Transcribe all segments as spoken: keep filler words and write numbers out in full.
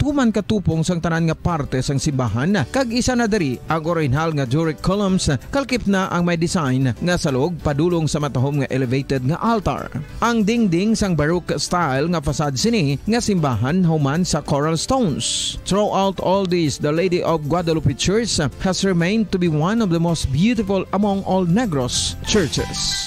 tuman ka tupong sang tanan nga parte sang simbahan, kag isa na diri ang orihinal nga Doric columns, kalkip na ang may design nga salog padulong sa matahom nga elevated nga altar. Ang dingding sang Baroque style nga facade sini nga simbahan human sa coral stones. Throughout all this, the Lady of Guadalupe Church has remained to be one of the most beautiful among all Negros churches.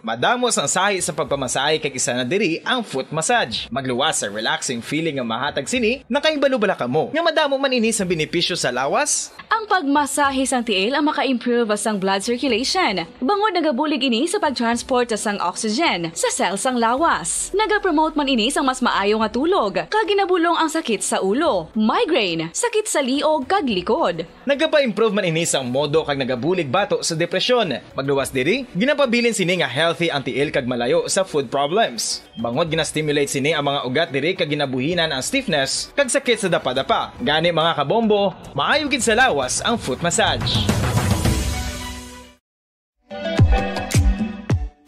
Madamo sang sahi sa pagpamasahe, kag isa na diri ang foot massage. Magluwas sa relaxing feeling nga mahatag sini. Nakahibalo bala kamo nga madamo man ini sang benepisyo sa lawas? Ang pagmasahe sang tiil ang maka-improve sang blood circulation, bangod nagabulig ini sa pag-transport sang oxygen sa cell sang lawas. Nagapromote man ini sang mas maayo nga tulog, kag ginabulong ang sakit sa ulo, migraine, sakit sa liog, kag likod. Nagapa-improve man ini sang modo kag nagabulig bato sa depresyon. Magluwas diri, ginapabilin sini nga healthy ang tiil kag malayo sa foot problems. Bangod gina-stimulate sini ang mga ugat diri kag ginabuhinan ang stiffness kag sakit sa dapadapa. Gani, mga kabombo, maayo gid sa lawas ang foot massage.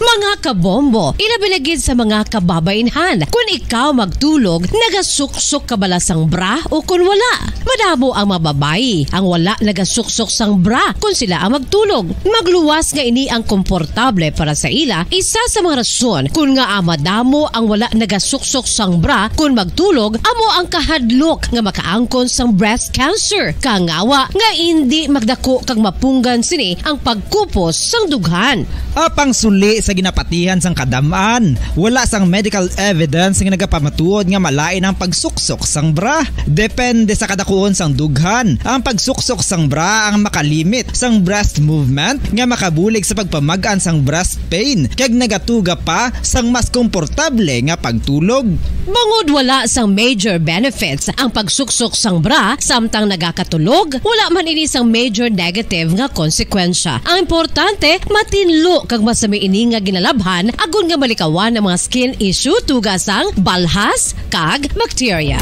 Mga kabombo, ilabi na gid sa mga kababainhan, kun ikaw magtulog, nagasuksok ka bala sang bra o kun wala? Madamo ang mga babayi ang wala nagasuksok sang bra kun sila ang magtulog. Magluwas nga ini ang komportable para sa ila. Isa sa mga rason kun ngaa madamo ang wala nagasuksok sang bra kun magtulog amo ang kahadlok nga makaangkon sang breast cancer. Kangawa nga indi magdako kag mapunggan sini ang pagkupos sang dughan. Apang suli sa ginapatihan sang kadam-an, wala sang medical evidence nga nagapamatuod nga malain ang pagsuksok sang bra. Depende sa kadakuon sang dughan. Ang pagsuksok sang bra ang makalimit sang breast movement nga makabulig sa pagpamag-an sang breast pain kag nagatuga pa sang mas komportable nga pagtulog. Bangod wala sang major benefits ang pagsuksok sang bra samtang nagakatulog, wala man ini sang major negative nga konsekwensya. Ang importante, matinlo kag masami ini nga ginalabhan agod nga malikawan ang mga skin issue tuga sang balhas kag bakterya.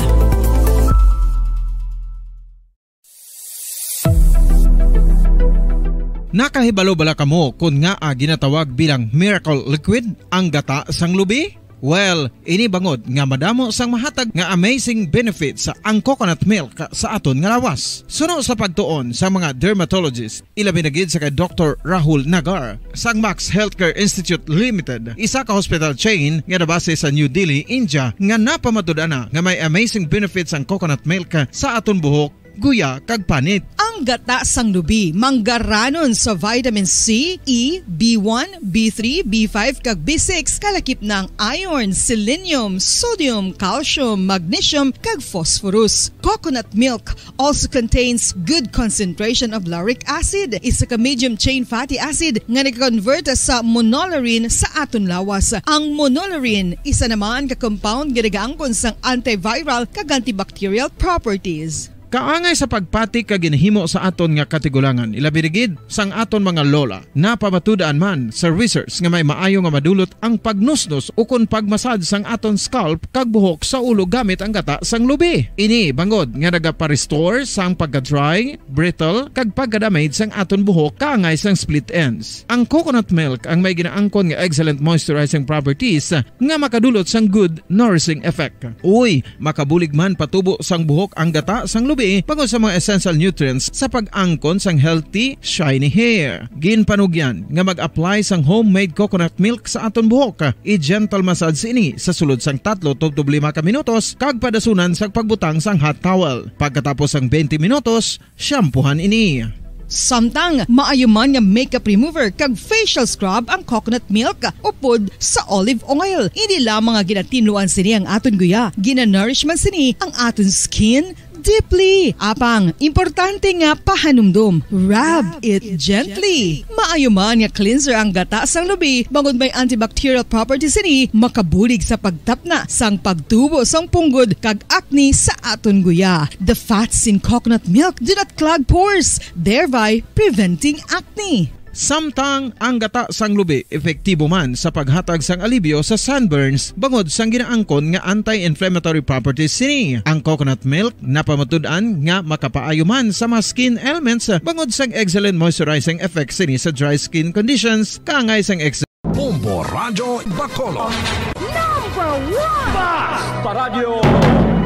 Nakahibalo bala kamo kon ngaa ginatawag bilang miracle liquid ang gata sang lubi? Well, ini bangod nga madamo sang mahatag nga amazing benefits ang coconut milk sa aton nga lawas. Suno sa pagtuon sa mga dermatologist, ilabi na gid sa kay Doktor Rahul Nagar sang Max Healthcare Institute Limited, isa ka hospital chain nga nabase sa New Delhi, India, nga napamatud-an na nga may amazing benefits ang coconut milk sa aton buhok, guya, kag panit. Ang gata sang lubi manggaranon sa vitamin C, E, B one, B three, B five, kag B six, kalakip na ang iron, selenium, sodium, calcium, magnesium, kag phosphorus. Coconut milk also contains good concentration of lauric acid, isa ka medium chain fatty acid nga nag-convert sa monolaurin sa aton lawas. Ang monolaurin, isa naman ka compound nga nagaangkon sang antiviral kag antibacterial properties. Kaangay sa pagpati kag ginhimo sa aton nga katigulangan, ilabi na gid sang aton mga lola. Napamatud-an man sa research nga may maayo nga madulot ang pagnusnos ukon pagmasad sang aton scalp kag buhok sa ulo gamit ang gata sang lubi. Ini bangod nga nagapa-restore sang pagka-dry, brittle, kag pagka-damage sang aton buhok kaangay sang split ends. Ang coconut milk ang may ginaangkon nga excellent moisturizing properties nga makadulot sang good nourishing effect. Uy, makabulig man patubo sang buhok ang gata sang lubi bangod sa mga essential nutrients sa pag-angkon sang healthy, shiny hair. Ginpanugyan nga mag-apply sang homemade coconut milk sa aton buhok. I-gentle massage ini sa sulod sang tatlo tubtob lima ka minutos kag padasunan sang pagbutang sang hot towel. Pagkatapos sang twenty minutos, shampoohan ini. Samtang maayo man nga makeup remover kag facial scrub ang coconut milk upod sa olive oil. Hindi lamang nga ginatinluan sini ang aton guya, ginanourish man sini ang aton skin deeply. Apang, importante nga pahanumdom, rub it gently. Maayo man nga cleanser ang gata sang lubi, bangod may antibacterial properties sini, makabulig sa pagtapna sang pagtubo sang punggod kag acne sa aton guya. The fats in coconut milk do not clog pores, thereby preventing acne. Samtang ang gata sang lubi epektibo man sa paghatag sang alibyo sa sunburns bangod sang ginaangkon nga anti-inflammatory properties sini. Ang coconut milk napamatud-an nga makapaayo man sa mga skin ailments bangod sang excellent moisturizing effect sini sa dry skin conditions, kaangay sang ex- Bombo Radyo Bacolod. Number one! Bas! Paradyo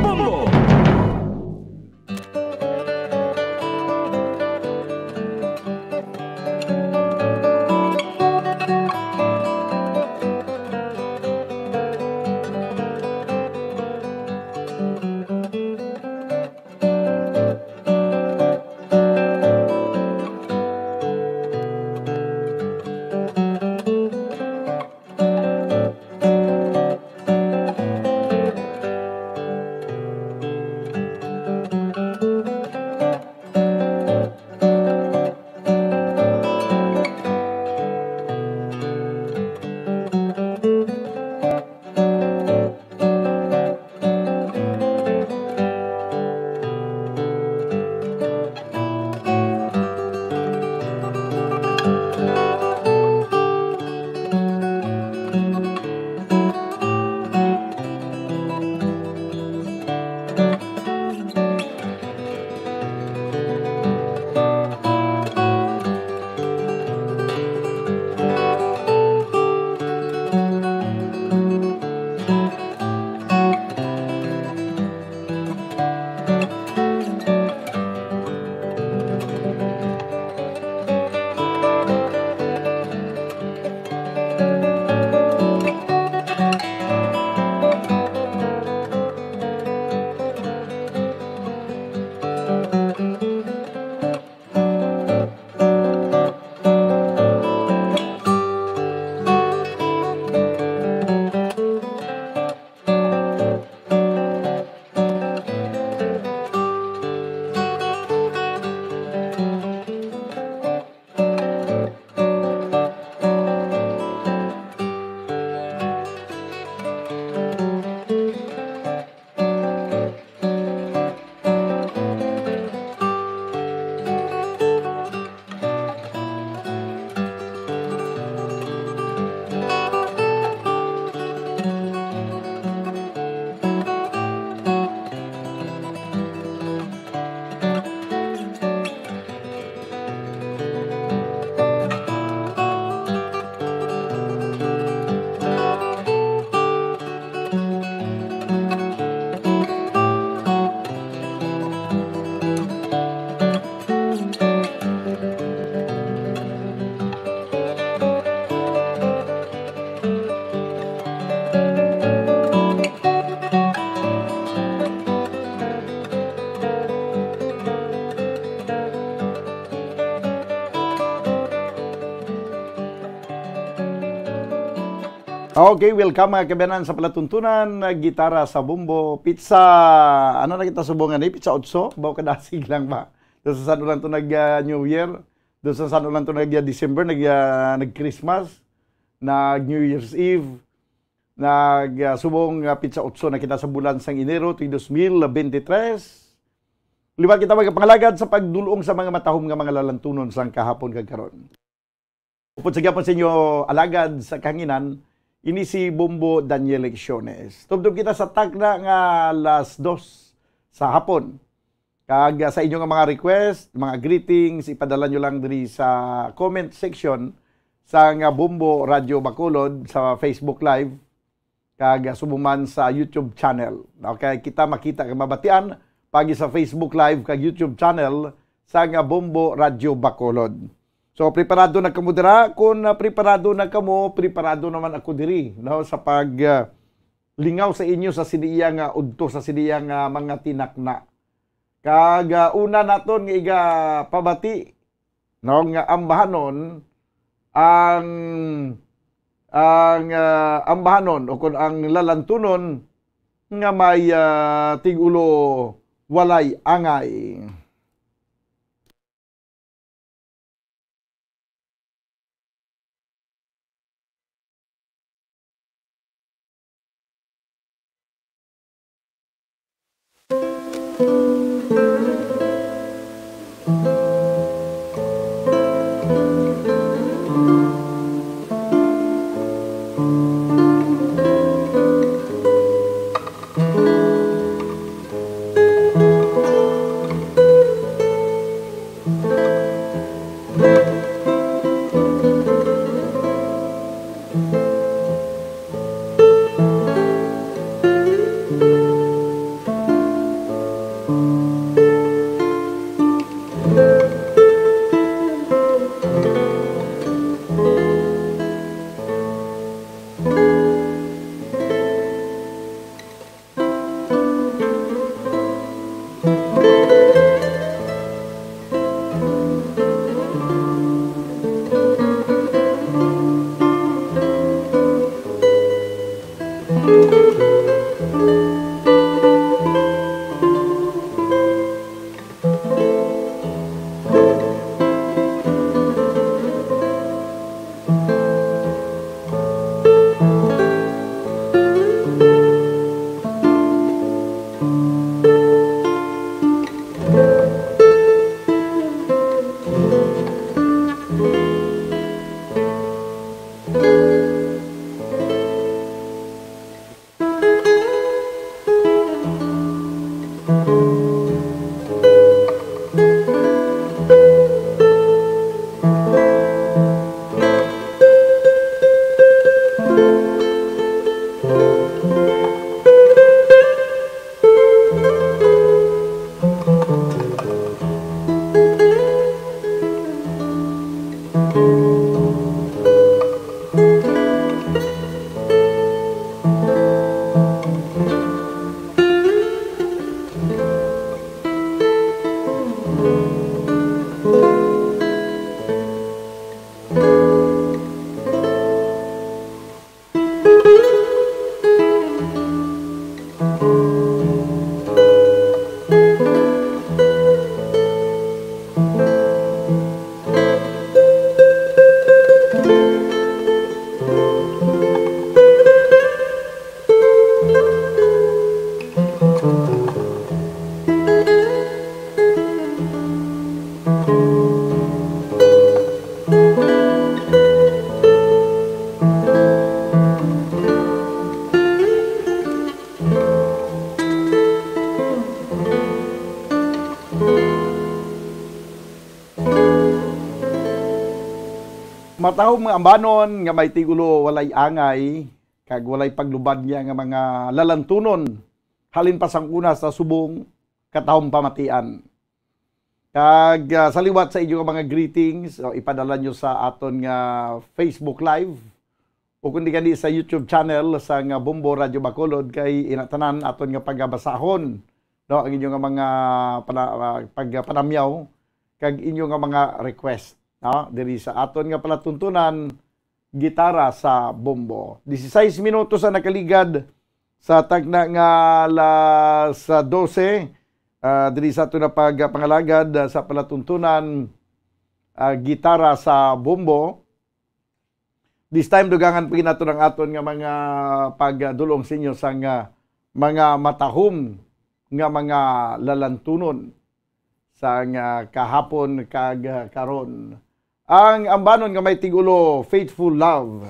Bombo! Okay, welcome, mga kabayanan, sa palatuntunan, uh, Gitara sa Bombo, Pizza, ano na kita subong ani? Pizza otso? Baw kadasig lang ba? Doon sa San Ulan to nag, uh, New Year, doon sa San Ulan to nag, uh, December, nag, uh, nag-Christmas, nag-New Year's Eve, nag, uh, subong, uh, Pizza otso na kita sa bulan sang Enero, tuig dos mil bente tres. Liwat kita, mga pangalagad, sa pagdulong sa mga matahom nga mga lalantunon sang kahapon kag karon. Upod sa gyapon sa inyo, alagad sa kahanginan, ini si Bombo Daniel Lecciones. Tubtob kita sa takna nga alas dos sa hapon. Kag, ah, sa inyo nga mga request, mga greetings, ipadala nyo lang diri sa comment section sa nga Bombo Radio Bacolod sa Facebook Live. Kag, ah, subong man sa YouTube channel. Okay, kita makita kag mabatian pagi sa Facebook Live kag YouTube channel sa nga Bombo Radio Bacolod. So, preparado na kamo dira? Kung, ah, preparado na kamo, preparado naman ako diri, no, sa pag, ah, lingaw sa inyo sa sini iya nga udto, sa sini iya nga mga tinakna. Kag, ah, una naton nga igapabati, no, nga ambahanon ang, ang, ah, ambahanon o kon ang lalantunon nga may, ah, tig-ulo, Walay Angay. Matahom nga ambanon nga may tigulo, walay angay, kag walay paglubad niya nga mga lalantunon, halin pa sang una sa subong katahom pamatian. Kag, ah, sa liwat sa inyo nga mga greetings, o ipadala nyo sa aton nga Facebook Live, o kundi gani sa YouTube channel sa nga Bombo Radyo Bacolod, kay ina tanan aton nga pagabasahon, no, ang inyo nga mga pana-, ah, pagpanamyaw kag inyo nga mga request, no, diri sa aton nga palatuntunan, Gitara sa Bombo. Dieciséis minutos ang nakaligad sa tagna nga alas dose, ah, diri sa aton nga pagpangalagad, ah, sa palatuntunan, ah, Gitara sa Bombo. This time, dugangan pa gid naton ang aton nga mga pagdulong sa inyo sang, ah, mga matahom nga mga lalantunon sang, ah, kahapon kag, ah, karon. Ang ambanon nga may tigulo, Faithful Love.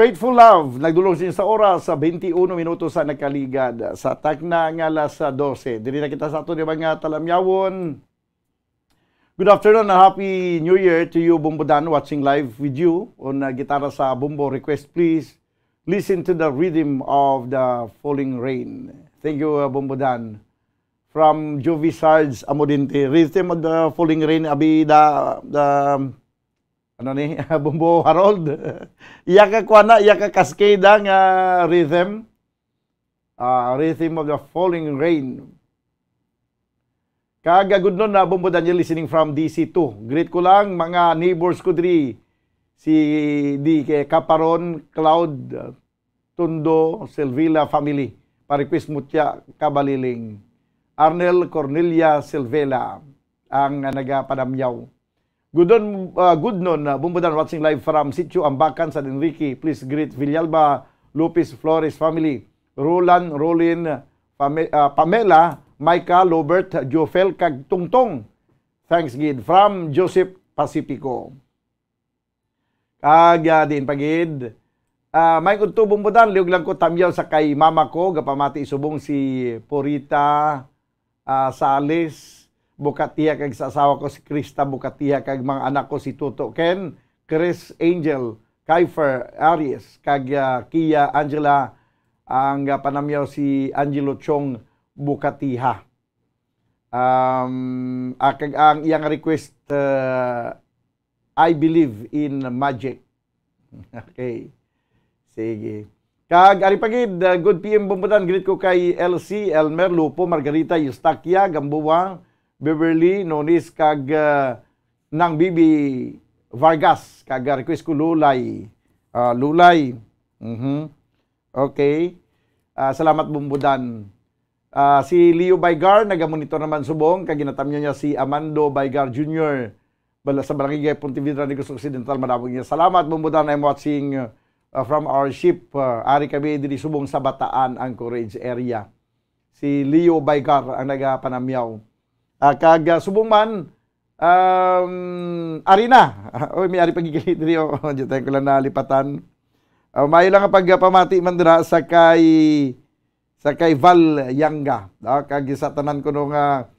Faithful Love, nagdulong sini sa oras sa twenty-one minutos sa nagkaligad sa takna nga alas dose. Diri na kita sa aton nga mga talamyawon. Good afternoon and Happy New Year to you, Bombo Dan, watching live with you on, uh, Gitara sa Bombo. Request, please listen to the rhythm of the falling rain. Thank you, uh, Bombo Dan. From Jovi Sarge Amodinte. Rhythm of the falling rain, abi the, the, ano ni, Bombo Harold. Iya ka kuana, iya ka Cascada nga rhythm. Ah, Rhythm of the Falling Rain. Kag, ah, good noon na, Bombo Daniel, listening from D C two. Greet ko lang mga neighbors ko diri, si di kay Kaparon, Cloud, ah, Tundo, Selvila family. Pa-request mo tiya, Kabaliling. Arnel Cornelia Selvela ang, ah, nagapanamyaw. Good noon, ah, good noon, ah, Bombo Dan, watching live from Sitio Ambacan, San Enrique. Please greet Villalba Lopez Flores family, Roland, Rolin, Pame-, ah, Pamela, Micah, Lobert, Jofel, kag Tungtong. Thanks gid from Joseph Pacifico. Kag, ah, diin pa gid, ah, may udto, Bombo Dan, liog lang ko tamyaw sa kay mama ko, gapamati subong si Purita, ah, Salis Bukatiha, kag sa asawa ko si Krista Bukatiha, kag mga anak ko si Tuto Ken, Chris Angel, Kiefer Aries, kag, ah, Kia Angela, ang, ah, panamyaw si Angelo Chong Bukatiha. Um, ah, kag ang iyang request, ah, "I Believe in Magic." Okay. Sige. Kag ari pa gid, uh, good P M Bombo Dan, greet ko kay L C, Elmer, Lupo, Margarita, Eustaquia, Gambuang, Beverly, Nonis, kag, uh, Nang Bibi Vargas, kag, uh, request ko Lulay. Ah, Lulay. Mhm. Okay. Ah, salamat, Bombo Dan. Ah, si Leo Baigar nagamonitor naman subong, kag ginatamyaw niya si Amando Baigar Junior, bala-, sa Barangay Pontevedra, Negros Occidental, Manabog niya. "Salamat, Bombo Dan, I'm watching, uh, from our ship. Uh, ari kami diri subong sa Bataan, Anchorage area." Si Leo Baigar ang nagapanamyaw. Ah, kag, ah, subong man, um, ari na. Oy, may ari pa gid diri, oh. Di tayo ko lang nalipatan. Ah, may lang nga pagpamati man dira sa kay sa kay Val Yanga, ah, kag sa tanan kuno nga,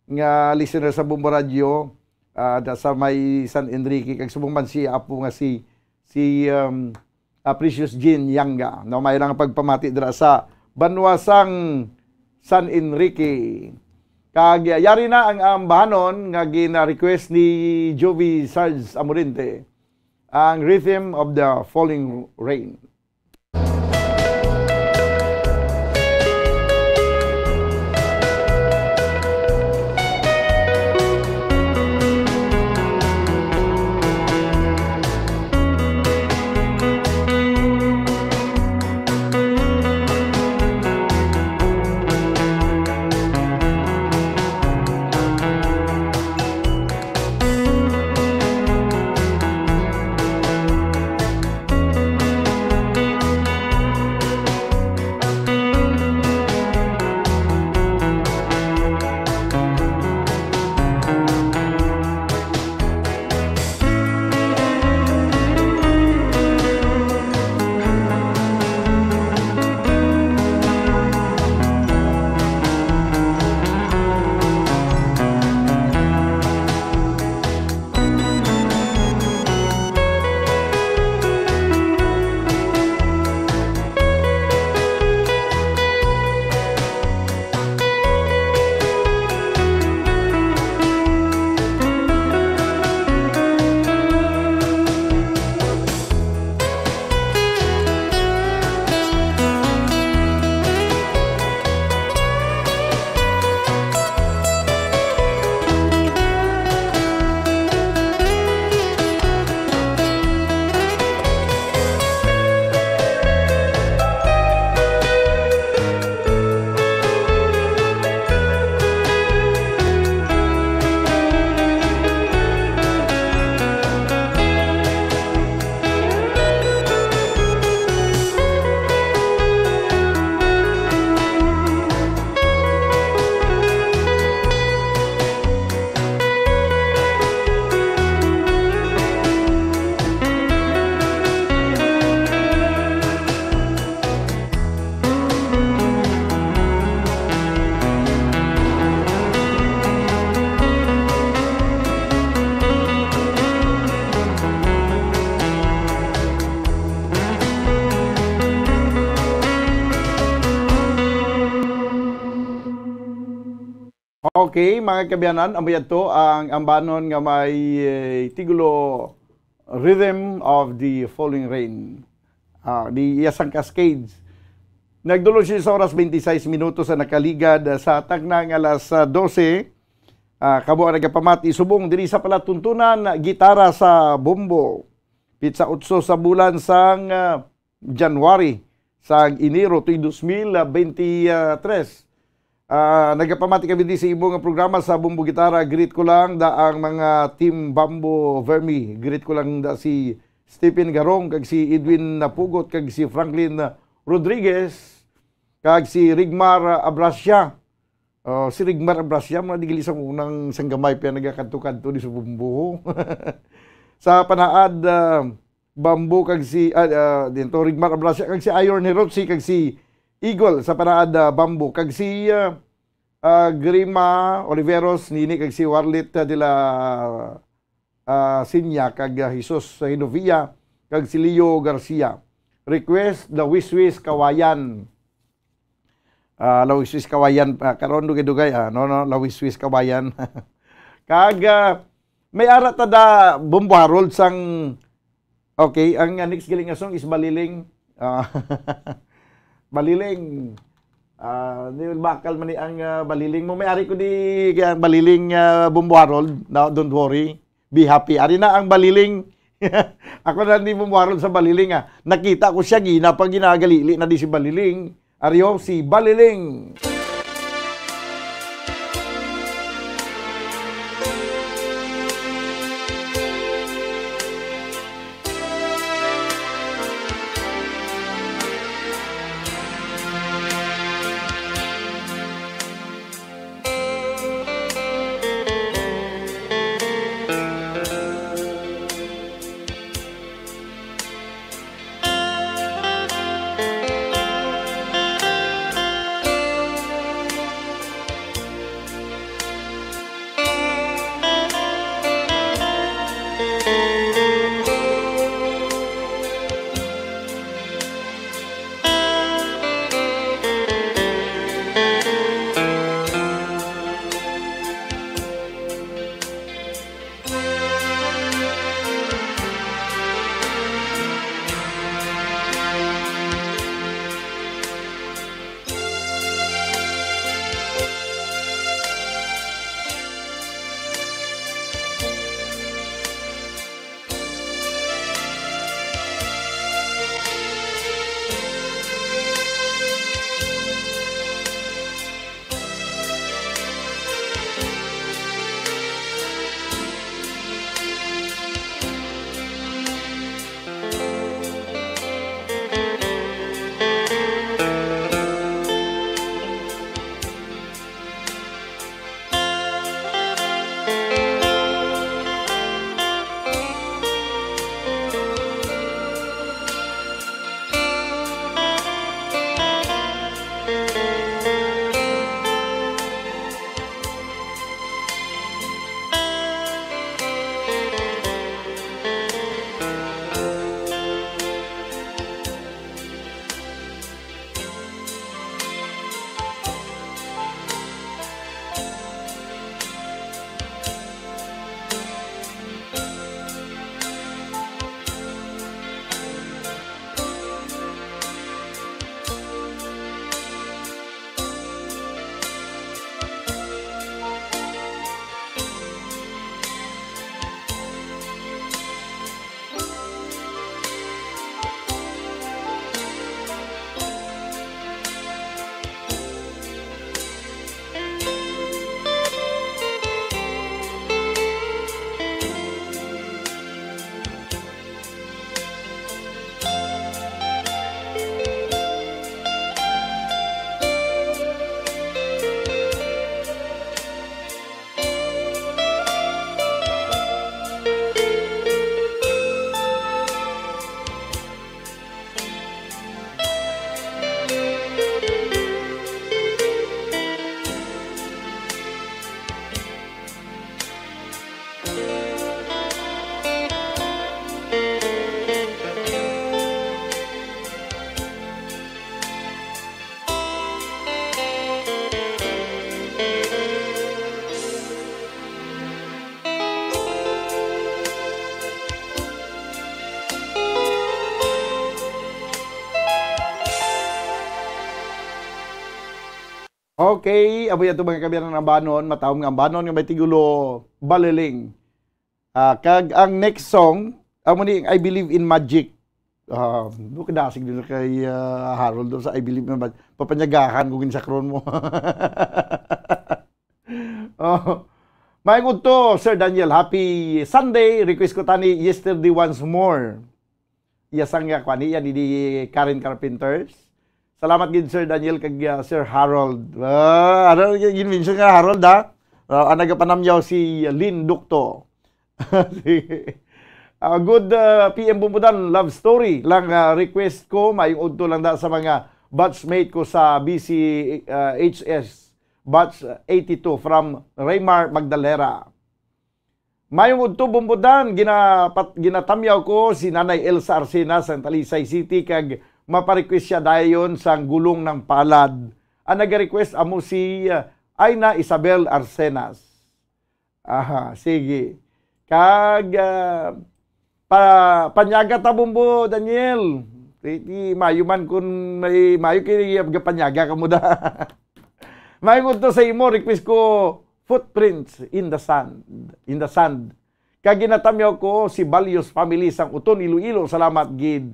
nga listener sa Bombo Radio, ah, da sa may San Enrique, kag subong man si apo nga si, si, um, ah, Precious Jean Yanga, no? May lang pagpamati dira sa banwa sang San Enrique. Kag yari na ang ambahanon nga gina-request ni Jovi Sarge Amorente, ang Rhythm of the Falling Rain. Okay, mga kaabyanan, amo yadto ang ambanon nga may, eh, titulo Rhythm of the Falling Rain. Ah, di iya sang Cascades. Nagdulong siya sa oras, twenty-six minutos ang nakaligad sa tagna nga alas, ah, dose. Ah, kamo ang nagapamati subong diri sa palatuntunan, gitara sa bombo. Pitsa otso sa bulan sang, ah, January, sa Enero tuig dos mil veintitrés. Ah, nagapamati kami di sa imo nga programa sa Bombo Gitara. Greet ko lang da ang mga Team Bamboo Vermi. Greet ko lang da si Stephen Garong, kag si Edwin Napugot, kag si Franklin Rodriguez, kag si Rigmar Abrasia. Oh, si Rigmar Abrasia, mga digili sa unang sanggamay pa nagakadto-kadto di sa Bombo. Sa Panaad, ah, Bamboo, kag si, ah, ah, dito, Rigmar Abrasia, kag si Iron Hirotsi, kag si Eagle sa Panaad, ah, Bamboo, kag si, ah, ah, Grima Oliveros, nini, kag si Warlit, ah, de la, ah, Sinya, kag, ah, Jesus Hinovia, kag si Leo Garcia. Request, The Wiswis Kawayan. Ah, La Wiswis Kawayan, ah, karon dugay-dugay, ah, no, no, La Wiswis Kawayan. Kag, ah, may ara ta da Bombo Harold sang, okay, ang, ah, next galing nga song is Baliling. Ah, Baliling. Ah, di bakal man ni ang, ah, Baliling mo. May ari ko di kaya Baliling, ah, Bombo Harold. No, don't worry. Be happy. Ari na ang Baliling. Ako na ni Bombo Harold sa Baliling, ah. Nakita ko siya gina pag ginagalili na di si Baliling. Ari o, si Baliling. Okay, amo yan to, mga kaabyanan, ang ambanon, matawag nga ambanon nga may tigulo, Baliling. Ah, kag ang next song, amo ni, I Believe in Magic. Ah, do ka dasig din kay, ah, Harold do sa I Believe in Magic. Papanyagahan ko ginsakron mo. Oh. Maayong udto, Sir Daniel. Happy Sunday. Request ko tani Yesterday Once More. Iya sang, ah, kuan, iya ni di Karen Carpenters. Salamat gid, Sir Daniel, kag, ah, Sir Harold. Ah, ano yung mention nga, Harold, ha? Ah, ang nagapanamyaw si Lynn Ducto. Sige. Ah, good, ah, P M Bumbudan, love story lang, ah, request ko. Maayong udto lang da sa mga batchmate ko sa B C, ah, H S, batch eighty-two, from Raymar Magdalera. Mayong udto, Bumbudan, ginapat-, ginatamyaw ko si Nanay Elsa Arcena sa Talisay City, kag maparequest siya dayon sang Gulong ng Palad. Ang nag-request amo si, ah, Aina Isabel Arcenas. Aha, sige. Kag, ah, pa-, panyaga ta, Bumbo Daniel. Ti, ti, mayo man kun may mayo kay panyaga ka mo da. Mayong udto sa imo, request ko Footprints in the Sand, in the Sand. Kag ginatamyaw ko si Balyos family sang Uton, Iloilo. Salamat gid.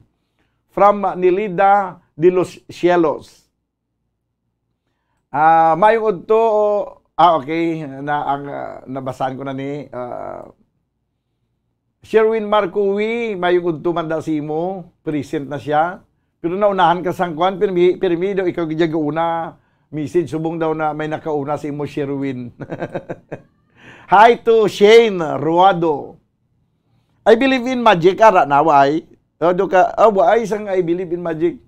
From Nilida de los Cielos. Ah, mayong udto. Ah, okay. Na ang, ah, nabasaan ko na ni, ah, Sherwin Marco Wi, mayong udto man da sa imo. Present na siya. Pero naunahan ka sang kwan, pirmi, pirmi daw ikaw gid ang una. Message subong daw na may nakauna sa imo, Sherwin. Hi to Shane Ruado. I believe in magic, ara na, why? O, do ka, ah, why sang I believe in magic?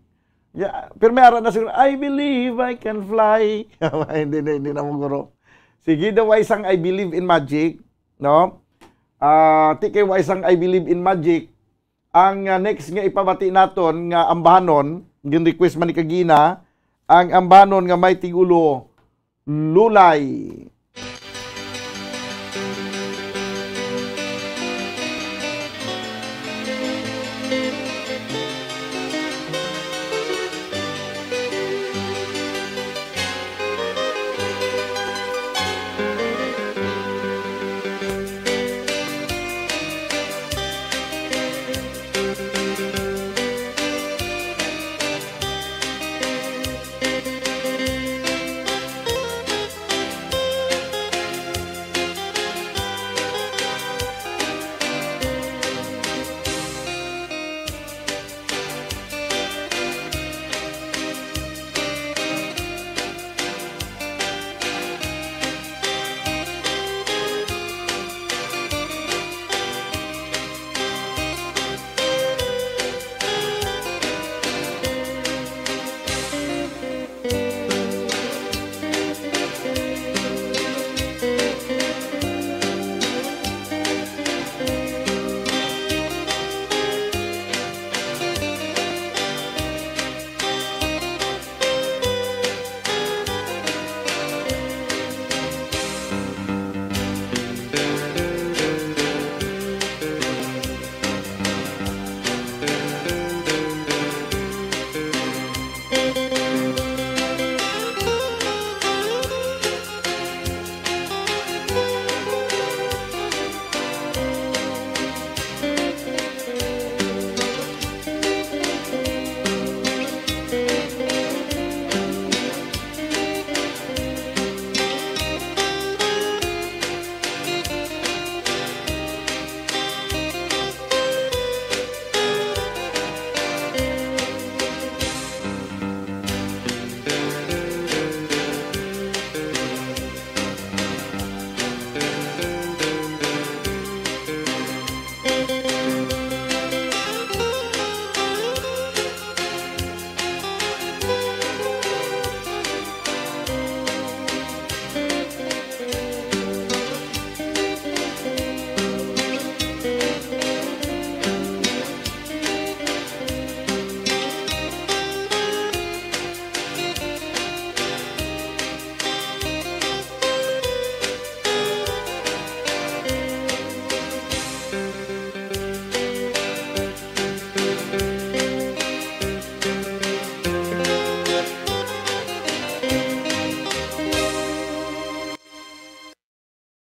Ya, pero may ara na siguro, "I believe I can fly." Hindi na, hindi na mo guro. Sige, daw, why sang I believe in magic, no? Ah, ti kay why sang I believe in magic. Ang, ah, next nga ipabati naton nga ambahanon, gin-request man ni kagina, ang ambahanon nga may tigulo, Lulay.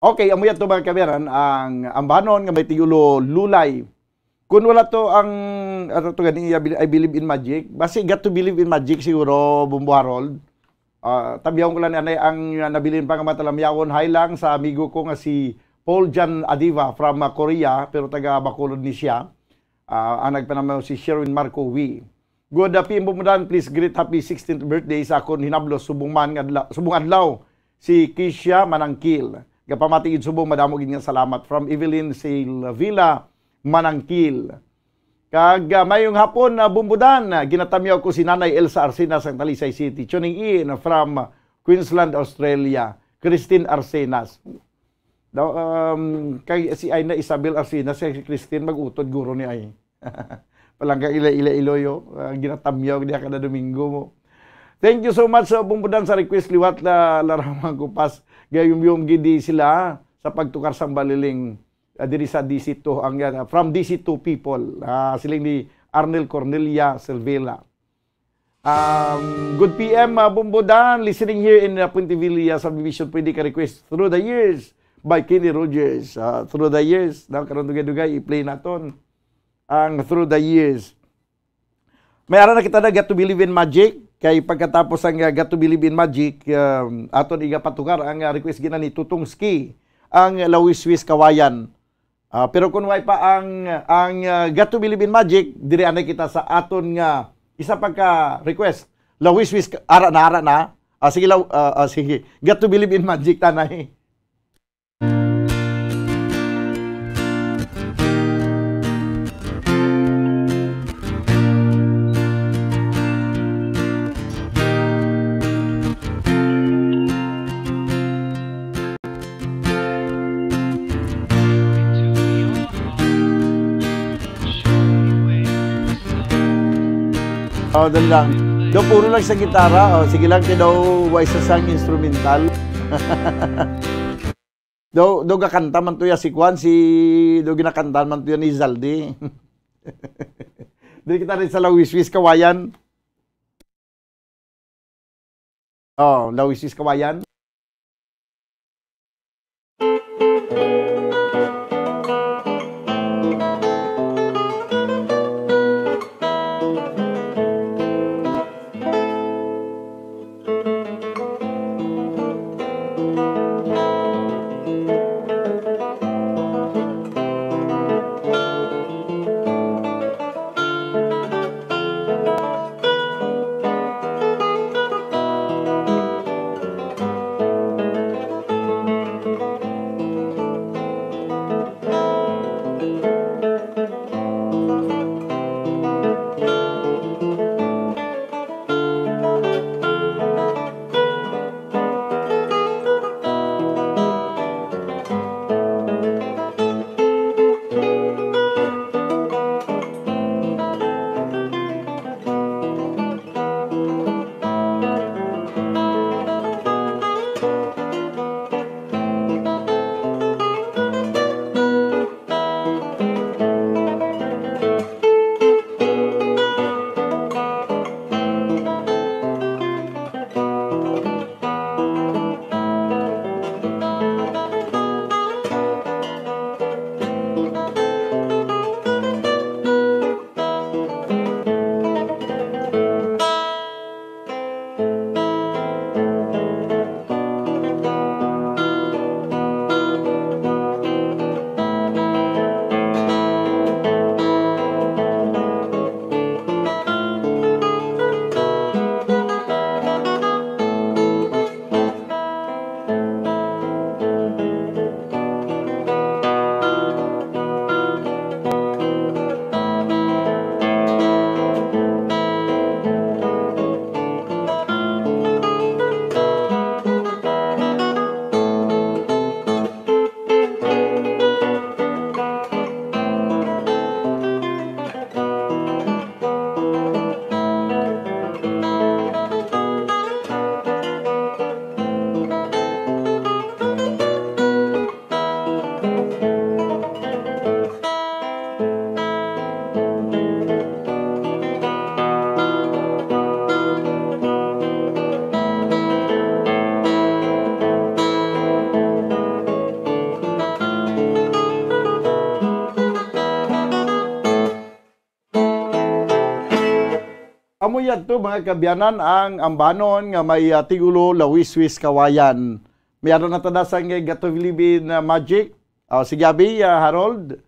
Okay, amo yan to, mga kabayan, ang ambanon nga may tigulo lulay. Kung wala to ang, ano to gani, I believe in magic. Basi got to believe in magic siguro, Bumbo Harold. Ah, tabiyaon ko lang anay ang nabilin pa nga mga talamyawon. Hi lang sa amigo ko nga si Paul Jan Adiva from, ah, Korea, pero taga Bacolod ni siya. Ah, ang nagpanamaw si Sherwin Marco Wee. Good, ah, P M Bumudan, please greet happy sixteenth birthday sa akon hinablo subong man nga adla-, subong adlaw, si Kisha Manangkil. Gapamati gid subong, madamo gid nga salamat. From Evelyn Silvila Manangkil. Kag, ah, mayong hapon na Bumbudan, ah, ginatamyaw ko si Nanay Elsa Arcenas sang Talisay City. Tuning in from Queensland, Australia. Christine Arcenas. Daw, um, kay si Aina Isabel Arcenas, si Christine mag-utod guro ni ay. Palangga ila, ila iloyo, ah, ginatamyaw diya kada Domingo mo. Thank you so much sa Bumbudan sa request liwat la, laramang kupas. Gayum-yum gid di sila sa pagtukar sang baliling, ah, diri sa D C two, ang, ah, from D C two people, ah, siling ni Arnel Cornelia Silvela. Um, good P M, ah, Bumbudan, listening here in, ah, Puente Villa subdivision. Pwede ka request Through the Years by Kenny Rogers. Ah, Through the Years, na karon dugay-dugay i-play naton ang Through the Years. May ara na kita na Got to Believe in Magic. Kay pagkatapos ang, ah, Got to Believe in Magic, um, aton igapatukar ang, ah, request gina ni Tutong Ski, ang Lawiswis Kawayan. Ah, pero kung way pa ang, ang, ah, Got to Believe in Magic, diri anay kita sa aton nga isa pagka request. Lawiswis, ara na, ara na. Ah, sige, law, ah, ah, sige. Got to Believe in Magic, tanay. Oh, dali lang. Daw puro lang sa gitara. Oh, sige lang, kay daw way sa sang instrumental. Daw, daw gakanta man to ya si Kwan, si, daw ginakanta man to ya ni Zaldi. Dili kita rin sa Lawiswis Kawayan. Oh, Lawiswis Kawayan. Amo yadto, mga kaabyanan, ang ambanon nga may, ah, tigulo Lawiswis Kawayan. May ara na ta dasang, eh, Got to Believe in, ah, Magic. Oh, sige, abi, ah, Harold.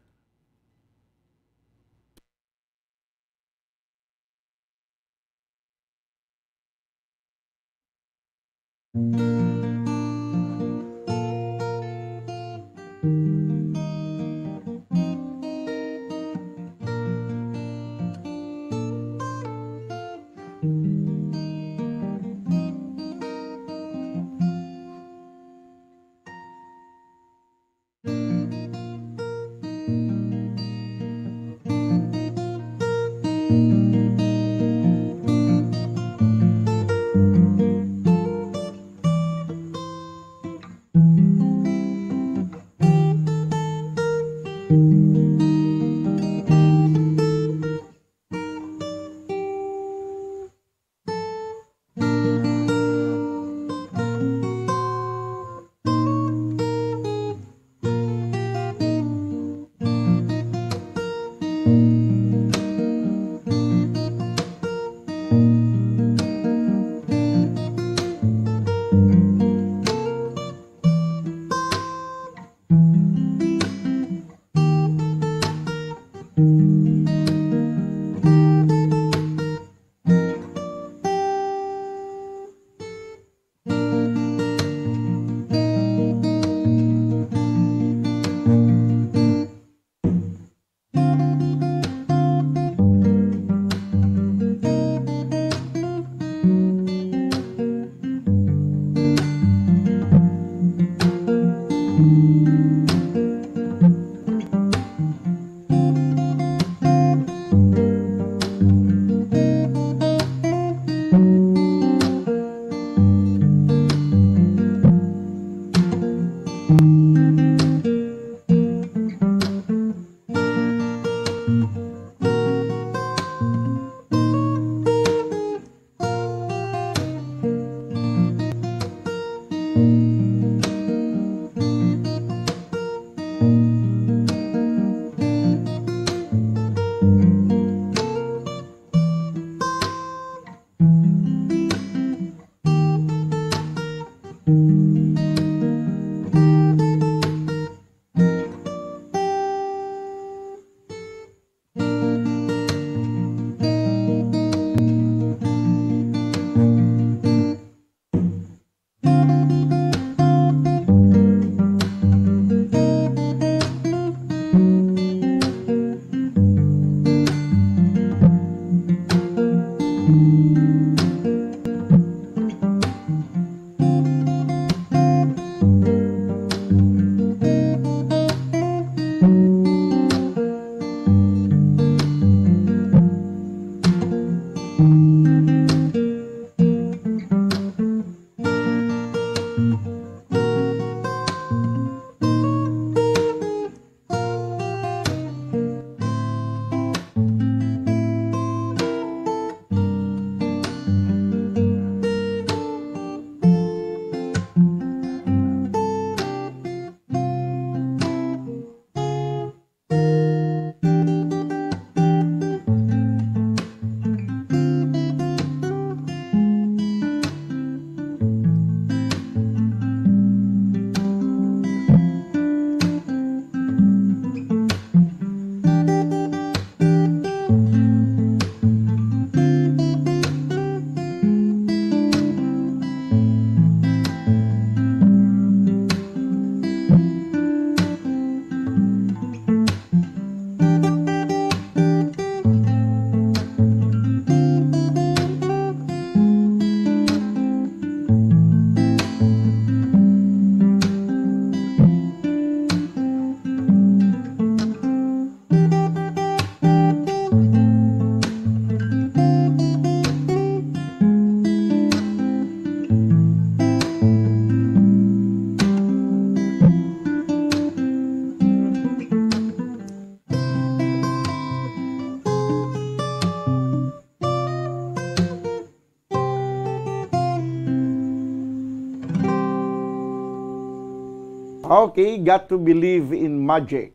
Okay, Got to Believe in Magic.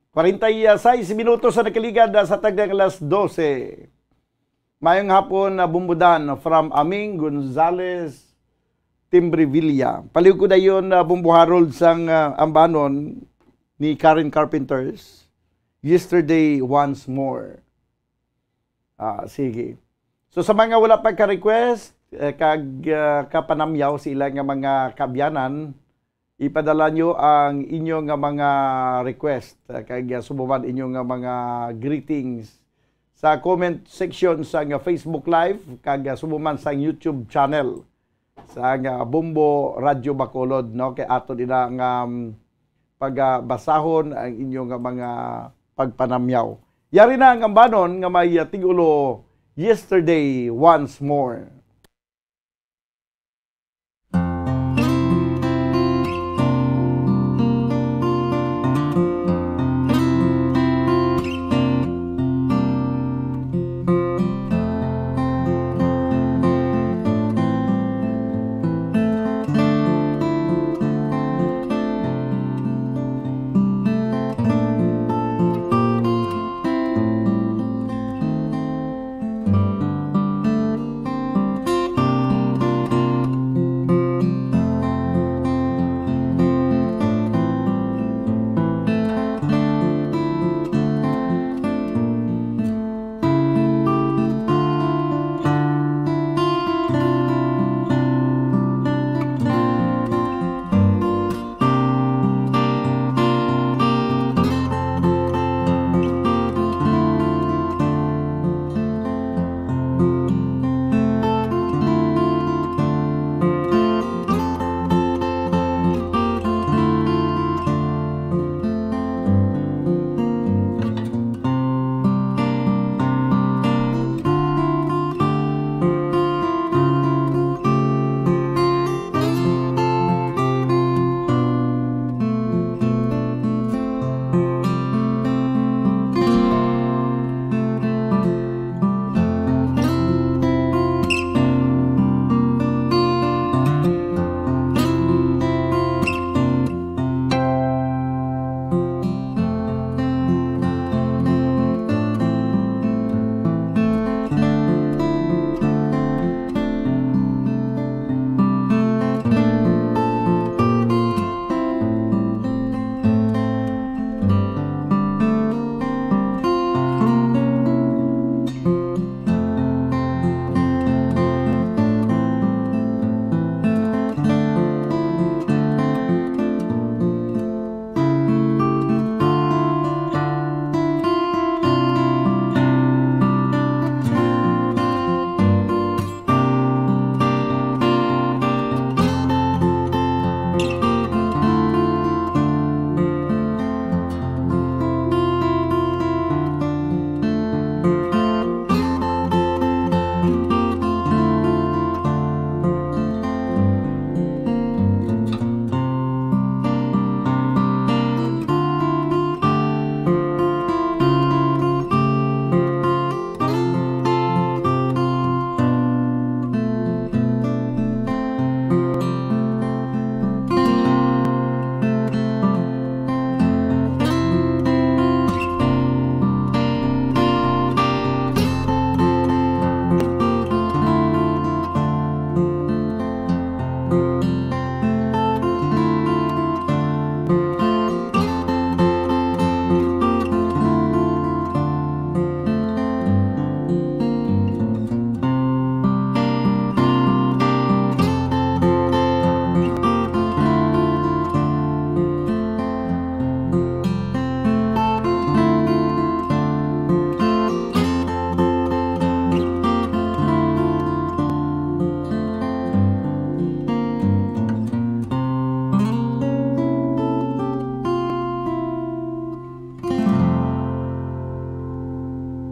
Kwarenta y seis minutos ang nakaligad sa tagdang alas dose. Mayong hapon, ah, Bumbudan, from Aming Gonzales, Timbrevilla. Palihog ko dayon, ah, Bumbo Harold, sang, ah, Ambanon ni Karen Carpenters, Yesterday Once More. Ah, sige. So, sa mga wala pa ka-request, eh, kag, ah, kapanamyaw sa ila nga mga kaabyanan, ipadala nyo ang inyo nga mga request, ah, kag, ah, subong man inyo nga mga greetings sa comment section sa nga Facebook Live, kag, ah, subong man sa YouTube channel sa nga Bombo Radyo Bacolod, no? Kay ato nila nga, um, pagabasahon ang inyo nga mga pagpanamyaw. Yari na ang Ambanon nga may, ah, tigulo, Yesterday Once More.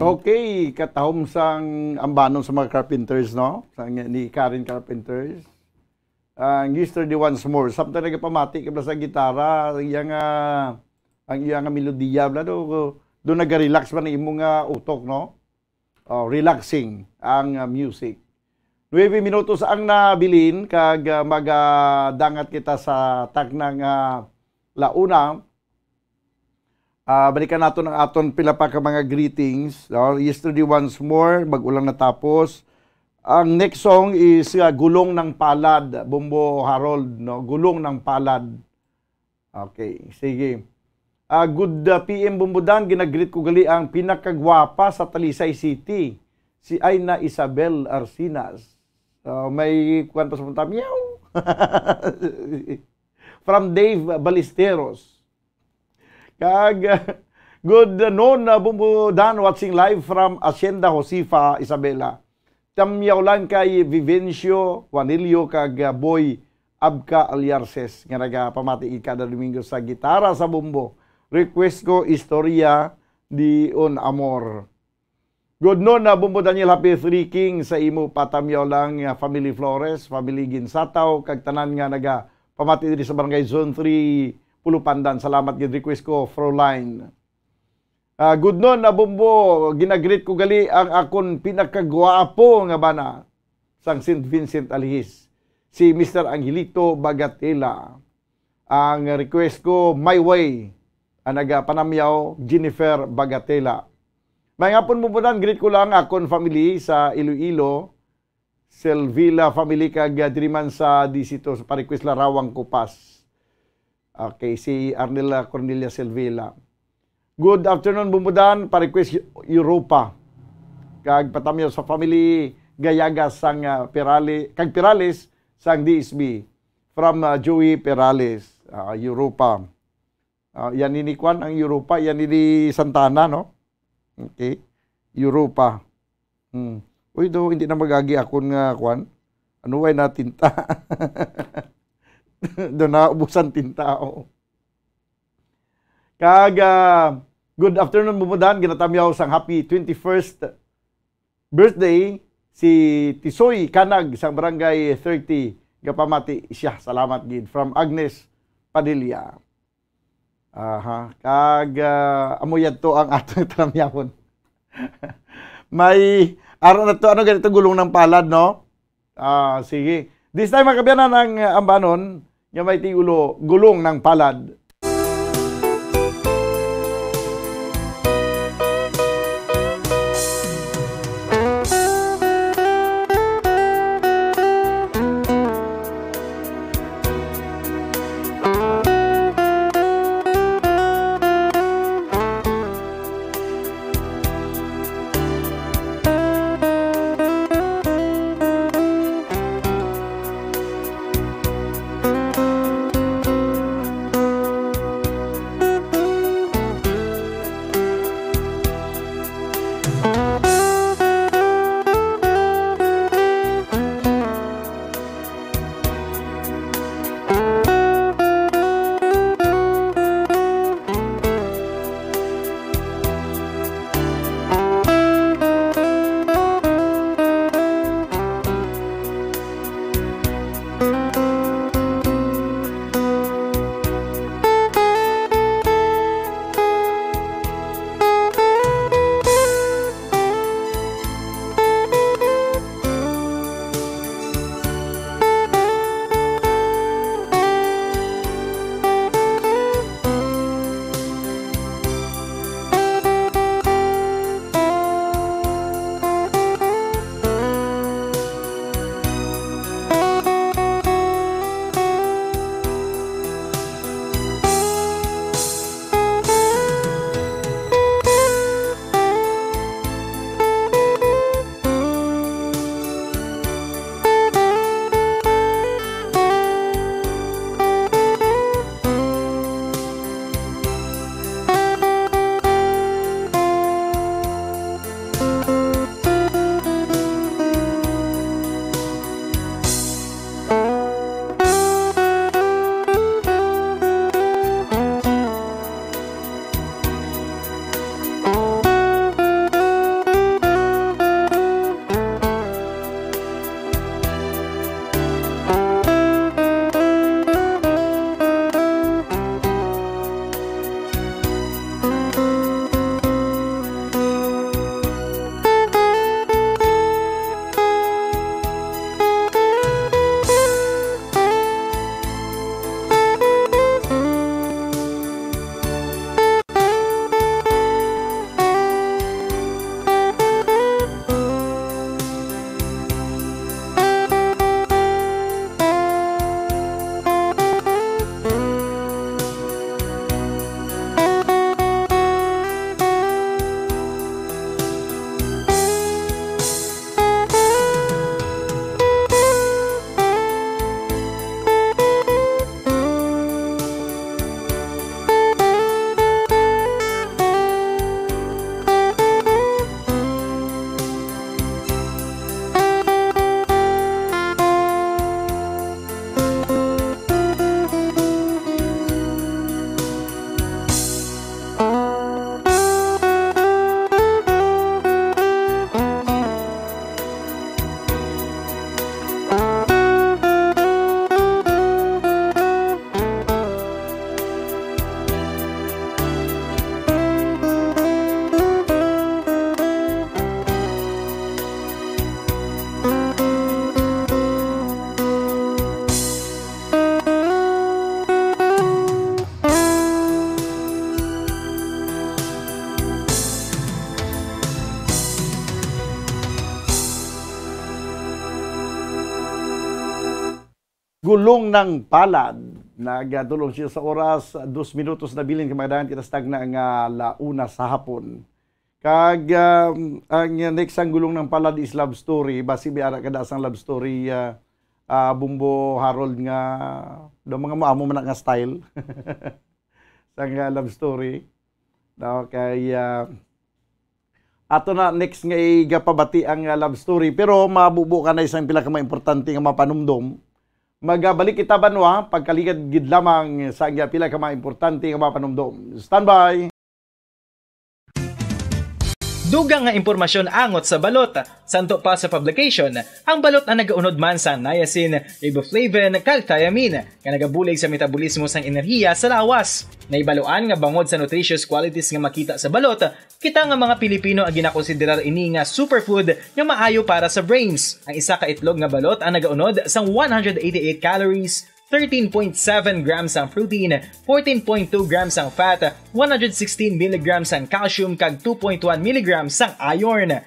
Okay, katahom sang Ambanon sa mga Carpenters, no? Sa, ni Karen Carpenters. Ang Yesterday Once More. Samtang nagapamati ka bala sa gitara, ang iya nga, ang iya nga melodiya, bala, do, do naga-relax man ang imo nga utok, no? Oh, relaxing ang, ah, music. Nuebe minutos ang nabilin kag, ah, magadangat kita sa takna nga la una. Ah, balikan naton ang aton pila pa ka mga greetings, no? Yesterday once more, bag-o lang natapos. Ang next song is, ah, Gulong ng Palad, Bombo Harold, no? Gulong ng Palad. Okay, sige. Ah, good, ah, P M Bombo Dan, ginagreet ko gali ang pinakagwapa sa Talisay City, si Aina Isabel Arsinas. Ah, may kuwan pa sa punta, meow. From Dave Balisteros. Kag, ah, good noon, ah, Bombo Dan, watching live from Hacienda Josifa, Isabela. Tamyaw lang kay Vivencio Juanillo kag, ah, Boy Abca Aliarces nga nagapamati gid kada Domingo sa Gitara sa Bombo. Request ko, Istorya de un Amor. Good noon, ah, Bombo Daniel, happy three King sa imo patamyaw lang, ah, Family Flores, Family Ginsataw, kag tanan nga nagapamati diri sa Barangay Zone three, Pulupandan. Salamat gid, request ko, Froline. Ah, good noon, ah, Bombo, ginagreet ko gali ang akon pinakagwapo nga bana sang Saint Vincent Alhis, si Mister Angelito Bagatela. Ang request ko, My Way, ang nagapanamyaw, Jennifer Bagatela. Maayong hapon, Bombo Dan, greet ko lang akon family sa Iloilo, Selvila family, kag, ah, diri man sa D C two, sa pa-request Larawang Kupas. Okay, si Arnel, ah, Cornelia Selvila. Good afternoon, Bombo Dan, pa-request Europa. Kag patamyaw sa family Gayaga sang, ah, Pirali-, kag Pirales sang D S B. From, ah, Joey Perales, ah, Europa. Ah, yan ini kwan ang Europa, yan ini Santana, no? Okay. Europa. Hmm. Uy, do, hindi na magagi akon nga kwan. Ano, way na tinta? Do na ubusan tinta, oh. Kag, ah, good afternoon, Bombo Dan. Ginatamyaw sang happy twenty-first birthday si Tisoy Kanag sang Barangay thirty. Gapamati siya. Salamat gid. From Agnes Padilla. Aha. Kag, ah, amo yadto ang atong tamyawon. May, aro na to, ano ganito, Gulong ng Palad, no? Ah, sige. This time, mga kaabyanan, ang, ah, ambanon nga may tigulo, Gulong ng Palad. Gulong ng Palad. Nagatulong siya sa oras, dos minutos na bilin, kay magadagan kita sa tagna nga la una sa hapon. Kag, um, ang next sang Gulong ng Palad is love story. Basi may ara kada sang love story, ah, ah, Bumbo Harold, nga daw mga maamo man na nga style sang, ah, love story. Okay, ah, ato na next nga igapabati ang, ah, love story. Pero mabubo ka na isang pila ka mga importante nga mapanumdom. Magabalik kita, banwa, pagkaligad gid lamang sa ang pila ka mga importante nga mapanumdom. Standby! Dugang nga impormasyon angot sa balot. Santo pa sa publication, ang balot ang nagaunod man sa niacin, riboflavin, kag thiamine, nga nagabulig sa metabolismo sang enerhiya sa lawas. Nahibaluan nga bangod sa nutritious qualities nga makita sa balot, kita nga mga Pilipino ang ginakonsiderar ini nga superfood nga maayo para sa brains. Ang isa ka itlog nga balot ang nagaunod sang one hundred eighty-eight calories, thirteen point seven grams ang protein, fourteen point two grams ang fat, one hundred sixteen milligrams ang calcium, kag two point one milligrams ang iron.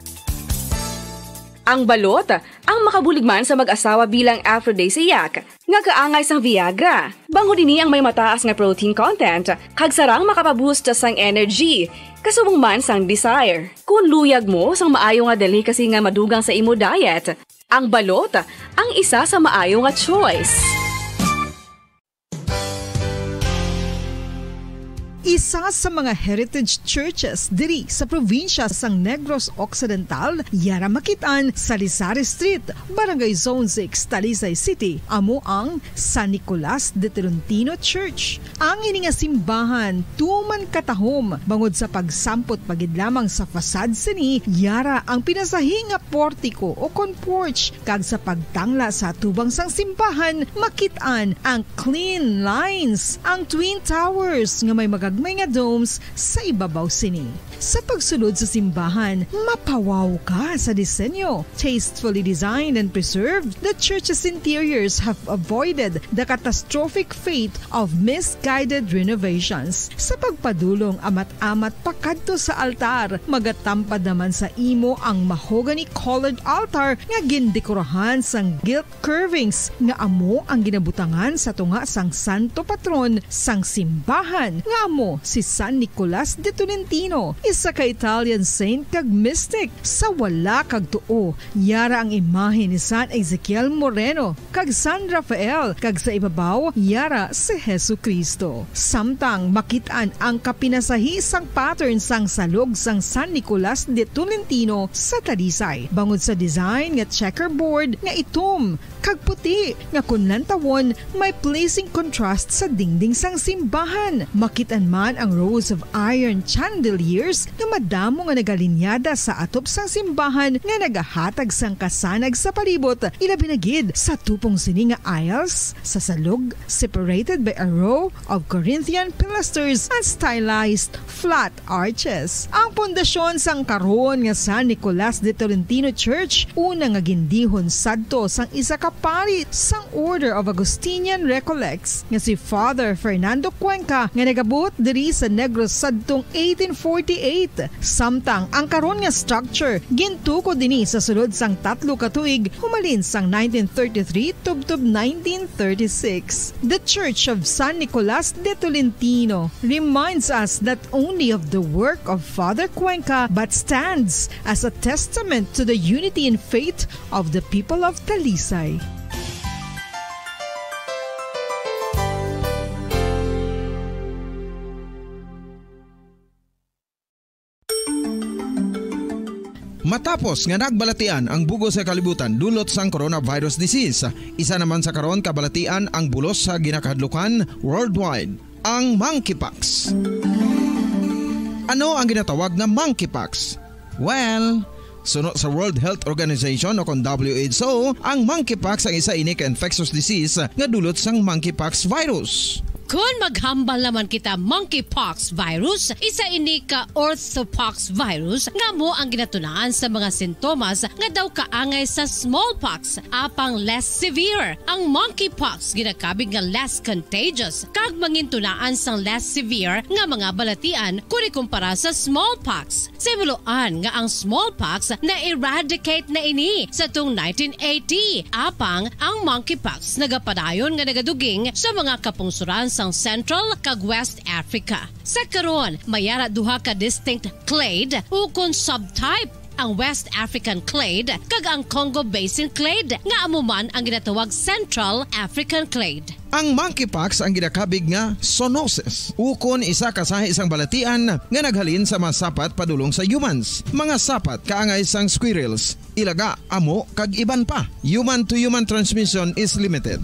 Ang balot, ang makabulig man sa mag-asawa bilang aphrodisiac, nga kaangay sang Viagra. Bangod ini ang may mataas nga protein content, kag sarang makapaboost sang energy, kasubong man sang desire. Kung luyag mo sang maayo nga delicacy nga madugang sa imo diet, ang balot ang isa sa maayo nga choice. Isa sa mga heritage churches diri sa probinsya sang Negros Occidental, yara makit-an sa Rizal Street, Barangay Zone six, Talisay City, amo ang San Nicolas de Tolentino Church. Ang ini nga simbahan tuman katahom bangod sa pagsampot pa gid lamang sa facade sini, yara ang pinasahi nga portiko o kon porch, kag sa pagtangla sa atubang sang simbahan makit-an ang clean lines, ang twin towers nga may magagmay nga domes sa ibabaw sini. Sa pagsulod sa simbahan, mapawaw ka sa disenyo. Tastefully designed and preserved, the church's interiors have avoided the catastrophic fate of misguided renovations. Sa pagpadulong amat-amat pakadto sa altar, magatampad naman sa imo ang mahogany-colored altar nga gindekorahan sang gilt curvings nga amo ang ginabutangan sa tunga sang santo patron sang simbahan, nga amo si San Nicolas de Tolentino, isa ka Italian saint kag mystic. Sa wala kag tuo, yara ang imahe ni San Ezekiel Moreno kag San Rafael, kag sa ibabaw, yara si Jesu-Cristo. Samtang makit-an ang kapinasahi sang pattern sang salog sang San Nicolas de Tolentino sa Talisay, bangod sa design nga checkerboard nga itom kag puti, nga kun lantawon, may pleasing contrast sa dingding sang simbahan. Makit-an man ang rows of iron chandeliers nga madamo nga nagalinyada sa atop sang simbahan nga nagahatag sang kasanag sa palibot, ilabi na gid sa tupong sini nga aisles sa salog, separated by a row of Corinthian pilasters and stylized flat arches. Ang pundasyon sang karon nga San Nicolas de Tolentino Church, una nga gindihon sadto sang isa ka pari sang Order of Augustinian Recollects, nga si Father Fernando Cuenca, nga nagabuot diri sa Negros sadtong eighteen forty-eight. Samtang ang karon nga structure gintukod ini sa sulod sang tatlo ka tuig, humalin sang nineteen thirty-three tubtob nineteen thirty-six. The Church of San Nicolas de Tolentino reminds us not only of the work of Father Cuenca, but stands as a testament to the unity in faith of the people of Talisay. Matapos nga nagbalatian ang bug-os nga kalibutan dulot sang coronavirus disease, isa naman sa karon kabalatian ang bulos sa ginakahadlukan worldwide, ang monkeypox. Ano ang ginatawag nga monkeypox? Well, suno sa World Health Organization o kon W H O, ang monkeypox ang isa ini ka infectious disease nga dulot sang monkeypox virus. Kon maghambal naman kita monkeypox virus, isa ini ka orthopox virus nga amo ang ginatunaan sa mga sintomas nga daw kaangay sa smallpox, apang less severe. Ang monkeypox ginakabig nga less contagious kag mangintunaan sang less severe nga mga balatian kon ikumpara sa smallpox. Sa himuloan nga ang smallpox na-eradicate na ini sa tung nineteen eighty, apang ang monkeypox nagapadayon nga nagaduging sa mga kapungsoran sang Central kag West Africa. Sa karon, may ara duha ka distinct clade ukon subtype, ang West African clade kag ang Congo Basin clade, nga amo man ang ginatawag Central African clade. Ang monkeypox ang ginakabig nga zoonosis, ukon isa ka sahi sang balatian nga naghalin sa mga sapat padulong sa humans, mga sapat kaangay sang squirrels, ilaga, amo, kag iban pa. Human-to-human transmission is limited.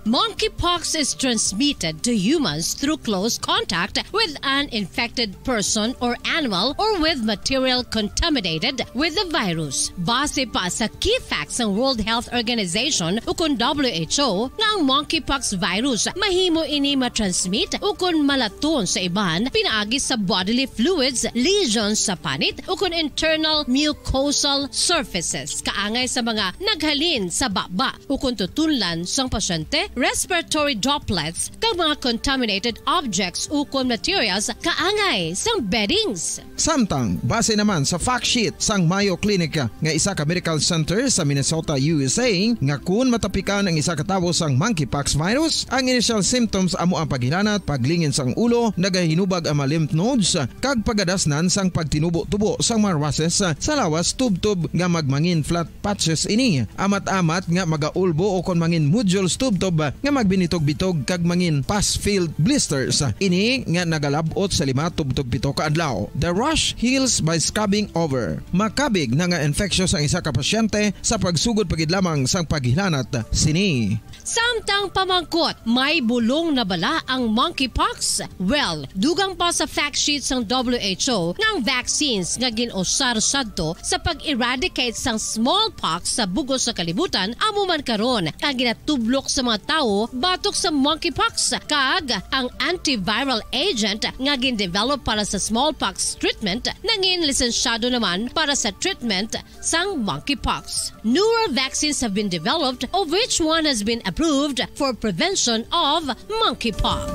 Monkeypox is transmitted to humans through close contact with an infected person or animal or with material contaminated with the virus. Base pa sa key facts sang World Health Organization ukon W H O, nga ang monkeypox virus mahimo ini matransmit ukon malaton sa iban pinaagi sa bodily fluids, lesions sa panit, ukon internal mucosal surfaces, kaangay sa mga naghalin sa baba ukon tutunlan sang pasyente, respiratory droplets, kag mga contaminated objects ukon materials kaangay sang beddings. Samtang, base naman sa fact sheet sang Mayo Clinic nga isa ka medical center sa Minnesota, U S A, nga kun matapikan ang isa ka tawo sang monkeypox virus, ang initial symptoms amo ang paghilanat, paglingin sang ulo, nagahinubag ang mga lymph nodes, kag pagadasnan sang pagtinubo-tubo sang mga rushes sa lawas, tubtob nga magmangin flat patches ini, amat-amat nga magaulbo ukon mangin nodules tubtob nga magbinitog-bitog kag mangin pus-filled blisters. Ini nga nagalab-ot sa lima tubtob pito ka adlaw. The rash heals by scabbing over. Makabig na nga infectious ang isa ka pasyente sa pagsugod pa gid lamang sang paghilanat sini. Samtang pamangkot, may bulong na bala ang monkeypox? Well, dugang pa sa fact sheet sang W H O nga ang vaccines nga gin-usar sadto sa pag-eradicate sang smallpox sa bug-os nga kalibutan amo man karon ang ginatublok sa mga tawo batok sa monkeypox, kag ang antiviral agent nga gin-develop para sa smallpox treatment nangin lisensyado naman para sa treatment sang monkeypox. Newer vaccines have been developed, of which one has been approved for prevention of monkeypox.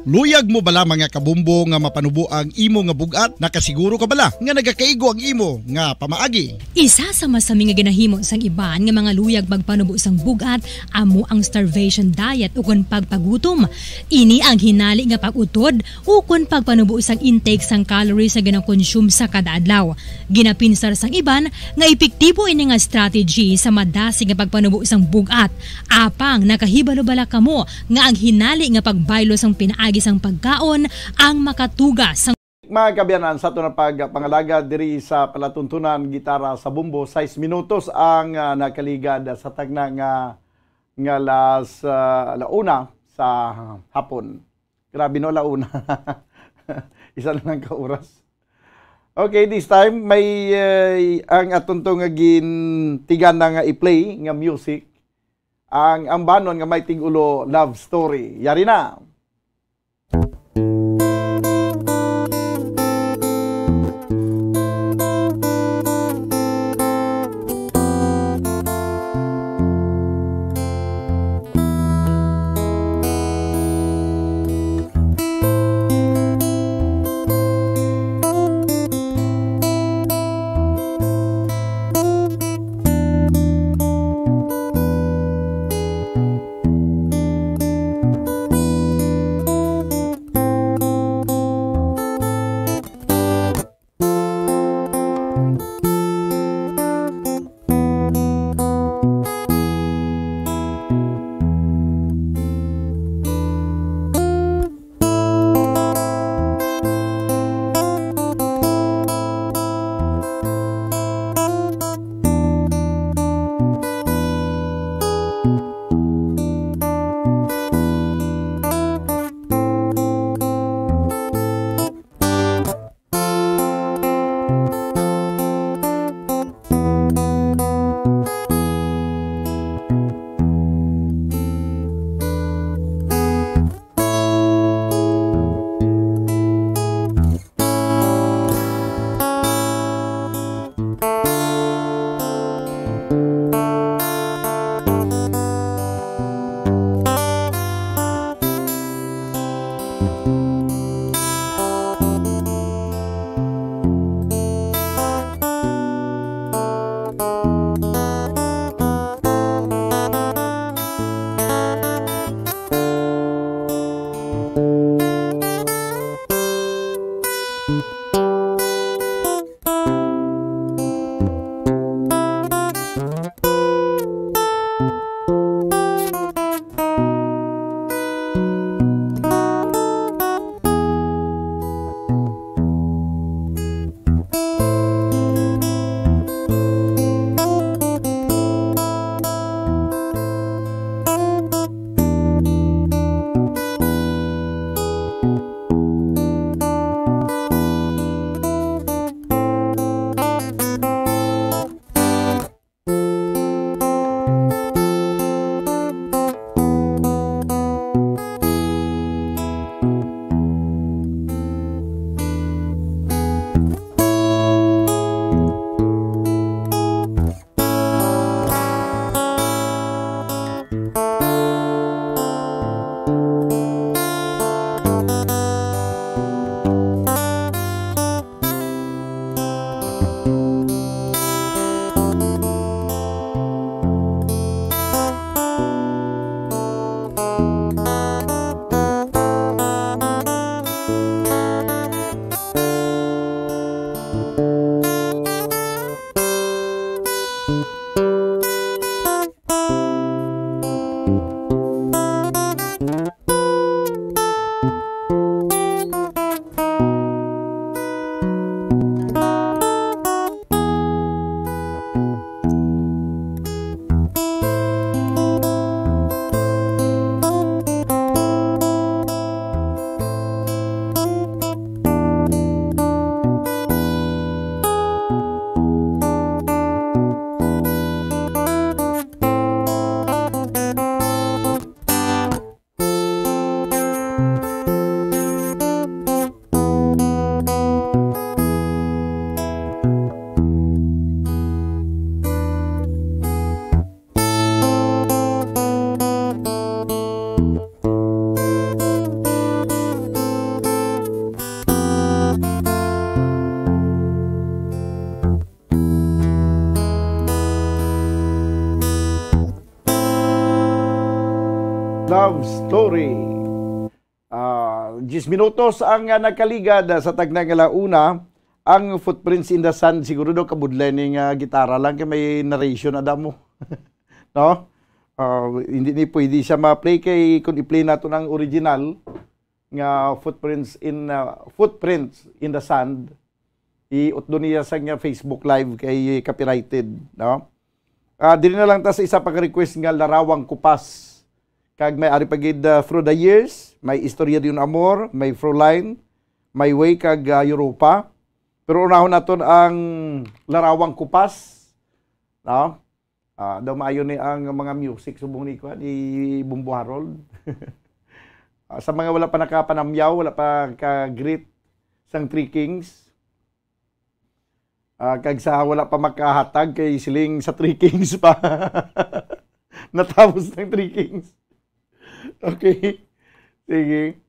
Luyag mo bala, mga kabumbo, nga mapanubo ang imo nga bug-at? Nakasiguro ka bala nga nagakaigo ang imo nga pamaagi? Isa sa masami nga ginahimo sang iban nga mga luyag magpanubo sang bug-at amo ang starvation diet ukon pagpagutom. Ini ang hinali nga pag-utod ukon pagpanubo sang intake sang calories nga ginakonsume sa kada adlaw. Ginapinsar sang iban nga epektibo ini nga strategy sa madasig nga pagpanubo sang bug-at. Apang nakahibalo bala kamo nga ang hinali nga pagbaylo sang pinaagi sang pagkaon ang makatuga sang Mga kaabyanan, sa aton nga pagpangalagad diri sa palatuntunan, gitara sa bombo, sais minutos ang, ah, nakaligad sa tagna nga, nga las, ah, la una sa hapon. Grabe, no, la una. Isa na lang ka oras. Okay, this time, may, eh, ang aton to nga gintigan na nga i-play nga music, ang ambanon nga may tig-ulo love story. Yari na. Story. Ah, diyes minutos ang, ah, nagkaligad, ah, sa tagna nga la una. Ang Footprints in the Sand, siguro daw kabudlay ni nga gitara lang kay may narration na damo. No? Ah, hindi ni pwede siya ma-play kay kung i-play nato ang original nga Footprints in, ah, Footprints in the Sand, iutdo niya sa nga Facebook Live kay copyrighted, no? Ah, diri na lang ta sa isa pa ka request nga Larawang Kupas. Kag may ari pa gid, ah, Through the Years, may Istorya de un Amor, may Fräulein, may Way kag, ah, Europa. Pero unahon naton ang Larawang Kupas, no? Ah, daw maayo ni ang mga music subong ni kuan, ni Bumbo Harold. Ah, sa mga wala pa nakapanamyaw, wala pa ka-greet sang Three Kings. Ah, kag sa wala pa makahatag kay siling sa Three Kings pa. Natapos ng Three Kings. Okay. Sige.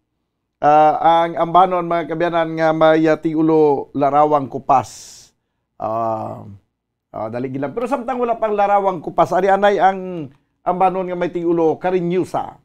Ah, ang ambanon, mga kaabyanan, nga may, ah, tigulo Larawang Kupas. Ah, ah, dali gid lang. Pero samtang wala pang Larawang Kupas, ari anay ang ambanon nga may tigulo Cariñosa.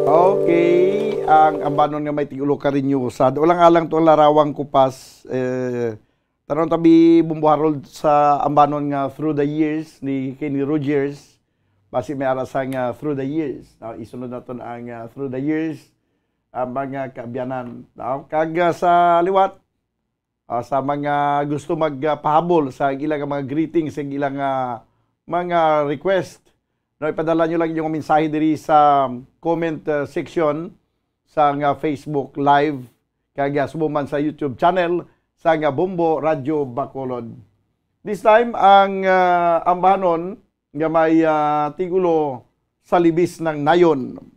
Okay, ang ambanon nga may tigulo Cariñosa. Daw lang alang to ang Larawang Kupas, eh, Tanon tabi, Bumbo Harold, sa ambanon nga Through the Years ni Kenny Rogers. Basi may ara sa nga Through the Years. Ah, isunod naton ang, ah, Through the Years, ah, mga kaabyanan. No? Kag, ah, sa liwat, ah, sa mga gusto magpahabol sa ilang mga greetings, sa ilang, ah, mga request, no, ipadala nyo lang inyong mensahe diri sa comment, ah, section sa nga Facebook Live, kag, ah, subong man sa YouTube channel sa nga Bombo Radyo Bacolod. This time, ang, ah, ambanon nga may, ah, tigulo Sa Libis ng Nayon.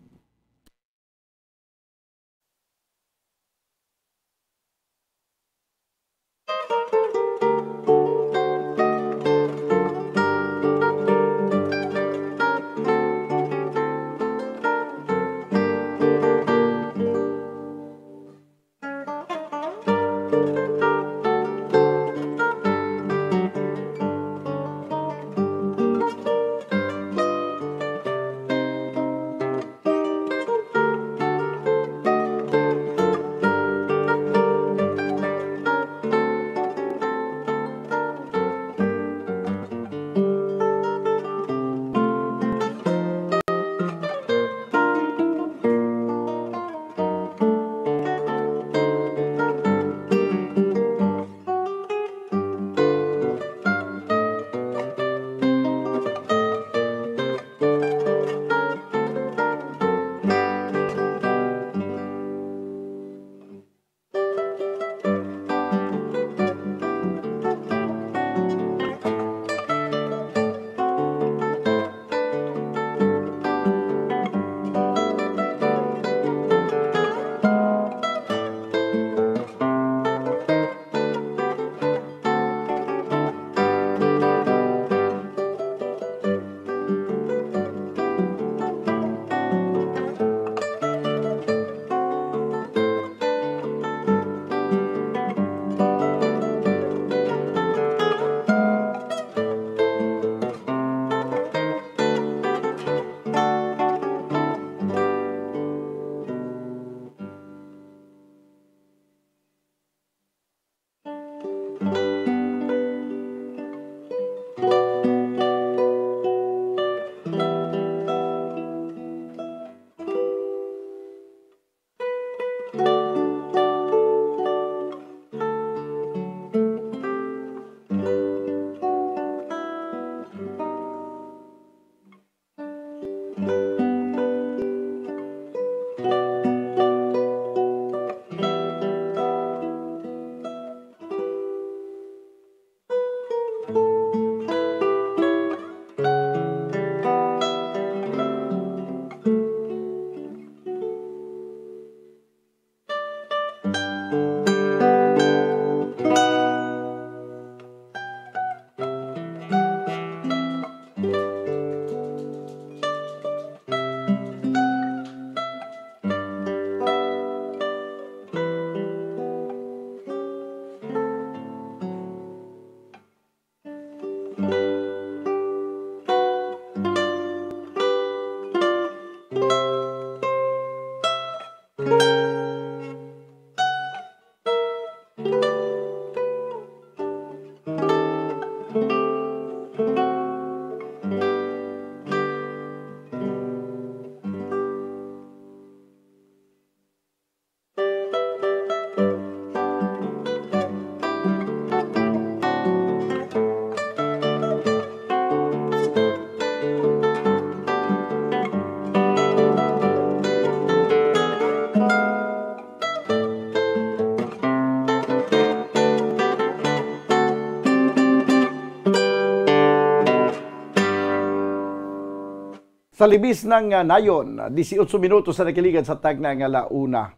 Sa libis ng, ah, nayon, disiotso minutos sa nakaligad sa tagna nga la una.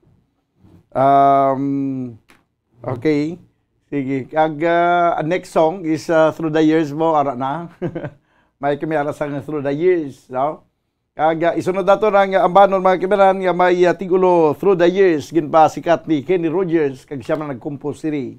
Um, okay. Sige. Kag, ah, ang next song is, ah, Through the Years mo, ara na. May kami ara sang Through the Years, no? Kag, ah, isunod nato na nga ambanon, mga kaibigan, nga may, ah, titulo Through the Years, ginpasikat ni Kenny Rogers, kag siya man nag-compose sini.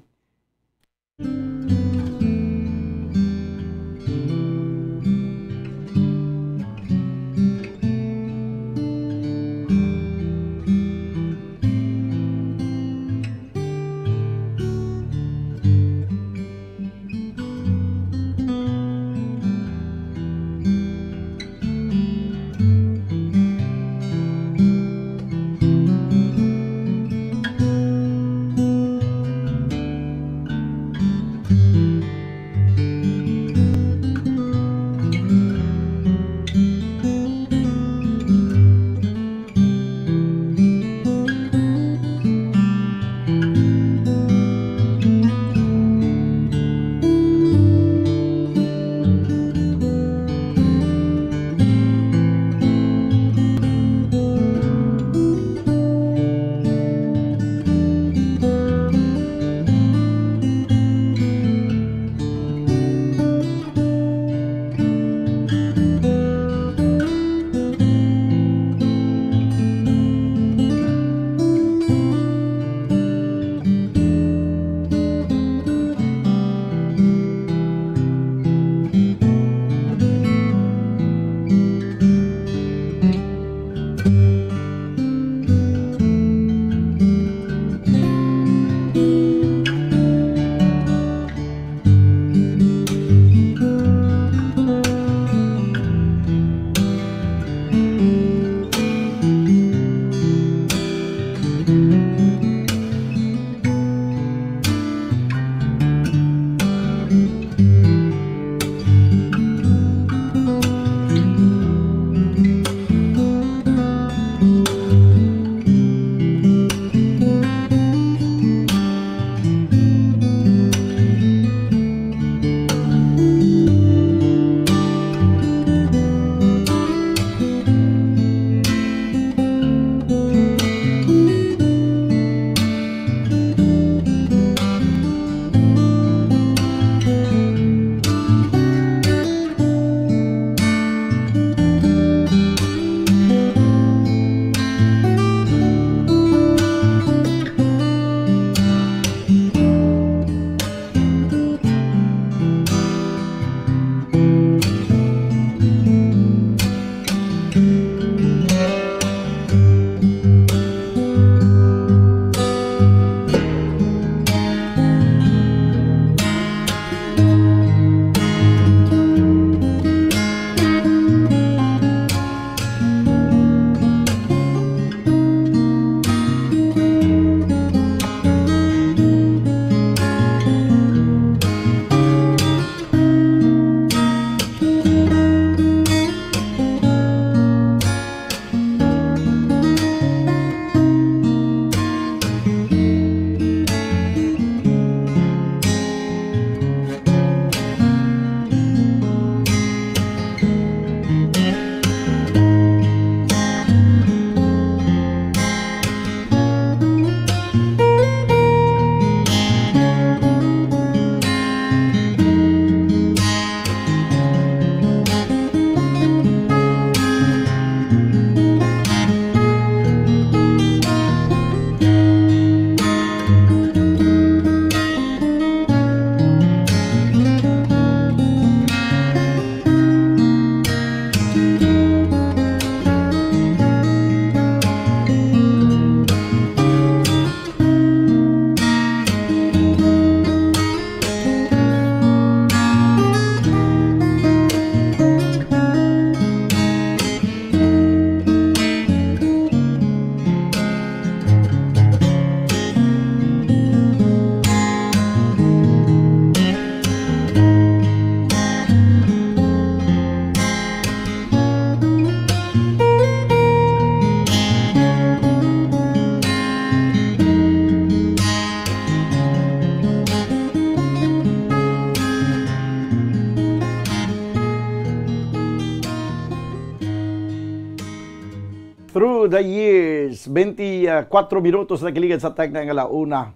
Through the years, twenty-four minutos na giligad sa tagna nga ala una.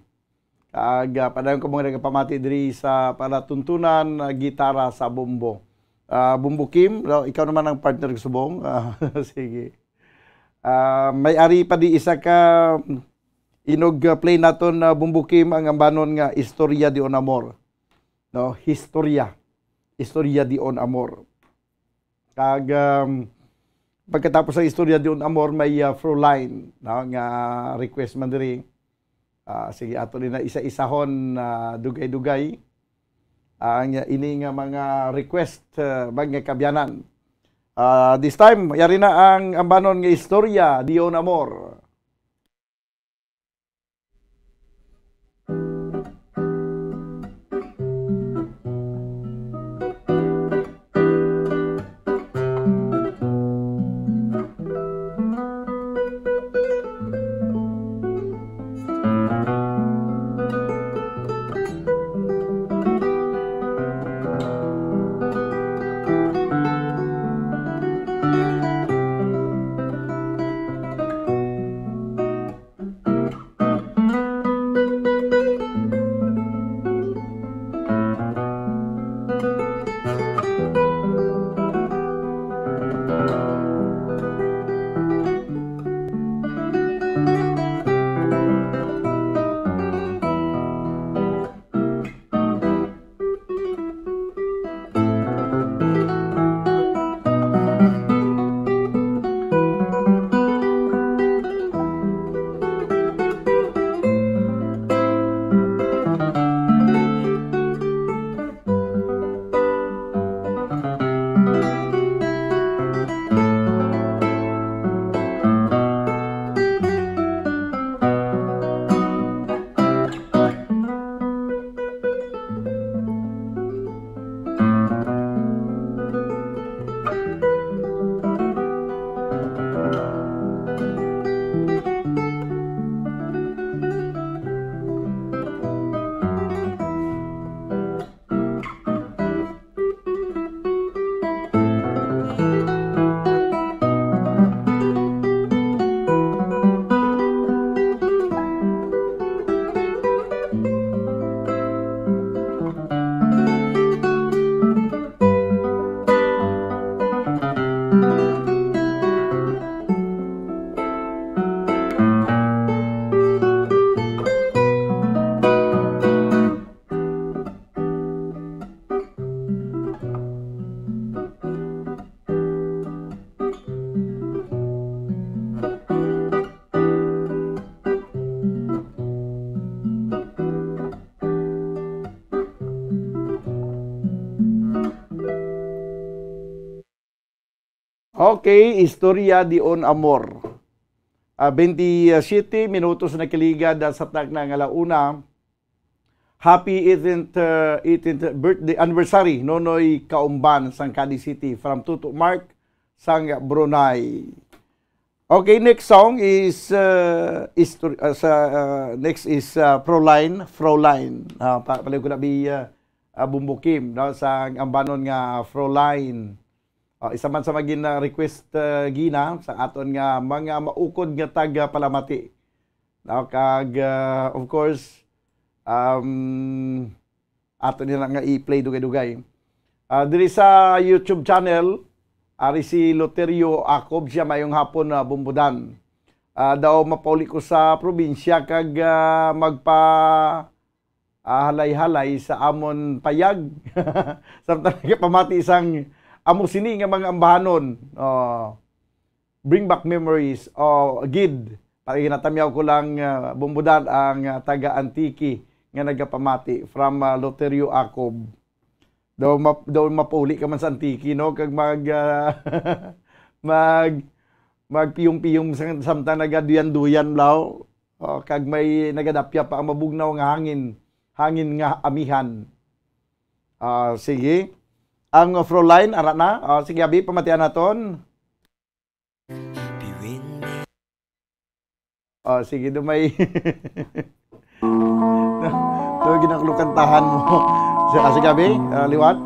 Kag, ah, padayon ko mga nagapamati diri sa palatuntunan, ah, gitara sa Bombo. Ah, Bombo Kim, no, ikaw naman ang partner ko subong. Ah, sige. Ah, may ari pa di isa ka inog, ah, play naton na Bombo Kim ang ambanon nga Istorya de un Amor. No, Historia. Istorya de un Amor. Kag, um, pagkatapos sa Istorya de un Amor, may, uh, Fräulein, no, nga request man diri. Ah, sige, ato ni na isa-isahon, ah, dugay-dugay ang, uh, ini nga mga request, uh, mga kaabyanan. Ah, this time, yari na ang ambanon nga Istorya de un Amor. Okay, Istorya de un Amor. Ah, twenty-seven minutos na kaligad, ah, sa tagna nga ala una. Happy eighteenth, uh, eighteenth birthday anniversary, Nonoy Kaumban, sang Cadiz City, from Tuto Mark, sang Brunei. Okay, next song is, uh, is, uh, sa, uh, next is, uh, Proline, Fräulein. Ah, pa-, palayo ko na bi, uh, uh, Bumbo Kim, no, sang ambanon nga Fräulein. Ah, isa man sa magin, uh, request, uh, gina sa aton nga mga maukod nga taga Palamati. No, kag, uh, of course, um, ato nila nga i-play dugay-dugay. Ah, diri sa YouTube channel, ari si Loterio Acob, siya, "Mayong hapon, ah, Bumbudan. Ah, daw mapauli ko sa probinsya kag, ah, magpa, ah, halay-halay sa amon payag." Samtang nagapamati sang amo sini nga mga ambahanon. Oh. Bring back memories. O, gid, pag ginatamyaw ko lang, ah, Bumbudan, ang, ah, taga Antique nga nagapamati from, ah, Loterio Acob. Daw map-, daw mapauli ka man sa Antique, no? Kag mag, ah, mag, magpiyong-piyong sang-, samtang nagaduyan-duyan, blaw. O, kag may nagadapya pa ang mabugnaw nga hangin, hangin nga amihan. Ah, sige. Ang, ah, Fräulein, ara na. Ah, sige, abi, pamatian naton. Oh, sige, dumay. Ito, ginakulukantahan mo. Sa kasi gabi, ah, liwat.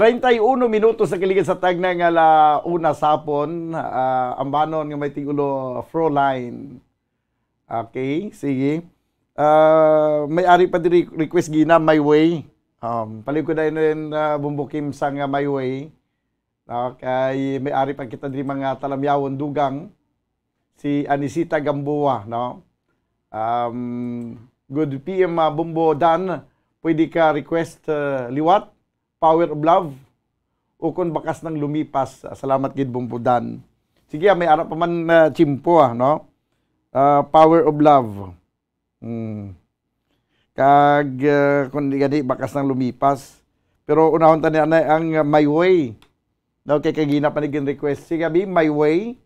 Treinta y uno minutos sa kaligid sa tagna nga ala una sa hapon, ah, ambanon nga may tigulo Froline. Okay, sige. Ah, may ari pa diri request gina, My Way. Um, palig ko dahil rin, ah, Bumbo Kim sa nga My Way. Okay, may ari pa kita diri mga talamyawon dugang. Si Anisita Gamboa, no? Um, good P M, ah, Bumbo Dan, pwede ka request, ah, liwat, Power of Love, o kung bakas nang lumipas. Ah, salamat gid, Bumbo Dan. Sige, ah, may ara pa man, ah, tiyempo, ah, no? Ah, Power of Love. Hmm. Kag, ah, kung di gani, bakas nang lumipas. Pero unahon ta ni anay ang, ah, My Way. No, kay kagina pa ni gin-request. Sige, abi, My Way.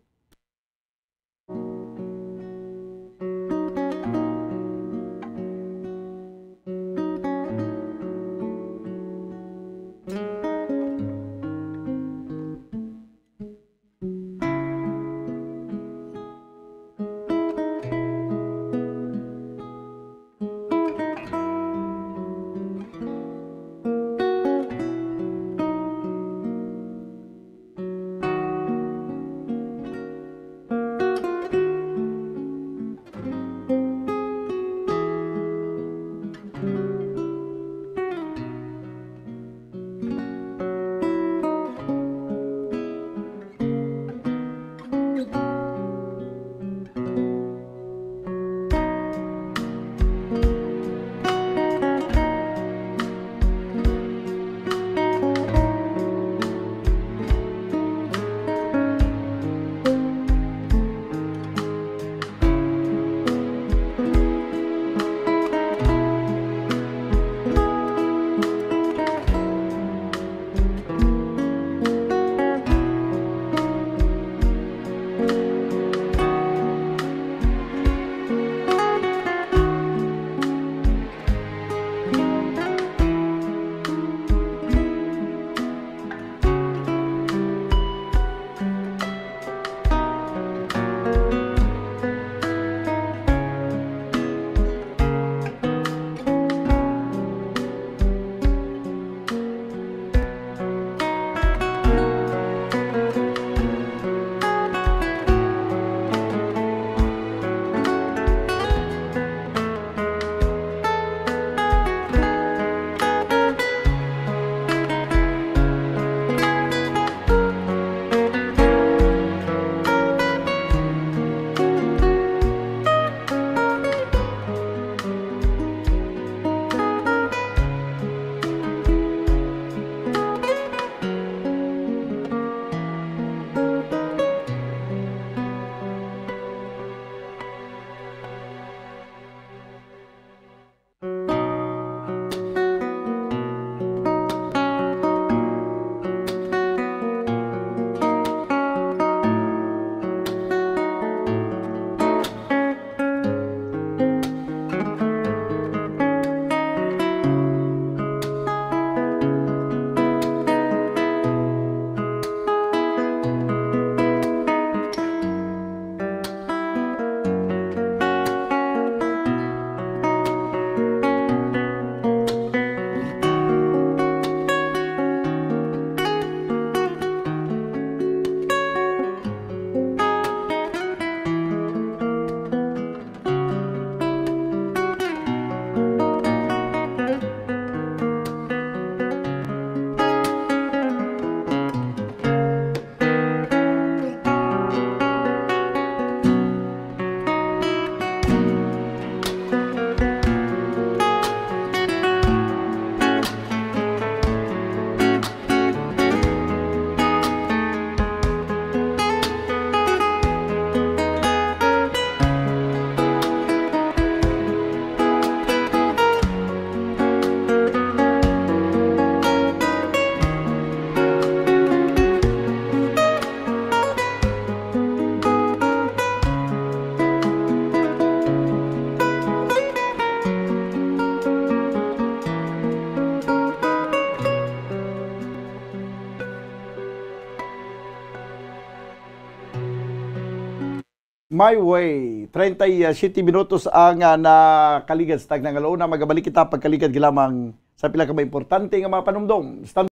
My Way. Treinta y siete minutos ang, ah, nakaligad sa tagna nga ala una. Magabalik kita pagkaligad lamang sa pila ka mga importante nga mga panumdom. Stand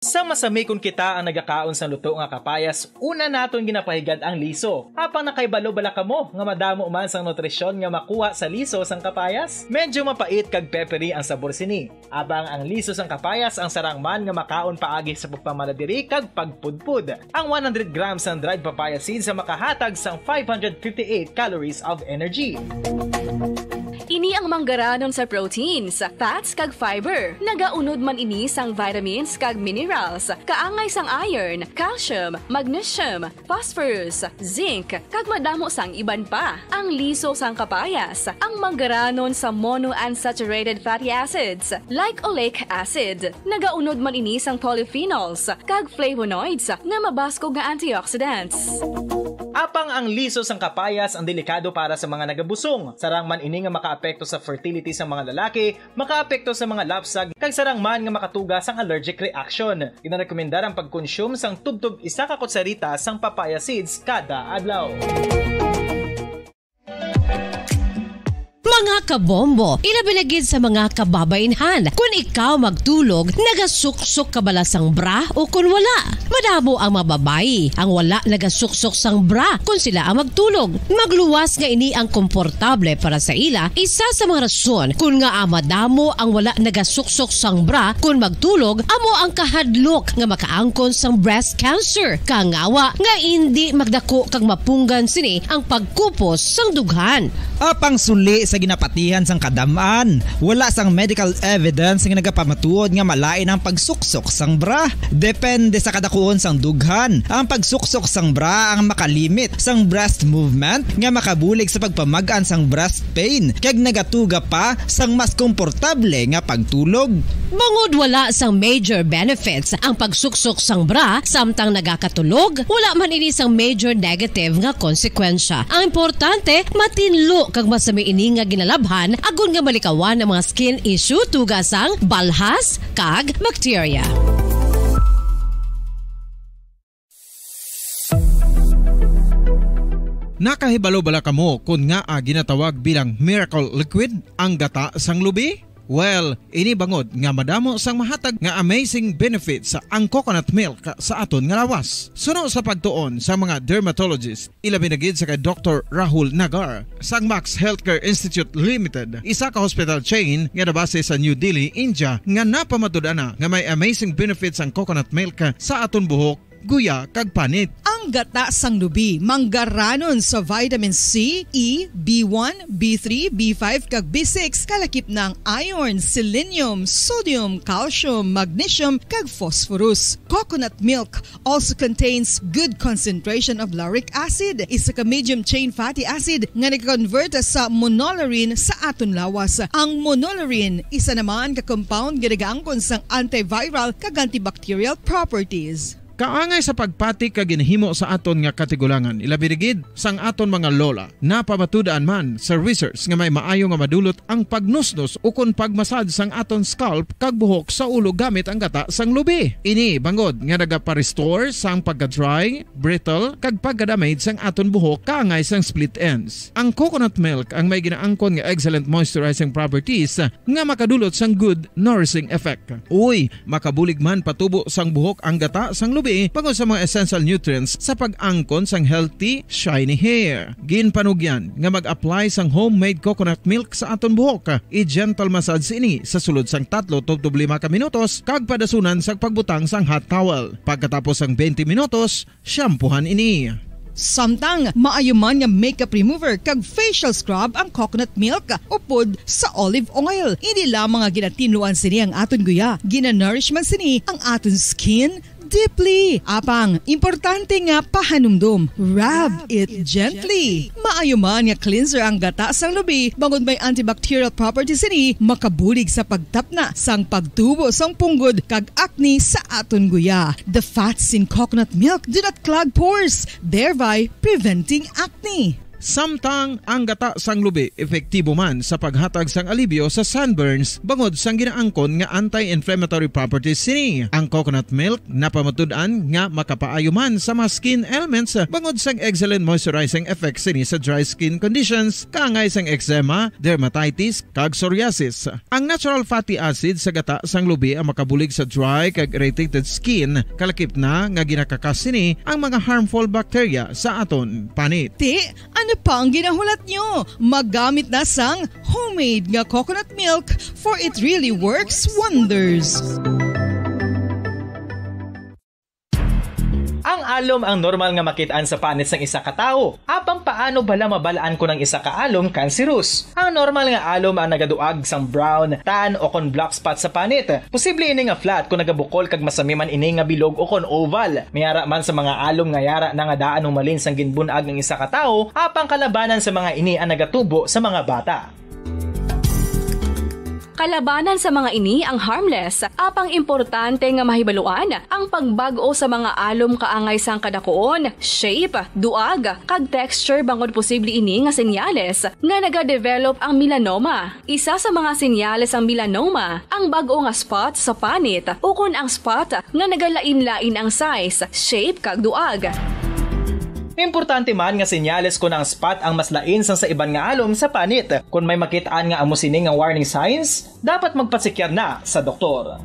Sa masami kon kita ang nagakaon sang luto nga kapayas, una naton ginapahigad ang liso. Apang nakahibalo bala kamo nga madamo man sang nutrisyon nga makuha sa liso sang kapayas? Medyo mapait kag peppery ang sabor sini. Apang ang liso sang kapayas ang sarang man nga makaon paagi sa pagpamala diri kag pagpudpod. Ang one hundred grams sang dried papaya seeds ang makahatag sang five hundred fifty-eight calories of energy. Ini ang manggaranon sa proteins, fats, kag fiber. Nagaunod man ini sang vitamins kag minerals, kaangay sang iron, calcium, magnesium, phosphorus, zinc, kag madamo sang iban pa. Ang liso sang kapayas, ang manggaranon sa monounsaturated fatty acids, like oleic acid. Nagaunod man ini sang polyphenols kag flavonoids nga mabaskog nga antioxidants. Apang ang liso sang kapayas ang delikado para sa mga nagabusong. Sarang man ini nga makaapekto sa fertility sa mga lalaki, makaapekto sa mga lapsag, kag sarang man nga makatuga sang allergic reaction. Ginarekomendar ang pagkonsume sang tubtob isa ka kutsarita sang papaya seeds kada adlaw. Mga kabombo, ilabi na gid sa mga kababainhan. Kun ikaw magtulog, nagasuksok ka bala sang bra o kun wala? Madamo ang mga babayi ang wala nagasuksok sang bra kun sila ang magtulog. Magluwas nga ini ang komportable para sa ila, isa sa mga rason kun ngaa madamo ang wala nagasuksok sang bra kun magtulog, amo ang kahadlok nga makaangkon sang breast cancer. Kangawa nga indi magdako kag mapunggan sini ang pagkupos sang dughan. Apang suli sa ginapatihan sang kadam-an, wala sang medical evidence nga nagapamatuod nga malain ang pagsuksok sang bra. Depende sa kadakuon sang dughan, ang pagsuksok sang bra ang makalimit sang breast movement nga makabulig sa pagpamag-an sang breast pain kag nagatuga pa sang mas komportable nga pagtulog. Bangod wala sang major benefits ang pagsuksok sang bra samtang nagakatulog, wala man ini sang major negative nga konsekwensya. Ang importante, matinlo kag masami ini nga ginalabhan agod nga malikawan ang mga skin issue tuga sang balhas kag bakterya. Nakahibalo bala kamo kon ngaa ginatawag bilang miracle liquid ang gata sang lubi? Well, ini bangod nga madamo sang mahatag nga amazing benefits ang coconut milk sa aton nga lawas. Suno sa pagtuon sa mga dermatologist, ilabi na gid sa kay Doktor Rahul Nagar sang Max Healthcare Institute Limited, isa ka hospital chain nga nabase sa New Delhi, India, nga napamatud-an na nga may amazing benefits ang coconut milk sa aton buhok, guya, kag panit. Ang gata sang lubi manggaranon sa vitamin C, E, B one, B three, B five, kag B six, kalakip na ang iron, selenium, sodium, calcium, magnesium, kag phosphorus. Coconut milk also contains good concentration of lauric acid, isa ka medium chain fatty acid nga nag-convert sa monolaurin sa aton lawas. Ang monolaurin isa naman ka compound nga nagaangkon sang antiviral kag antibacterial properties. Kaangay sa pagpati kag ginhimo sa aton nga katigulangan, ilabi na gid sang aton mga lola. Napamatud-an man sa research nga may maayo nga madulot ang pagnusnos ukon pagmasad sang aton scalp kag buhok sa ulo gamit ang gata sang lubi. Ini bangod nga nagapa-restore sang pagka-dry, brittle, kag pagka-damage sang aton buhok kaangay sang split ends. Ang coconut milk ang may ginaangkon nga excellent moisturizing properties nga makadulot sang good nourishing effect. Uy, makabulig man patubo sang buhok ang gata sang lubi bangod sa mga essential nutrients sa pag-angkon sang healthy, shiny hair. Ginpanugyan nga mag-apply sang homemade coconut milk sa aton buhok. I-gentle massage ini sa sulod sang tatlo tubtob lima ka minutos kag padasunan sa pagbutang sang hot towel. Pagkatapos sang twenty minutos, shampoohan ini. Samtang maayo man nga makeup remover kag facial scrub ang coconut milk upod sa olive oil. Hindi lamang nga ginatinluan sini ang aton guya, ginanourish man sini ang aton skin deeply. Apang, importante nga pahanumdom, rub it gently. Maayo man nga cleanser ang gata sang lubi, bangod may antibacterial properties sini, makabulig sa pagtapna sang pagtubo sang punggod kag acne sa aton guya. The fats in coconut milk do not clog pores, thereby preventing acne. Samtang ang gata sang lubi epektibo man sa paghatag sang alibyo sa sunburns bangod sang ginaangkon nga anti-inflammatory properties sini. Ang coconut milk napamatud-an nga makapaayo man sa mga skin ailments bangod sang excellent moisturizing effect sini sa dry skin conditions kaangay sang eczema, dermatitis, kag psoriasis. Ang natural fatty acid sa gata sang lubi ang makabulig sa dry kag irritated skin, kalakip na nga ginakakas sini ang mga harmful bacteria sa aton panit. Ti, ano pa ang ginahulat nyo? Maggamit na sang homemade nga coconut milk, for it really works wonders. Ang alom ang normal nga makit-an sa panit sang isa ka tawo. Apang paano bala mabal-an kon ang isa ka alom cancerous? Ang normal nga alom ang nagaduag sang brown, tan, o kon black spot sa panit. Posible ini nga flat kon nagabukol kag masami man ini nga bilog o kon oval. May ara man sa mga alom nga yara na nga daan humalin sang ginbun-ag ang isa ka tawo, apang kalabanan sa mga ini ang nagatubo sa mga bata. Kalabanan sa mga ini ang harmless, apang importante nga mahibaluan ang pagbag-o sa mga alom kaangay sang kadakuon, shape, duag, kag texture bangod posible ini nga senyales nga nagadevelop ang melanoma. Isa sa mga senyales sang melanoma ang bag-o nga spot sa panit ukon ang spot nga nagalain-lain ang size, shape, kag duag. Importante man nga senyales kon ang spot ang mas lain sang sa iban nga alom sa panit. Kon may makit-an nga amo sini nga warning signs, dapat magpatsikyar na sa doktor.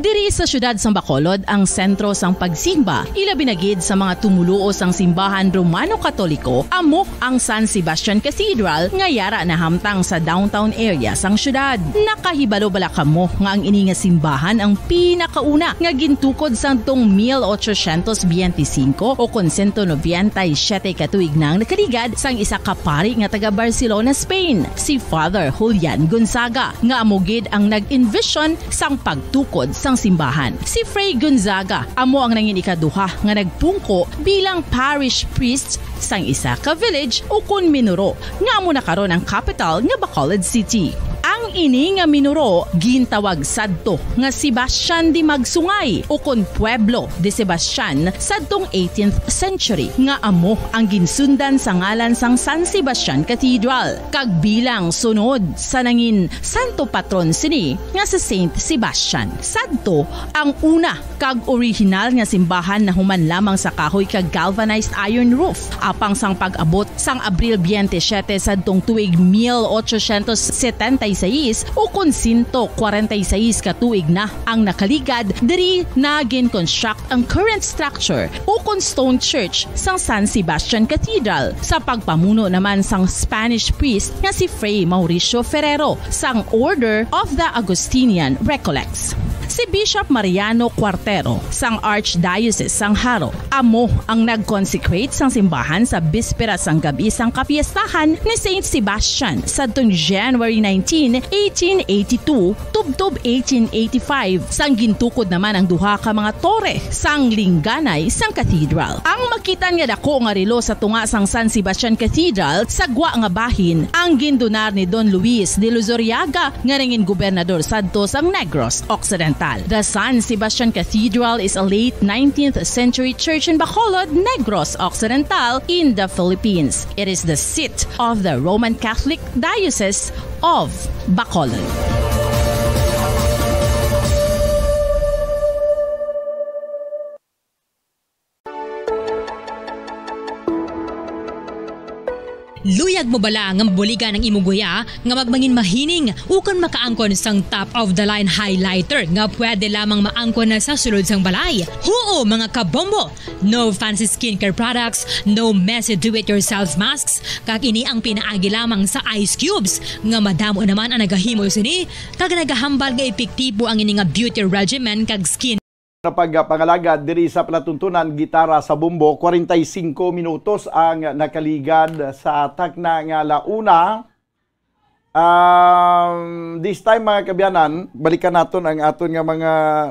Diri sa siyudad sang Bacolod ang sentro sang pagsimba, ilabi na gid sa mga tumoluo sang simbahan Romano-Katoliko, amo ang San Sebastian Cathedral nga yara nahamtang sa downtown area sang siyudad. Nakahibalo bala kamo nga ang ini nga simbahan ang pinakauna nga gintukod sadtong mil ochocientos biyente singko o kon sento nobenta y siyete ka tuig na ang nakaligad sang isa ka pari nga taga Barcelona, Spain, si Father Julian Gonzaga, nga amo gid ang nag-envision sang pagtukod sang simbahan. Si Fray Gonzaga amo ang nangin ikaduha nga nagpungko bilang parish priest sang isa ka village ukon minuro nga amo na karon ang kapital nga Bacolod City. Ang ini nga minuro gintawag sadto nga Sebastian de Magsungay ukon Pueblo de Sebastian sadtong eighteenth century, nga amo ang ginsundan sa ngalan sang San Sebastian Cathedral, kag bilang sunod sa nangin santo patron sini nga si Saint Sebastian. Sadto ang una kag orihinal nga simbahan nahuman lamang sa kahoy kag galvanized iron roof. Apang sang pag-abot sang Abril biyente siyete sadtong tuig mil ochocientos setenta y seis, ukon sento kwarenta y seis ka tuig na ang nakaligad, diri na gin-construct ang current structure, ukon stone church, sang San Sebastian Cathedral, sa pagpamuno naman sang Spanish priest nga si Fray Mauricio Ferrero sang Order of the Augustinian Recollects. Si Bishop Mariano Cuartero sang Archdiocese sang Jaro amo ang nag-consecrate sang simbahan sa bispera sang gab-i sang kapiestahan ni Saint Sebastian sadtong January nineteen, eighteen eighty-two, tubtob eighteen eighty-five, sang gintukod naman ang duha ka mga tore sang lingganay sang cathedral. Ang makit-an nga dako nga relo sa tunga sang San Sebastian Cathedral sa gwa nga bahin ang gindonar ni Don Luis de Luzuriaga nga nangin gobernador sadto sang Negros Occidental. The San Sebastian Cathedral is a late nineteenth century church in Bacolod, Negros Occidental, in the Philippines. It is the seat of the Roman Catholic Diocese of Bacolod. Luyag mo bala nga mabuligan ang imo guya nga magmangin mahining ukon makaangkon sang top of the line highlighter nga pwede lamang maangkon na sa sulod sang balay? Huo, mga kabombo! No fancy skincare products, no messy do-it-yourself masks, kag ini ang pinaagi lamang sa ice cubes nga madamo naman ang nagahimo sini kag nagahambal nga epektibo ang ini nga beauty regimen kag skin na pagpangalagad diri sa palatuntunan gitara sa bombo. Kwarenta y singko minutos ang nakaligad sa takna nga launa. Um, this time, mga kabyanan, balikan naton ang aton nga mga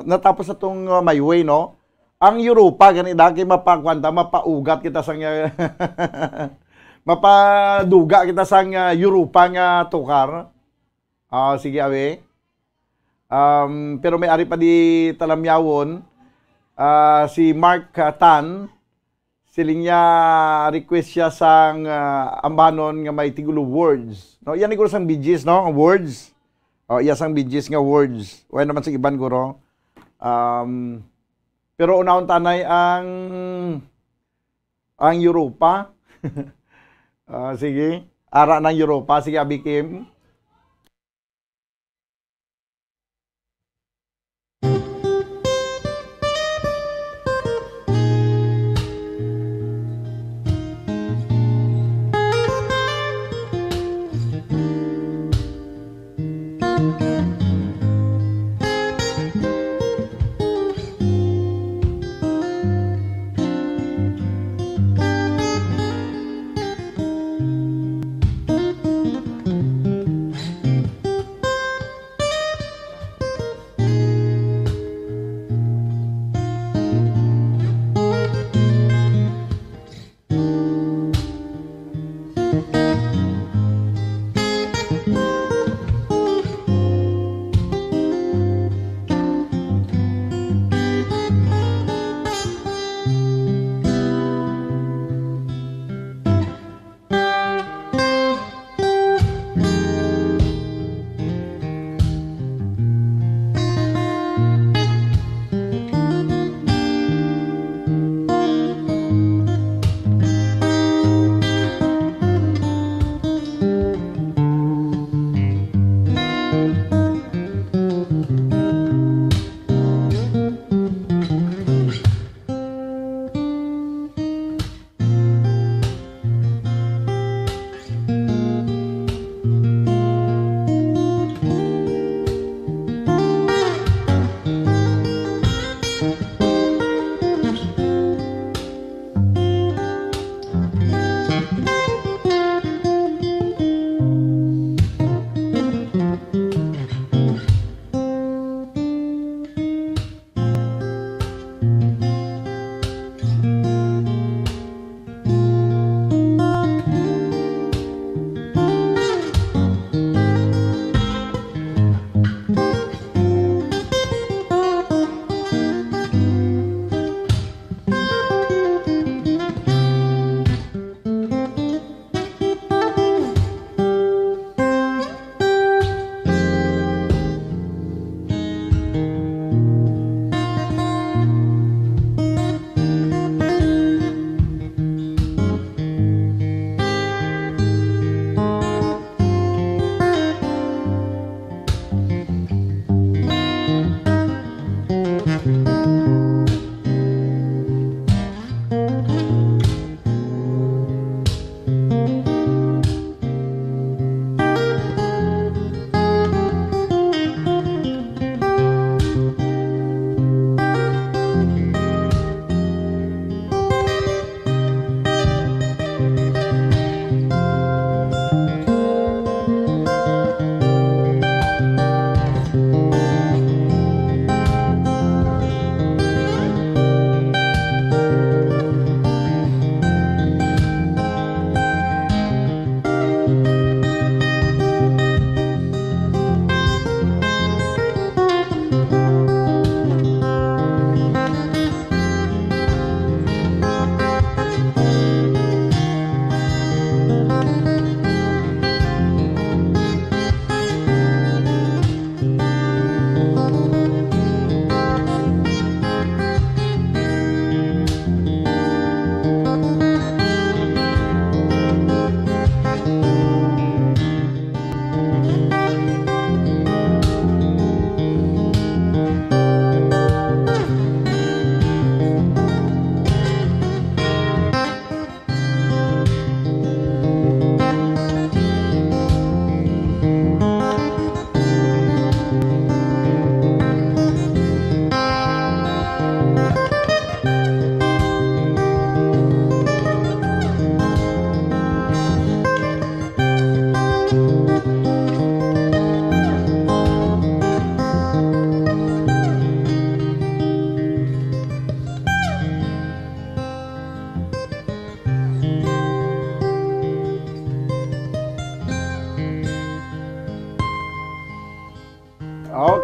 natapos atong, uh, my way, no? Ang Europa, gani, dahil kay mapakwanta, mapaugat kita sang, uh, mapaduga kita sang, uh, Europa nga tukar. Ah, sige, awi. Um, pero may ari pa di talamyawon, ah, si Mark, ah, Tan, siling niya, request siya sang, ah, ambanon nga may tigulo words. No, yan siguro sang Bee Gees, no? Ang words. O, iya sang Bee Gees nga words. Wala naman sa iban, guro. Um, pero unahon tanay ang, ang Europa. Ah, sige. Ara ng Europa. Sige, Abi Kim.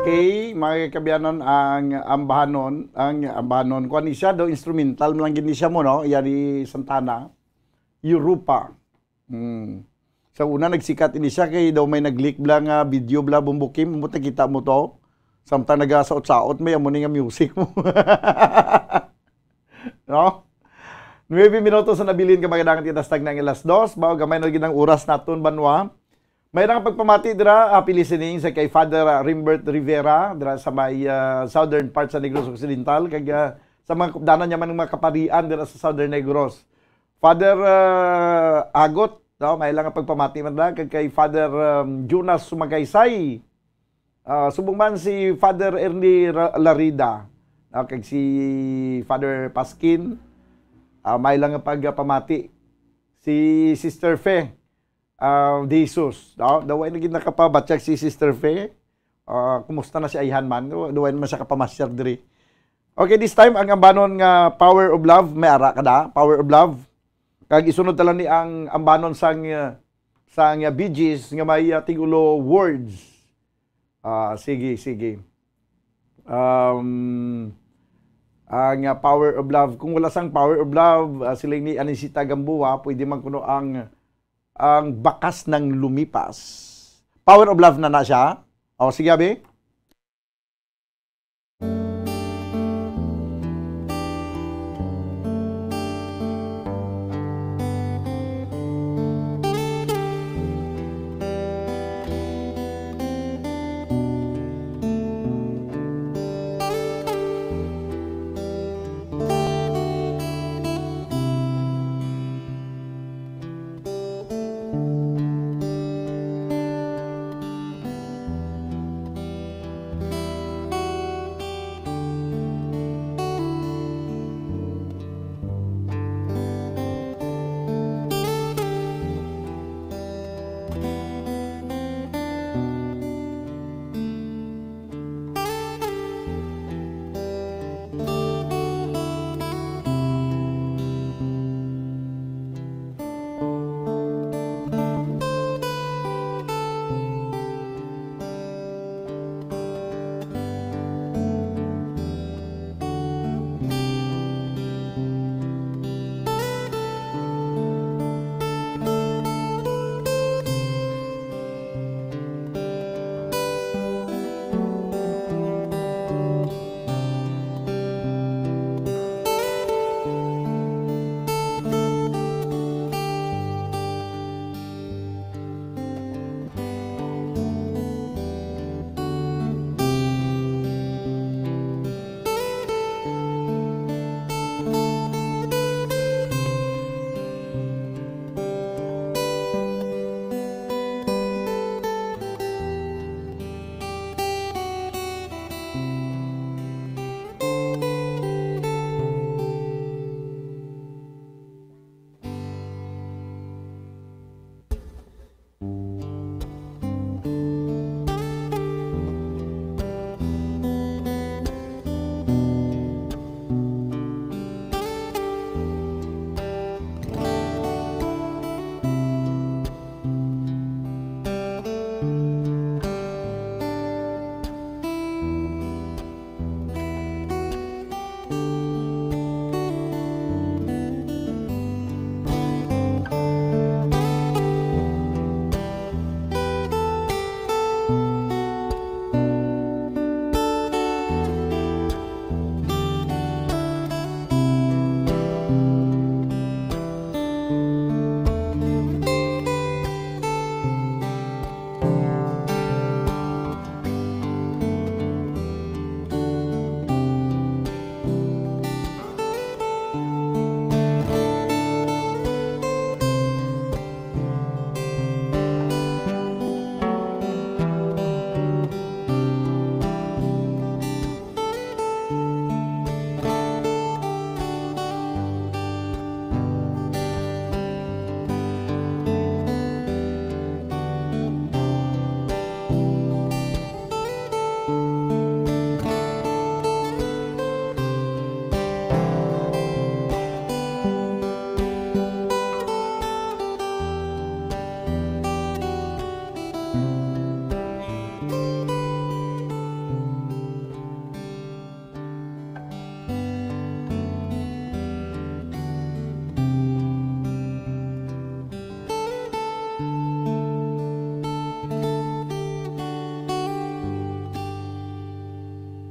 Okay, mga kabiyanan, ang Ambahanon, ang Ambahanon, kuwan ni siya, daw instrumental man lang gid ni siya mo, no? Iya ni Santana, Europa. Hmm. Sa una, nagsikat ini siya kay daw may nag-leak bla nga video bla, Bumbukim, mo nakita mo to? Samtang nagasaot-saot, may amo ni nga music mo. No? Nuebe minutos na nabilin ka magadangat kita sa tagna nga alas dos. Mao gamay na gid ang oras naton, banwa. May nga pagpamati dira, happy listening sa kay Father, ah, Rimbert Rivera dira sa may, ah, southern part sa Negros Occidental, kag, ah, sa mga kupdanan niya man nga mga kaparian dira sa Southern Negros. Father, ah, Agot, no, may nga pagpamati man dira kag kay Father, um, Jonas Sumagaysay. Ah, subong man si Father Ernie Ra-, Larida, no, kag si Father Paskin, ah, may nga pagpamati. Si Sister Fe, ah, De Jesus, no? Daw ay naging nakapabatyag si Sister Fe. Ah, kumusta na si Ayhan man? Daw ay naman siya kapamasyar diri. Okay, this time, ang Ambanon nga Power of Love, may ara ka da? Power of Love. Kag isunod ta lang ni ang Ambanon sang, ah, sang, ah, Bee Gees nga may, ah, tigulo Words. Ah, sige, sige. Um, ang, ah, Power of Love. Kung wala sang Power of Love, ah, siling ni Anisita Gamboa, pwede man kuno ang, ang Bakas ng Lumipas. Power of Love na na siya. O, sige, abi.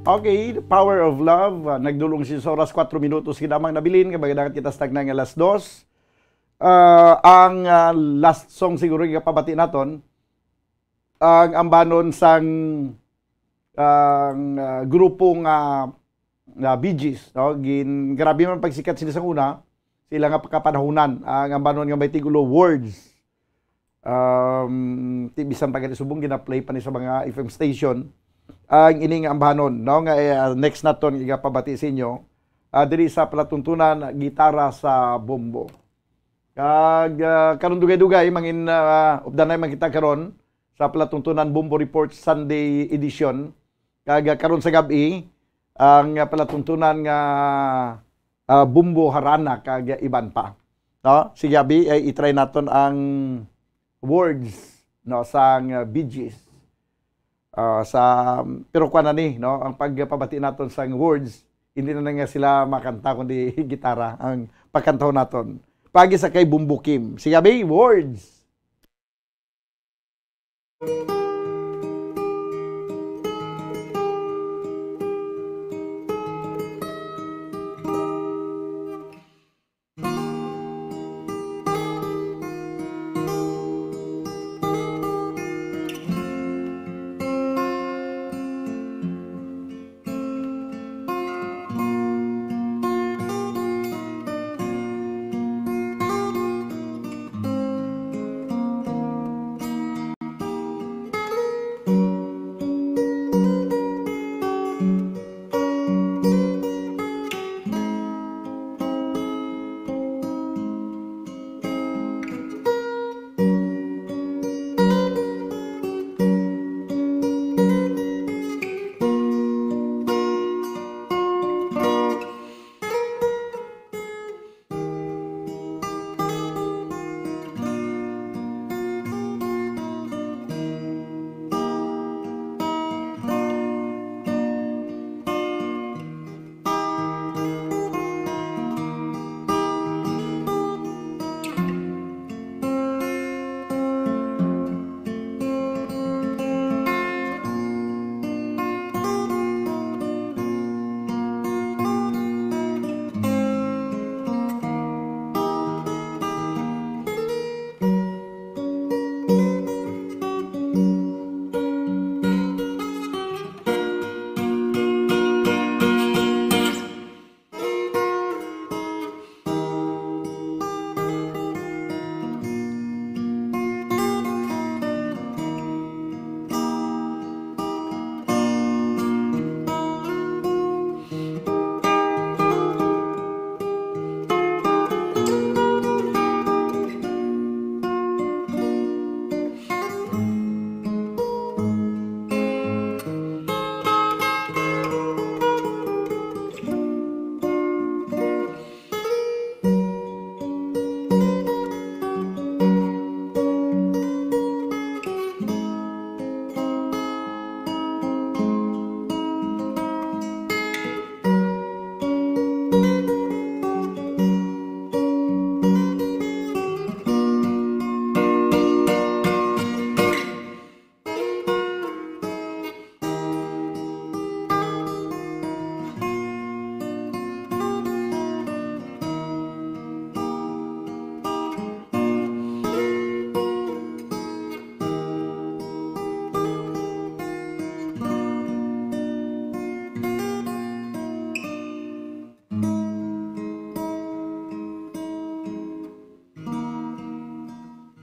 Okay, The Power of Love. Ah, nagdulong siya sa oras, kwatro minutos ginamang nabilin, kay magadangat kita sa tagnang alas dos. Ah, ang, ah, last song siguro nga pabati naton, ang ambanon sang, ang, ah, grupo nga, nga Bee Gees, no? Gin-, grabe man pagsikat sila sa una, sila nga pakapanahunan, ang ambanon nga may tigulo Words. Um, ti bisan pa gani subong gina-play pa ni sa mga F M station ang ining ambanon, no, nga, eh, next naton igapabati sa inyo, ah, diri sa palatuntunan gitara sa bombo. Kag, ah, karon dugay-dugay mangin, ah, updanay man kita karon sa palatuntunan Bombo Report Sunday edition. Kag, ah, karon sa gab-i ang, ah, palatuntunan nga, ah, bombo, harana kag iban pa. No? Sige, abi, ay i-try naton ang Words, no, sang, ah, Bee Gees. Ah, sa, pero kuwan na ni, no, ang pagpabati naton sang Words, hindi na nga sila makanta kundi gitara ang pagkantahon naton. Pagi sa kay Bumbo Kim. Sige, abi, Words.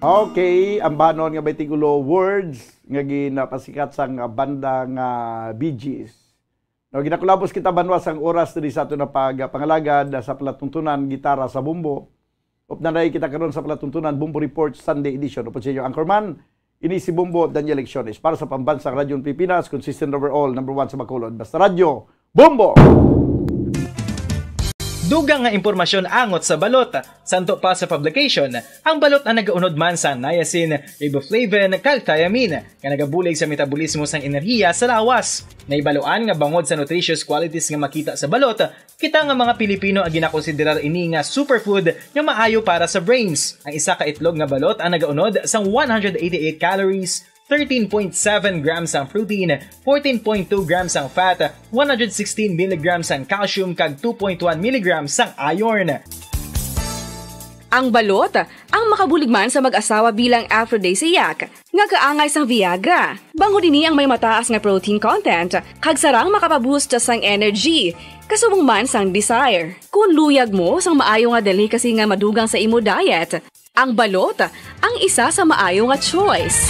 Okay, ang banon nga may tigulo Words nga ginapasikat sang banda nga Bee Gees. No, ginakulabos kita, banwa, sang oras diri sa aton nga pagpangalagad sa palatuntunan gitara sa Bombo. Updanay kita karon sa palatuntunan Bombo Report Sunday Edition. Upod sa inyo, Anchorman, ini si Bombo Daniel Lecciones para sa Pambansang Radyo Pilipinas, consistent overall, number one sa Bacolod. Basta Radyo, Bombo! Dugang nga impormasyon angot sa balot. Santo pa sa publication, ang balot ang nagaunod man sa niacin, riboflavin, kag thiamine, nga nagabulig sa metabolismo sang enerhiya sa lawas. Nahibaluan nga bangod sa nutritious qualities nga makita sa balot, kita nga mga Pilipino ang ginakonsiderar ini nga superfood nga maayo para sa brains. Ang isa ka itlog nga balot ang nagaunod sang one hundred eighty-eight calories, thirteen point seven grams ang protein, fourteen point two grams ang fat, one hundred sixteen milligrams ang calcium, kag two point one milligrams ang iron. Ang balot, ang makabulig man sa mag-asawa bilang aphrodisiac, nga kaangay sang Viagra. Bangod ini ang may mataas nga protein content, kag sarang makapaboost sang energy, kasubong man sang desire. Kung luyag mo sang maayo nga delicacy nga madugang sa imo diet, ang balot ang isa sa maayo nga choice.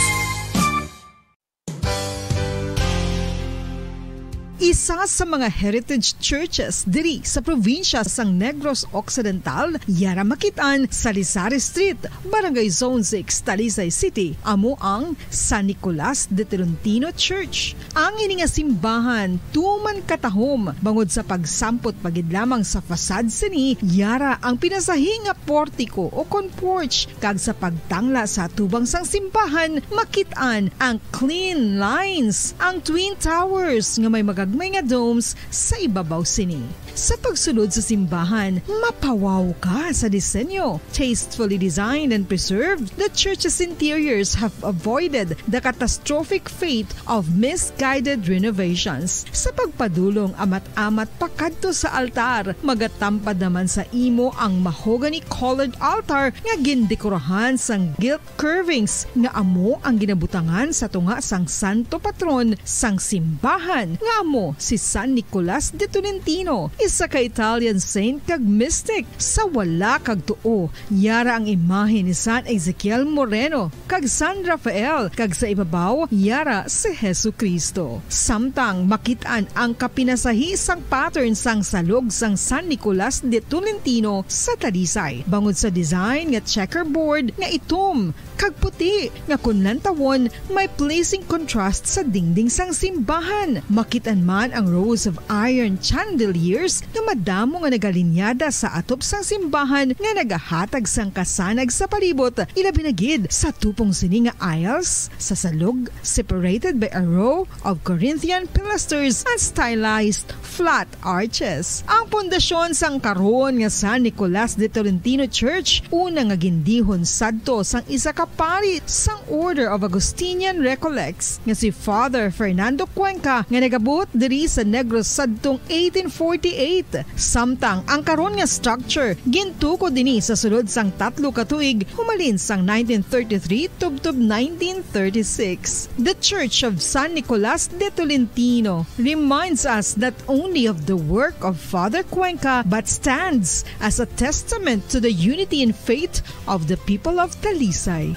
Isa sa mga heritage churches diri sa probinsya sang Negros Occidental, yara makit-an sa Lisari Street, Barangay Zone six, Talisay City, amo ang San Nicolas de Tolentino Church. Ang ini nga simbahan tuman katahom bangod sa pagsampot pa gid lamang sa facade sini, yara ang pinasahi nga portiko o kon porch, kag sa pagtangla sa atubang sang simbahan, makit-an ang clean lines, ang twin towers nga may magagmay nga domes sa ibabaw sini. Sa pagsulod sa simbahan, mapawaw ka sa disenyo. Tastefully designed and preserved, the church's interiors have avoided the catastrophic fate of misguided renovations. Sa pagpadulong amat-amat pakadto sa altar, magatampad naman sa imo ang mahogany-colored altar nga gindekorahan sang gilt curvings nga amo ang ginabutangan sa tunga sang santo patron sang simbahan, nga amo si San Nicolas de Tolentino, isa ka Italian saint kag mystic. Sa wala kag tuo, yara ang imahe ni San Ezekiel Moreno kag San Rafael, kag sa ibabaw, yara si Jesu-Cristo. Samtang makit-an ang kapinasahi sang pattern sang salog sang San Nicolas de Tolentino sa Talisay, bangod sa design nga checkerboard nga itom kag puti nga kon lantawon may pleasing contrast sa dingding sang simbahan. Makit-an man ang rows of iron chandeliers nga madamo nga nagalinyada sa atop sang simbahan nga nagahatag sang kasanag sa palibot, ilabi na gid sa tupong sini nga aisles sa salog, separated by a row of Corinthian pilasters and stylized flat arches. Ang pundasyon sang karon nga San Nicolas de Tolentino Church, una nga gindihon sadto sang isa ka pari sang Order of Augustinian Recollects, nga si Father Fernando Cuenca, nga nagabuot diri sa Negros sadtong eighteen forty-eight. Samtang ang karon nga structure gintukod ini sa sulod sang tatlo ka tuig, humalin sang nineteen thirty-three tubtob nineteen thirty-six. The Church of San Nicolas de Tolentino reminds us not only of the work of Father Cuenca, but stands as a testament to the unity in faith of the people of Talisay.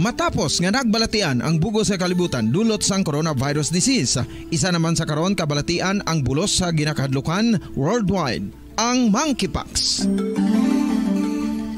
Matapos nga nagbalatian ang bug-os nga kalibutan dulot sang coronavirus disease, isa naman sa karon kabalatian ang bulos sa ginakahadlukan worldwide, ang monkeypox.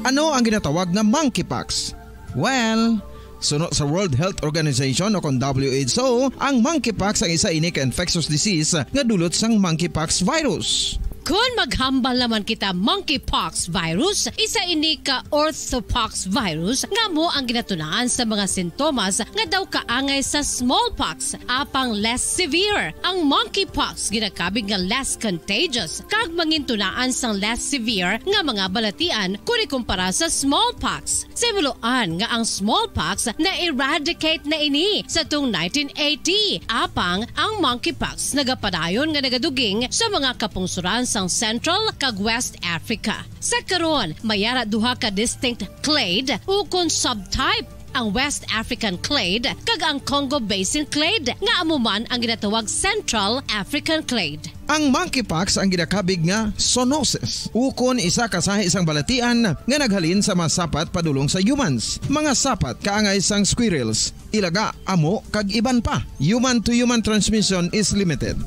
Ano ang ginatawag nga monkeypox? Well, suno sa World Health Organization o kon W H O, ang monkeypox ang isa ini ka infectious disease nga dulot sang monkeypox virus. Kon maghambal naman kita monkeypox virus, isa ini ka orthopox virus nga amo ang ginatunaan sa mga sintomas nga daw kaangay sa smallpox, apang less severe. Ang monkeypox ginakabig nga less contagious kag mangintunaan sang less severe nga mga balatian kon ikumpara sa smallpox. Simuloan nga ang smallpox na-eradicate na ini sa tung nineteen eighty, apang ang monkeypox nagapadayon nga nagaduging sa mga kapungsoran sang Central kag West Africa. Sa karon, may ara duha ka distinct clade ukon subtype, ang West African clade kag ang Congo Basin clade, nga amo man ang ginatawag Central African clade. Ang monkeypox ang ginakabig nga zoonosis, ukon isa ka sahi sang balatian nga naghalin sa mga sapat padulong sa humans, mga sapat kaangay sang squirrels, ilaga, amo, kag iban pa. Human-to-human transmission is limited.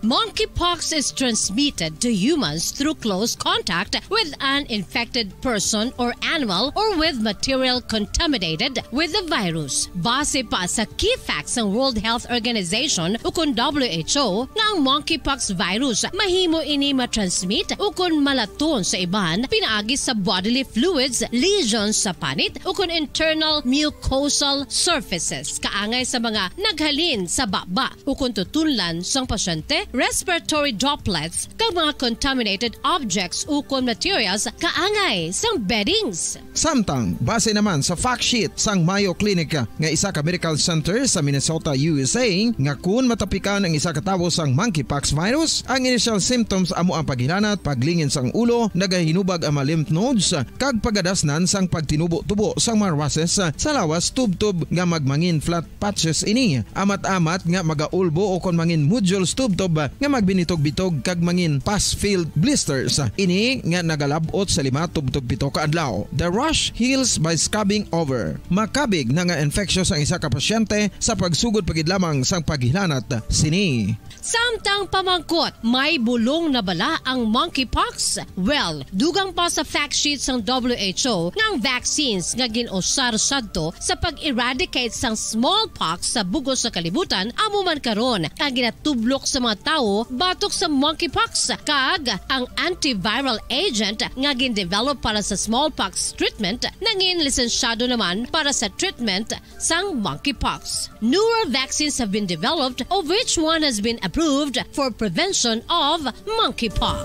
Monkeypox is transmitted to humans through close contact with an infected person or animal or with material contaminated with the virus. Base pa sa key facts sang World Health Organization ukon W H O, nga ang monkeypox virus mahimo ini matransmit ukon malaton sa iban pinaagi sa bodily fluids, lesions sa panit, ukon internal mucosal surfaces, kaangay sa mga naghalin sa baba ukon tutunlan sang pasyente respiratory droplets, kag mga contaminated objects ukon materials kaangay sang beddings. Samtang, base naman sa fact sheet sang Mayo Clinic nga isa ka medical center sa Minnesota, U S A, nga kun matapikan ang isa ka tawo sang monkeypox virus, ang initial symptoms amo ang paghilanat, paglingin sang ulo, nagahinubag ang mga lymph nodes, kag pagadasnan sang pagtinubo-tubo sang mga rushes sa lawas tubtob nga magmangin flat patches ini. Amat-amat nga magaulbo o kon mangin nodules tubtob nga magbinitog-bitog kag mangin pus-filled blisters. Ini nga nagalab-ot sa lima tubtob pito ka adlaw. The rash heals by scabbing over. Makabig na nga infectious ang isa ka pasyente sa pagsugod pa gid lamang sang paghilanat sini. Samtang pamangkot, may bulong na bala ang monkeypox? Well, dugang pa sa fact sheet sang W H O nga ang vaccines nga gin-usar sadto sa pag-eradicate sang smallpox sa bug-os nga kalibutan amo man karon ang ginatublok sa mga tawo batok sa monkeypox, kag ang antiviral agent nga gin-develop para sa smallpox treatment nangin lisensyado naman para sa treatment sang monkeypox. Newer vaccines have been developed, of which one has been approved for prevention of monkeypox.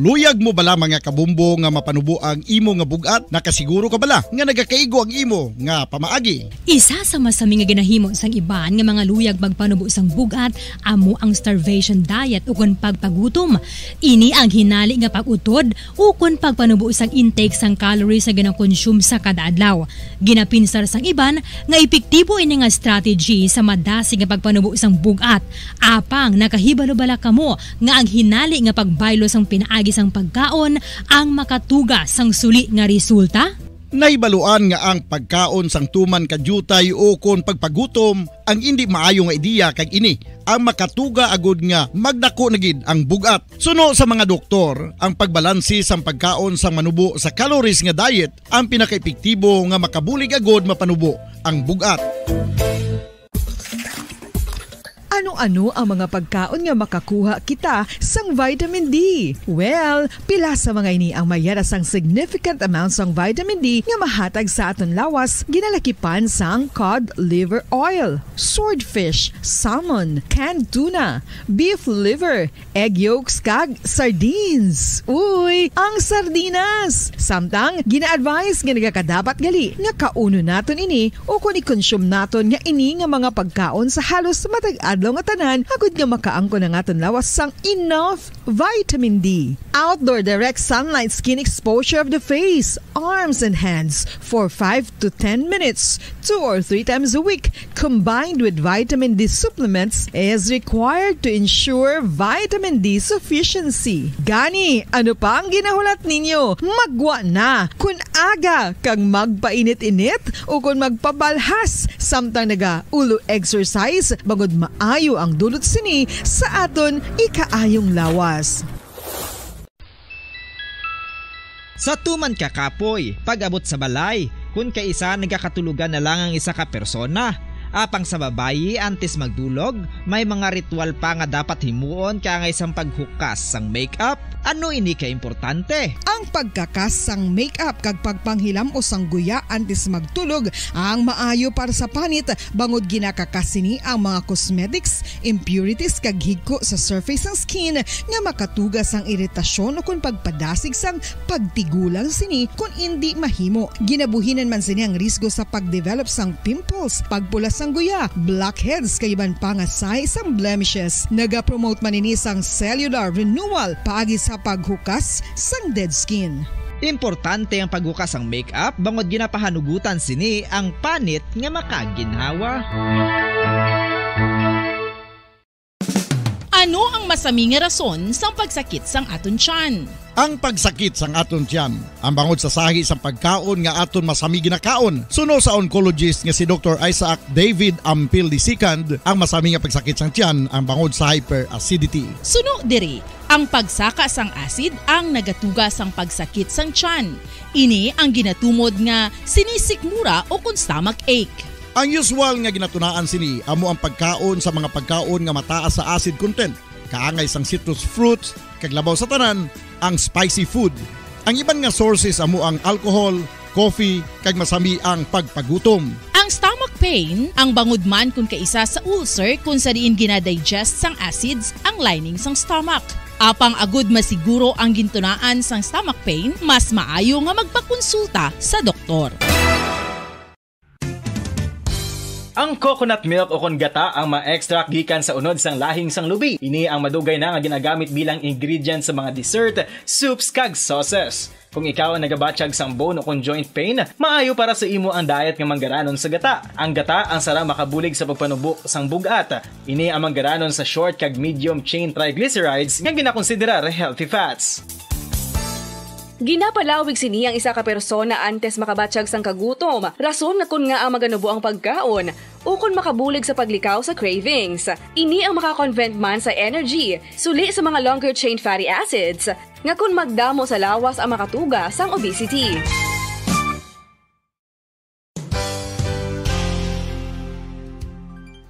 Luyag mo bala, mga kabumbo, nga mapanubo ang imo nga bug-at? Nakasiguro ka bala nga nagakaigo ang imo nga pamaagi? Isa sa masami nga ginahimo sang iban nga mga luyag magpanubo sang bug-at amo ang starvation diet ukon pagpagutom. Ini ang hinali nga pag-utod ukon pagpanubo sang intake sang calories nga ginakonsume sa kada adlaw. Ginapinsar sang iban nga epektibo ini nga strategy sa madasig nga pagpanubo sang bug-at. Apang nakahibalo bala kamo nga ang hinali nga pagbaylo sang pinaagi sang pagkaon ang makatuga sang suli nga resulta? Nahibaluan nga ang pagkaon sang tuman ka diutay ukon pagpagutom ang indi maayo nga ideya, kag ini ang makatuga agud nga magdako na gid ang bug-at. Suno sa mga doktor, ang pagbalanse sang pagkaon sang manubo sa calories nga diet ang pinakaepektibo nga makabulig agud mapanubo ang bug-at. Ano-ano ang mga pagkaon nga makakuha kita sang vitamin D? Well, pila sa mga ini ang mayara sang significant amount sang vitamin D nga mahatag sa aton lawas, ginalakipan sang cod liver oil, swordfish, salmon, canned tuna, beef liver, egg yolks, kag sardines. Uy, ang sardinas! Samtang, gina-advise nga nagakadapat gali nga kaunon naton ini o kon i-consume naton nga ini nga mga pagkaon sa halos matag adlaw nga tanan, agud nga makaangkon ang aton lawas sang enough vitamin D. Outdoor direct sunlight skin exposure of the face, arms, and hands for five to ten minutes, two or three times a week, combined with vitamin D supplements, is required to ensure vitamin D sufficiency. Gani, ano pa ang ginahulat ninyo? Maggwa na! Kun aga kag magpainit-init ukon magpabalhas samtang naga-ulo exercise, bangod maayo ang dulot sini sa aton ikaayong lawas. Sa tuman ka kapoy, pag-abot sa balay, kun kaisa nagakatulogan na lang ang isa ka persona. Apang sa babayi, antes magdulog, may mga ritual pa nga dapat himuon kaangay sang paghukas sang makeup. Ano ini ka importante? Ang pagkakas sang makeup kag pagpanghilam-os sang guya antes magtulog ang maayo para sa panit, bangod ginakakas sini ang mga cosmetics, impurities, kag higko sa surface sang skin nga makatuga sang iritasyon ukon pagpadasig sang pagtigulang sini kon indi mahimo. Ginabuhinan man sini ang risgo sa pagdevelop sang pimples, pagpula sang guya, blackheads, kag iban pa nga sahi sang blemishes. Nagapromote man ini sang cellular renewal paagi sa paghukas sang dead skin. Importante ang paghukas sang makeup bangod ginapahanugutan sini ang panit nga makaginhawa. Ano ang masami nga rason sang pagsakit sang aton tiyan? Ang pagsakit sang aton tiyan, ang bangod sa sahi sang pagkaon nga aton masami ginakaon, suno sa oncologist nga si Doktor Isaac David Ampil the second, ang masami nga pagsakit sang tiyan, ang bangod sa hyperacidity. Suno diri, ang pagsaka sang acid ang nagatuga sang pagsakit sang tiyan. Ini ang ginatumod nga sinisikmura o kon stomach ache. Ang usual nga ginatunaan sini amo ang pagkaon sa mga pagkaon nga mataas sa acid content, kaangay sang citrus fruits, kag labaw sa tanan, ang spicy food. Ang iban nga sources amo ang alcohol, coffee, kag masami ang pagpagutom. Ang stomach pain ang bangod man kon kaisa sa ulcer, kon sa diin ginadigest sang acids ang lining sang stomach. Apang agud masiguro ang gintunaan sang stomach pain, mas maayo nga magpakonsulta sa doktor. Ang coconut milk o kon gata ang ma-extract gikan sa unod sang lahing sang lubi. Ini ang madugay na nga ginagamit bilang ingredient sa mga dessert, soups, kag sauces. Kung ikaw ang nagabatyag sang bone o kon joint pain, maayo para sa imo ang diet nga manggaranon sa gata. Ang gata ang sara makabulig sa pagpanubo sang bug-at. Ini ang manggaranon sa short kag medium chain triglycerides nga ginakonsiderar healthy fats. Ginapalawig sini ang isa ka persona antes makabatyag sang kagutom, rason nga kon ngaa maganubo ang pagkaon, ukon makabulig sa paglikaw sa cravings. Ini ang makakonvert man sa energy, suli sa mga longer chain fatty acids, nga kon magdamo sa lawas ang makatuga sang obesity.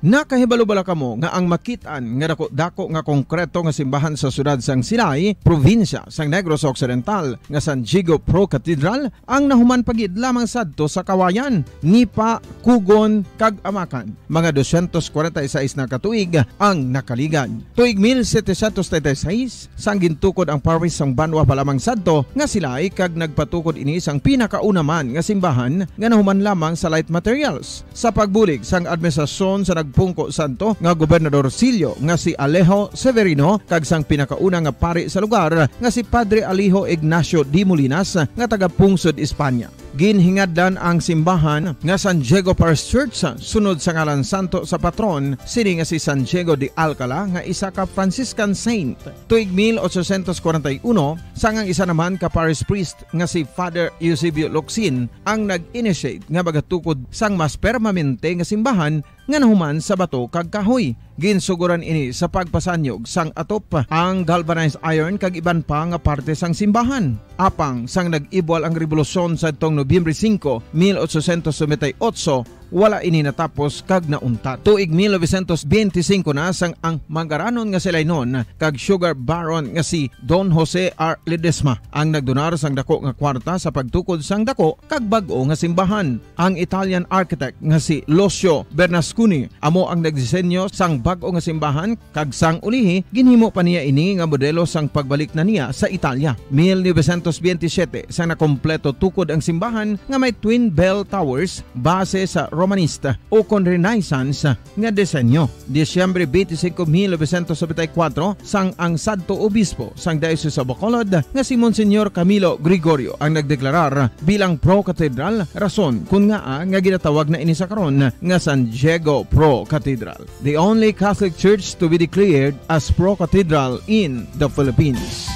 Nakahibalo bala kamo nga ang makit-an nga dako-dako nga konkreto nga simbahan sa siyudad sang Silay, probinsya sang Negros Occidental, nga San Diego Pro Cathedral, ang nahuman pa gid lamang sadto sa Kawayan, Nipa, Cogon, kag Amacan? Mga dosyentos kwarenta y seis na ka tuig ang nakaligad. Tuig mil setecientos treinta y seis, sang gintukod ang parish sang Banwa pa lamang sadto nga Silay, kag nagpatukod ini sang pinakauna man nga simbahan nga nahuman lamang sa light materials. Sa pagbulig sang administrasyon sa nagpungko sadto nga Gobernador Silio nga si Alejo Severino kag sang pinakauna nga pari sa lugar nga si Padre Alejo Ignacio de Molinas nga taga-pungsod España. Ginhingadlan ang simbahan nga San Diego Parish Church sunod sa ngalan santo sa patron sini nga si San Diego de Alcala nga isa ka Franciscan saint. Tuig mil ochocientos kwarenta y uno, sang ang isa naman ka parish priest nga si Father Eusebio Locsin ang nag-initiate nga magatukod sang mas permanente nga simbahan nga nahuman sa bato kag kahoy. Ginsugoran ini sa pagpasanyog sang atop, ang galvanized iron kag iban pa nga parte sang simbahan. Apang sang nag-ibwal ang rebolusyon sadtong Nobyembre singko, mil ochocientos noventa y ocho, wala ini natapos kag nauntat. Tuig mil novecientos benti singko na sang ang manggaranon nga Silaynon kag sugar baron nga si Don Jose R. Ledesma ang nagdonar sang dako nga kwarta sa pagtukod sang dako kag bag-o nga simbahan. Ang Italian architect nga si Lucio Bernasconi amo ang nagdisenyo sang bag-o nga simbahan, kag sang ulihi ginhimo pa niya ini nga modelo sang pagbalik na niya sa Italia. Mil novecientos benti siyete sang nakompleto tukod ang simbahan nga may twin bell towers base sa Romanista o kon Renaissance nga disenyo. Disyembre twenty-five, mil novecientos noventa y cuatro, sang ang sadto obispo sang Diocese of Bacolod nga si Monsignor Camilo Gregorio ang nagdeklarar bilang pro-cathedral, rason kun ngaa nga ginatawag na ini sa karon nga San Diego Pro Cathedral, the only Catholic church to be declared as pro-cathedral in the Philippines.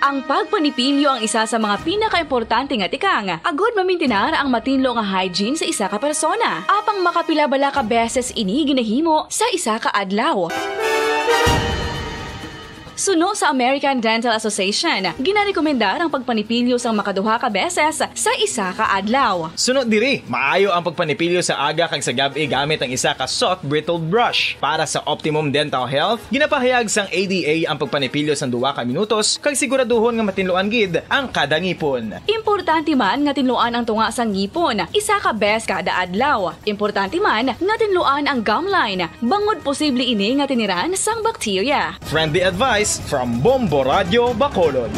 Ang pagpanipilyo ang isa sa mga pinakaimportante nga tikang agud mamintinar ang matinlo nga hygiene sa isa ka persona. Apang makapila bala ka beses ini ginahimo sa isa ka adlaw? Suno sa American Dental Association, ginarekomendar ang pagpanipilyo sang makaduha ka beses sa isa ka adlaw. Suno diri, maayo ang pagpanipilyo sa aga kag sa gab-i gamit ang isa ka soft bristled brush. Para sa optimum dental health, ginapahayag sang A D A ang pagpanipilyo sang duha ka minutos kag siguraduhon nga matinluan gid ang kada ngipon. Importante man nga tinluan ang tunga sang ngipon isa ka bes kada adlaw. Importante man nga tinluan ang gum line, bangod posible ini nga tiniran sang bakterya. Friendly advice from Bombo Radyo Bacolod.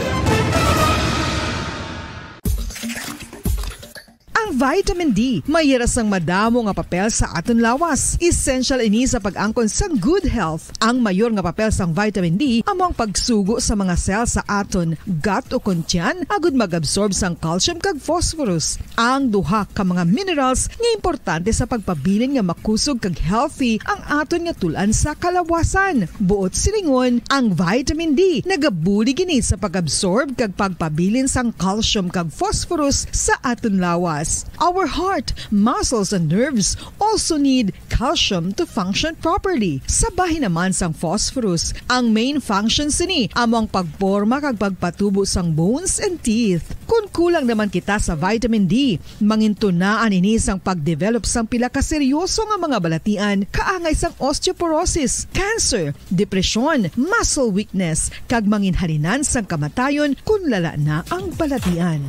Ang vitamin D may hira sang madamo nga papel sa aton lawas. Essential ini sa pag-angkon sang good health. Ang mayor nga papel sang vitamin D amo ang pagsugo sa mga cell sa aton gut o kon tiyan agud mag-absorb sang calcium kag phosphorus, ang duha ka mga minerals nga importante sa pagpabilin nga makusog kag healthy ang aton nga tul-an sa kalawasan. Buot silingon, ang vitamin D nagabulig ini sa pag-absorb kag pagpabilin sang calcium kag phosphorus sa aton lawas. Our heart, muscles, and nerves also need calcium to function properly. Sa bahin naman sang phosphorus, ang main function sini amo ang pagporma kag pagpatubo sang bones and teeth. Kun kulang naman kita sa vitamin D, mangintunaan ini sang pagdevelop sang pila ka seryoso nga mga balatian kaangay sang osteoporosis, cancer, depresyon, muscle weakness, kag manginhalinan sang kamatayon kun lala na ang balatian.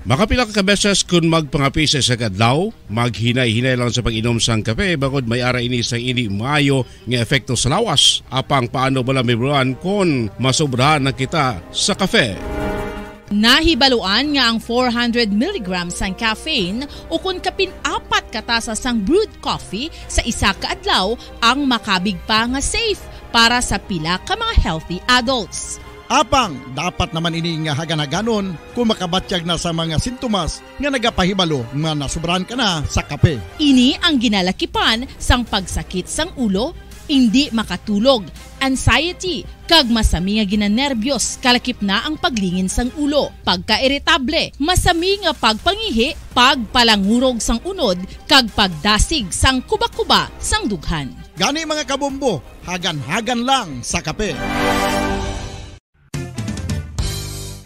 Makapila ka beses kun magpangape sa isa ka adlaw, maghinay-hinay lang sa pag-inom sang kape, bangod may ara ini sang indi maayo nga epekto sa lawas. Apang paano bala mahibaluan kon masobrahan na kita sa kape? Nahibaluan nga ang four hundred milligrams sang caffeine o kon kapin apat ka tasa sang brewed coffee sa isa ka adlaw ang makabig pa nga safe para sa pila ka mga healthy adults. Apang dapat naman ini nga hagan-haganon kung makabatyag na sa mga sintomas nga nagapahibalo nga nasubrahan ka na sa kape. Ini ang ginalakipan sang pagsakit sang ulo, indi makatulog, anxiety, kag masami nga ginanerbiyos, kalakip na ang paglingin sang ulo, pagkairitable, masami nga pagpangihi, pagpalangurog sang unod, kag pagdasig sang kuba-kuba sang dughan. Gani, mga kabombo, hagan-hagan lang sa kape.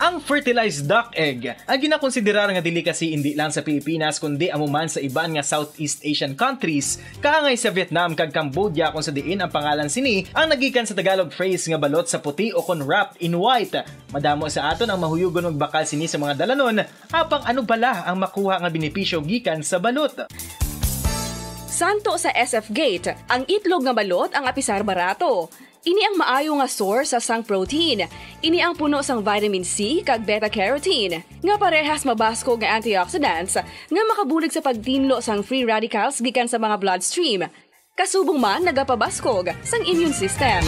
Ang fertilized duck egg, ang ginakonsiderar nga delicacy indi lang sa Pilipinas kundi amo man sa iban nga Southeast Asian countries, kaangay sa Vietnam kag Cambodia, kung sa diin ang pangalan sini ang nagikan sa Tagalog phrase nga balot sa puti o kon wrapped in white. Madamo sa aton ang mahuyugon magbakal sini sa mga dalanon, apang ano bala ang makuha nga benepisyo gikan sa balot? Santo sa S F Gate, ang itlog nga balot ang apisar barato. Ini ang maayo nga source sang protein. Ini ang puno sang vitamin C kag beta carotene, nga parehas mabaskog nga antioxidants nga makabulig sa pagtinlo sang free radicals gikan sa mga bloodstream. Kasubong man nagapabaskog sang immune system.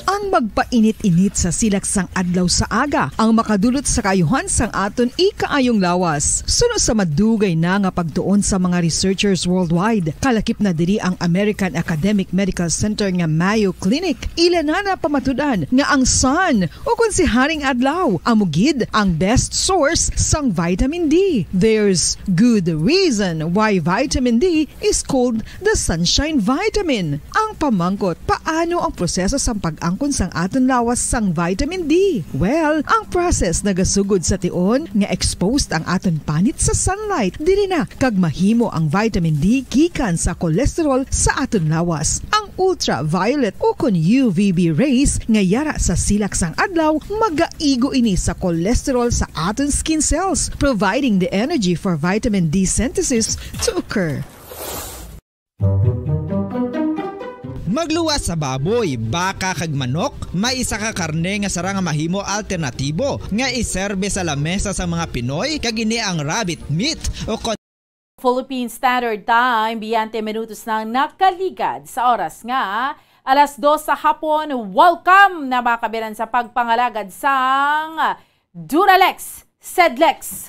Ang magpainit-init sa silak sang adlaw sa aga ang makadulot sa kaayuhan sang aton ikaayong lawas. Suno sa madugay na nga pagtuon sa mga researchers worldwide, kalakip na diri ang American Academic Medical Center nga Mayo Clinic, ila na napamatud-an nga ang sun, o kon si Haring Adlaw, amo gid ang best source sang vitamin D. There's good reason why vitamin D is called the sunshine vitamin. Ang pamangkot, paano ang proseso sang pag-angkon sang aton lawas sang vitamin D? Well, ang process nagasugod sa tion nga exposed ang aton panit sa sunlight. Diri na kag mahimo ang vitamin D gikan sa cholesterol sa aton lawas. Ang ultraviolet o kon U V B rays nga yara sa silak sang adlaw, magaigo ini sa cholesterol sa aton skin cells, providing the energy for vitamin D synthesis to occur. Magluwas sa baboy, baka kag manok, may isa ka karne nga sarang nga mahimo alternatibo nga iserbe sa lamesa sang mga Pinoy, kag ini ang rabbit meat o kon- Philippine Standard Time, biyente minutos na ang nakaligad sa oras nga alas dos sa hapon. Welcome na, mga kabilan, sa pagpangalagad sang Duralex, Sedlex.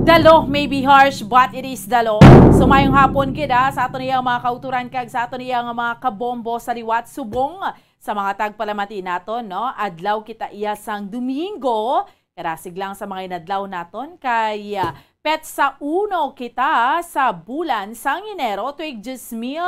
The law may be harsh, but it is the law. So, mayong hapon gid, ah, sa aton iyang mga kauturan kag sa aton iyang mga kabombo sa liwat, subong sa mga tagpalamati naton, no? Adlaw kita iya sang Domingo, karasig lang sa mga inadlaw naton kay, ah, petsa uno kita sa bulan sang Enero, tuig dos mil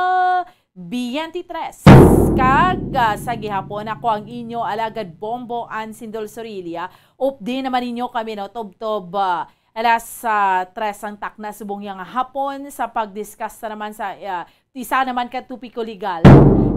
biyente tres. Kag, ah, sa gihapon, ako ang inyo alagad Bombo Ann Sindol Sorilia. Updi naman ninyo kami, no, tubtob, ah, alas, ah, tres ang takna subong yang hapon sa pag-discuss na naman sa, ah, isa naman ka topiko legal.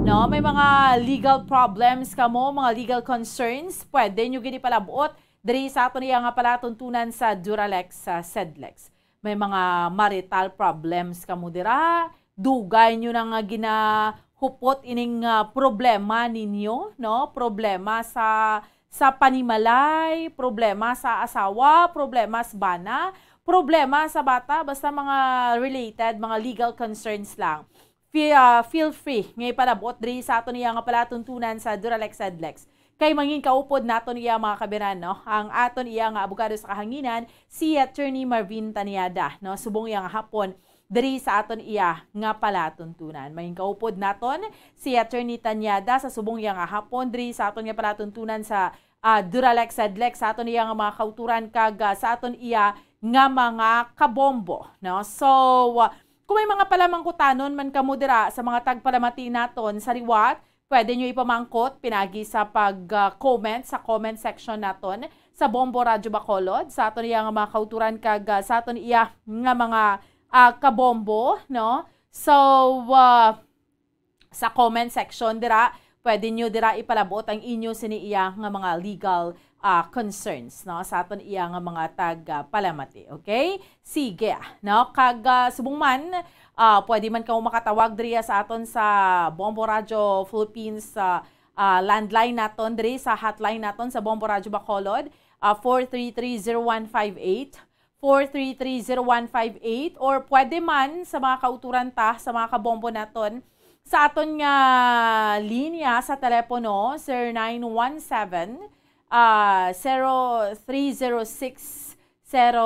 No, may mga legal problems kamo, mga legal concerns, pwede nyo gid ipalabot diri sa aton iya nga palatuntunan sa Duralex, sa Sedlex. May mga marital problems kamo dira, dugay nyo na nga ginahupot ining, ah, problema ninyo, no? Problema sa, sa panimalay, problema sa asawa, problema sa bana, problema sa bata, basta mga related, mga legal concerns lang. Fe-, ah, feel free nga ipalabot diri sa aton iya nga palatuntunan sa Duralex Sedlex. Kay mangin kaupod naton iya, mga kabiran, no? Ang aton iya nga abogado sa kahanginan, si Attorney Marvin Taniada, no? Subong iya nga hapon diri sa aton iya nga palatuntunan. Mangin kaupod naton si Attorney Taniada sa subong iya nga hapon diri sa aton nga palatuntunan sa, ah, Duralex Sedlex, sa aton iya nga mga kauturan kag, ah, sa aton iya nga mga kabombo, no? So, ah, kung may mga palamangkutanon man kamo dira sa mga tagpalamati naton sa liwat, pwede nyo ipamangkot pinagi sa pag, ah, comment sa comment section naton sa Bombo Radyo Bacolod, sa aton iya nga mga kauturan kag, ah, sa aton iya nga mga, ah, kabombo, no? So, ah, sa comment section dira, pwede nyo dira ipalabot ang inyo sini iya nga mga legal, ah, concerns, no, sa aton iya nga mga tagpalamati. Okay? Sige, no? Kag, ah, subong man, ah, pwede man kamo makatawag diriya sa aton sa Bombo Radio Philippines, ah, ah, landline naton diri sa hotline naton sa Bombo Radio Bacolod, ah, four three three zero one five eight, four three three zero one five eight, or pwede man sa mga kauturan ta, sa mga kabombo naton, sa aton nga linya sa telepono, zero nine one seven, ah, zero three zero six, zero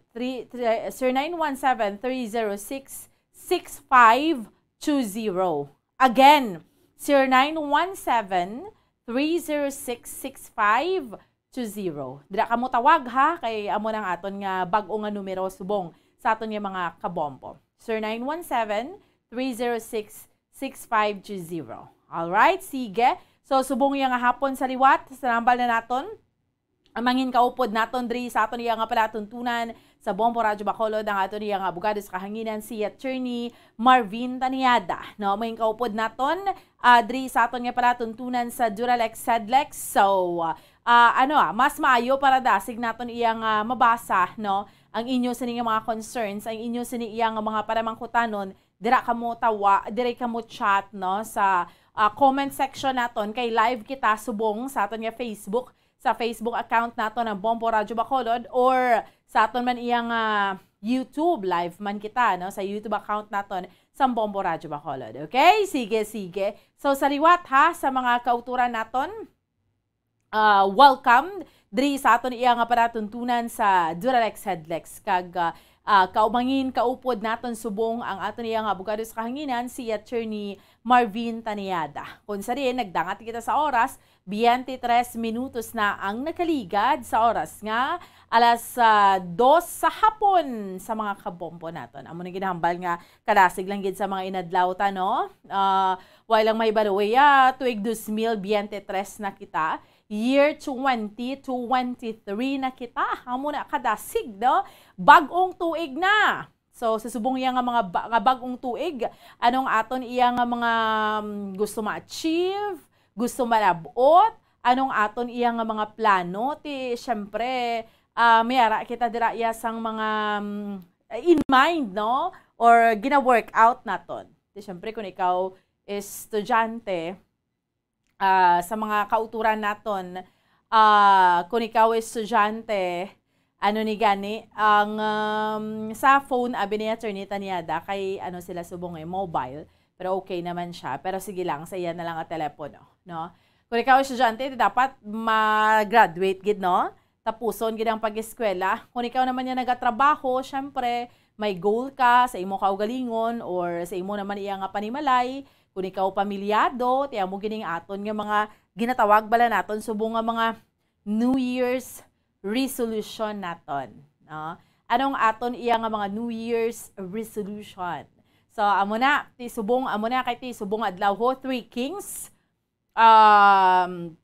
three, zero nine one seven, three zero six, six five two zero. Again, zero nine one seven, three zero six, six five two zero. Dira kamo tawag, ha, kay amo nang aton nga bag-o nga numero subong sa aton nga mga kabombo. Zero nine one seven, three zero six, six five two zero. Alright, sige. So, subong iya nga hapon sa liwat, sa nambal na naton, ang mangin kaupod naton diri sa aton iya nga palatuntunan sa Bombo Radyo Bacolod, ang aton iya nga abogado sa kahanginan, si Attorney Marvin Taniada, no? Mangin kaupod naton, ah, diri sa aton nga palatuntunan sa Duralex Sedlex. So, ah, ano, ah, mas maayo para dasig naton iya nga mabasa, no? Ang inyo sini nga mga concerns, ang inyo sini iya nga mga panamangkutanon, dira kamo tawa, diri kamo chat, no, sa, ah, comment section naton, kay live kita subong sa aton nga Facebook, sa Facebook account naton ang Bombo Radyo Bacolod, or sa aton man iyang, ah, YouTube, live man kita, no, sa YouTube account naton sa Bombo Radyo Bacolod. Okay? Sige, sige. So, sa liwat, ha, sa mga kauturan naton, ah, welcome diri sa aton iya nga palatuntunan sa Duralex Sedlex. Kag, ah, ah, kaumangin, kaupod naton subong ang aton iya nga abogado sa kahanginan, si Attorney Marvin Taniada. Kung sa diin, nagdangat kita sa oras, twenty-three minutos na ang nakaligad sa oras nga alas, ah, dos sa hapon sa mga kabombo naton. Amo na ginahambal nga kadasig lang gid sa mga inadlaw ta, no? Ah, way lang mahibalo, ya, tuig dos mil biyente tres na kita. Year twenty twenty-three na kita. Amo na kadasig, no? Bag-ong tuig na. So, sa subong iya nga mga ba-, nga bag-ong tuig, anong aton iya nga mga, mm, gusto ma-achieve, gusto malab-ot, anong aton iya nga mga plano, ti, syempre, ah, may ara kita dira iya sang mga, mm, in mind, no? Or gina-work out naton. Ti, syempre, kung ikaw estudyante, ah, sa mga kauturan naton, ah, kung ikaw estudyante, ano ni gani, ang, um, sa phone, abi ni Attorney Taniada, kay ano sila subong eh, mobile, pero okay naman siya. Pero sige lang, sa iya na lang ang telepono, no? Kung ikaw estudyante, dapat ma-graduate gid, no? Tapuson gid ang pag-eskwela. Kung ikaw naman nga nagatrabaho, syempre, may goal ka sa imo kaugalingon or sa imo naman iya nga panimalay. Kung ikaw pamilyado, ti amo gining aton nga mga ginatawag bala naton subong nga mga New Year's resolution naton, no? Anong aton iya nga mga New Year's resolution? So, amo na, ti subong, amo na kay ti subong adlaw ho, Three Kings. Um,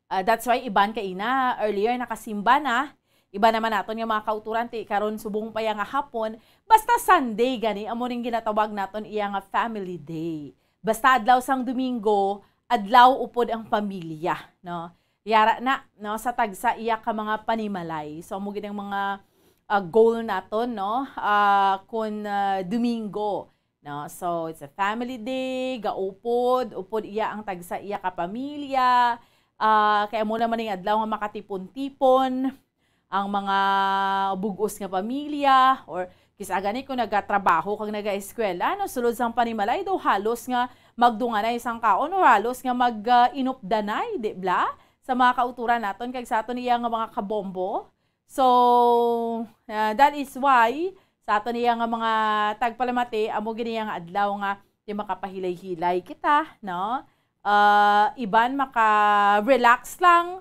ah, that's why iban kaina, earlier nakasimba na. Iba naman naton nga mga kauturan, ti karon subong pa ya nga hapon. Basta Sunday gani, amo ning ginatawag naton iya nga family day. Basta adlaw sang Domingo, adlaw upod ang pamilya, no? Yara na, no, sa tagsa iya ka mga panimalay. So, amo gid ang mga, ah, goal naton, no? Ah, kun, ah, Domingo, no? So, it's a family day, gaupod, upod iya ang tagsa iya ka pamilya. Ah, kay amo naman ning adlaw nga makatipon-tipon ang mga bug-os nga pamilya, or kis-a gani kung nagatrabaho kag nagaeskwela, no, sulod sang panimalay daw halos nga magdunganay sang kaon o halos nga mag, ah, inupdanay, di bla? Sa mga kauturan naton kag sa aton iya nga mga kabombo. So, ah, that is why sa aton iya nga mga tagpalamati, amo gid iya nga adlaw nga di makapahilay-hilay kita, no? Ah, iban maka-relax lang,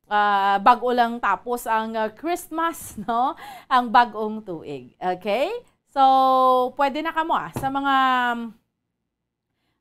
ah, bag-o lang tapos ang, ah, Christmas, no? Ang bag-ong tuig. Okay? So, pwede na kamo, ah, sa mga,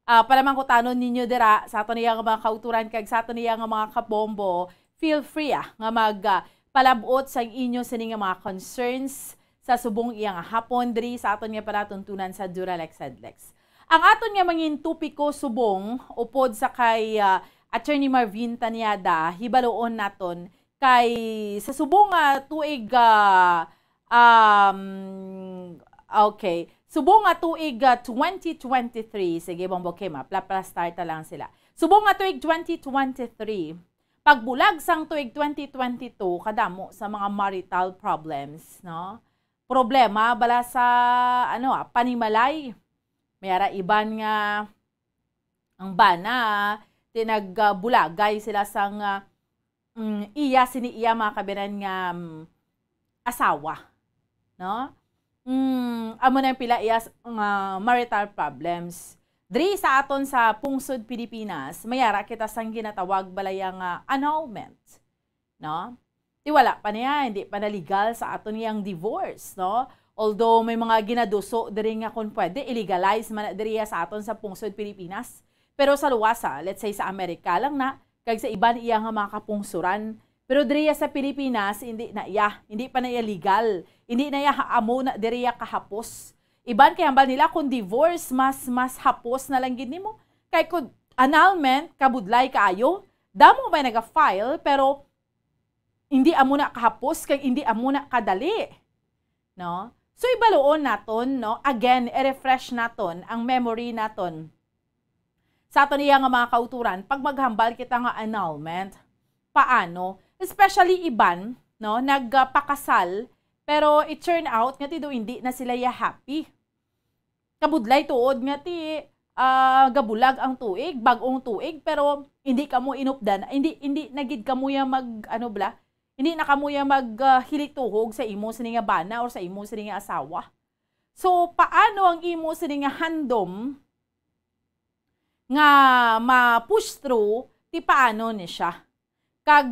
ah, palamangkutanon ninyo dira sa aton iya nga mga kauturan kag sa aton iya nga mga kabombo, feel free, ah, nga mag, ah, palab-ot sa inyo sini nga mga concerns sa subong iya nga hapon diri sa aton nga palatuntunan sa Duralex Headlex. Ang aton nga mangin topiko subong upod sa kay, ah, Attorney Marvin Taniada, hibaluon naton kay sa subong nga tuig, ah, um, okay, subong nga tuig, ah, twenty twenty-three, sige, Bombo Kim, ah, pla-, plastar ta lang sila. Subong nga tuig twenty twenty-three, pagbulag sang tuig twenty twenty-two, kadamo sa mga marital problems, no? Problema bala sa, ano, ah, panimalay. May ara iban nga ang bana, ti nagbulagay sila sang, ah, mm, iya sini iya mga kabinan nga, mm, asawa, no? Mm, amo na ang pila iya s-, nga marital problems. Diri sa aton sa pungsod Pilipinas, may ara kita sang ginatawag balaya nga annulment, no? Ti wala pa niya, hindi pa na legal sa aton yang divorce, no? Although may mga ginaduso diri nga kung pwede, i-legalize man na diri sa aton sa pungsod Pilipinas. Pero sa luwasa, let's say sa Amerika lang na, kag sa iban iya nga mga kapungsuran. Pero diri sa Pilipinas, hindi na iya, hindi pa na iya legal. Hindi na iya ha-, amo na diri kahapos. Iban kay hambal nila kung divorce, mas, mas hapos na lang gid nimo. Kay kung annulment, kabudlay kaayo, damo may naga-file, pero hindi amo na kahapos, kag hindi amo na kadali. No? So, ibaluon naton, no? Again, i-refresh naton ang memory naton sa aton iya nga mga kauturan pag maghambal kita nga annulment. Paano? Especially iban, no? Nagpakasal, pero it turn out nga ti do hindi na sila ya happy. Kabudlay tuod nga ti, ah, gabulag ang tuig, bag-ong tuig, pero hindi kamo inupdan, hindi, hindi na gid kamo ya mag, ano bala, hindi na kamo ya mag, ah, hilituhog sa imo sini nga bana or sa imo sini nga asawa. So, paano ang imo sini nga handom nga ma-push through, ti paano ni siya? Kag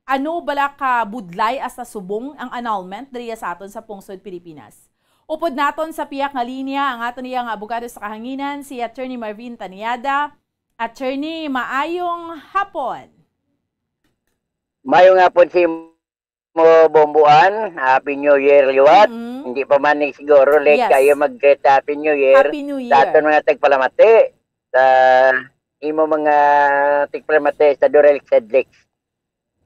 ano bala ka budlay hasta subong ang annulment diri sa aton sa pungsod Pilipinas? Upod naton sa piyak nga linya ang aton iya nga abogado sa kahanginan, si Attorney Marvin Taniada. Attorney, maayong hapon. Maayong hapon sa imo, Bomboan. Happy New Year liwat. Mm-hmm. Hindi pa man ni siguro late yes. Kayo mag-greet Happy New Year. Happy New Year. Sa aton mga tagpalamati, sa imo mga tagpalamati sa Duralex Headlex.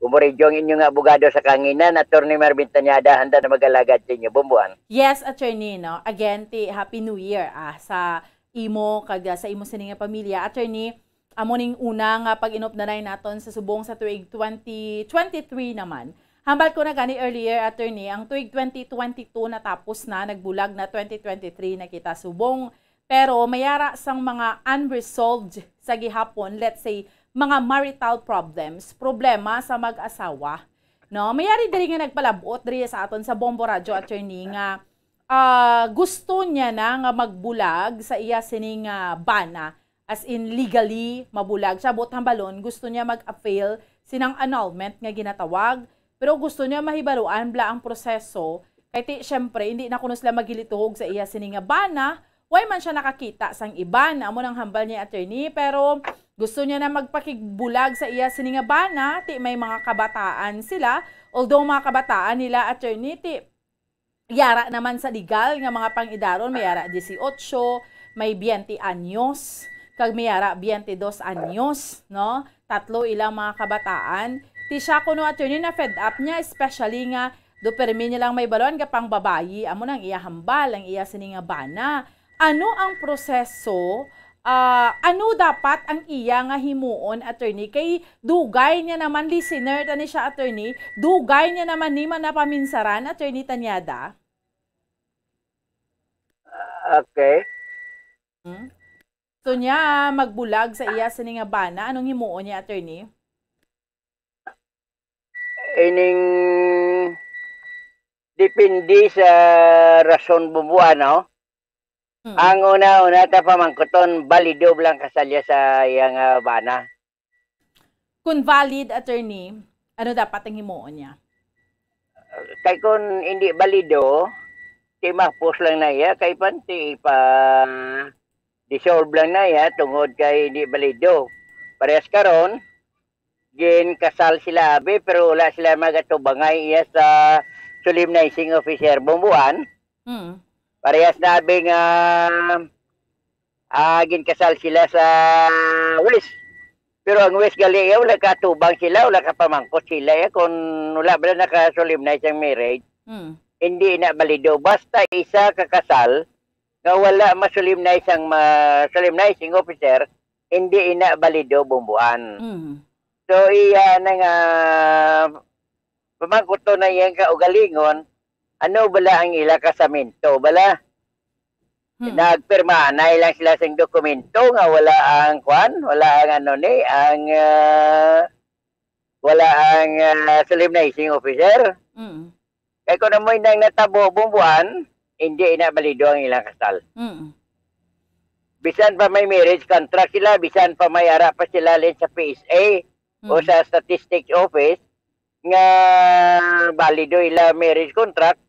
Bumbo Radyo ang inyo nga abogado sa kanginan, Attorney Marvin Tanyada, handa na mag-alagad sa inyo. Bomboan. Yes, Attorney, no? Again, ti Happy New Year ah, sa imo kag ah, sa imo sini nga pamilya. Attorney, amo ning una nga pag-inupdanay naton sa subong sa tuig twenty twenty-three naman. Hambal ko na gani earlier, Attorney, ang tuig twenty twenty-two natapos na, nagbulag na twenty twenty-three na kita subong. Pero mayara sang mga unresolved sa gihapon, let's say, mga marital problems, problema sa mag-asawa. No, mayari diri nga nagpalabot diri sa aton sa Bombo Radyo, Attorney, nga ah, gusto niya na nga magbulag sa iya sining ah, bana, as in legally mabulag siya, but hambalon gusto niya mag-avail sinang annulment nga ginatawag, pero gusto niya mahibaluan bala ang proseso, kay ti, syempre, hindi na kuno sila maghilituhog sa iya sini nga bana, way man siya nakakita sang iban, amo nang hambal niya, Attorney, pero gusto niya na magpakigbulag sa iya sini nga bana, ti may mga kabataan sila, although mga kabataan nila, Attorney, ti yara naman sa legal nga mga pang-idaron, may yara dieciocho, may veinte anyos, kag may yara veinte dos anyos, no? Tatlo ilang mga kabataan. Ti siya kuno, Attorney, na fed up niya, especially nga do permi niya lang mahibaluan nga pangbabayi, amo nang iya hambal, ang iya sini nga bana. Ano ang proseso? Ah, ano dapat ang iya nga himuon, Attorney? Kay dugay niya naman, listener ta ni siya, Attorney, dugay niya naman ni man napaminsaran, Attorney Tanyada. Okay. Hmm? So niya, magbulag sa iya sini nga bana, anong himuon niya, attorney? Ining depende sa rason, Bumbuan, no? Mm. Ang una-una ta pamangkuton, balido lang kasal iya sa iya nga bana. Kung valid, attorney, ano dapat ang himuon niya? Kay kung hindi balido, ti mahapos lang na iya, kay panti pa dissolve lang na iya tungod kay hindi balido. Parehas karon, gin kasal sila abi, pero wala sila magatubangay iya sa solemnizing officer, Bumbuan. Mm. Parehas na abi nga ah, gin kasal sila sa West. Pero ang West gali iya, wala katubang sila, wala kapamangkot sila iya kung wala ba naka-solemnize ang marriage. Mm. Hindi na balido. Basta isa ka kasal nga wala ma-solemnize ang ma solemnizing officer, hindi ina balido, Bumbuan. Mm. So iya na nga pamangkuton na iyang kaugalingon, ano bala ang ila kasamento bala? Hmm. Nagpirmaanay lang sila sing dokumento nga wala ang kwan, wala ang ano ni, ang ah, wala ang ah, solemnizing officer. Mm. Kay kung amoy nang natabo, Bumbuan, hindi ina balido ang ilang kasal. Mm. Bisan pa may marriage contract sila, bisan pa may ara pa sila lin sa P S A o Mm. sa statistics office nga balido ila marriage contract,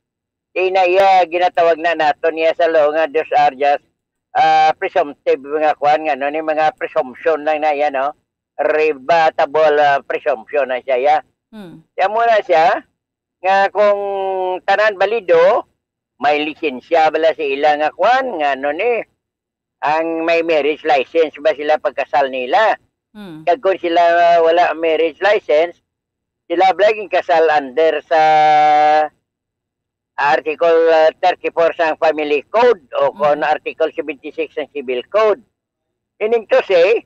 di na iya ginatawag na naton niya sa law nga those are just ah, presumptive nga kwan nga no, ni mga presumption lang na iya, no? Rebuttable ah, presumption na siya iya. Mm. Kaya mo na siya nga kung tanan balido, may lisensya bala sa ila nga kwan nga no ni ang may marriage license ba sila pagkasal nila. Mm. Kag kung sila ah, wala marriage license, sila bala ginkasal under sa Article ah, thirty-four sang Family Code o kon Mm. Article seventy-six sang Civil Code. Meaning to say,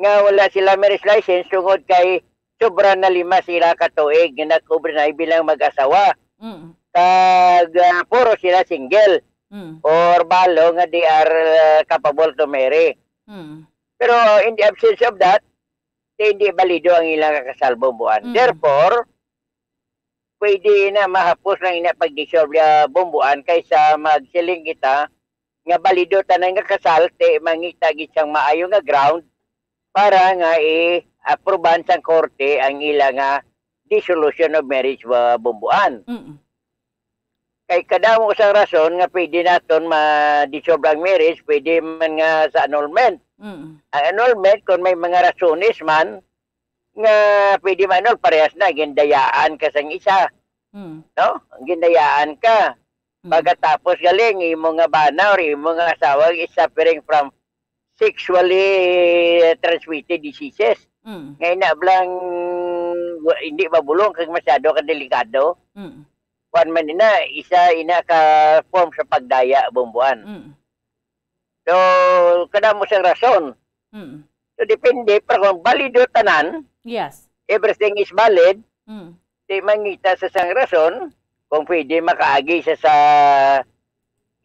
nga wala sila marriage license tungod kay sobra na lima sila ka tuig nga nagkubrinay bilang mag-asawa. Mm. Kag ah, puro sila single Mm. or balo nga they are ah, capable to marry. Mm. Pero in the absence of that, hindi balido ang ilang kasal, Bumbuan. Mm. Therefore, pwede na mahapos lang ina pag-dissolve ya, Bumbuan, kaysa magsiling kita nga balido tanan nga kasal, ti mangita gid sang maayo nga ground para nga i-aprobahan sang korte ang ila nga dissolution of marriage, ah, Bumbuan. Mm. Kay kadamo sang rason nga pwede naton ma-dissolve ang marriage, pwede man nga sa annulment. Mm. Ang annulment, kung may mga rasones man nga pwede ma-annul, parehas na, gindayaan ka sang isa, Mm. no? Gindayaan ka. Mm. Pagkatapos galing, imo nga bana or imo nga asawa is suffering from sexually transmitted diseases. Mm. Nga ina blang, wa- hindi mabulong kag masyado ka delikado. Mm. Kuan man ina, isa ina ka form sa pagdaya, Bumbuan. Mm. So, kadamo sang rason. Mm. So, depende, pero kung balido tanan, Yes. everything is valid, Mm. di mangita sa sang rason, kung pwede makaagi siya sa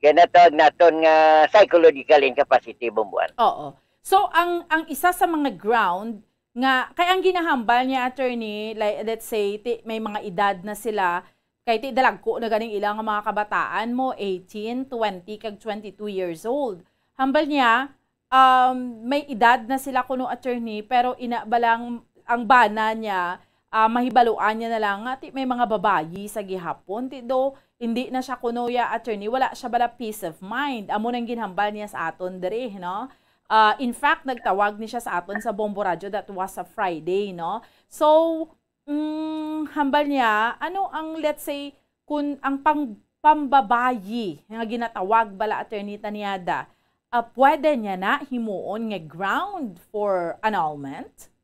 ginatawag naton nga psychological incapacity, Bumbuan. Oo. So ang ang isa sa mga ground nga kay ang ginahambal niya, attorney, like, let's say ti, may mga edad na sila, kay ti dalagko na ganing ilang mga kabataan mo, eighteen, twenty kag twenty-two years old. Hambal niya, um, may edad na sila kuno, attorney, pero ina ba lang ang bana niya, ah, mahibaluan niya na lang nga ti may mga babayi sa gihapon, ti do hindi na siya kuno ya, attorney, wala siya bala peace of mind. Amo nang ginhambal niya sa aton diri, no? Ah, in fact, nagtawag ni siya sa aton sa Bombo Radyo, that was a Friday, no? So, mm, hambal niya, ano ang, let's say, kung ang pang, pambabayi nga ginatawag bala, Attorney Taniada, ah, pwede niya na himuon nga ground for annulment?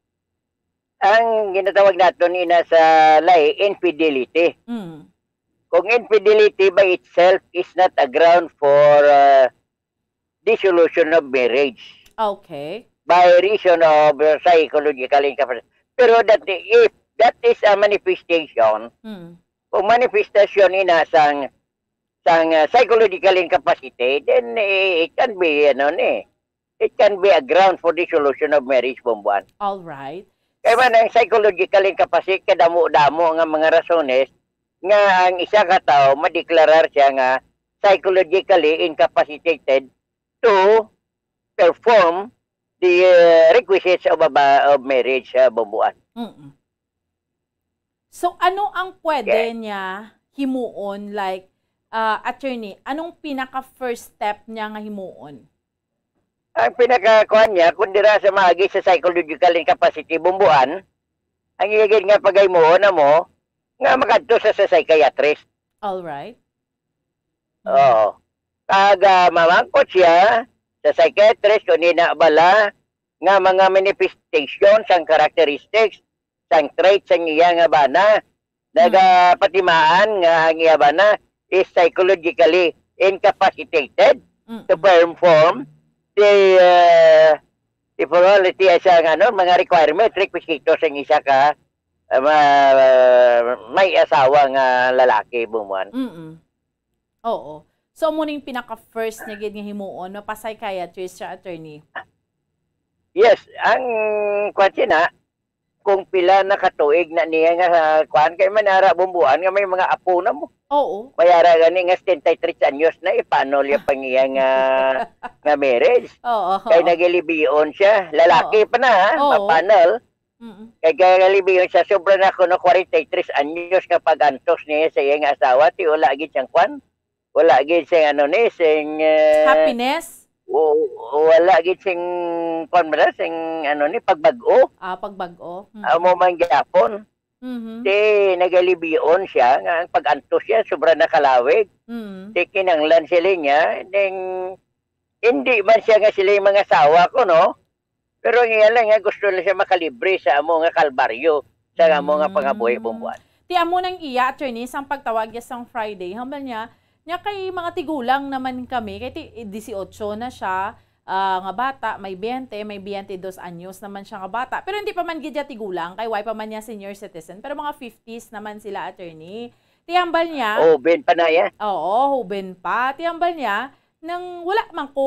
Ang ginatawag naton ina sa lahi, infidelity. Mm. Kung infidelity by itself is not a ground for uh, dissolution of marriage Okay. by reason of uh, psychological incapacity. Pero that if that is a manifestation, Mm. kung manifestation ina sang sang uh, psychological incapacity, then eh, it can be ano ni it can be a ground for dissolution of marriage, Bombuan. All right. Kaya man, ang psychological incapacity, kadamo-damo nga mga rasones nga ang isa ka tao madeklarar siya nga psychologically incapacitated to perform the uh, requisites of, a, of marriage, uh, Bombuan. Mm-mm. So, ano ang pwede yeah. niya himuon, like, uh, attorney? Anong pinaka-first step niya nga himuon? Ang pinaka-kuan niya, kung dira sa maagi sa psychological incapacity, Bombuan, ang iya gid nga pagaymuon na mo, nga makadto sa, sa psychiatrist. All right. Oo. Kag uh, mamangkot siya sa psychiatrist kung nina bala nga mga manifestations ang characteristics sang trait sang iya nga bana. Nagapatimaan nga ang iya bana is psychologically incapacitated mm. to perform the uh, immorality as ang ano, mga requirement, requisito sang isa ka uh, may asawa nga lalaki, Bombuan. Mm-mm. Oo. So, mo ning pinaka-first niya gid nga himuon, mapa-psychiatrist siya, attorney? Yes. Ang kwan siya na, kung pila na katuig na niya nga uh, kwan, kay manara Bombuan nga may mga apo na mo. Oo. Mayara gani nga setenta y tres anyos na, ipanol yung pangiya nga, nga marriage. Oo. Kay nagilibion siya. Lalaki Oo. pa na, ha? Oo. Mapanol. Mm-mm. Kay galibiyon siya, sobra na kuno forty-three anyos nga pag-antos niya sa iya nga asawa, ti wala gid siyang kwan. Wala gid sing ano ni, sing uh, happiness. Wala gid sing kwan ba sing ano ni pagbag-o. Ah, pagbag-o. Hmm. Amo man gyapon. Mm-hmm. Ti nagalibion siya nga ang pag-antos siya sobra na kalawig. Mm-hmm. Ti kinanglan sila niya, ning hindi man siya nga sila yung mga asawa ko, no? Pero ang iya lang nga gusto lang siya makalibre sa amo nga kalbaryo sa amo nga pangabuhi Bombuan. Ti amo nang iya, attorney, sang pagtawag niya sang Friday, hambal niya, niya kay mga tigulang naman kami, kay ti, dieciocho na siya, ah, nga bata, may twenty, may twenty dos anyos naman siya nga bata. Pero hindi pa man gid siya tigulang, kay why pa man niya senior citizen, pero mga fifties naman sila, attorney. Ti hambal niya. Hoben pa na ya. Oo, hoben pa. Ti hambal niya, nang wala man ko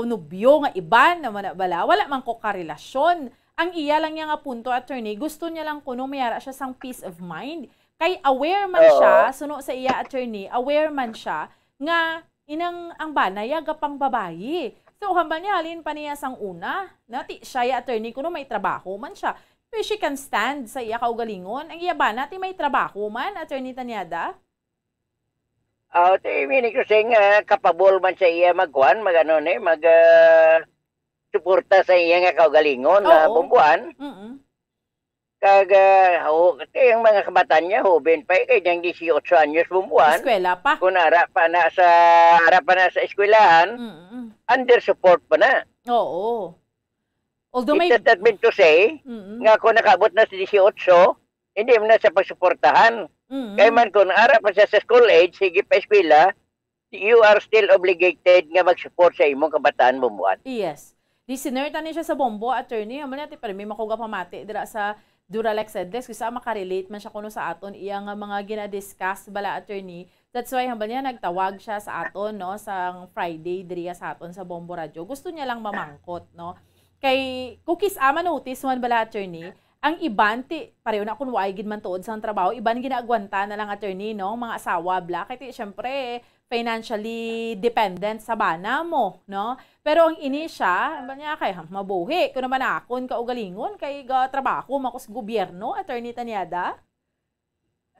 nobyo nga iban naman na bala, wala man ko karelasyon. Ang iya lang niya nga punto, attorney, gusto niya lang kuno mayara siya sang peace of mind. Kay aware man Oo. siya, suno sa iya, attorney, aware man siya nga inang ang bana ya gapang babayi. So, hambal niya, halin pa niya sang una, nati siya ya, attorney, kuno may trabaho man siya. Pero she can stand sa iya kaugalingon. Ang iya bana, ti may trabaho man, Attorney Tanyada? Aw, ti meaning to say nga kapabol man sa iya magkuan, mag-ano ni, mag, ah, suporta sa iya nga kaugalingon na Oo. Bombuan. Mm-mm. Kag, ah, ho, ti ang mga kabataan niya, hoben pa, eh, kay niyang dieciocho anyos, Bombuan. Eskwela pa. Kung ara pa na sa, ara pa na sa eskwelahan, Mm-mm. under support pa na. Oo. Although It may does not mean to say Mm-mm. nga kung nakaabot na sa dieciocho, hindi mo na siya pagsuportahan. Mm-mm. Kay man kung ara pa siya sa school age, sige pa eskwela, you are still obligated nga mag-support sa imong kabataan, Bombuan. Yes. Listener tani siya sa Bombo, attorney. Amo na ti, pero may makuga pamati dira sa Duralex Headless. Gusto makarelate man siya kuno sa aton iya nga mga gina-discuss bala, attorney. That's why hambal niya nagtawag siya sa aton, no, sa Friday diriya sa aton sa Bombo Radio. Gusto niya lang mamangkot, no. Kay kung kis-a ma-notice man bala, attorney, ang iban ti pareho na kun waay gid man tuod sang trabaho, iban ginaagwanta na lang, attorney, no, mga asawa bla. Kay ti syempre financially dependent sa bana mo, no? Pero ang ini siya, ba niya kay ha, mabuhi ko naman akon kaugalingon kay ga trabaho man ko sa gobyerno, Attorney Tanyada?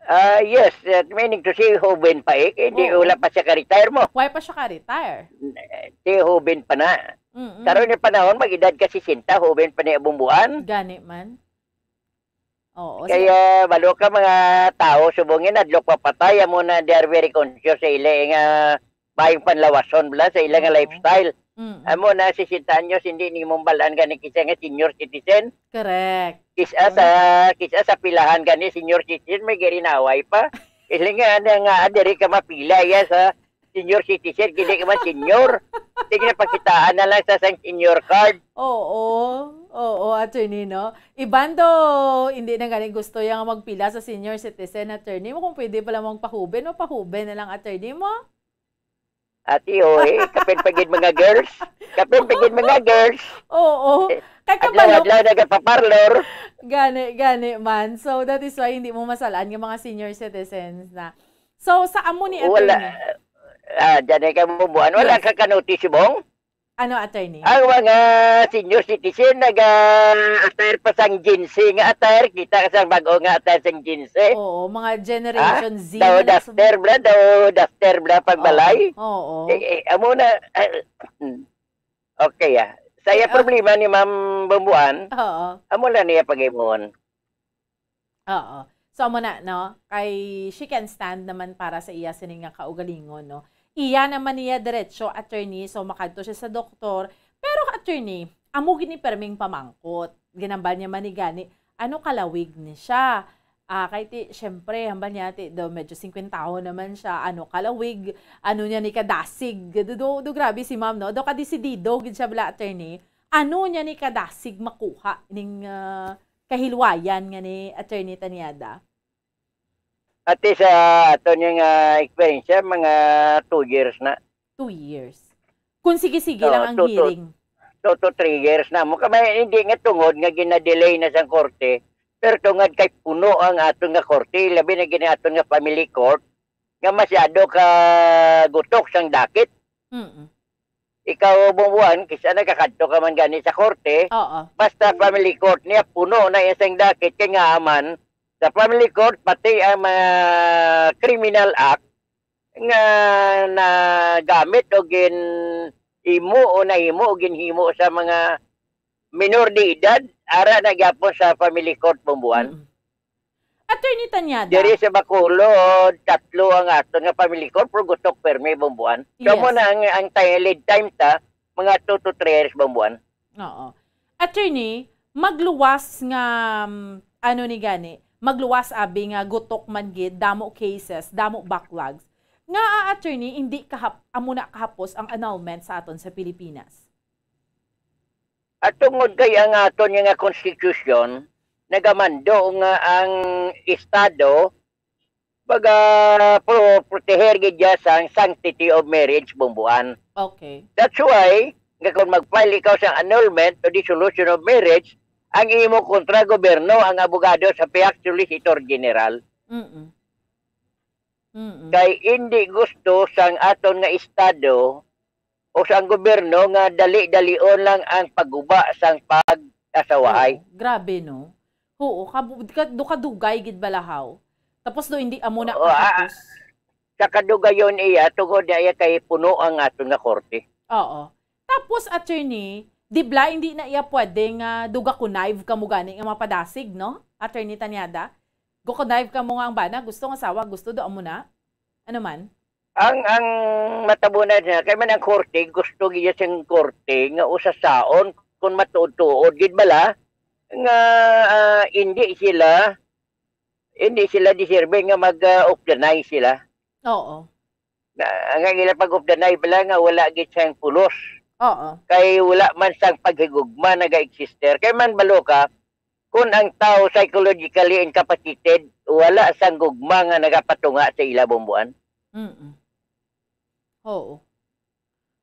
Ah, yes, uh, meaning to say, hoben pa eh. Hindi, Oo. wala pa siya ka-retire mo. Why pa siya ka-retire? Ti hoben pa na. Mm-mm. Karon yung panahon, mag-edad ka sesenta, hoben pa niya bumbuan. Gani man. Oo. Kaya balo ka mga tao, subong nga nadlok papatay, amo na they are very conscious sa ila nga bayong panlawason bala sa ila nga Oo. lifestyle. Mm-mm. Amo na, sesenta anyos, hindi nimo balaan gani kisa nga senior citizen. Correct. Kisa sa, kisa sa pilahan gani senior citizen, may girinaway pa. Iling nga, nga, nga, diri ka mapila ya sa senior citizen, hindi ka man senior. Sige na, pakitaan na lang sa sang senior card. Oo. Oo, attorney, no? Iban do, hindi na gani gusto yung magpila sa senior citizen, attorney mo. Kung pwede pala magpahuben, o pahuben na lang, attorney mo. Ati, oy, kapin pa gid mga girls. Kapin pigin mga girls. Oo. Eh, Kay kabalo. Adlaw-adlaw nagapaparlor. Gani, gani man. So, that is why hindi mo masalaan nga mga senior citizens na. So, sa amo ni Wala. Attorney. Ah, dyan ay kamubuan. Wala Yes. ka kanotis, Bong? Ano, attorney? Ang mga senior citizen, nag-attire pa sang Gen Z nga attire. Kita ka sang bago nga attire sang Gen Z. Oo, mga Generation Ah, Z daw na nagsu- duster bla, daw duster bla pagbalay. Oo, oo. Eh, eh, amo na, ah, hmm. Okay, ah. Sa iya Eh, ah. problema ni Ma'am Bumbuan, Oo. amo lang niya pag-imuon. Oo. So, amo na, no? Kay she can stand naman para sa iya sini nga kaugalingon, no? Iya naman niya diretso, attorney, so makadto siya sa doktor. Pero, attorney, amo gini perming pamangkot. Ginambal niya man ni gani, ano kalawig ni siya? Ah, kay ti, syempre, hambal niya, ti, do, medyo singkwentahon naman siya, ano kalawig, ano niya ni kadasig. Do, do, do, grabe si ma'am, no? Do kadesidido gid siya bala, attorney. Ano niya ni kadasig makuha ning, ah, kahilwayan nga ni Attorney Tanyada? Ati sa ato niya nga eksperyensya, mga two years na. Two years. Kung sige-sige Oo, lang ang two, two, hearing. Two to three years na mo. Kamay, hindi nga tungod nga ginadelay na sang korte, pero tungod kay puno ang aton nga korte, labi na gini aton nga family court, nga masyado ka gutok sang dakit. Mm. Ikaw, Bong Juan, kisa nagakadto ka man gani sa korte, Oo. basta family court niya, puno na iya sang dakit, kay nga man, sa family court, pati ang mga criminal act nga nagamit o gin-, imo o nahimo o ginhimo sa mga minor de edad, ara na gyapon sa family court, Bong Juan. Mm. Attorney Tanyada. Diri sa Bacolod, tatlo ang aton nga family court, pero gutok permi, Bong Juan. So, Yes. mo na ang, ang ti-, lead time ta, mga two to three years, Bong Juan. Oo. Attorney, magluwas nga, um, ano ni gani, magluwas abi nga gutok man gid, damo cases, damo backlogs. Nga, ah, attorney, hindi kahap-, amo na kahapos ang annulment sa aton sa Pilipinas? At tungod kay ang aton nga konstitusyon, nagamando nga ang Estado baga pro-, proteher gid niya sang sanctity of marriage, Bong Juan. Okay. That's why, nga kung mag-file ikaw sa annulment o dissolution of marriage, ang imo kontra gobyerno, ang abogado sa P I A C Solicitor General. Mm-mm. Mm-mm. Kay hindi gusto sang aton nga Estado o sang gobyerno nga dali-dalion lang ang pagguba sang pag-asawahay. Oo, grabe, no? Oo, kabu-, ka-, do kadugay gid balahaw. Tapos do hindi amo na Oo, ah, kahapos. Sa kadugayon iya, tungod na iya kay puno ang aton nga korte. Oo. Tapos, attorney, di bala hindi na iya pwede nga do ga-connive kamo gani nga mapadasig, no? Attorney Tanyada, go-connive kamo nga ang bana gusto nga asawa, gusto do amo na? Ano man? Ang, ang matabunan niya, kay man ang korte, gusto gid sing korte nga usasaon kung matuod-tuod gid bala nga, ah, hindi sila, hindi sila deserving nga mag, ah, of the night sila. Oo. Na, ang ila pag of the night bala nga wala gid siyang pulos. Oo. Kay wala man sang paghigugma naga-exister. Kay man balo ka, kung ang tao psychologically incapacitated, wala sang gugma nga nagapatunga sa ila, Bong Juan. Mm-mm. Oo.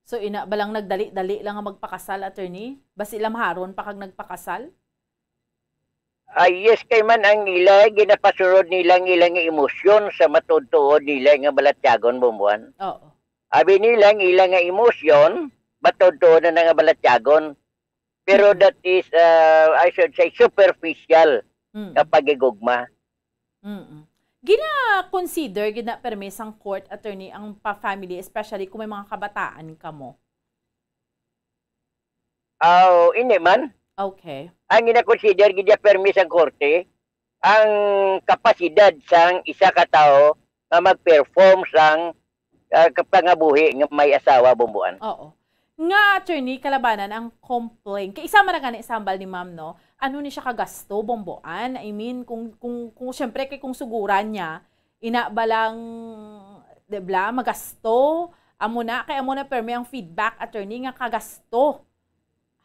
So, ina ba lang nagdali-dali lang nga magpakasal, attorney? Basi lamharon pa kag nagpakasal? Ah, yes, kay man ang ila, ginapasunod nila ang ila nga emosyon sa matuod-tuod nila nga balatyagon, Bong Juan. Oo. Abi nila ang ila nga emosyon, matuod-tuod na nga balatyagon. Pero Mm. that is, uh, I should say, superficial Mm. nga paghigugma. Mm-mm. Gina-consider gid na permi sang court, attorney, ang pa-family, especially kung may mga kabataan kamo? Aw, hindi man. Okay. Ang gina-consider gid ya permi sang korte, ang kapasidad sang isa ka tawo nga mag-perform sang, ah, kapangabuhi nga may asawa, Bong Juan. Oo. Nga, attorney, kalabanan ang complaint. Kay isa man na gani sa hambal ni ma'am, no? Ano ni siya kagasto, Bong Juan? I mean, kung, kung, kung, syempre, kay kung suguran niya, ina ba lang, di bala, magasto? Amo na, kay amo na permi ang feedback, attorney, nga kagasto.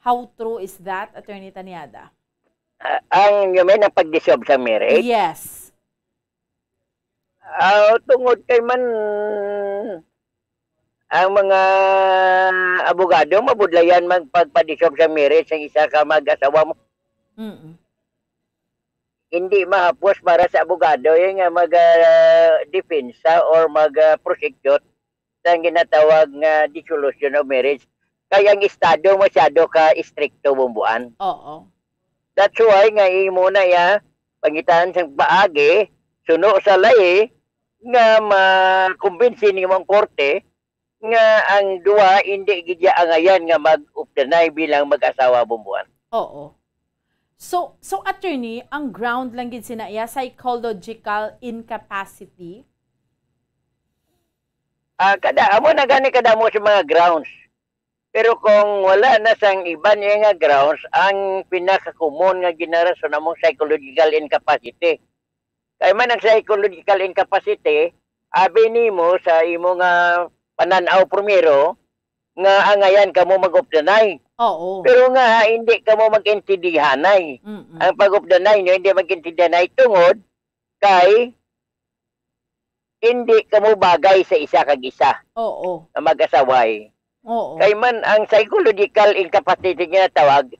How true is that, Attorney Tanyada? Ah, ang, you mean, ang pag-dissolve sa marriage? Yes. Ah, tungod kay man, Ang mga abogado mabudlayan magpagpadissolve sa marriage sang isa ka mag-asawa mo. Mm. Hindi mahapos para sa abogado yan nga mag, ah, depensa or mag, ah, prosecute sa ginatawag nga dissolution of marriage. Kay ang Estado masyado ka istrikto, Bumbuan. Oo. That's why nga imo na iya pangitaan sang paagi, suno sa lahi, nga makumbinsi nimo ang korte nga ang duha hindi gid ya angayan nga mag-updanay bilang mag-asawa, Bumbuan. Oo. So, so attorney, ang ground lang gid sina iya psychological incapacity? Ah, kada, amo na gani kadamo sa mga grounds. Pero kung wala na sang iban niya nga grounds, ang pinaka-common nga ginarason among psychological incapacity. Kay man ang psychological incapacity, abi nimo sa imo nga panan-aw primero, nga angayan kamo mag-updanay. Oo. Pero nga, hindi kamo mag-intindihanay. Mm-mm. Ang pag-updanay nyo, hindi mag-intindihanay tungod kay hindi kamo bagay sa isa kag isa Oo. nga mag-asaway. Oo. Kay man ang psychological incapacity nga tawag,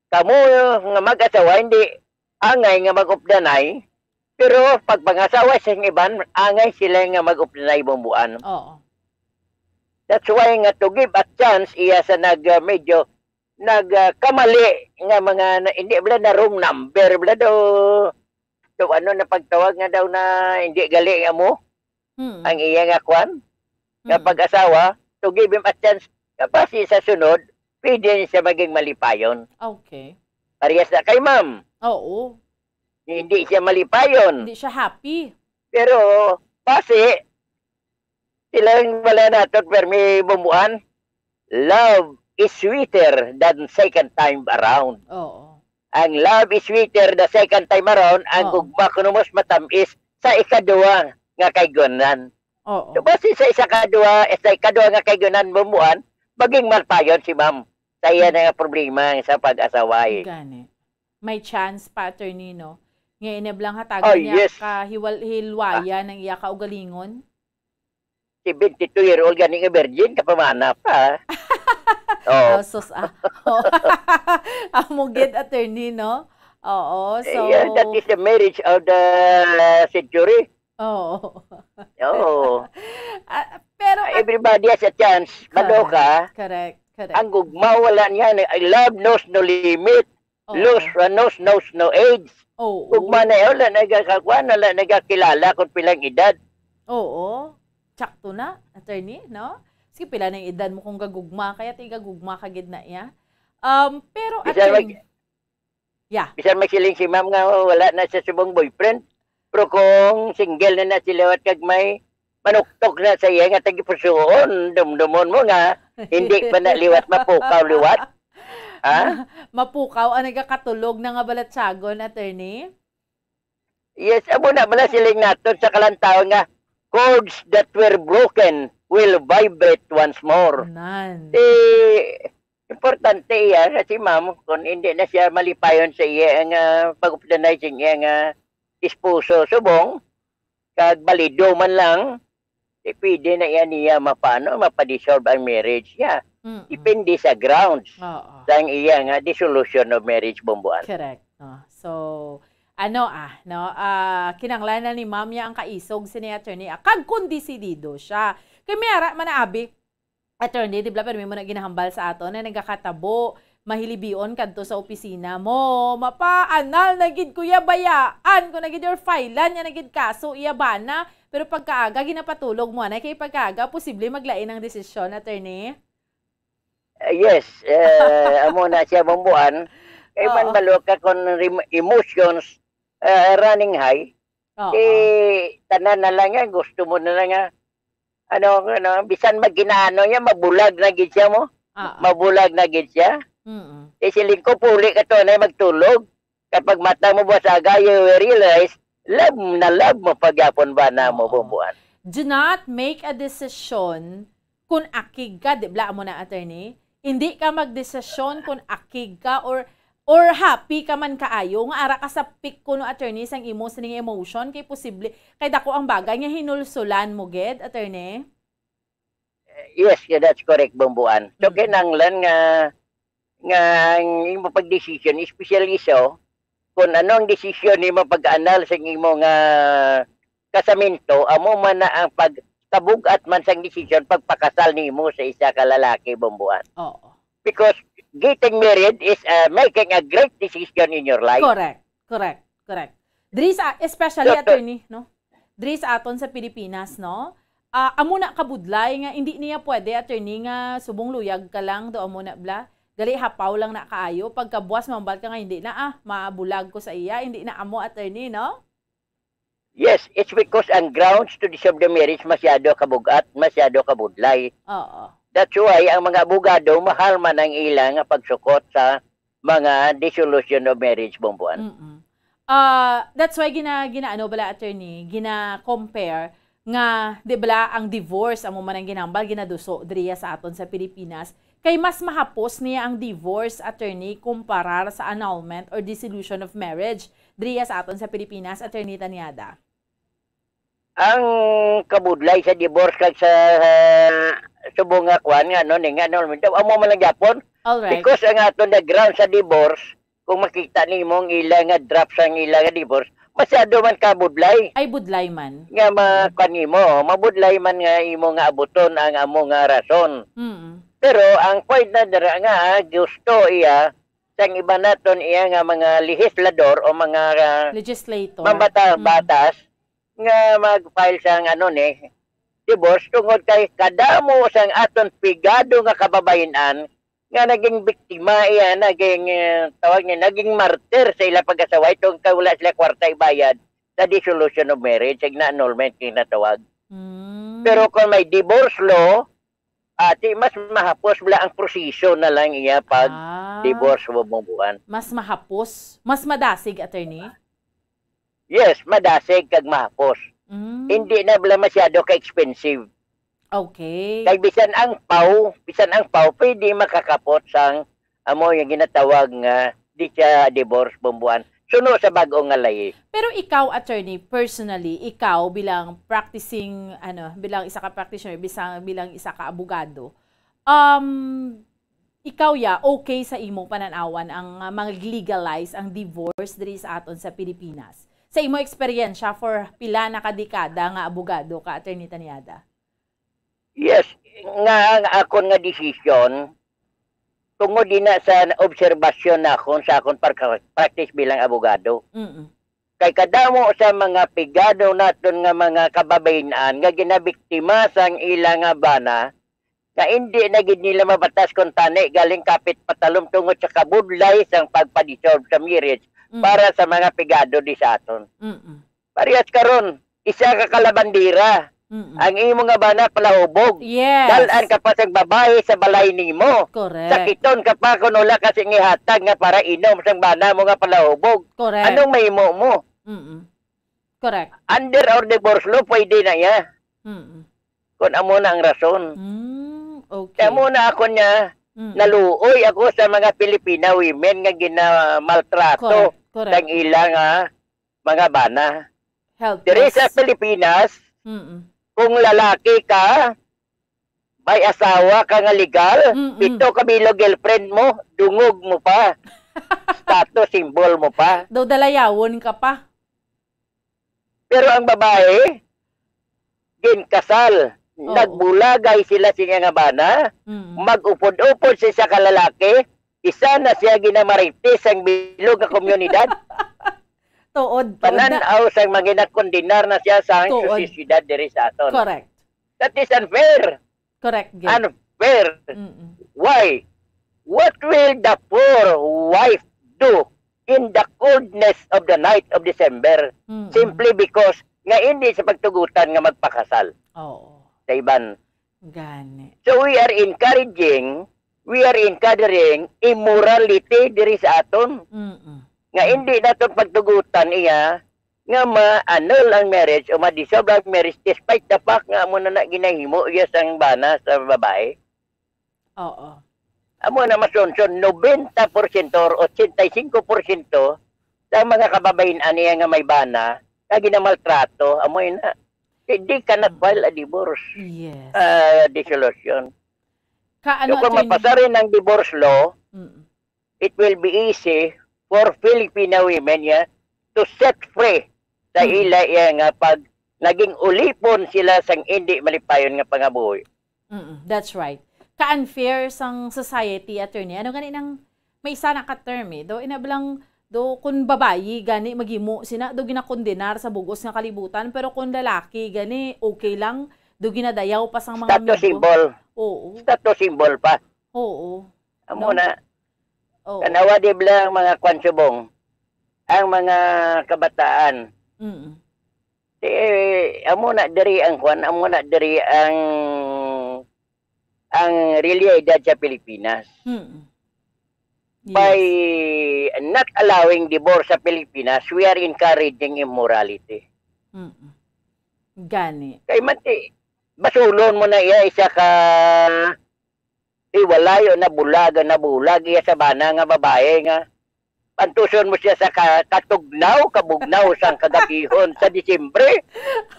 kamo nga mag-asawa, hindi angay nga mag-updanay, pero pag pangasawa sa iban, angay sila nga mag-updanay, Bumbuan. Oo. That's why nga to give a chance iya sa nag, ah, medyo nag, ah, kamali nga mga na, hindi bala na wrong number bala do. So, ano na pagtawag nga daw na hindi gali nga mo? Mm. Ang iya nga kwan, nga Mm. pag-asawa, to give him a chance, nga basi sa sunod, pwede na siya maging malipayon. Okay. Parehas na kay ma'am. Oo. Hindi siya malipayon. Hindi siya happy. Pero, basi, silang wala naton permi bumuan, love is sweeter than second time around. Oo. Ang love is sweeter the second time around, ang Oo. gugma kuno mas matamis sa ikaduha nga kaigonan. Oo. So, basi sa isa ka duha, sa ikaduha nga kaigonan bumuan, maging malpayon si ma'am. Sa iya na nga problema sa pag-asaway. Gani. May chance pa, attorney, no? Nga inablang hatagan Oh, niya yes. ka hiwal-, hilwayan ang iya kaugalingon? Si twenty-two-year-old gani nga virgin, kapamana pa. Oh. Oh, sus, ah. Oh. Amo gid, attorney, no? Oo, so Yeah, that is the marriage of the century. Oo. Oo. Ah, pero at Everybody has a chance. Bado ka. Correct, correct, correct. Ang gugma, wala niya. I love knows no limit. Oo. Lose, uh, knows, knows no age. Oo. Gugma na yun, wala nagakakuan, wala nagakilala kung pilang edad. Oo. Tsakto na, attorney, no? Sige, pila na yung edad mo kung gagugma, kaya tigagugma ka gid na iya. Um, pero, Bisan attorney, mag- Yeah. Bisan magsiling si ma'am nga, oh, wala na siya subong boyfriend. Pero kung single na na si liwat kag may manuktok na sa iya nga tagipusoon, dumdumon mo nga, hindi pa na liwat mapukaw liwat. Ha? Mapukaw ang nagakatulog na nga balatsagon, attorney? Yes, amo na bala siling naton sa kalantawon nga, "Cords that were broken will vibrate once more." Nan. Di, importante iya nga si ma'am, kung hindi na siya malipayon sa iya nga pag-updanay sa iya nga esposo subong, kag balido man lang, di pwede na iya niya mapano, mapadissolve ang marriage niya. Mm-mm. Depende sa grounds Oo. sang iya nga dissolution of marriage, Bumbuan. Correct. No? So, ano, ah, no? Ah, kinanglan na ni ma'am niya ang kaisog sini, attorney, ah, kag kung desidido siya. Kay may ara man na abi, attorney, di ba, pero may mo na ginahambal sa aton na nagakatabo, mahilibion kadto sa opisina mo. Mapa-anal na gid, kuya, bayaan ko na gid your filean niya na gid kaso, iya bana. Pero pagkaaga, ginapatulog mo, anay, kay pagkaaga, posible maglain ang desisyon, attorney. Eh, yes, eh, amo na siya bumbuan. Kay man Oo. balo ka kung rem-, emotions, eh, running high, Oo. eh, tanan na lang yan, gusto mo na lang nga, ano, ano, bisan mag ginaano niya, mabulag na gid siya mo. Oo. Mabulag na gid siya. Mm-mm. Eh, siling ko, puli ka to, anay magtulog. Kapag mata mo, buwas aga, you will realize, love na love mo pagyapon ba na mo, Oo. bumbuan. Do not make a decision kung akig ka, di bala, amo na, attorney? Hindi ka magdesisyon kung akig ka or, or happy ka man kaayo, nga ara ka sa peak kuno, attorney, sang imo sining emotion, kay posible, kay dako ang bagay nga hinulsulan mo gid, attorney? Yes, yeah, that's correct, Bumbuan. So, Mm. kinahanglan nga, nga ang imo pagdesisyon, especially so, kung ano ang desisyon nimo pag-annul sa imo nga kasamento, amo man na ang pagkabug-at man sang desisyon pagpakasal nimo sa isa ka lalaki, Bumbuan. Oo. Because getting married is uh, making a great decision in your life. Correct. Correct. Correct. Diri sa, especially, Doctor. Attorney, no? Diri sa aton sa Pilipinas, no? Ah, amo na kabudlay nga hindi niya pwede, Attorney, nga subong luyag ka lang do, amo na bla. Gali, hapaw lang na kaayo. Pagkabuas, mambal ka nga, hindi na, ah, mabulag ko sa iya. Hindi na amo, Attorney, no? Yes, it's because ang grounds to dissolve the marriage masyado kabugat, masyado kabudlay. Oo. That's why ang mga abogado, mahal man ang ila nga pagsukot sa mga dissolution of marriage, Bumbuan. Mm-mm. Ah, that's why gina ginaano bala, Attorney, gina-compare nga, di bala, ang divorce amo man ang ginambal, ginaduso diriya sa aton sa Pilipinas, kay mas mahapos niya ang divorce, Attorney, kumparar sa annulment or dissolution of marriage diriya sa aton sa Pilipinas, Attorney Tanyada. Ang kabudlay sa divorce kag sa uh, subong nga kwan nga ano ni nga ano amo man lang gyapon. All right. Because ang aton na ground sa divorce, kung makita nimo ang ila nga draft sang ila nga divorce, masyado man kabudlay Ay, budlay man. Nga ma kanimo, mabudlay man nga imo nga abuton ang amo nga rason. Mm. Pero ang point na dira nga gusto iya sang iba naton iya nga mga legislador o mga uh, Legislator. mambata Mm. batas nga mag-file sang ano ni divorce tungod kay kadamo sang aton pigado nga kababayen-an nga naging biktima iya, naging uh, tawag niya, naging martyr sa ila pag-asaway tungod kay wala sila kwarta ibayad sa dissolution of marriage, ag na annulment kinatawag. Mm. Pero kung may divorce law, ati mas mahapos wala ang proseso na lang iya pag Ah, divorce mo buwan. Mas mahapos, mas madasig, Attorney. Yes, madasig kag mahapos. Mm. Hindi na bala masyado ka expensive. Okay. Kay bisan ang pau, bisan ang pau pwede makakapot sang amo yung ginatawag nga di siya divorce bumbuan. Suno sa bag-o nga layi. Pero ikaw, attorney, personally, ikaw bilang practicing, ano, bilang isa ka practitioner, bisan bilang isa ka abogado, um, ikaw ya, okay sa imong pananawan ang uh, mag-legalize ang divorce diri sa aton sa Pilipinas? Sa imong eksperyensya for pila na ka dekada nga abogado ka, Attorney Tanyada? Yes, nga ang akon nga desisyon tungod din na sa obserbasyon nakon sa akon pagka- practice bilang abogado. Mm. Kay kadamo sa mga pigado naton nga mga kababayen-an nga ginabiktima sang ila nga bana nga indi na gid nila mabatas kung tani galing kapit patalom tungod sa kabudlay sang pagpadissolve sa marriage Mm. para sa mga pigado di sa aton. Mm-mm. Parehas karon, isa ka kalabandira. Mm-mm. Ang imo nga bana palahubog. Yes. Dal-an ka pa sang babae sa balay nimo. Correct. Sakiton ka pa kung wala ka sing ihatag nga para inom sang bana mo nga palahubog. Correct. Anong mahimo mo? Mm-mm. Correct. Under our divorce law, pwede na iya. Mm-mm. Kung amo na ang rason. Mm, okay. Kaya mo na ako niya, Mm. naluoy ako sa mga Filipina women nga ginamaltrato Correct, correct. sang ila nga mga bana. Helpless. Diri sa Pilipinas, Mm-mm. kung lalaki ka, may asawa ka nga legal, Mm-mm. pito ka bilog girlfriend mo, dungog mo pa. Status symbol mo pa. Daw dalayawon ka pa. Pero ang babae, ginkasal. Oo. Nagbulagay sila sa iya nga bana. Mm. Mag-upod-upod sa isa ka lalaki. Isa na siya ginamarites sang bilog nga komunidad. Tuod, tuod na. Pananaw sang mga ginakondenar na siya sa Tuod. Sosyedad diri sa aton. Correct. That is unfair. Correct, Gil. Unfair. Mm-mm. Why? What will the poor wife do in the coldness of the night of December? Mm-mm. Simply because nga hindi sa pagtugutan nga magpakasal Oo. sa iban. Gani. So we are encouraging, we are encouraging immorality diri sa aton. Mm-mm. Nga hindi naton pagtugutan iya nga ma-annul ang marriage o ma-dissolve ang marriage despite the fact nga amo na, na ginahimo iya sang bana sa babae. Oo. Amo na masunson, nobenta porsyento or ochenta y cinco porsyento sa mga kababayen-an niya nga may bana nga ginamaltrato. Amo na. They cannot Mm. file a divorce, Yes. uh, dissolution. Ka ano, So kung attorney? mapasa rin ang divorce law, Mm. it will be easy for Filipino women, yeah, to set free sa Mm. ila iya nga pag naging ulipon sila sang hindi malipayon nga pangabuhi. Mm, that's right. Ka-unfair sang society, attorney. Ano gani nang may isa na ka term eh. Do inablang do kung babayi gani maghimo sina do ginakondenar sa bugos nga kalibutan, pero kung lalaki gani okay lang do ginadayaw pa sang mga Status amigo. Symbol. Oo. Status symbol pa. Oo. Amo No? na. Oo. Tanawa di bala ang mga kwan subong. Ang mga kabataan. Mm. Eh, amo na diri ang kwan, amo na diri ang ang realidad sa Pilipinas. Mm. By Yes. not allowing divorce sa Pilipinas, we are encouraging immorality. Mm. Gani. Kay mati, basulon mo na iya isa ka iwalay o nabulag, nabulag iya sa bana nga babae nga pantuson mo siya sa ka, katugnaw, kabugnaw sang kagabihon sa Disyembre.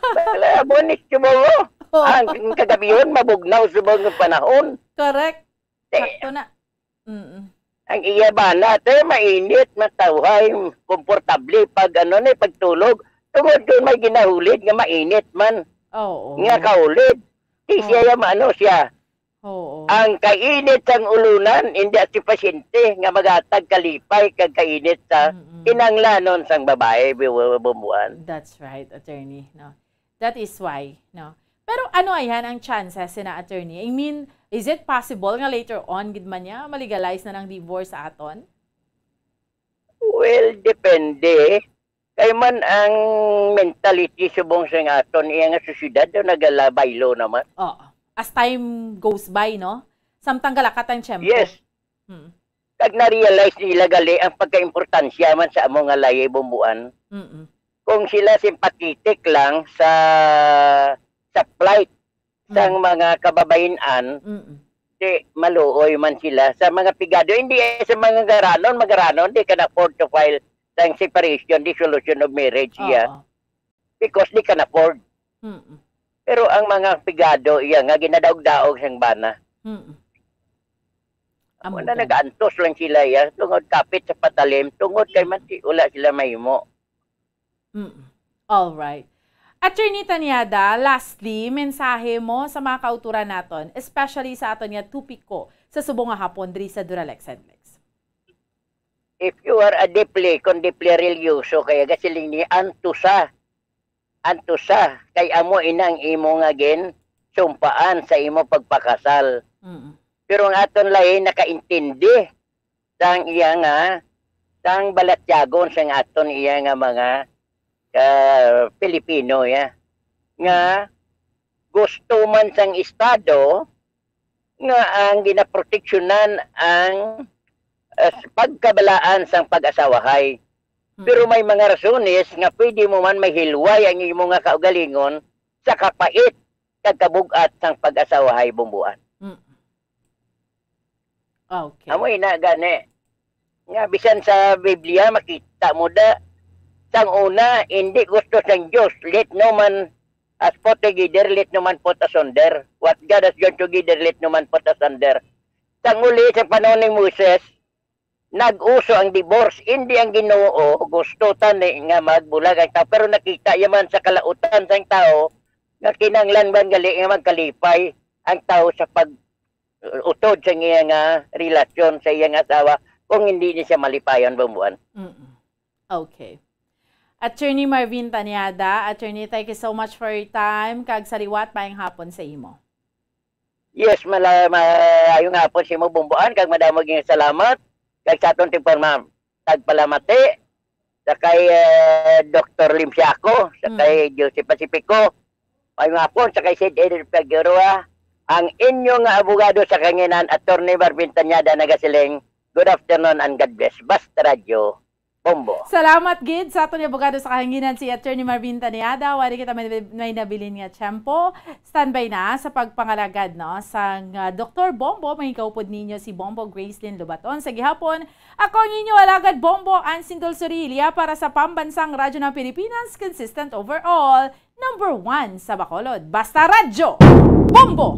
Wala mo ni Chubo. Oo. Ang kagabihon mabugnaw subong nga panahon. Correct. Eh, Sakto na. Mm. Ang iya bana, te, mainit, matawhay, komportable pag ano ni pagtulog. Tungod kung may ginahulid nga mainit man, Oo. nga kaulid. Di siya Oo. ya maano siya. Oo. Ang kainit sang ulunan, hindi si pasyente nga magatag kalipay kag kainit sa Mm-mm. kinanglanon sang babae, bu- bu- bumbuan. That's right, attorney. No? That is why, no? Pero ano ayan ang chances sina attorney? I mean, is it possible nga later on gid man niya malegalize na ng divorce sa aton? Well, depende. Kay man ang mentality subong sa nga aton iya nga sosyedad do nagalabaylo naman. Oo. As time goes by, no? Samtang galakat ang tiyempo. Yes. Hmm. Kag na-realize nila gali ang pagkaimportansya man sa amo nga layi bumbuan. Mm-mm. Kung sila sympathetic lang sa sa plight sang Mm. mga kababayin-an, Mm-mm. di maluoy man sila sa mga pigado. Hindi eh, sa mga garanon, magaranon, they can afford to file sang separation, dissolution of marriage iya. Oo. Because they can afford. Mm-mm. Pero ang mga pigado iya nga ginadaog-daog sang bana, Mm-mm. amo Amo na gani. nagaantos lang sila iya tungod kapit sa patalim, tungod kay man wala sila mahimo. Mm. All right. Attorney Tanyada, lastly, mensahe mo sa mga kauturan naton, especially sa aton nga topiko sa subong nga hapon diri sa Duralex and Lex. If you are a deeply, kung deeply religyoso, kaya gasiling ni antusa, antusa, kay amo inang imo nga gin sumpaan sa imo pagpakasal. Mm. Pero ang aton lahi nakaintindi sang iya nga sang balatyagon sang aton iya nga mga ah, Pilipino ya nga gusto man sang estado nga ang ginaproteksyonan ang ah, pagkabalaan sang pag-asawahay. Pero may mga rasones nga pwede mo man mahilway ang imo nga kaugalingon sa kapait kag kabug-at sang pag-asawahay bumbuan. Mm. Okay. Amo ina gani. Nga bisan sa Biblia makita mo da sang una hindi gusto sang Dios, let no man as put together, let no man put asunder. What God has joined together, let no man put asunder. Sang uli sa panahon ni Moses, nag-uso ang divorce. Hindi ang Ginoo gusto tani nga magbulag ang tao, pero nakita yaman sa kalautan sang tao nga kinahanglan man gali nga magkalipay ang tao sa pag utod sa iya nga relasyon sa iyang asawa kung hindi ni siya malipayon bumbuan. Mm-mm. Okay. Attorney Marvin Tanyada, Attorney, thank you so much for your time. Kag sa liwat, maayong hapon sa imo. Yes, mala maayong hapon sa imo bumbuan kag madamo gyud salamat kag sa aton tigpama tagpalamati sa kay eh, Doktor Lim Siaco, sa Mm. kay Jose Pacifico. Maayong hapon sa kay Sid Edward Figueroa, ang inyo nga abogado sa kanginan, Attorney Marvin Tanyada nagasiling, good afternoon and God bless. Basta Radyo. Bombo. Salamat gid sa aton abogado sa kahanginan, si Attorney Marvin Taneada. Wari kita may, may nabilin nga tiyempo. Standby na sa pagpangalagad, no, sang, ah, Doktor Bombo. May kaupod ninyo si Bombo Gracelyn Lubaton. Sa gihapon, ako ang inyo alagad Bombo, Ansindol Sorilia, para sa Pambansang Radyo ng Pilipinas, consistent overall, number one sa Bacolod. Basta Radyo, Bombo!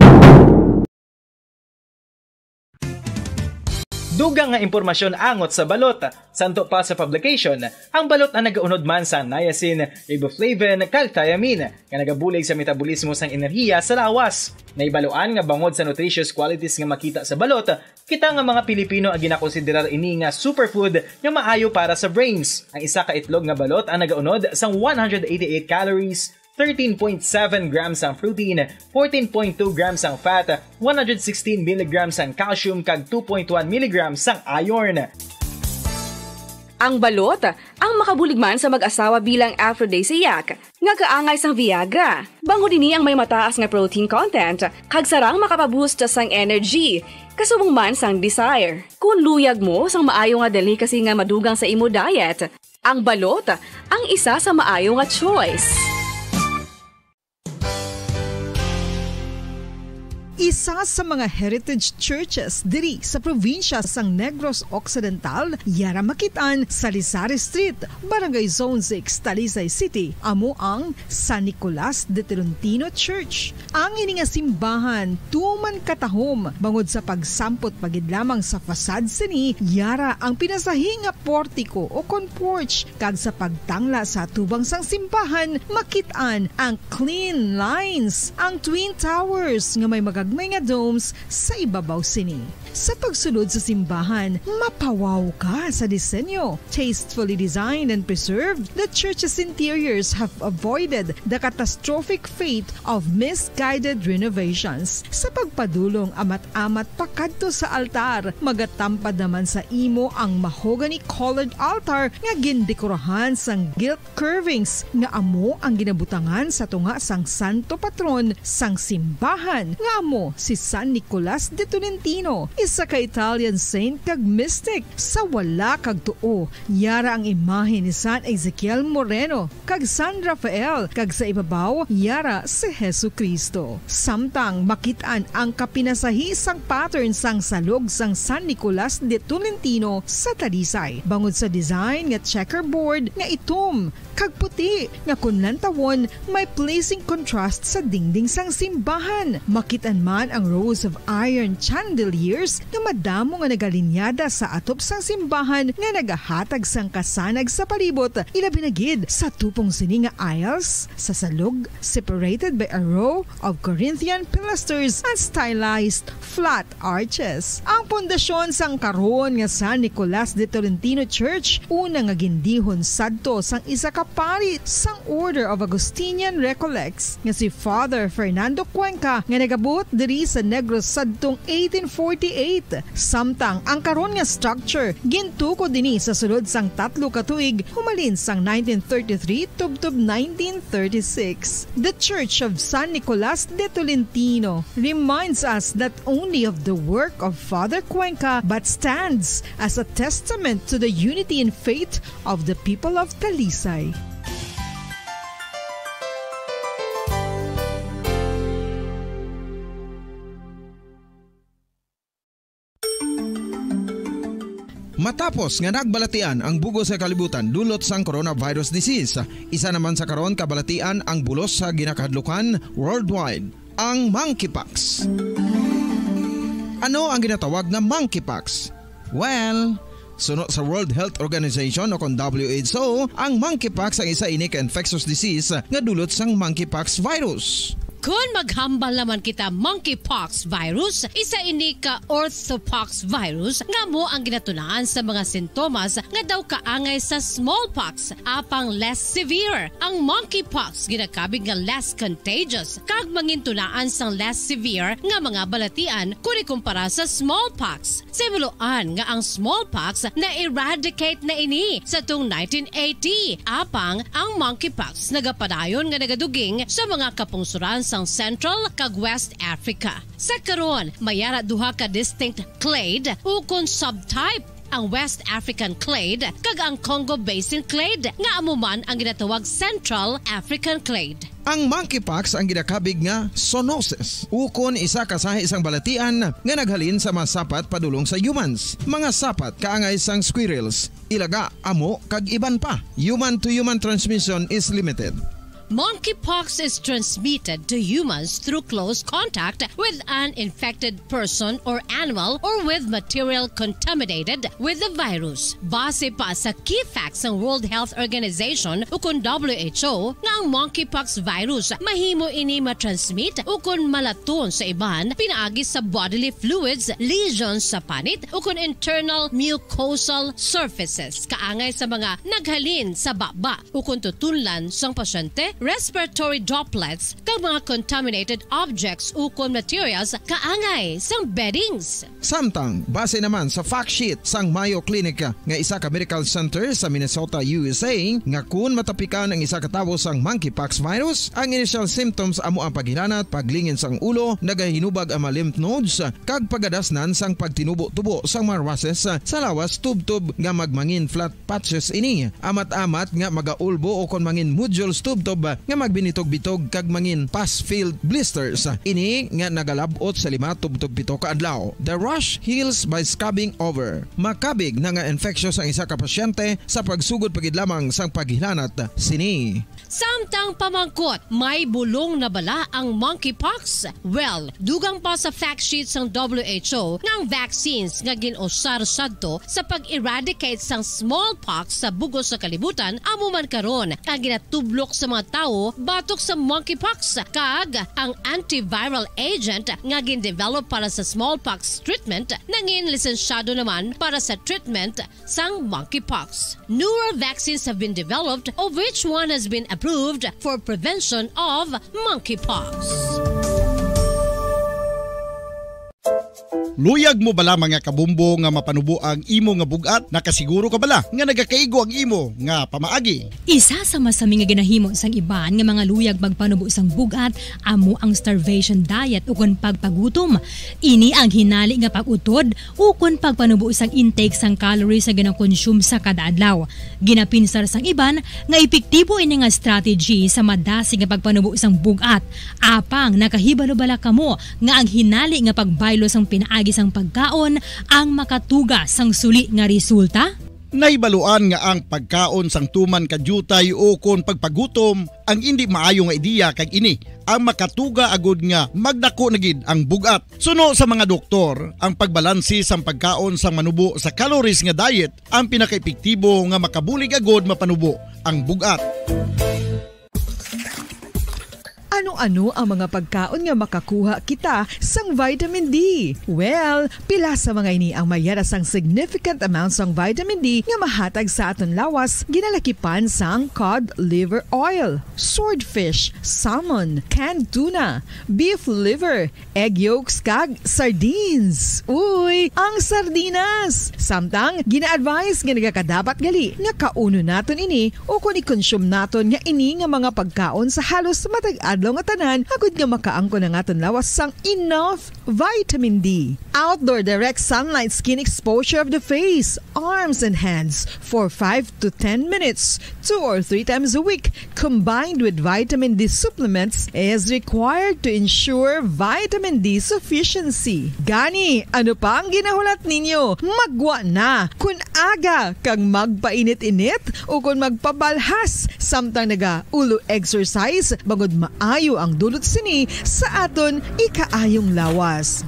Dugang nga impormasyon angot sa balot. Santo pa sa publication, ang balot ang nagaunod man sa niacin, riboflavin, kag thiamine, nga nagabulig sa metabolismo sang enerhiya sa lawas. Naibaluan nga bangod sa nutritious qualities nga makita sa balot, kita nga mga Pilipino ang ginakonsiderar ini nga superfood nga maayo para sa brains. Ang isa ka itlog nga balot ang nagaunod sang one hundred eighty-eight calories, thirteen point seven grams ang protein, fourteen point two grams ang fat, one hundred sixteen milligrams ang calcium, kag two point one milligrams ang iron. Ang balot, ang makabulig man sa mag-asawa bilang aphrodisiac, nga kaangay sang Viagra. Bangod ini ang may mataas nga protein content, kag sarang makapaboost sang energy, kasubong man sang desire. Kung luyag mo sang maayo nga delicacy nga madugang sa imo diet, ang balot ang isa sa maayo nga choice. Isa sa mga heritage churches diri sa probinsya sang Negros Occidental, yara makit-an sa Lizares Street, Barangay Zone six, Talisay City, amo ang San Nicolas de Tolentino Church. Ang ini nga simbahan tuman katahom bangod sa pagsampot pa gid lamang sa facade sini, yara ang pinasahi nga portiko o kon porch, kag sa pagtangla sa atubang sang simbahan, makit-an ang clean lines, ang twin towers nga may magagmay nga domes sa ibabaw sini. Sa pagsulod sa simbahan, mapawaw ka sa disenyo. Tastefully designed and preserved, the church's interiors have avoided the catastrophic fate of misguided renovations. Sa pagpadulong amat-amat pakadto sa altar, magatampad naman sa imo ang mahogany-colored altar nga gindekorahan sang gilt curvings nga amo ang ginabutangan sa tunga sang santo patron sang simbahan, nga amo si San Nicolas de Tolentino, isa ka Italian saint kag mystic. Sa wala kag tuo, yara ang imahe ni San Ezekiel Moreno kag San Rafael, kag sa ibabaw, yara si Jesu-Cristo. Samtang makit-an ang kapinasahi sang pattern sang salog sang San Nicolas de Tolentino sa Talisay, bangod sa design nga checkerboard nga itom kag puti, nga kon lantawon, may pleasing contrast sa dingding sang simbahan. Makit-an man ang rows of iron chandeliers nga madamo nga nagalinyada sa atop sang simbahan nga nagahatag sang kasanag sa palibot, ilabi na gid sa tupong sini nga aisles sa salog, separated by a row of Corinthian pilasters and stylized flat arches. Ang pundasyon sang karon nga San Nicolas de Tolentino Church, una nga gindihon sadto sang isa ka pari sang Order of Augustinian Recollects, nga si Father Fernando Cuenca, nga nagabuot diri sa Negros sadtong eighteen forty-eight. Samtang ang karon nga structure gintukod ini sa sulod sang tatlo ka tuig, humalin sang nineteen thirty-three tubtob nineteen thirty-six. The Church of San Nicolas de Tolentino reminds us not only of the work of Father Cuenca but stands as a testament to the unity in faith of the people of Talisay. Matapos nga nagbalatian ang bug-os nga kalibutan dulot sang coronavirus disease, isa naman sa karon kabalatian ang bulos sa ginakahadlukan worldwide, ang monkeypox. Ano ang ginatawag nga monkeypox? Well, suno sa World Health Organization o kon W H O, ang monkeypox ang isa ini ka infectious disease nga dulot sang monkeypox virus. Kon maghambal naman kita monkeypox virus, isa ini ka orthopox virus nga amo ang ginatunaan sa mga sintomas nga daw kaangay sa smallpox, apang less severe. Ang monkeypox ginakabig nga less contagious kag mangintunaan sang less severe nga mga balatian kon ikumpara sa smallpox. Sa ibaluan nga ang smallpox na-eradicate na ini sa tung nineteen eighty, apang ang monkeypox nagapadayon nga nagaduging sa mga kapungsoran sang Central kag West Africa. Sa karon, may ara duha ka distinct clade ukon subtype ang West African clade, kag ang Congo Basin clade, nga amo man ang ginatawag Central African clade. Ang monkeypox ang ginakabig nga zoonosis, ukon isa ka sahi sang balatian nga naghalin sa mga sapat padulong sa humans, mga sapat kaangay sang squirrels, ilaga, amo, kag iban pa. Human-to-human transmission is limited. Monkeypox is transmitted to humans through close contact with an infected person or animal or with material contaminated with the virus. Base pa sa key facts sang World Health Organization ukon W H O nga ang monkeypox virus mahimo ini matransmit ukon malaton sa iban pinaagi sa bodily fluids, lesions sa panit ukon internal mucosal surfaces kaangay sa mga naghalin sa baba ukon tutunlan sang pasyente, respiratory droplets, kag mga contaminated objects ukon materials kaangay sang beddings. Samtang, base naman sa fact sheet sang Mayo Clinic nga isa ka medical center sa Minnesota, U S A, nga kun matapikan ang isa ka tawo sang monkeypox virus, ang initial symptoms amo ang paghilanat, paglingin sang ulo, nagahinubag ang mga lymph nodes, kag pagadasnan sang pagtinubo-tubo sang mga rushes sa lawas tubtob nga magmangin flat patches ini, amat-amat nga magaulbo ukon mangin nodules tubtob nga magbinitog-bitog kag mangin pus-filled blisters. Ini nga nagalab-ot sa lima tubtob pito ka adlaw. The rash heals by scabbing over. Makabig na nga infectious ang isa ka pasyente sa pagsugod pa gid lamang sang paghilanat sini. Samtang pamangkot, may bulong na bala ang monkeypox? Well, dugang pa sa fact sheet sang W H O nga ang vaccines nga gin-usar sadto sa pag-eradicate sang smallpox sa bug-os nga kalibutan amo man karon ang ginatublok sa mga tawo batok sa monkeypox, kag ang antiviral agent nga gin-develop para sa smallpox treatment nangin lisensyado naman para sa treatment sang monkeypox. Newer vaccines have been developed, of which one has been approved for prevention of monkeypox. Luyag mo bala, mga kabumbo, nga mapanubo ang imo nga bug-at? Nakasiguro ka bala nga nagakaigo ang imo nga pamaagi? Isa sa masami nga ginahimo sang iban nga mga luyag magpanubo sang bug-at amo ang starvation diet ukon pagpagutom. Ini ang hinali nga pag-utod ukon pagpanubo sang intake sang calories nga ginakonsume sa kada adlaw. Ginapinsar sang iban nga epektibo ini nga strategy sa madasig nga pagpanubo sang bug-at. Apang nakahibalo bala kamo nga ang hinali nga pagbaylo sang pinaagi sang pagkaon ang makatuga sang suli nga resulta? Nahibaluan nga ang pagkaon sang tuman ka diutay ukon pagpagutom ang indi maayo nga ideya, kag ini ang makatuga agud nga magdako na gid ang bug-at. Suno sa mga doktor, ang pagbalanse sang pagkaon sang manubo sa calories nga diet ang pinakaepektibo nga makabulig agud mapanubo ang bug-at. Ano-ano ang mga pagkaon nga makakuha kita sang vitamin D? Well, pila sa mga ini ang mayara sang significant amount sang vitamin D nga mahatag sa aton lawas, ginalakipan sang cod liver oil, swordfish, salmon, canned tuna, beef liver, egg yolks, kag sardines. Uy, ang sardinas! Samtang, gina-advise nga nagakadapat gali nga kaunon naton ini ukon i-consume naton nga ini nga mga pagkaon sa halos matag adlaw nga tanan, agud nga makaangkon ang aton lawas sang enough vitamin D. Outdoor direct sunlight skin exposure of the face, arms, and hands for five to ten minutes, two or three times a week, combined with vitamin D supplements, is required to ensure vitamin D sufficiency. Gani, ano pa ang ginahulat ninyo? Maggwa na! Kun aga kag magpainit-init ukon magpabalhas samtang naga-ulo exercise, bangod maayo ang dulot sini sa aton ikaayong lawas.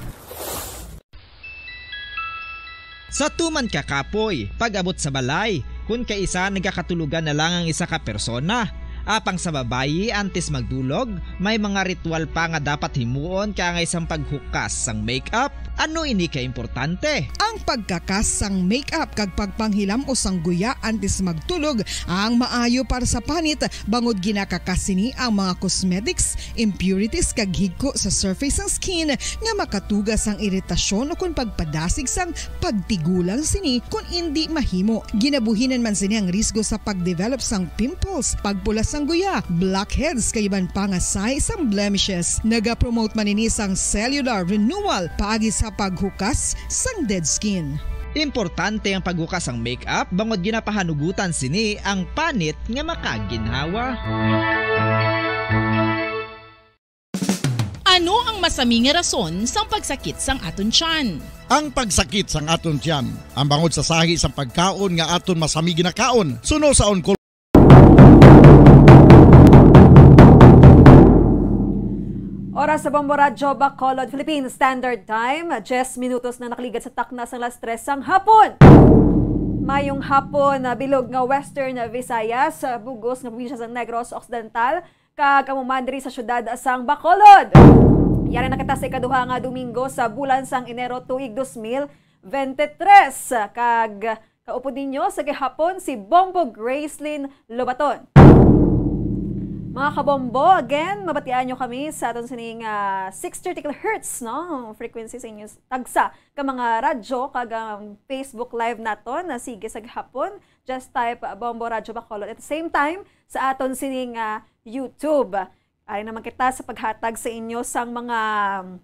Sa tuman ka kapoy, pag-abot sa balay, kun kaisa nagakatulogan na lang ang isa ka persona. Apang sa babayi, antes magdulog, may mga ritual pa nga dapat himuon kaangay sang paghukas sang makeup. Ano ini ka importante? Ang pagkakas sang makeup kag pagpanghilam-os sang guya antes magtulog ang maayo para sa panit, bangod ginakakas sini ang mga cosmetics, impurities, kag higko sa surface sang skin nga makatuga sang iritasyon ukon pagpadasig sang pagtigulang sini kon indi mahimo. Ginabuhinan man sini ang risgo sa pag-develop sang pimples, pagpula sang guya, blackheads, kag iban pa nga sahi sang blemishes. Nagapromote man ini sang cellular renewal paagi sa paghukas sang dead skin. Importante ang paghukas sang make-up bangod ginapahanugutan sini ang panit nga makaginhawa. Ano ang masami nga rason sang pagsakit sang aton tiyan? Ang pagsakit sang aton tiyan, ang bangod sa sahi sang pagkaon nga aton masami ginakaon, suno sa oncol. Oras sa Bombo Radyo Bacolod, Philippine Standard Time, diyes minutos na nakaligad sa takna sang alas tres sang hapon. Mayong hapon, ah, bilog nga Western Visayas, ah, bugos nga probinsya sang Negros Occidental, kag amo man diri sa siyudad sang Bacolod. Yari na kita sa ikaduha nga Domingo sa bulan sang Enero tuig dos mil veintitrés, kag kaupod ninyo sa gihapon si Bombo Gracelyn Lobaton. Mga kabombo, again, mabatian nyo kami sa aton sining ah, six thirty kilohertz, no? Frequency sa inyo tagsa ka mga radyo kag ang Facebook Live naton na sige sa gihapon. Just type ah, Bombo Radyo Bacolod. At the same time, sa aton sining ah, YouTube. Ari naman kita sa paghatag sa inyo sang mga um,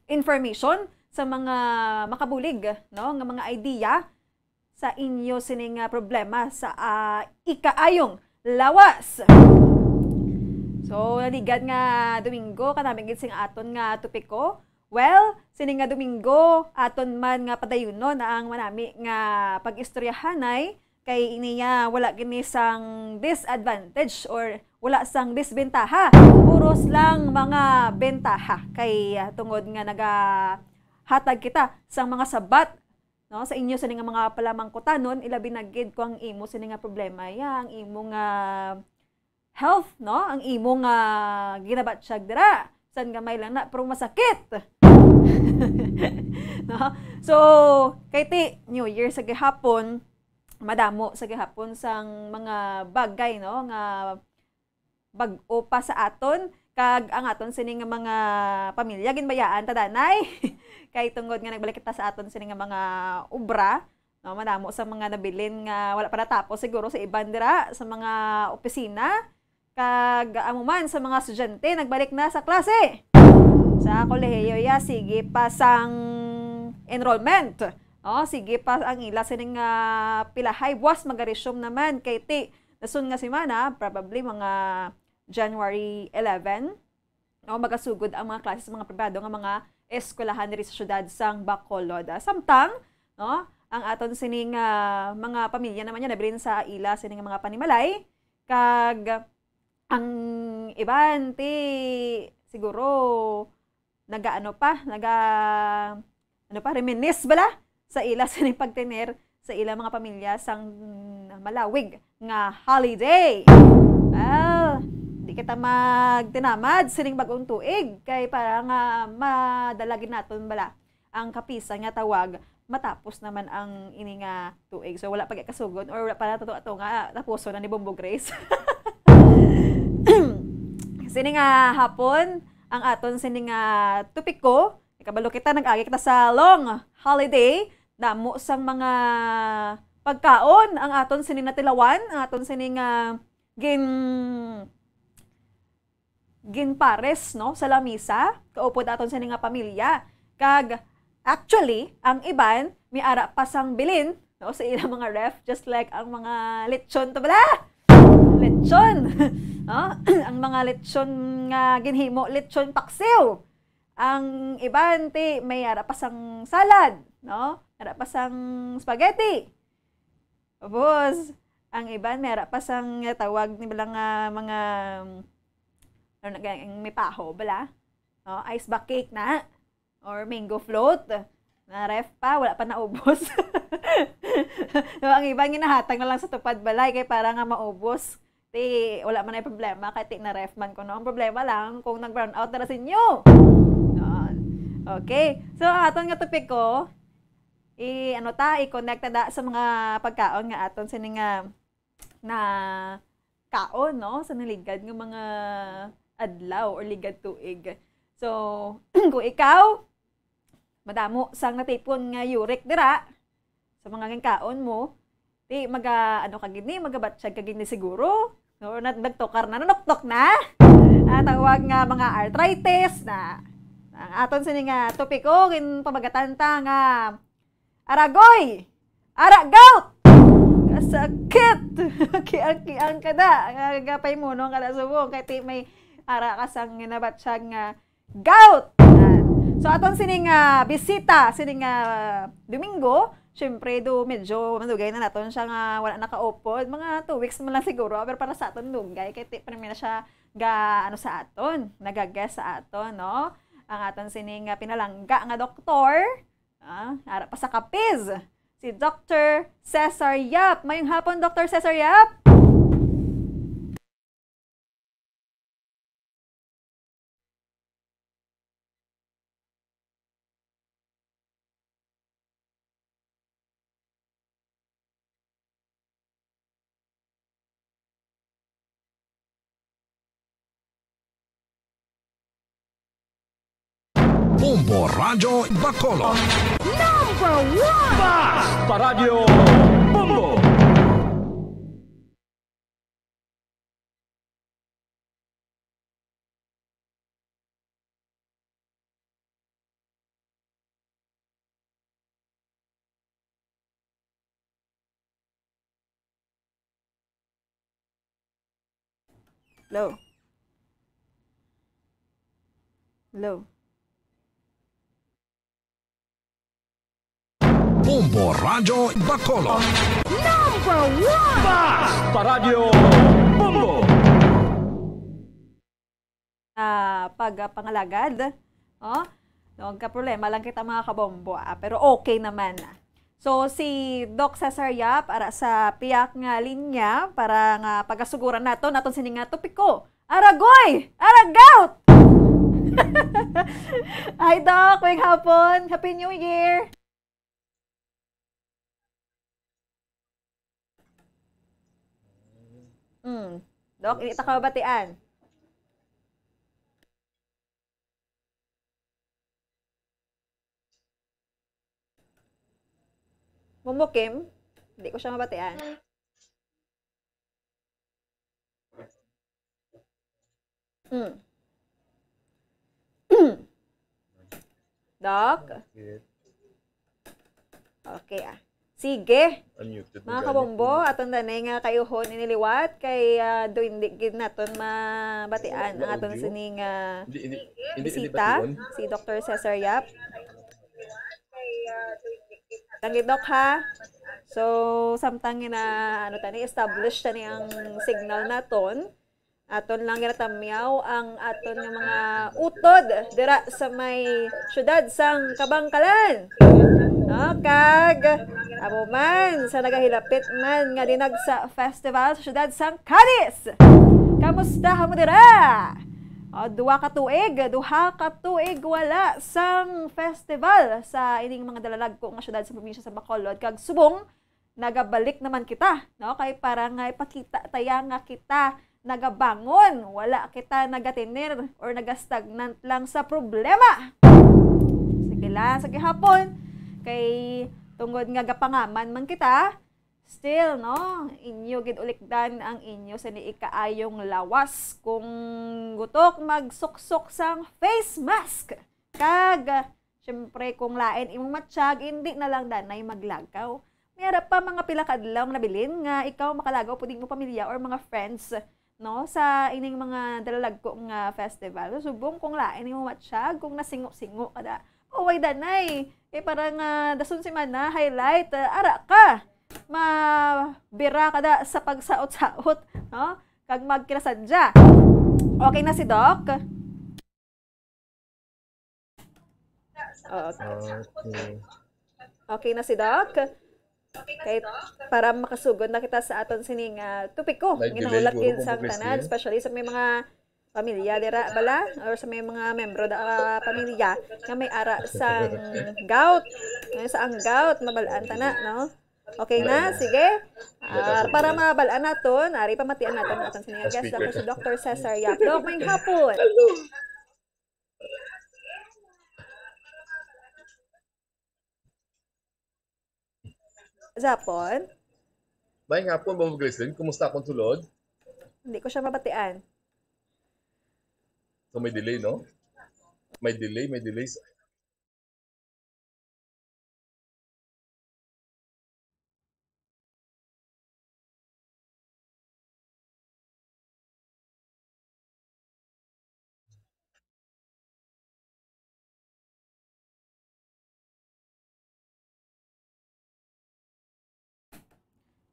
information, sa mga makabulig, no, nga mga idea sa inyo sining ah, problema sa ah, ikaayong lawas. So, naligad nga Domingo, kanami gid sing aton nga topiko. Well, sini nga Domingo, aton man nga padayunon ang manami nga pag-istoryahanay kay iniya wala gini sang disadvantage or wala sang disbentaha. Puros lang mga bentaha kay ah, tungod nga nagahatag kita sang mga sabat, no, sa inyo sini nga mga palamangkutanon, ilabi na gid kung ang imo sini nga problema, ya, ang imo nga health, no, ang imo nga ginabatyag dira. San gamay lang na, pero masakit. No? So, kay ti New Year sa gihapon, madamo sa gihapon sang mga bagay, no, nga bag-o pa sa aton, kag ang aton sini nga mga pamilya ginbayaan ta danay. Kay tungod nga nagbalik kita sa aton sini nga mga obra, no, madamo sa mga nabilin nga wala pa natapos siguro sa iban dira sa mga opisina, kag amo man sa mga estudyante nagbalik na sa klase. Sa kolehiyo, ya, sige pa sang enrollment. Oh, sige pa ang ila sining ah, pilahay buwas magaresume naman kay ti nasun nga semana, probably mga January eleven, no, magasugod ang mga klase sa mga pribado nga mga eskwelahan diri sa siyudad sang Bacolod. Ah, samtang, no, ang aton sining ah, mga pamilya naman niya nabilin sa ila sining mga panimalay kag ang iban ti siguro nagaano pa, naga ano pa, reminisce bala sa ila sining pagtener sa ila mga pamilya sang malawig nga holiday. Well, di kita magtinamad sining bagong tuig kay para nga madala gid naton bala ang kapisan nga tawag matapos naman ang ini nga tuig. So wala pa gyud kasugod or wala pa na to, to nga tapuson na ni Bombo Grace. Sini nga hapon ang aton sini nga topiko. Kabalo kita, nag-agi kita sa long holiday. Damo sang mga pagkaon ang aton sini natilawan, ang aton sini nga gin ginpares, no, sa lamisa, kaupod aton sini nga pamilya. Kag actually, ang iban may ara pa sang bilin, no, sa ilang mga ref, just like ang mga lechon to bala. Lechon, no? Ang mga lechon nga ginhimo, lechon paksiw. Ang iban ti may ara pa sang salad, no? Ara pa sang spaghetti. Tapos, ang iban may ara pa sang tawag ni bala nga mga ano na, ang may paho bala, no? Ice ba cake na or mango float. Na ref pa, wala pa naubos. No, ang iban ginahatag na lang sa tupad balay kay para nga maubos. Ti wala man ay problema kay ti na ref man ko, no? Ang problema lang kung nag brown out na ra sa inyo. No? Okay. So, ang aton nga topiko, i ano ta, i-connect ta da sa mga pagkaon nga aton sini nga na kaon, no? Sa naligad nga mga adlaw or ligad tuig. So, kung ikaw madamo sang natipon nga uric dira sa mga ginkaon mo, di maga ano ka gid ni, magabatsyag ka gid ni siguro. No, na, nagtukar na, nanuktok na. Ang tawag nga mga arthritis na. Ang aton sini nga topiko, ginpamagatan ta nga Aragoy! Ara gout! Kasakit! Kiang-kiang ka na. Nga, nga paimunon ka na subong. Kay ti may ara ka sang ginabatsyag nga gout. Yan. So, aton sining, ah, bisita, sining, ah, Domingo, syempre, do medyo madugay na naton siya nga wala nakaupod. Mga two weeks man lang siguro, pero para sa aton, dugay. Kay ti, pa naman na siya ga, ano, sa aton, nagaguest sa aton, no? Ang aton sining, ah, pinalangga nga doktor, ah, ara pa sa Capiz, si Doktor Cesar Yap. Mayong hapon, Doktor Cesar Yap. Bombo Radyo Bacolod. Number one! Basta Radyo Bombo! Hello? Hello? Bombo Radyo Bacolod. Number one! Basta Radyo Bombo! Ah, pag, ah, pangalagad. Oh, no, ka problema lang kita, mga kabombo, ah, pero okay naman, ah. So, si Doc Cesar Yap, ara sa piyak nga linya para nga pagasuguran naton, naton sini nga topiko. Aragoy! Aragout! Hi, Doc! Mayong hapon! Happy New Year! Mm. Doc, hindi ta ka mabatian. Mumukim, hindi ko siya mabatian. Mm. Doc? Okay, ah. Sige. Unmuted. Mga kabombo, aton na nga kayuhon ini liwat kay, ah, do hindi gid naton mabatian ang aton sining, ah, bisita, si Doktor Cesar Yap. Lang gid, Doc, ha? So, samtang na, ano, tani, establish tani ang signal naton. Aton lang ginatamyaw ang aton nga mga utod dira sa may siyudad sang Kabangkalan. No? Kag amo man sa nagahilapit man nga Dinagsa Festival sa siyudad sang Cadiz. Kamusta kamo dira? O, duha ka tuig, duha ka tuig wala sang festival sa ining mga dalalagko nga siyudad sa probinsya sa Bacolod. Kag subong, nagabalik naman kita, no? Kay para nga ipakita taya nga kita nagabangon, wala kita nagatener or nagastagnant lang sa problema. Sige lang, sa gihapon. Kay tungod nga gapangaman man kita, still, no? Inyo gid ulikdan ang inyo sini ikaayong lawas. Kung gutok, magsuksok sang face mask. Kag, syempre, kung lain imong matsyag, indi na lang danay maglagaw. May ara pa mga pila ka adlaw nga nabilin nga ikaw makalagaw pud imo pamilya or mga friends, no, sa ining mga dalalagko nga festival. So, subong kung lain imong matsyag, kung nasingo-singo ka da. Uway danay. Eh, para nga dason semana, highlight, ah, ara ka. Mabira ka da sa pagsaot-saot, no? Kag magkinasadya. Okay na si Doc? Oo. Okay. Okay na si Doc? Kay para makasugod na kita sa aton sining, ah, topiko, may delay ginahulat siguro gid kung sang tanan, especially sa may mga pamilya dira bala or sa may mga membro da, ah, pamilya nga may ara sang gout. Ngayon sa ang gout, mabal-an ta na, no? Okay na, sige. Ah, para mabal-an naton, ari pamatian naton ang aton sining guest, ako si Doktor Cesar Yap. Doc, mayong hapon. Japon? May nga po, Ma'am Gleason, kumusta akong sulod? Hindi ko siya mabatian. So, may delay, no? May delay, may delay.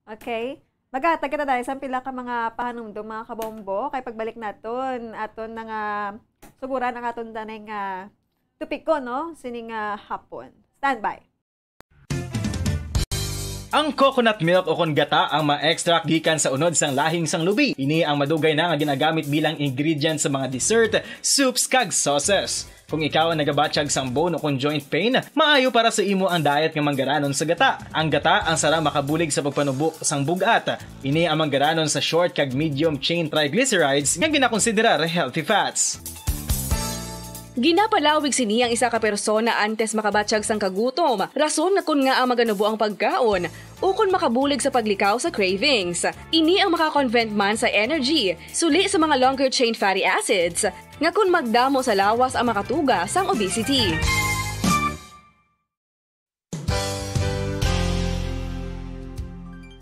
Okay? Maghatag kita dahil sa pila ka mga pahanumdom, mga kabombo, kay pagbalik naton, aton na nga suguran ang aton tanay nga topiko, no? Sining, ah, hapon. Standby. Ang coconut milk o kon gata ang ma-extract gikan sa unod sang lahing sang lubi. Ini ang madugay na nga ginagamit bilang ingredient sa mga dessert, soups, kag sauces. Kung ikaw ang nagabatyag sang bone o kon joint pain, maayo para sa imo ang diet nga manggaranon sa gata. Ang gata ang sarang makabulig sa pagpanubo sang bug-at. Ini ang manggaranon sa short kag medium chain triglycerides nga ginakonsiderar healthy fats. Ginapalawig sini ang isa ka persona antes makabatyag sang kagutom, rason nga kon ngaa maganubo ang pagkaon, ukon makabulig sa paglikaw sa cravings. Ini ang makakonvert man sa energy, suli sa mga longer chain fatty acids, nga kon magdamo sa lawas ang makatuga sang obesity.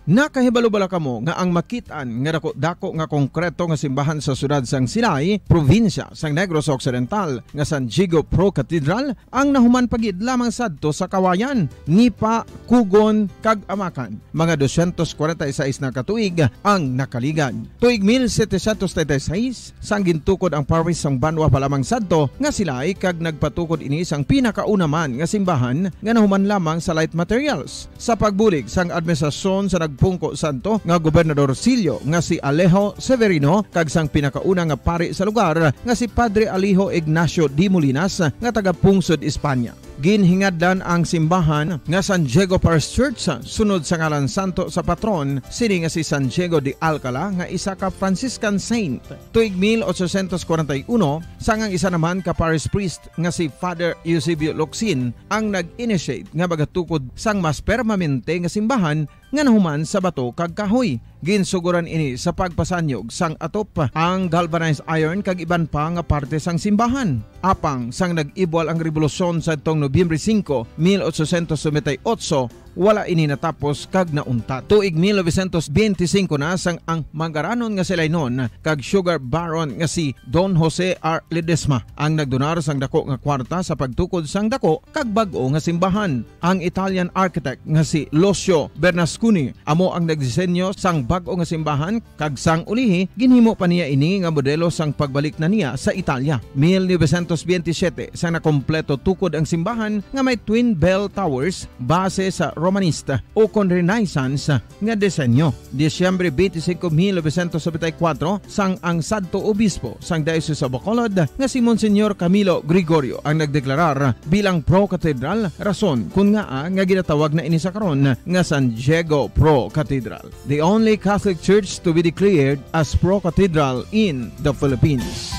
Nakahibalo bala kamo nga ang makit-an nga dako-dako nga konkreto nga simbahan sa siyudad sang Silay, probinsya sang Negros Occidental, nga San Diego Pro Cathedral, ang nahuman pa gid lamang sadto sa kawayan, nipa, kugon, kag amakan? Mga dosyentos kwarenta y seis na ka tuig ang nakaligad. Tuig mil setecientos treinta y seis, sang gintukod ang parish sang banwa pa lamang sadto nga Silay, kag nagpatukod ini sang pinakauna man nga simbahan nga nahuman lamang sa light materials. Sa pagbulig sang administrasyon sa nagpungko sadto nga Gobernador Silio nga si Alejo Severino kag sang pinakauna nga pari sa lugar nga si Padre Alejo Ignacio de Molinas nga taga Pungsod, Espanya. Ginhingadlan ang simbahan nga San Diego Parish Church sunod sa ngalan santo sa patron sini nga si San Diego de Alcala nga isa ka Franciscan saint. Tuig mil ochocientos kwarenta y uno, sang ang isa naman ka parish priest nga si Father Eusebio Locsin ang nag-initiate nga magatukod sang mas permanente nga simbahan nga nahuman sa bato kag kahoy. Ginsuguran ini sa pagpasanyog sang atop, ang galvanized iron kag iban pa nga parte sang simbahan. Apang sang nag-ibwal ang rebolusyon sadtong Nobyembre singko, mil ochocientos noventa y ocho, wala ini natapos kag nauntat. Tuig mil novecientos benti singko na sang ang manggaranon nga si Lainon kag sugar baron nga si Don Jose R. Ledesma ang nagdonar sang dako nga kwarta sa pagtukod sang dako kag bag-o nga simbahan. Ang Italian architect nga si Lucio Bernasconi amo ang nagdisenyo sang bag-o nga simbahan, kag sang ulihi ginhimo pa niya ini nga modelo sang pagbalik na niya sa Italia. Mil novecientos benti siyete, sang nakompleto tukod ang simbahan nga may twin bell towers base sa Romanista o kon Renaissance nga disenyo. Disyembre twenty-five, mil novecientos noventa y cuatro, sang ang sadto obispo sang Diocese of Bacolod nga si Monsignor Camilo Gregorio ang nagdeklarar bilang pro cathedral, rason kun ngaa nga ginatawag na ini sa karon nga San Diego Pro Cathedral, the only Catholic church to be declared as pro cathedral in the Philippines.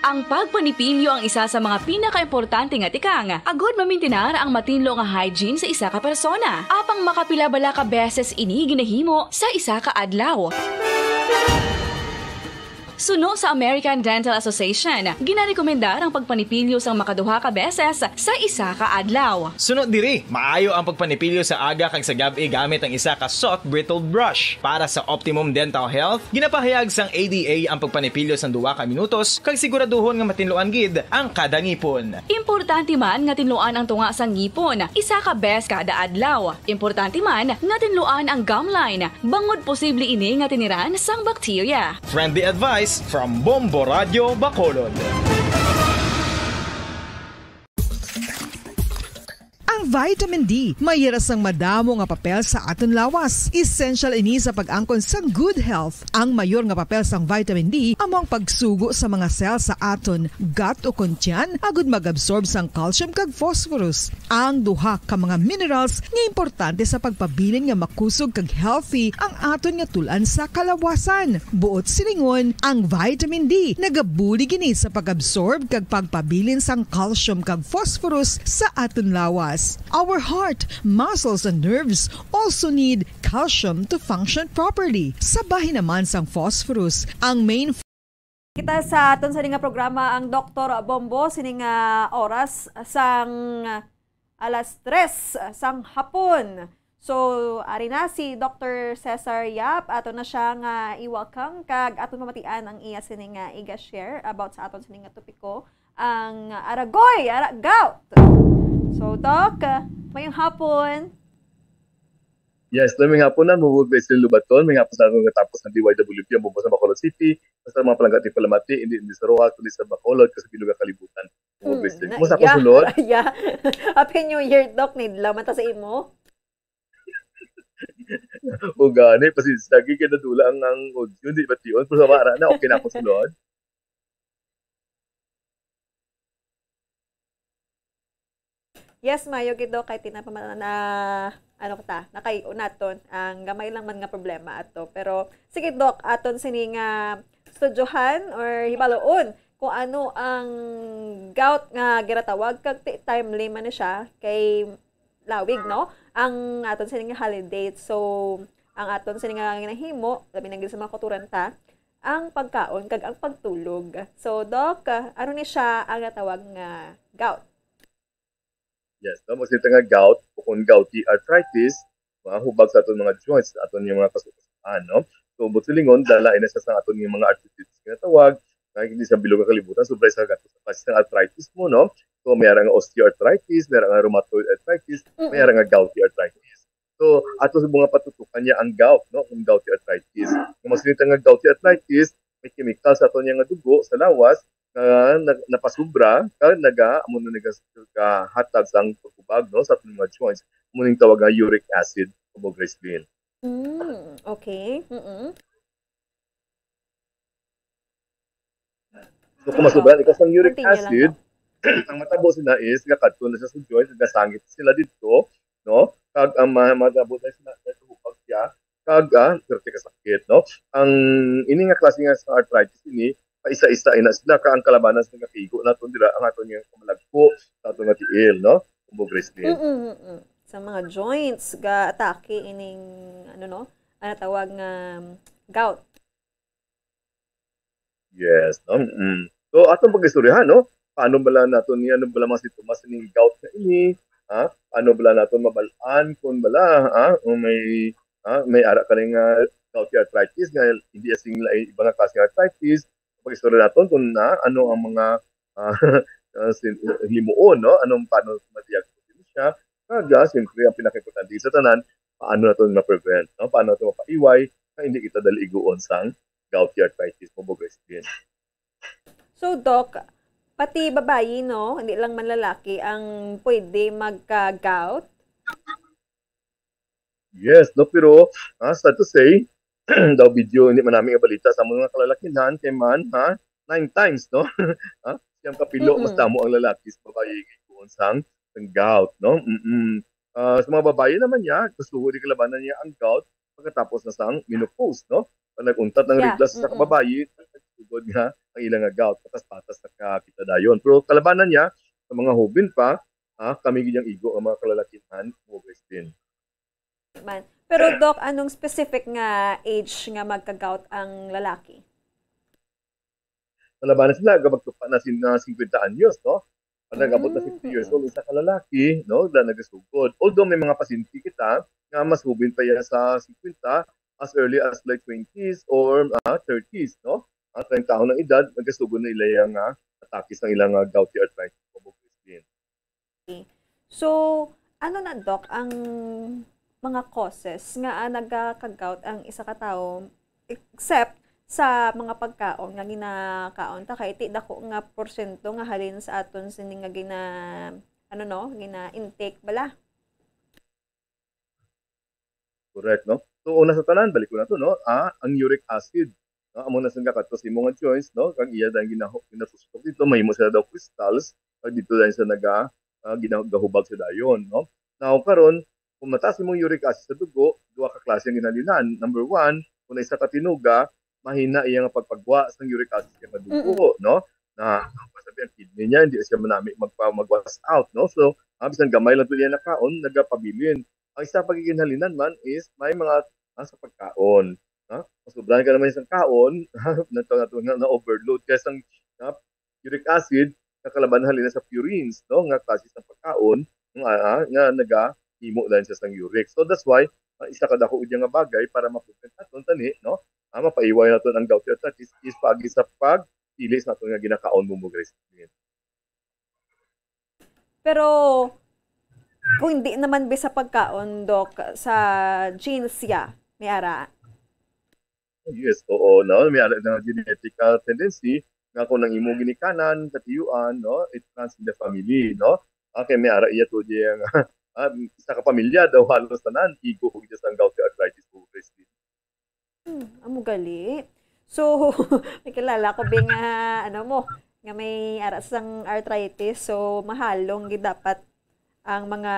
Ang pagpanipilyo ang isa sa mga pinakaimportante nga tikang agud mamintinar ang matinlo nga hygiene sa isa ka persona. Apang makapila bala ka beses ini ginahimo sa isa ka adlaw? Suno sa American Dental Association, ginarekomendar ang pagpanipilyo sang makaduha ka beses sa isa ka adlaw. Suno diri, maayo ang pagpanipilyo sa aga kag sa gab-i gamit ang isa ka soft bristled brush. Para sa optimum dental health, ginapahayag sang A D A ang pagpanipilyo sang duha ka minutos kag siguraduhon nga matinluan gid ang kada ngipon. Importante man nga tinluan ang tunga sang ngipon isa ka bes kada adlaw. Importante man nga tinluan ang gum line, bangod posible ini nga tiniran sang bakterya. Friendly advice from Bombo Radio Bacolod. Ang vitamin D may hira sang madamo nga papel sa aton lawas. Essential ini sa pag-angkon sang good health. Ang mayor nga papel sang vitamin D amo ang pagsugo sa mga cell sa aton gut o kon tiyan agud mag-absorb sang calcium kag phosphorus, ang duha ka mga minerals nga importante sa pagpabilin nga makusog kag healthy ang aton nga tul-an sa kalawasan. Buot silingon, ang vitamin D nagabulig ini sa pag-absorb kag pagpabilin sang calcium kag phosphorus sa aton lawas. Our heart, muscles, and nerves also need calcium to function properly. Sa bahin naman sang phosphorus, ang main kita sa aton sini nga programa, ang Doktor Bombo, sini nga oras sang alas tres sang hapon. So, ari na si Doktor Cesar Yap, ato na siya nga i-welcome, kag aton pamatian ang iya sini nga iga-share about sa aton sini nga topiko, ang aragoy, ara gout. So, Doc, mayong hapon. Yes, may hapon na, Mubog Beslin Lubaton. May hapon sa akong katapos ng D Y W P, ang bubos sa Bacolod City. Basta mga palangga ti palamati, hindi, hindi sa Roxas, kundi sa Bacolod, kag sa bilog nga kalibutan. Mubog Hmm, Beslin. na, Kumusta ko yeah. sulod? Yeah. Happy New Year, Doc. Nidla man ta sa imo. O gani, pasensya, lagi kay nadula ang, ang audio, di ba, tion? Pero sa mara na, okay na ako sulod. Yes, maayo gid, Doc, kay tinapamana na, ano ta, nakay-on naton ang gamay lang man nga problema ato. Pero, sige, Doc, aton sini nga studyohan or hibaloon kung ano ang gout nga ginatawag kag ti-, timely man ni siya kay lawig, no? Ang aton sini nga holiday. So, ang aton sini nga ginahimo, labi na gid sa mga kultura ta, ang pagkaon kag ang pagtulog. So, Doc, ano ni siya ang natawag nga gout? Yes, no? Mas kita nga gout, o kung gouty arthritis, mahubag sa aton mga joints, sa aton yung mga kasukasan, no? So, buot silingon, dala ina siya sa aton yung mga arthritis nga tawag, na hindi sa bilog nga kalibutan, sobra sa gatos sa klase ng arthritis mo, no? So, may ara nga osteoarthritis, may ara nga rheumatoid arthritis, may Mm-mm. ara nga gouty arthritis. So, ato sa mga patutukan niya ang gout, no? Ang gouty arthritis. Kung mas kita nga gouty arthritis, may chemical sa aton niya nga dugo, sa lawas, na, na napasubra, ka naga, amo na nagahatag sang paghubag, no, sa aton mga joints. Amo ning tawag nga uric acid o Grace Lynn. Mm, okay. Mm-mm. So, kung Sige, masubra Doc. Ikaw sang uric Continue lang, acid, Doc. Ang matabo sila is, gakadto na sa joints, gasangit sila dito, no? Kag ang ma-, matabo na sila, nagkahubag siya, kag, ah, perte ka sakit, no? Ang, ini nga klase nga sa arthritis ini, paisa-isa ina sila, ka ang kalabanan sa nagakaigo naton dira, ang aton nga kamalagpo, sa aton nga tiil, no? Kumbo, Grace Lynn. Mm-mm, mm-mm. Sa mga joints, ga-atake ining, ano, no? Ano tawag nga, um, gout? Yes, no? Mm. So, atong pag-istoryahan, no? Paano bala naton ni, ano bala mga sintomas ning gout na ini? Ha? Paano bala naton mabal-an kung bala, ha? O may, ha? May ara ka ning, ah, gouty arthritis nga hindi asing la-, iba nga klase nga arthritis. Pag-istorya naton kung na, ano ang mga, ah, ah, sin-, himuon, no? Anong, paano ma-diagnose siya? Kag, ah, siyempre, ang pinaka-importante sa tanan, paano naton ma-prevent, no? Paano naton mapaiway na hindi kita dali iguon sang gouty arthritis, Kumbo, Grace Lynn. So, Doc, pati babayi, no? Hindi lang man lalaki ang pwede magka-gout? Yes, no? Pero, ah, sad to say, daw video, hindi man namin ibalita sa mga kalalakihan, kay man, ha? Nine times, no? Ha? Siyam ka pilo, mas Mm-mm. damo ang lalaki sa babayi kay kuon sang, sang gout, no? Mm-mm. Ah, sa mga babayi naman niya, gusto ko di kalabanan niya ang gout pagkatapos na sang menopause, no? Pag nag-untat ng Yeah, regla sa mm-mm. kababayi, nagsugod nga ang ilang nga gout, patas-patas na ka kita dayon. Pero kalabanan niya, sa mga hubin pa, ha, kami gid ang igo ang mga kalalakihan, Mo Grace Lynn. Man. Pero, Doc, anong specific nga age nga magka-gout ang lalaki? Kalabanan sila, kapag tupa na sin-, na fifty anyos, no? Pag nag-abot na Mm. fifty years old, isa ka lalaki, no, na nagasugod. Although may mga pasyente kita nga mas hubin pa yan sa fifty, as early as late twenties or, ah, thirties, no? Ang treinta taon ng edad, nagasugod na ila yung, ah, atake sa ilang, ah, gouty arthritis o Grace Lynn. Okay. So, ano na, Doc, ang mga causes nga, ah, nagaka-gout ang isa ka tawo except sa mga pagkaon nga ginakaon ta kay ti dako nga porsyento nga halin sa aton sini nga gina-, ano, no, gina-intake bala? Correct, no? So, una sa tanan, balik ko na to, no? Ah, ang uric acid, no? Amo na sila kadto sa imong joints, no? Kag iya dahil ginaho-, ginatustok dito, mahimo sila daw crystals, kag dito dahil sa naga-, ah, gina-, gahubag sa dayon, no? Now, karon, kung mataas imong uric acid sa dugo, duha ka klase ang ginhalinan. Number one, kung isa ka tinuga, mahina iya nga pagpagwa sa uric acid sa dugo, Mm-mm. no? Na, sabi ang kidney niya, hindi siya manami magpa-, mag-wash out, no? So, ah, bisan gamay lang to niya nakaon, nagapabilin. Ang isa pa ginhalinan man is may mga, ah, sa pagkaon, no? Masobrahan ka naman sa kaon, nato, nato, na, na-overload kaya sang, ah, uric acid, kakalaban halin na sa purines, no? Nga klase sa pagkaon, nga, ah, nga nagahimo dayon siya sang uric. So that's why, ah, isa ka dako gid nga bagay para ma-prevent naton tani, no? Ah, mapaiway naton ang gouty arthritis is paagi sa pagpili sa aton nga ginakaon, Mumbo Grace. Pero kung hindi naman bi sa pagkaon, Doc, sa genes ya, may ara. Oh, yes, oo, no? May ara na genetical tendency nga kung ang imo ginikanan, katiyuan, no? It runs in the family, no? Okay, may ara iya to di ang, ah, sa kapamilya daw halos tanan, igo ko sa gouty arthritis ko, Christine. Hmm, amo gali. So, may kilala ko bi nga, ano mo, nga may ara sang arthritis. So, mahalong gid dapat ang mga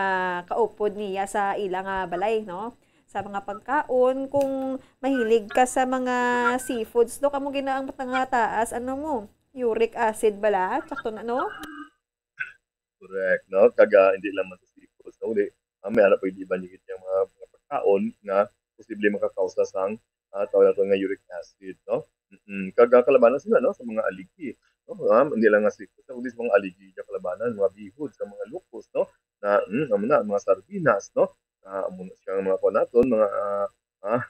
kaupod niya sa ila nga balay, no? Sa mga pagkaon, kung mahilig ka sa mga seafoods, no, kamo gina ang matanga taas, ano mo, uric acid bala, sakto na, no? Correct, no? Kag, ah, hindi lang man sa seafoods, no? Kundi, ah, may ara pa yung iban yung mga, mga pagkaon nga posible makakausa sang, ah, tawag nato nga uric acid, no? Mm-mm. Kag, ah, kalabanan sila, no, sa mga aligi, no? Ah, hindi lang nga seafoods, kundi sa mga aligi nga kalabanan, mga bihod, sa mga lupus, no? Na, mm, amo na, mga sardinas, no? Ah, amo na siya ang mga kuwan naton, mga, ah, ah,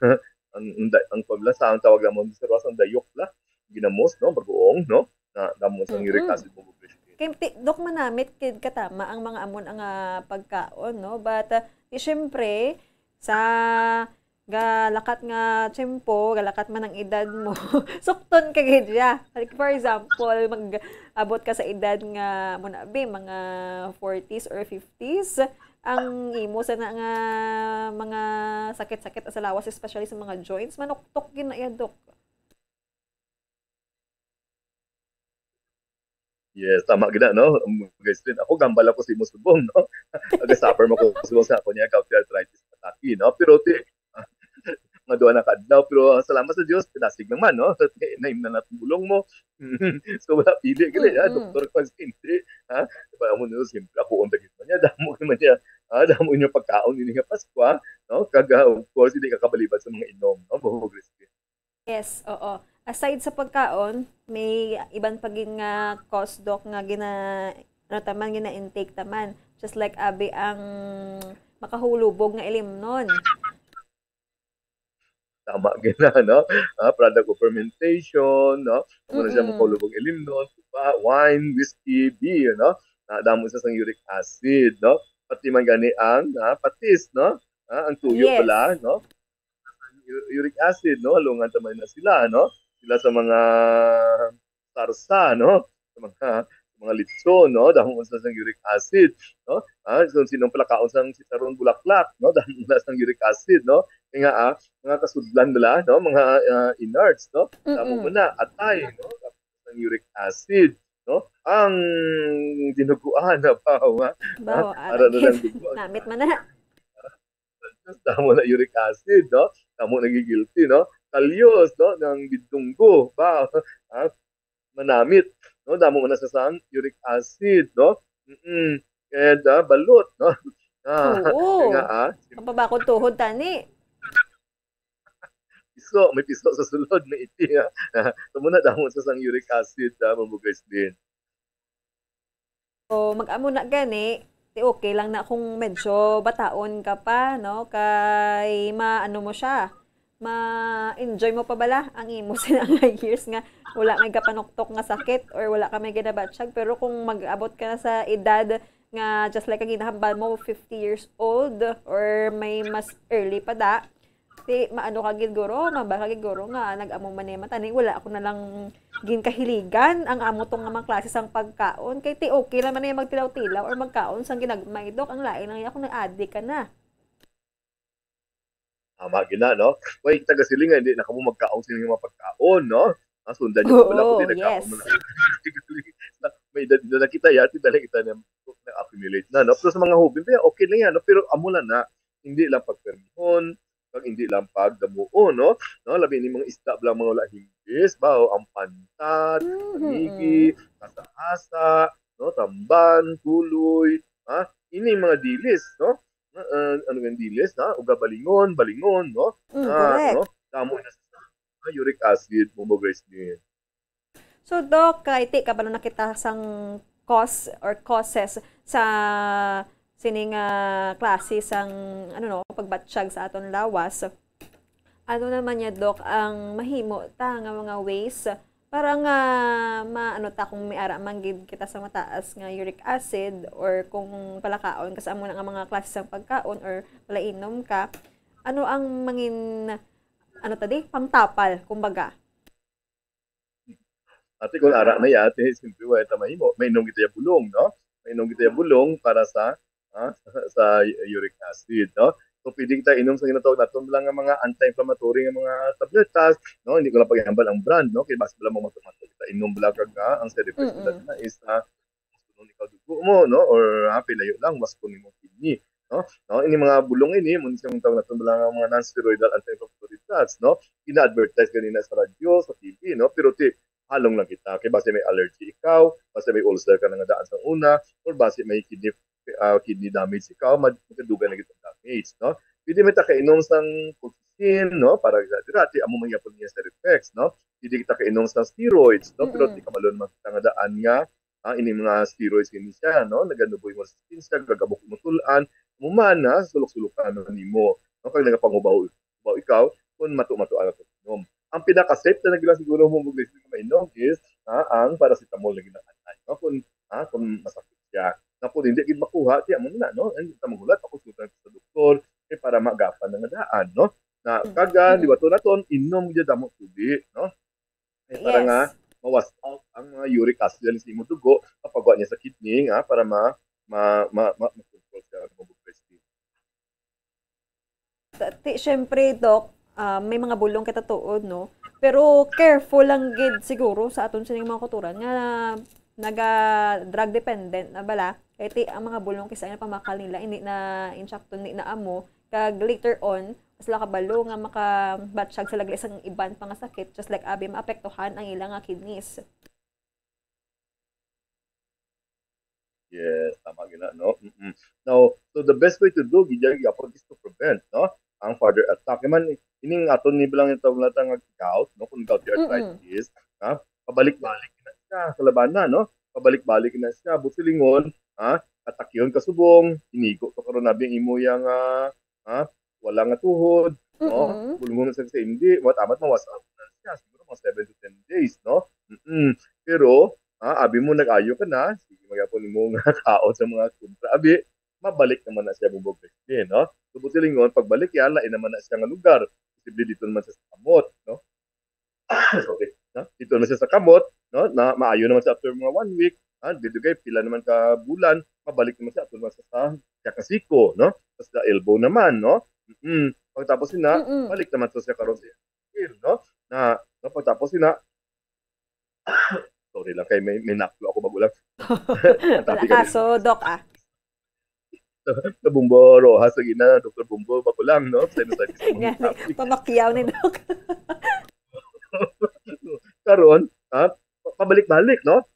ang, ang, da- ang pabla sa ang tawag namon sa Roas, ang dayok la, ginamos, no? Bagoong, no? Na damo sa uric Mm-mm. acid mo. Kay ti- dok manamit kid katama ang mga amon nga pagkaon, no? But, ah, di syempre, sa galakat nga tiyempo, galakat man ang edad mo, sukton ka gid siya. Like, for example, mag-abot ka sa edad nga, mo na, abi, mga forties or fifties, ang imo sana nga mga sakit-sakit sa lawas, especially sa mga joints, manuktok gid na iya, Dok. Yes, tama gid na, no? Um, guys, din ako, gambal ako sa imo subong, no? Aga-suffer mo ko subong sa ako niya, gouty arthritis, atake, no? Pero ti, mga duha na ka adlaw, pero, ah, salamat sa Dios, pinasig lang man, no? Naim na natulong mo. So, wala pili gali, ha? Mm-mm. Doktor ko, hindi, ha? Diba, amo nyo, siyempre, ako ang dagit man niya, damo man niya, ha? Damo niya pagkaon, hindi nga Pasko, ha? No? Kag, ah, of course, hindi ka kabalibad sa mga inom, no? Buhog, Christine. Yes, oo. Aside sa pagkaon, may iban pa gid nga cause, Doc, nga gina-, ano taman, gina-intake taman. Just like abi ang makahulubog nga ilimnon. Tama gid na, no? Ah, product of fermentation, no? Amo na siya Mm-mm. makahulubog ilimnon, tuba, wine, whiskey, beer, no? Ah, damo sa sang uric acid, no? Pati man gani ang, ah, patis, no? Ah, ang tuyo Yes. pala, no? U- uric acid, no? Halungan taman na sila, no? Sila sa mga sarsa, no? Sa mga, sa mga litson, no? Damo man sa sang uric acid, no? Ah, so, sinong palakaon sang chicharon bulaklak, no? Damo na sang uric acid, no? Kaya nga, ah, mga kasudlan nila, no? Mga, ah, innards, no? Damo Mm-mm. mo na, atay, no? Damo sang uric acid, no? Ang dinuguan na ba, ha? Bawo, Para na agad. lang dugo. Namit man na. Damo na uric acid, no? Damo nagigilty, no? Kalyos, no? Ng bidunggo, ba? Ah, manamit, no? Damo na sa sang uric acid, no? Mm-mm. And, ah, balot, no? Ah, Oo. Kaya nga, ah, Kapabakod tuhod tani. Piso, may piso sa sulod, may iti, ah. Amo na, damo sa sang uric acid, ah, mga guys din. So, mag-amo na gani, ti okay lang na kung medyo bataon ka pa, no? Kay maano mo siya, ma-enjoy mo pa bala ang imo sina nga years nga wala may kapanuktok nga sakit or wala ka may ginabatsyag. Pero kung mag-abot ka na sa edad nga just like ang ginahambal mo, fifty years old or may mas early pa da, ti maano ka gid guro, mabal ka gid guro nga nag-amo man niya man tani, wala ako na lang ginkahiligan ang amo tong nga mga klase sang pagkaon. Kay ti okay lang man niya magtilaw-tilaw or magkaon sang ginagmay, Dok. Ang lain lang niya kung nag-adik ka na. Tama gid na, no? Way taga siling nga hindi na kamo magkaon sini nga mga pagkaon, no? Ah, sundan niyo ko pala kung Oo, di nagkaon yes. mo na. May edad na kita, yati dali kita na na-accumulate na, no? Pero sa mga hubin, kaya okay lang yan, no? Pero amo lang na, hindi lang pagpermihon, pag hindi lang pagdamuon, no? No, labi ni mga isda lang mga wala himbis, ba, o ang pantat, Mhm. panigi, asa-asa, no, tamban, kuloy, ha? Ini mga dilis, no? Ah, ah, ano nga dilis, ha? Uga balingon, balingon, no? Mm, Ah, correct. no? Damo na sa, ah, uric acid, mo mo, Grace Lynn. So, Doc, kay ti kabalo na kita sang cause or causes sa sining, ah, klase sang, ano, no, pagbatsyag sa aton lawas. Ano naman niya, Doc, ang mahimo ta nga mga ways Para nga ma-, ano ta, kung may ara man gid kita sa mataas nga uric acid or kung palakaon ka sa amo na nga mga klase sang pagkaon or palainom ka, ano ang mangin-, ano ta di? Pangtapal, kumbaga. Ate, kung ara na ya, ate, siyempre, wala ta mahimo. Mainom kita ya bulong, no? Mainom kita ya bulong para sa, ha, sa uric acid, no? So, pwede kita inom sa ginatawag naton lang nga mga anti-inflammatory nga mga tabletas, no? Hindi ko lang paghambal ang brand, no? Kay basta lang mo matumato kita inom lang kag, ah, ang side effects nila na is, ah, mas kuno ikaw dugo mo, no? Or, ah, pilayo lang, mas kuno imong kidney, no? No, ini mga bulong ini, mo ni siyang tawag naton lang nga mga non-steroidal anti-inflammatory drugs, no? Ina-advertise ganina sa radyo, sa T V, no? Pero ti, halong lang kita. Kay basi may allergy ikaw, basi may ulcer ka na nga daan sa una, or basi may kidney, ah, kidney damage ikaw, mag-, magkadugay na gid ang damage, no? Pwede man ta kainom sang colchicine, no? Para sa dira, ti amo man gyapon niya side effects, no? Pwede kita kainom sang steroids, no? Pero Mm-mm. Di kabalo naman kita nga daan nga, ah, ini mga steroids ini siya, no? Naganuboy mo sa skin siya, gagabok mo tulan, mo man, ha? Sulok-sulokan na nimo, no? Kag nagapangubaw, ubaw ikaw, kung mato-mato ang pag-inom. Ang pinaka-safe na nagila siguro mo mag mainom is, ha, ang paracetamol na ginaanay, no? Kung, ha, kung masakit siya. Na kung hindi gid makuha, ti amo na, no? Ang kita maghulat, pakonsulta sa doktor, eh, para maagapan na nga daan, no? Na, Mm. kag, ah, Mm. liwaton naton, inom gyud damo tubig, no? Eh, para nga Yes. ma-wash out ang mga uric acid sa imong dugo, mapagwa niya sa kidney, ha, para ma, ma, ma, ma, ma-control siya, ma-progress din. Ti, syempre, Doc, ah, may mga bulong kita tuod, no? Pero careful lang gid siguro sa aton sining mga kauturan nga naga drug dependent na bala. Kay ti, ang mga bulong kay sa pamakal nila, hindi na insakto, hindi na amo. Kag later on, sila kabalo nga makabatyag sila gali sang iban pa nga sakit, just like abi, maapektuhan ang ila nga kidneys. Yes, tama gina, no? Mm-mm. Now, so the best way to do, gid gyapon, is to prevent, no? Ang further attack. Kay man, ining aton ni bilang itong lata nga gout, no? Kung gouty Mm-mm. arthritis, ha? Pabalik-balik na siya sa labana, no? Pabalik-balik na siya. Busilingon, ha? Atakihon ka subong, inigo to karon abi ang imo yang, ah, ha? Wala nga tuhod, no? Mm-mm. Bulungon sa sa hindi, what amat mawas out na siya. Siguro mga seven to ten days, no? Mm-mm. Pero, ha, abi mo nag-ayo ka na, sige magyapon mo nga kaon sa mga kontra. Abi, mabalik naman na siya bubog din, no? So, busilingon, pagbalik yan, lain naman na siya nga lugar. Posible dito naman siya sa kamot, no? Sorry, no? Dito naman siya sa kamot, no? Na maayo naman siya after mga one week, ha? Dito kay pila naman ka bulan, mabalik naman siya, ato naman siya sa, sa kasiko, no? Sa, sa elbow naman, no? Mm. Pagtapos na, Mm-mm. balik naman to siya karon sa, no? Na, no? Pagtapos na, sorry lang, kay may, may naklo ako bago lang. Ang Wala topic ka, kami. So, Doc, ah. Sa Bumbo Rojas, lagi na, Doktor Bumbo, bago lang, no? Sa inyo sa Nga, pamakyaw ni Doc. Karon, ha? Pabalik-balik, no?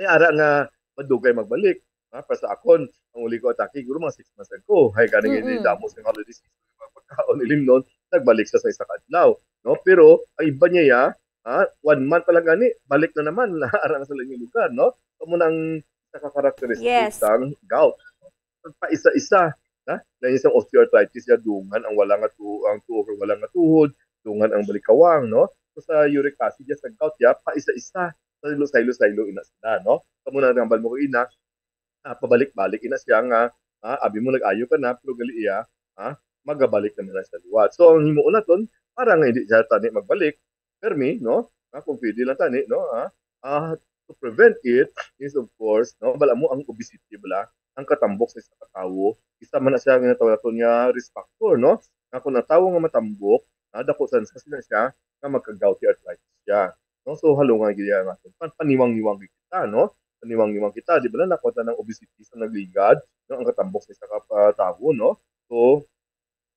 May ara nga madugay magbalik. Ha? Para sa akon, ang uli ko atake, siguro mga six months ago. Hay, gani Mm-mm. mm damo sa holiday season, mga pagkaon, ilim nun, nagbalik siya sa isa ka adlaw. No? Pero, ang iba niya, ha? One month pa lang gani, balik na naman. Ara na sa inyong lugar, no? Amo nang nakakarakteristik Yes. sang gout. Pag paisa-isa, ha? Na isang osteoarthritis, ya, dungan ang wala nga tu-, ang tuo, wala nga tuhod, dungan ang balikawang, no? So, sa uric acid, ya, sa gout, ya, paisa-isa, saylo-saylo ina sila, no? Kamo na nambal mo ko ina, ah, pabalik-balik ina siya nga, ah, abi mo nag-ayo ka na, pero gali iya, ah, magabalik naman na sa liwat. So, ang himuon naton, para nga hindi siya tani magbalik, permi, no? Ah, kung pwede lang tani, no? Ah, ah, to prevent it is, of course, no, bala mo ang obesity, bala, ang katambok sa isa ka tawo, isa man na siya nga tawag naton nga risk factor, no? Nga kung ang tawo nga matambok, ah, dako sa, sa sila siya nga magka-gouty arthritis siya. No? So, halungan gyud yan natin. Pan-, paniwang-niwang gyud kita, no? Paniwang-niwang kita, di ba na nakuha ng obesity sa nagligad, no? Ang katambok sa isa ka, ah, tawo, no? So,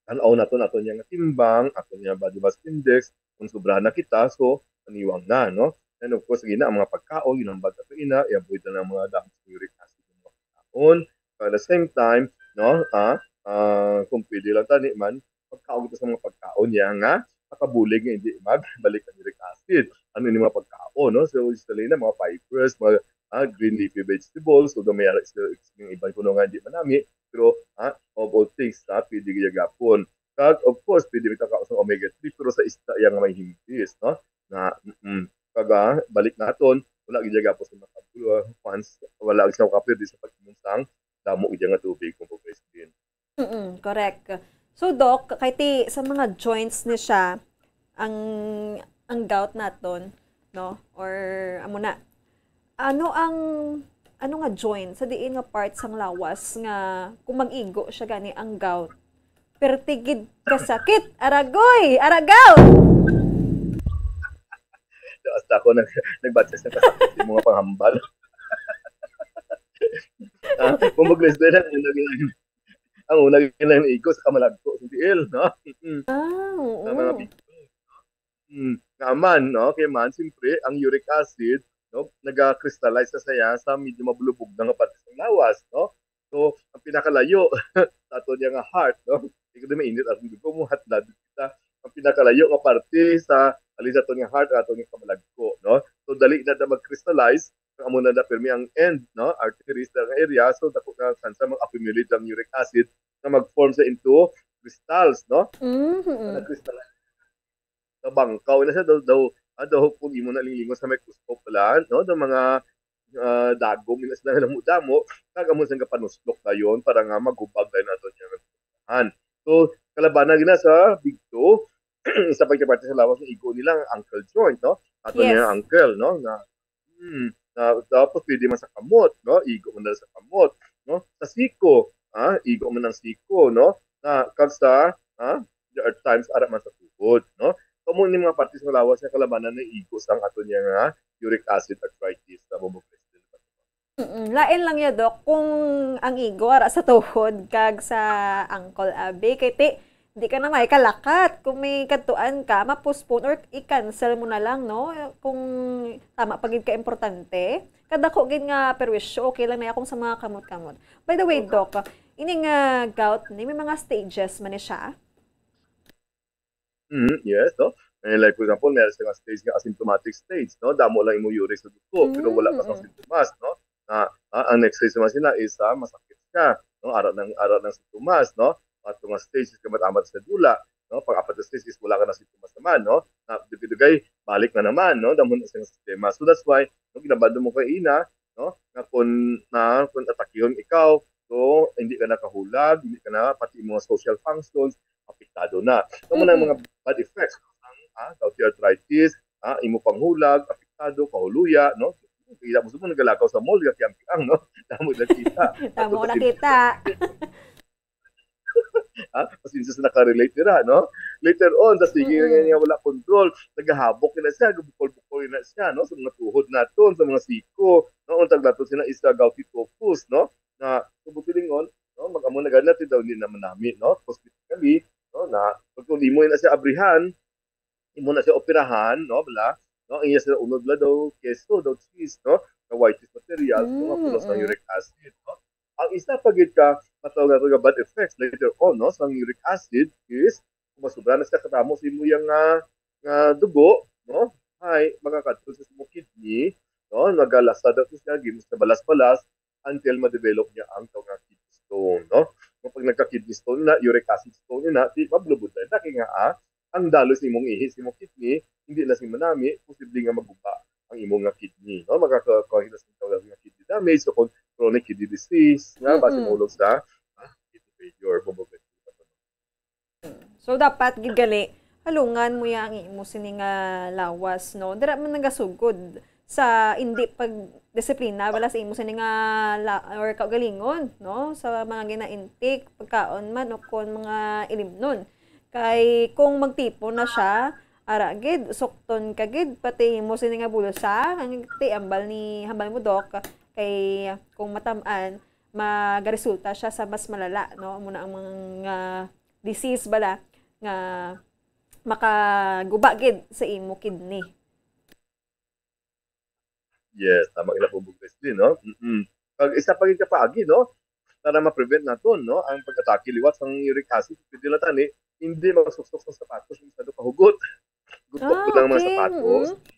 tan-aw nato, nato niya nga timbang, ato niya body mass index, kung sobra na kita, so, paniwang na, no? And of course, gina, ang mga pagkaon, ginambag ato ina, i-avoid na ang mga damo sa uric acid, mga pagkaon. So, at the same time, no, ah, ah, kung pwede lang tani man, pagkaon kita sa mga pagkaon niya nga makabulig nga hindi magbalik ang uric acid. Ano ni mga pagkaon, no? So, usually na mga fibers, mga, ah, green leafy vegetables, so, may ara sila yung iban kuno nga hindi manami, pero, ah, of all things, ah, pwede gyapon. Kag, of course, pwede kita kaon sa omega three, pero sa isda yan nga may himbis, no? Na, mm, Pag, ah, balik naton, wala gid gapos sa mga, ah, fans, wala ang sa kapir di sa pag-inom sang damo gid nga tubig, kung pag-explain. Mm, correct. So, Doc, kay ti sa mga joints ni siya, ang ang gout naton, no? Or amo na. Ano ang ano nga joint sa diin nga part sang lawas nga kung mag-igo siya gani ang gout? Pertigid kasakit, aragoy, aragaw. Hasta ako nag nagbatches na kasakit yung mga panghambal. Ah, kung mag-list din ang una ang una ginaigo sa kamalagko sa tiil, no? Mm. Ah, oo. Sa mga picture. Mm. Nga man, no? Kay man, siyempre, ang uric acid, no, naga-crystallize na siya sa medyo mabulubog na nga parte sa lawas, no? So, ang pinakalayo sa ato niya nga heart, no? Hindi ko din mainit ang dugo mo, hot blood kita. Ang pinakalayo nga parte sa alin sa ato nga heart, ato nga kamalagko, no? So, dali na na mag-crystallize, ang amo na na pirmi ang end, no? Arteries na nga area, so dako na ang tsansa mag-accumulate ang uric acid na mag-form sa into crystals, no? Mhm. Nag-crystallize. Nabangkaw na siya daw, daw, ah, daw kung imo na linglingon sa microscope pala, no? Daw mga ah, dagom ina sila nga damo-damo, kag amo sila gapanuslok dayon para nga magubag dayon ato niya nga. So, kalabanan gina sa bigto, isa pa ka parte sa lawas nga igo nila ang ankle joint, no? Ato niya Yes. ang ankle, no? Nga, hmm, na, tapos pwede man sa kamot, no? Igo man na sa kamot, no? Sa siko, ah, igo man ang siko, no? Na, kag sa, ah, there are times ara man sa tuhod, no? So, amo ni mga parte sa lawas nga kalabanan na igo sang ato niya nga uric acid arthritis sa Bobo President. Mm, lain lang ya, Doc, kung ang igo ara sa tuhod kag sa ankle, abi, kay ti, di ka na may kalakat. Kung may kadtuan ka, ma-postpone or i-cancel mo na lang, no? Kung tama pa gid ka importante. Kadako gid nga perwisyo, okay lang na ya kung sa mga kamot-kamot. By the way, Doc, ini nga gout ni, may mga stages man ni siya? Mm, yes, no? Eh, like, for example, meron siya nga stage nga asymptomatic stage, no? Damo lang imo uric sa dugo, pero wala pa sa Mm, sintomas, no? Na, ah, ang next stage naman sila is, ah, masakit siya, no? Ara ng, ara ng sintomas, no? Ato nga stage is kamat-amat sa dula, no? Pag-apat na stage is wala ka na sintomas naman, no? Na, dugay-dugay, balik na naman, no? Damo na sa sistema. So that's why, no, ginabando mo kay ina, no? Na kung, na kung atakihon ikaw, so hindi ka nakahulag, hindi ka na, pati yung mga social functions, apektado na. So, mo na ang Mm-mm. Mga bad effects, ang, ah, gouty arthritis, ah, imo panghulag, apektado, kahuluya, no? Kaya mo sa mga nagalakaw sa mall, gakiang-kiang, no? Damo nakita. Damo ko nakita. Ah, pasensya sa nakarelate nila, no? Later on, tas sige Mm-mm. Nga wala control, nagahabok na siya, gabukol-bukol na siya, no? Sa mga tuhod naton, sa mga siko, no? Ang tag naton sila is, uh, gouty tophus, no? Na, subot silingon, no? Mag-amo na gani natin daw, hindi naman nami, no? Cosmetically, no? Na, pag kung di mo na siya abrihan, imo na siya operahan, no? Bala, no? Ang iya sila unod bala daw, keso, daw cheese, no? Na white cheese materials, no? Nga puno sa Mm-mm. Uric acid, no? Ang isa pa gid ka matawag nato nga bad effects later on, no, sa uric acid is kung masubra na siya katamo sa imo yang nga, nga dugo, no, ay makakadto sa imo kidney, no, nagalasad na siya, gimo sa balas-balas until ma-develop niya ang tawag nga kidney stone, no. Kung pag nagka-kidney stone na, uric acid stone na, di mablubod na, kay nga, ah, ang daloy sa imong ihi, sa imong kidney, hindi na sing manami, posible nga maguba ang imong nga kidney, no? Makaka-, makakita sa tawag nga kidney damage, so called chronic kidney disease, nga basi Mm-mm. mahulog sa, ah, kidney failure, bumabagay. So, dapat gid gali, halungan mo ya ang imo sini nga lawas, no? Dira man nagasugod sa hindi pagdisiplina bala sa imo sini nga la-, or kaugalingon, no? Sa mga gina-intake, pagkaon man o kon mga ilimnon. Kay kung magtipon na siya, ara gid, sukton ka gid, pati imo sini nga bulsa, ang ti ambal ni, hambal mo, Doc, kay kung matam-an, magaresulta siya sa mas malala, no? Amo na ang mga disease bala nga makaguba gid sa imo kidney. Yes, tama gid na po, Bugres din, no? Mm-mm. Pag isa pa gid ka paagi, no? Para ma-prevent naton, no? Ang pag-atake liwat sang uric acid, pwede lang tani, hindi magsuksok sa sapatos, masyado kahugot. Gutbok Ah, ko lang mga okay. sapatos. Mm-mm.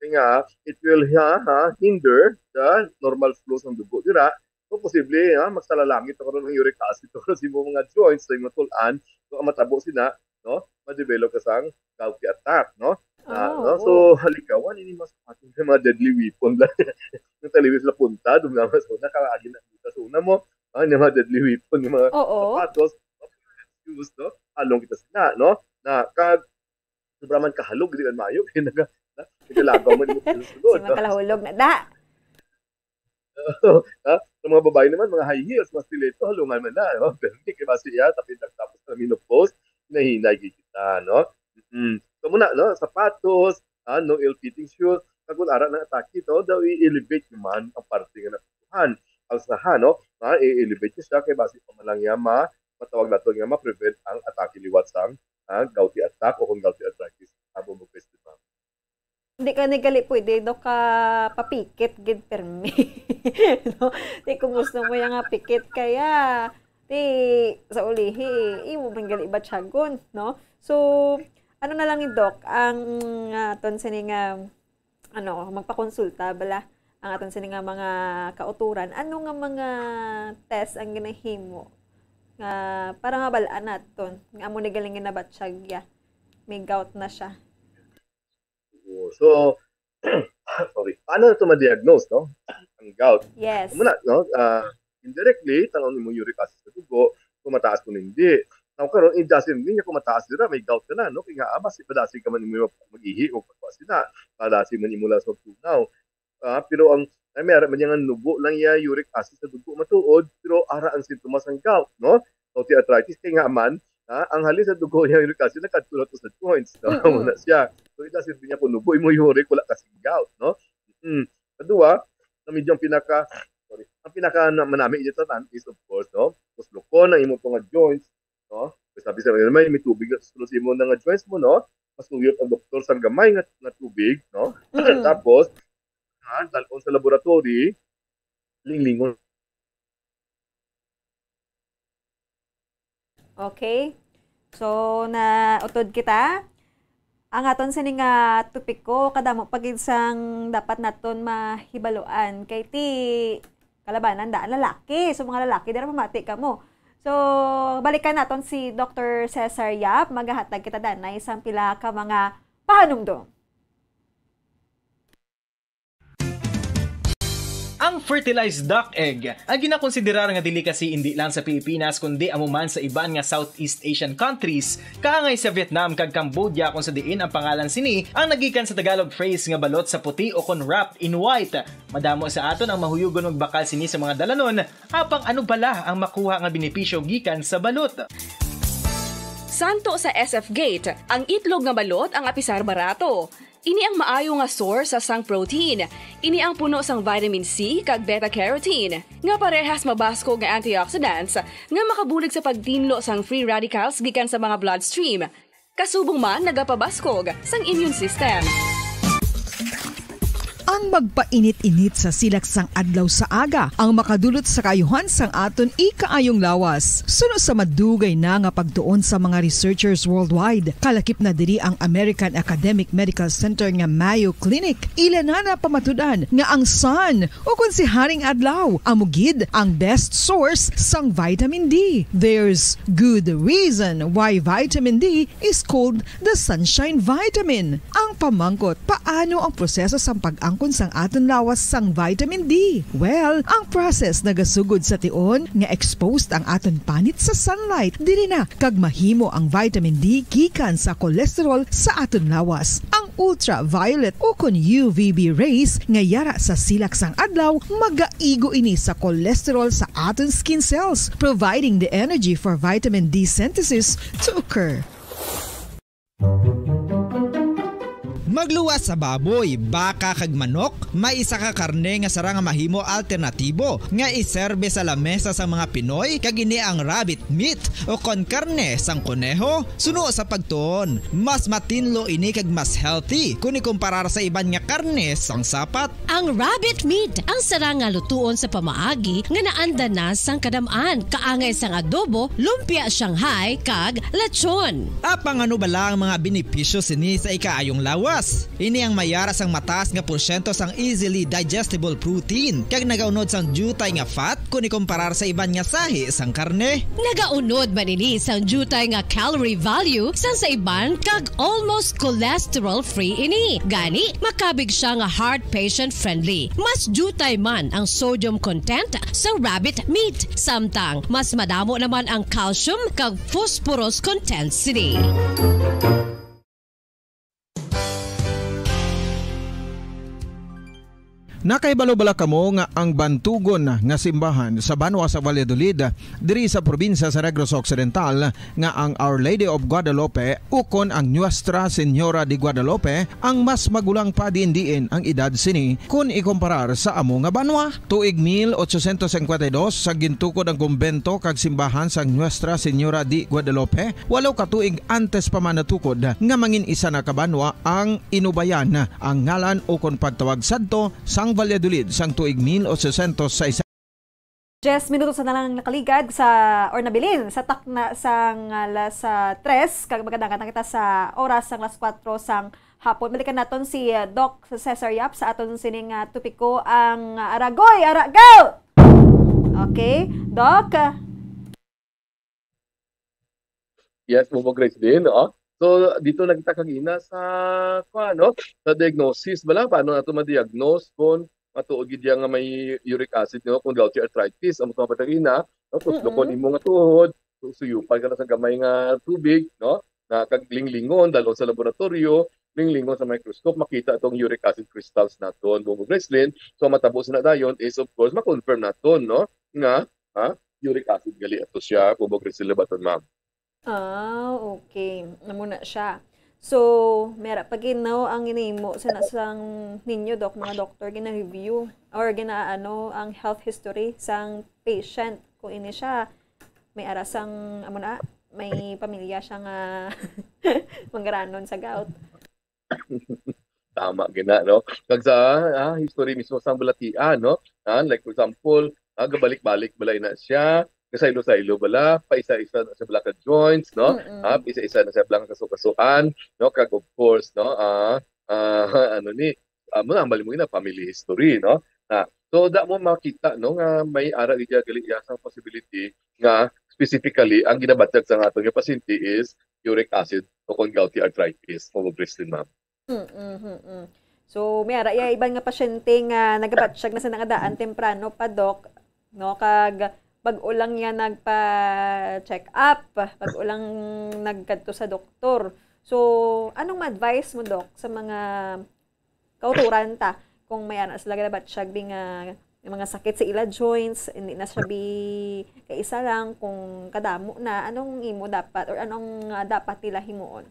Kaya nga, it will ha, ha, hinder the normal flow sang dugo dira. So, posible, ha, magsalalangit ako ng uric acid to sa imong mga joints, sa imong tulan. So, ang matabo sina, no? Ma-develop ka sang gouty attack, no? Ah, Oh, no? So, oo. Halikawan, ini mas patin nga mga deadly weapon lang. Yung taliwis na punta, doon naman sa una, kakaagin na punta sa una mo. Ah, yung mga deadly weapon, yung mga Oo. Sapatos, shoes, no? Halong kita sila, no? Na, kag, sobra man kahalog, di man maayo, kaya naga, na, nagalagaw man yung sunod, Si no? Makalahulog na, da! Ha? Sa mga babae naman, mga high heels, mga stiletto, halungan man na, no? Pero hindi kay basi iya, tapos tapos na menopause, hinahinay gid kita, no? Mm. So muna, no? Sapatos, ah, no ill-fitting shoes, kag kung ara ng atake to, daw i-elevate naman ang parte nga napupuhan. Ang saha, no? Ah, i-elevate niya siya kay basi pa man lang niya ma-, matawag nato nga ma-prevent ang atake liwat sang, ah, gouty attack o kung gouty arthritis. Abo mo question, ma'am. Hindi ka ni gali pwede, Dok, ka papikit gid permi. No? Di kung gusto mo yung nga pikit kaya, di sa ulihi, imo man gali batyagon, no? So, ano na lang ni Doc, ang aton sini nga, ano, magpakonsulta bala ang aton sini nga mga kauturan. Ano nga mga test ang ginahimo nga para mabal-an naton nga amo ni galing nga nabatyag ya, may gout na siya? Oo. So, sorry. Paano nato ma-diagnose, no? Ang gout. Yes. Muna, no? Ah, indirectly, tan-aw nimo uric acid sa dugo, kung mataas kung hindi. Now, karon, it doesn't mean nga kung mataas dira, may gout ka na, no? Kaya nga, ah, basi padasig ka man nimo mag-ihi o pagkuha sina, padasig man nimo lang sa tunaw. Ah, pero ang, ay, may ara man niya nga nubo lang iya uric acid sa dugo matuod, pero ara ang sintomas sang gout, no? Gouty arthritis, kay nga man, ah, ang halin sa dugo niya uric acid, nagkadto na to sa joints, no? Mm-mm. Amo na siya. So, it doesn't mean niya kung nubo imo uric, wala ka sing gout, no? Mm. Kadua, na medyo ang pinaka, sorry, ang pinaka na, manami dito tanan is, of course, no? Tuslukon ang imo to nga joints, no? Sabi sa mga may, may tubig na tulo sa imo na nga joints mo, no? Masuyop ang doktor sa gamay nga, nga tubig, no? Mm. Tapos, ha, dalon sa laboratory, linglingon. Okay. So, na utod kita. Ang aton sini nga topiko, kadamo pa gid sang dapat naton mahibaluan. Kay ti kalabanan daan lalaki. So, mga lalaki, dira mamati kamo. So, balikan naton si Doctor Cesar Yap. Magahatag kita danay sang pila ka mga pahanumdom. Ang fertilized duck egg ang ginakonsiderar nga delicacy indi lang sa Pilipinas, kundi amo man sa iban nga Southeast Asian countries, kaangay sa Vietnam kag Cambodia, kung sa diin ang pangalan sini ang nagikan sa Tagalog phrase nga balot sa puti o kon wrapped in white. Madamo sa aton ang mahuyogon magbakal sini sa mga dalanon, apang ano bala ang makuha nga benepisyo gikan sa balot? Santo sa S F Gate, ang itlog nga balot ang apisar barato. Ini ang maayo nga source sa sang protein. Ini ang puno sang vitamin C kag beta carotene, nga parehas mabaskog nga antioxidants nga makabulig sa pagtinlo sang free radicals gikan sa mga bloodstream. Kasubong man nagapabaskog sang immune system. Ang magpainit-init sa silak sang adlaw sa aga ang makadulot sa kaayuhan sang aton ikaayong lawas. Suno sa madugay na nga pagtuon sa mga researchers worldwide, kalakip na diri ang American Academic Medical Center nga Mayo Clinic. Ila na napamatud-an nga ang sun, o kon si Haring Adlaw, amo gid ang best source sang vitamin D. There's good reason why vitamin D is called the sunshine vitamin. Ang pamangkot, paano ang proseso sang pag-angkon sang aton lawas sang vitamin D? Well, ang process nagasugod sa tion nga exposed ang aton panit sa sunlight. Diri na kag mahimo ang vitamin D gikan sa cholesterol sa aton lawas. Ang ultraviolet o kon U V B rays nga yara sa silak sang adlaw, magaigo ini sa cholesterol sa aton skin cells, providing the energy for vitamin D synthesis to occur. Magluwas sa baboy, baka kag manok, may isa ka karne nga sarang nga mahimo alternatibo nga iserbe sa lamesa sang mga Pinoy, kag ini ang rabbit meat o kon karne sang koneho. Suno sa pagtuon, mas matinlo ini kag mas healthy kon ikumparar sa iban nga karne sang sapat. Ang rabbit meat ang sarang nga lutuon sa pamaagi nga naanda na sang kadam-an, kaangay sang adobo, lumpia Shanghai, kag lechon. Apang ano bala ang mga benepisyo sini sa ikaayong lawas? Ini ang may ara sang mataas nga porsyento sang easily digestible protein kag nagaunod sang diutay nga fat kon ikomparar sa iban nga sahi sang karne. Nagaunod man ini sang diutay nga calorie value sang sa iban kag almost cholesterol-free ini. Gani, makabig siya nga heart patient-friendly. Mas diutay man ang sodium content sa rabbit meat, samtang mas madamo naman ang calcium kag phosphorus content sini. Nakahibalo bala kamo nga ang bantugon nga simbahan sa banwa sa Valladolid, diri sa probinsya sa Negros Occidental, nga ang Our Lady of Guadalupe ukon ang Nuestra Señora de Guadalupe ang mas magulang pa diin-diin ang edad sini kon ikomparar sa amo nga banwa? Tuig mil ochocientos cincuenta y dos sa gintukod ang kumbento kag simbahan sang Nuestra Señora de Guadalupe, walo ka tuig antes pa man natukod nga mangin isa na ka banwa ang Inubayan, ang ngalan ukon pagtawag sadto sang Valladolid sang tuig mil ochocientos sais. Diyes minutos na lang nakaligad sa, or nabilin sa takna sang alas, ah, tres, kag magandang na kita sa oras sang alas kuwatro sang hapon. Balikan naton si, ah, Doc Cesar Yap sa aton sining, ah, topiko, ang, ah, Aragoy, Aragaw! Okay, Doc? Yes, Bubo Grace din, no? So, dito na kita kagina sa, kuwan, no? Sa diagnosis, bala, paano nato ma-diagnose kung matuod gid yan nga may uric acid, no? Kung gouty arthritis, ang mga patagina, no? Kuslo ko Mm-mm. nimo nga tuhod, su-, suyupan ka na sa gamay nga tubig, no? Na kag linglingon, dalhon sa laboratorio, linglingon sa microscope, makita itong uric acid crystals naton, Bubo Gracelyn. So, matabo sa na dayon is, of course, ma-confirm naton, no? Nga, ha? Uric acid gali ato siya, Bubo Gracelyn, labaton, ma'am. Ah, okay. Amo na siya. So, mera pa gid, no, ang ginahimo sa na-, sang ninyo, Doc, mga doktor, gina-review or ginaano ang health history sang patient. Kung ini siya, may ara sang, amo na, may pamilya siya nga manggaranon sa gout. Tama gina, no? Kag sa, ah, history mismo sang balatian, no? Ah, like, for example, ah, gabalik-balik bala na siya, kasaylo-saylo bala, pa isa-isa na siya bala ka joints, no? Mm-mm. Ah, isa-isa na siya bala ka kaso-kasuan, no? Kag, of course, no? Ah, ah, ano ni, ah, mo na, mali mo na, family history, no? Ah, so, da mo makita, no, nga may ara iya, gali iya sang possibility nga specifically ang ginabatyag sa aton nga pasyente is uric acid o kon gouty arthritis, o Christine, ma'am. Mm, mm, mm. So, may ara iya iban nga pasyente nga nagabatyag na sa nangadaan temprano pa, Doc, no? Kag bag-o lang niya nagpa-check up, bag-o lang nagkadto sa doktor. So, anong ma-advise mo, Doc, sa mga kauturan ta kung may ara sila ginabatyag bi nga, nga mga sakit sa ila joints, hindi na siya bi kaisa lang, kung kadamo na, anong imo dapat or anong, ah, dapat nila himuon?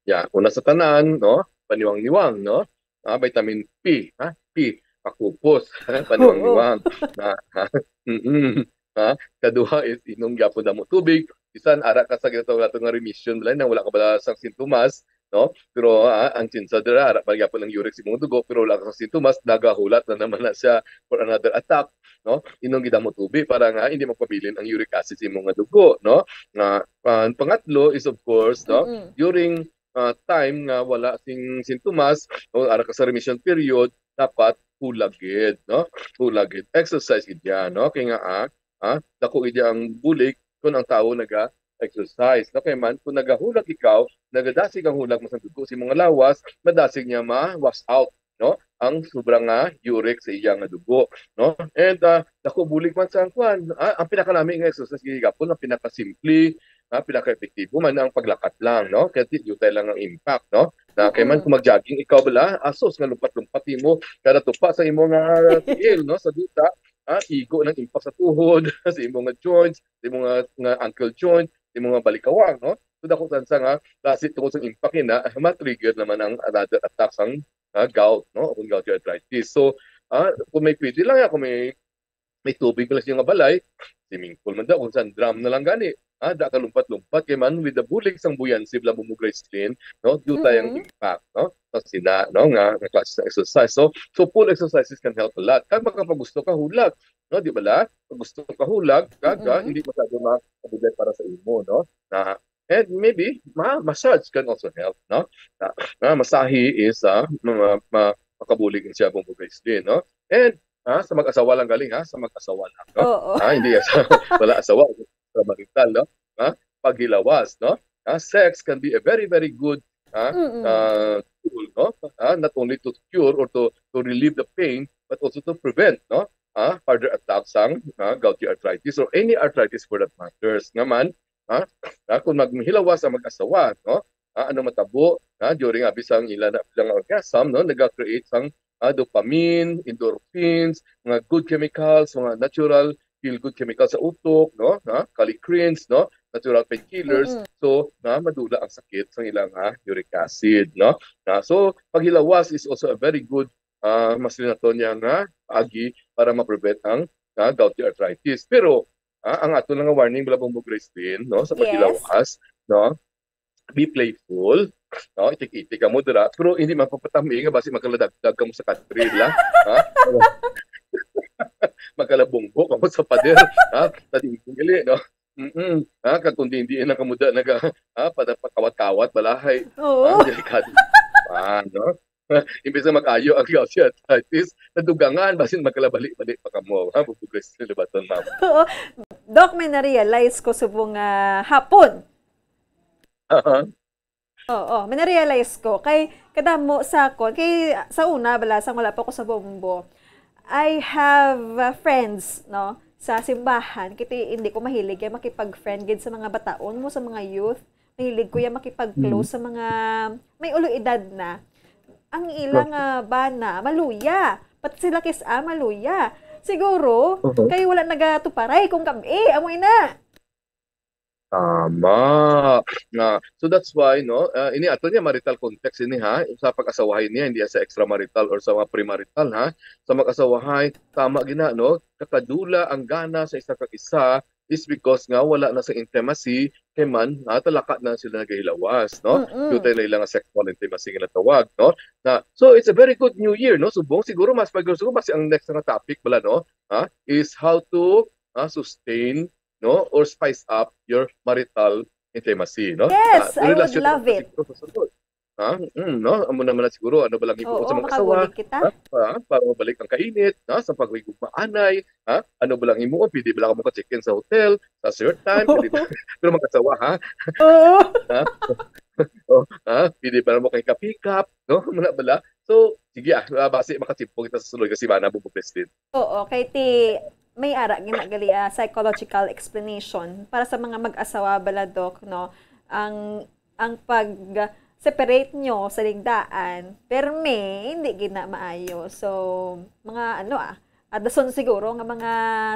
Yeah, una sa tanan, no, paniwang-niwang, no? Ah, vitamin P, ha? P, pakupos, paniwang-niwang. Na, ha? Mm-mm. Ha? Kaduha is inom gyapon damo tubig. Bisan ara ka sa ginatawag nato nga remission, bala, nang wala ka bala sang sintomas, no? Pero, ah, ang tsansa dira, ara pa gyapon ang uric sa imong dugo, pero wala ka sa sintomas, nagahulat na naman na siya for another attack, no? Inom gid damo tubig para nga hindi magpabilin ang uric acid sa imong nga dugo, no? Nga, ah, pangatlo is, of course, no, Mm-mm. during, ah, time nga wala sing sintomas o ara ka sa remission period, dapat hulag gid, no? Hulag gid. Exercise gid yan, no? Kay nga, ah, ah, dako gid ang bulig kung ang tawo naga-exercise, no? Kay man, kung nagahulag ikaw, nagadasig ang hulag mo sa dugo sa imong lawas, madasig niya ma-wash out, no, ang sobra nga uric sa iya nga dugo, no? And, ah, dako bulig man sa kuan, ah, ang pinakanami nga exercise gihapon, ang pinakasimple, ah, pinakaepektibo man ang paglakat lang, no? Kaya di diutay lang ang impact, no? Na kay man Mm-mm. kung mag-jogging ikaw bala, asos nga lumpat-lumpat imo kada tupa sa imo nga tiil, no? Sa duta, ah, igo ng impact sa tuhod, sa imo nga joints, sa imo nga, nga ankle joint, sa imo nga balikawang, no? So, dako tsansa nga, kasi tungod sa impact ina, ma-trigger naman ang another attack sang, ah, gout, no? O kung gouty arthritis. So, ah, kung may pwede lang, ah, kung may, may tubig lang sa inyo nga balay, swimming pool man daw, kung saan drum na lang gani. Ah, da ka lumpat-lumpat, kay man, with the bulig sang buoyancy, bala mo mo Gracelyn, no? Diutay ang Mm-mm. impact, no? Sa sina, no? Nga, nga klase sa exercise. So, so full exercises can help a lot. Kag makapagusto ka hulag, no? Di bala? Pag gusto ka hulag, kag, ah, Mm-mm. hindi masyado makabugay para sa imo, no? Na And maybe, ma massage can also help, no? Ah, ah, masahe is, ah, ma ma makabulig siya, Bongbong Gracelyn, no? And, ah, sa mag-asawa lang galing, ha, sa mag-asawa lang, no? Oo. Ah, hindi sa wala asawa, sa marital, no? Ah, paghilawas, no? Ah, sex can be a very, very good, ah, Mm. ah, tool, no? Ah, not only to cure or to to relieve the pain, but also to prevent, no? Ah, further attack sang, ah, gouty arthritis or any arthritis for that matters. Nga man, ha? Ah, kung maghilawas ang mag-asawa, no? Ah, ano matabo, ah, during abi sang ila na, ilang orgasm, no? Naga-create sang, ah, dopamine, endorphins, mga good chemicals, mga natural feel good chemicals sa utok, no? Ha? Kallikrins, no? Natural painkillers. Mm-mm. So, na madula ang sakit sa ilang, ah, uric acid, no? Na, so, paghilawas is also a very good, ah, mas nato niya nga agi para ma-prevent ang, ah, gouty arthritis. Pero, ah, ang ato lang nga warning, bala, Bongbong Gracelyn, no, sa Yes. paghilawas, no, be playful, no, itik-itik kamo dira, pero hindi mapapatami nga basi makaladagdag kamo sa country, la, ha? Makalabunggo kamo sa pader, ha? Sa tingkili, no? Mm-mm. Ha? Kag kung di, hindi na kamo da naga, ha? Pada pakawat-kawat, balahay. Oo. Ha? Delikado. Ah, no? Imbis na mag-ayo ang gouty arthritis, nadugangan, basin magkalabali-bali pa kamo. Ha? Bubugres sa libaton, ma'am. Oo. Doc, may na-realize ko subong nga hapon. Aha. Oo, may na-realize ko. Kay kadamo sa akon, kay sa una, bala, sang wala pa ko sa Bombo, I have, uh, friends, no, sa simbahan. Kay hindi ko mahilig kay makipag-friend gid sa mga bataon mo, sa mga youth. Mahilig ko ya makipag-close Mm. sa mga may ulo edad na. Ang ila Okay. nga bana, maluya. Pati sila kis-a, maluya. Siguro, Mhm. kay wala nagatuparay kung kab-i, amo ina. Tama. Nga, so that's why, no, ah, ini ato niya marital context ini, ha, sa pag-asawahay niya, hindi sa extramarital or sa mga premarital, ha. Sa mag-asawahay, tama gina, no, kakadula ang gana sa isa kag isa is because nga wala na sa intimacy, kay man, ah, talaka na sila nagahilawas, no? Mm-mm. Dutay na ilang sexual intimacy nga natawag, no? Na, so, it's a very good New Year, no? Subong, siguro mas pag-, siguro mas ang next nga topic bala, no? Ha? Is how to, ah, sustain, no? Or spice up your marital intimacy, no? Yes, Ah, I would relasyon love naman it. siguro sa sunod. Ha? Mm, no? Amo naman na siguro, ano ba lang imo Oo, sa mga asawa? Makabulig kita. Ha? Pa-, para mabalik ang kainit, ha? Sa paghigugmaanay, ha? Ano ba lang imo? Pwede ba lang mo ka-check-in sa hotel, sa short time? Pwede ba? Pero mag-asawa, ha? Oo. Ha? Oh, ha? Pwede ba mo kay ka-pick up, no? Muna bala? So, sige, ah, ah, basi makatipon kita sa sulod nga semana, Bongbong Gracelyn. Oo, kay ti may ara gina gali, ah, psychological explanation para sa mga mag-asawa bala, Doc, no? Ang, ang pag-separate nyo sa ligdaan, permi, hindi gid na maayo. So, mga ano, ah, ah, dason siguro nga mga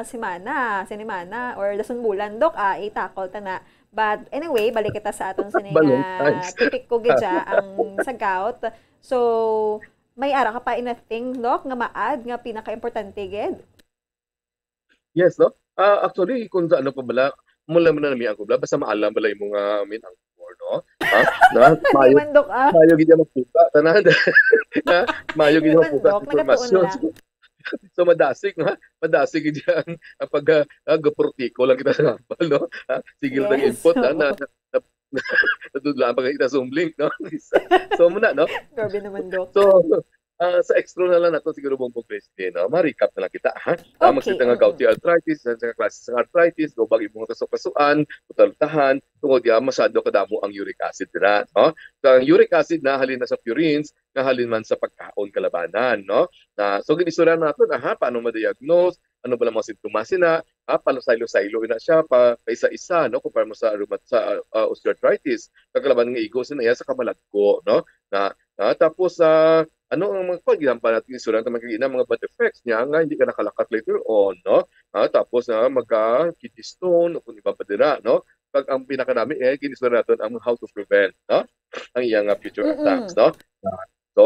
semana, sinimana, or dason bulan, Doc, ah, i-tackle ta na. But anyway, balik kita sa aton sini nga Valentine's. Topic ko gid siya, ang sa gout. So, may ara ka pa anything, Doc, nga ma-add nga pinaka-importante gid? Yes, no? Ah, actually, kung sa ano pa bala, mula man na namian ko bala, basta maalam bala imo nga main ang core, no? Ha? Na, Hindi mayo, man, Doc, ah. Mayo gid ang magkuha, tanan. Na, mayo gid Hindi ang man, magkuha sa Doc, nagatuon informasyon. Na. So, so, madasig, ha? Madasig gid ang, ang pag, ah, ah, gaprotiko lang kita sa kapal, no? Ha? Sige lang ang Yes, input, ha? Na, oo. Na, na, nadudlaan pa kita sa Zoom link, no? So, muna, no? Grabe naman, Doc. So, ah, sa extra na lang nato siguro, Bongbong Gracelyn, no? Ma-recap na lang kita, ha? Ah, Okay, magsita nga mm. Gouty arthritis, sa, sa klase sa arthritis, lubag imong kasukasuan, utaltahan, tungod diha masyado kadamo ang uric acid dira, no? So, ang uric acid na halin na sa purines, na halin man sa pagkaon kalabanan, no? Na, so, gin-istorya nato na, ha, paano ma-diagnose, ano ba lang mga sintomas sina, ha, palusaylo-saylo na siya, pa, pa isa-isa, no? Kumpara mo sa rheuma-, sa, ah, osteoarthritis, kag kalabanan nga igo sina iya sa kamalagko, no? Na, ah, tapos, ah, ano ang mga, pag-example natin, insulin naman kagina, mga bad effects niya nga hindi ka nakalakat later on, no? Ah, tapos, ah, magka-kidney stone o kung iba pa dira, no? Pag ang pinakanami, eh, ginistorya naton ang how to prevent, no? Ang iyang, ah, future Mm-mm. attacks, no? Ah, so,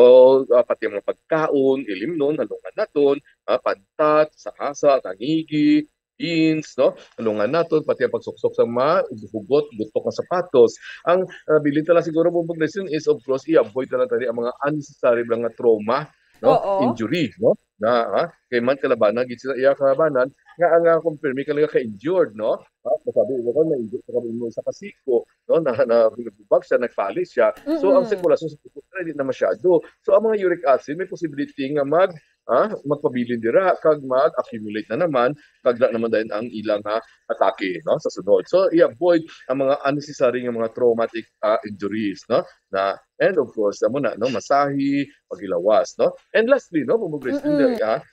ah, pati ang mga pagkaon, ilimnon, halungan naton, ah, pantat, sahasa, tangigi, beans, no? Halungan naton, pati ang pagsuksok sa mga hugot, gutok nga sapatos. Ang, ah, bilin ta lang siguro, Bongbong Gracelyn, is, of course, i-avoid na lang tani ang mga unnecessary nga trauma, no? Oo. Injury, no? Na, ha? Kay man kalabanan, gid sila iya kalabanan, nga ang, ah, kung pirmi ka lang ka-injured, no? Ah, masabi mo ka, na-injured ka mo sa kasiko, no? Na, na, nagbubag siya, nagpali siya. So, ang Mm-mm. sirkulasyon sa dugo, hindi na masyado. So, ang mga uric acid, may possibility nga mag, ah, magpabilin dira, kag mag-accumulate na naman, kag na naman dayon ang ilang, ah, atake, no? Sa sunod. So, i-avoid ang mga unnecessary nga mga traumatic, ah, injuries, no? Na, and of course, amo na, no? Masahe, paghilawas, no? And lastly, no? Bumbo Grace, Mm-mm. ah,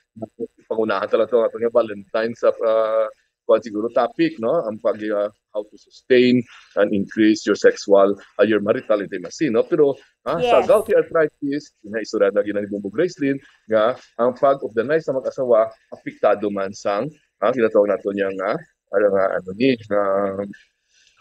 pangunahan talaga ito, ato nga Valentine's, ah, kuwan siguro topic, no? Ang pag, ah, how to sustain and increase your sexual, ah, your marital intimacy, no? Pero, ah, sa Yes. gouty arthritis, na istorya na ginang ni Bumbo Gracelyn, nga ang pag-of the night sa mag-asawa, apektado man sang, ah, ginatawag nato niya nga, ano nga, ano ni, ah,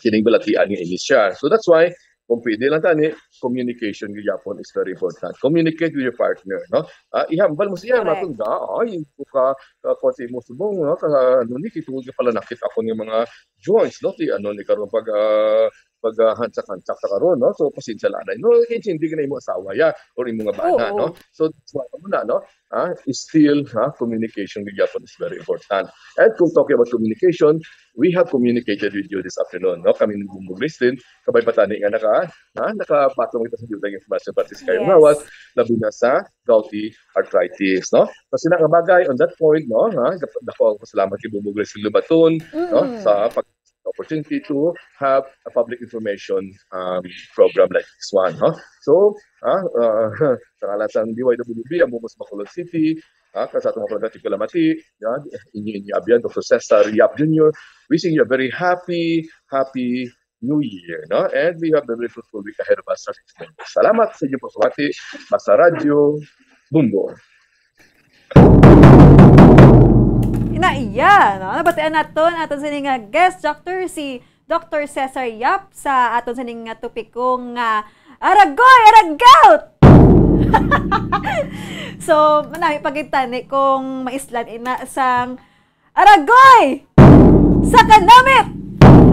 kining balatian nga ini siya. So that's why, kung pwede lang tani, communication gyapon is very important. Communicate with your partner, no? Ah, ihambal mo siya, Correct. matunda, ay, ito ka, ka, kung sa imo subong, no? Ka, ano ni, kitungod nga pala nakit ako ng mga joints, no? Ti, ano ni, karon pag, ah, pag, ah, hansak-hansak sa karon, no? So, pasensya lang, no? Intindi ka na imo asawa, ya, or imo nga bana, Oo. no? So, that's why, ano na, no? Ah, is still, ha, communication gyapon is very important. And kung talking about communication, we have communicated with you this afternoon, no? Kami ni Bumbo Gracelyn, kabay pa tani nga naka, ha, nakapatong kita sa duty nga information para sa kayong Yes. lawas, labi na sa gouty arthritis, no? Kasi na nga bagay, on that point, no, ha, dako ako salamat kay Bumbo Gracelyn Lubaton, no, Mm. sa pag-, opportunity to have a public information, um, program like this one, no? So, ah, ah, sa ngalan sa D Y W B, ang Bumbo sa Bacolod City, ah, kag sa atong mga Kalamati, yan, inyo, inyo abyan, Doctor Cesar Yap Junior, wishing you a very happy, happy New Year, no? And we have a very fruitful week ahead of us. Salamat sa inyong pagpamati. Basta Radyo, Bumbo. Ina iya, no? Nabatian naton aton sini nga guest doctor, si Doctor Cesar Yap, sa aton sini nga topiko nga Aragoy, Aragout! So, manami pagitani kung maislan ina sang Aragoy! Sa kanamit!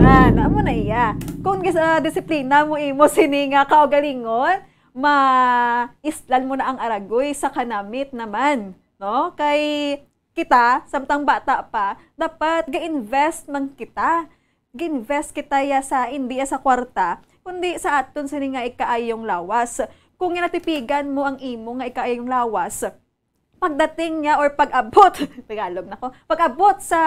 Ah, amo na iya. Kung gis-, ah, disiplina mo imo sini nga kaugalingon, maislan mo na ang aragoy sa kanamit naman, no? Kay kita, samtang bata pa, dapat ga-invest man kita. Ga-invest kita ya sa, hindi ya sa kwarta, kundi sa aton sini nga ikaayong lawas. Kung ginatipigan mo ang imo nga ikaayong lawas, pagdating niya or pag-abot, Tagalog na ko, pag-abot sa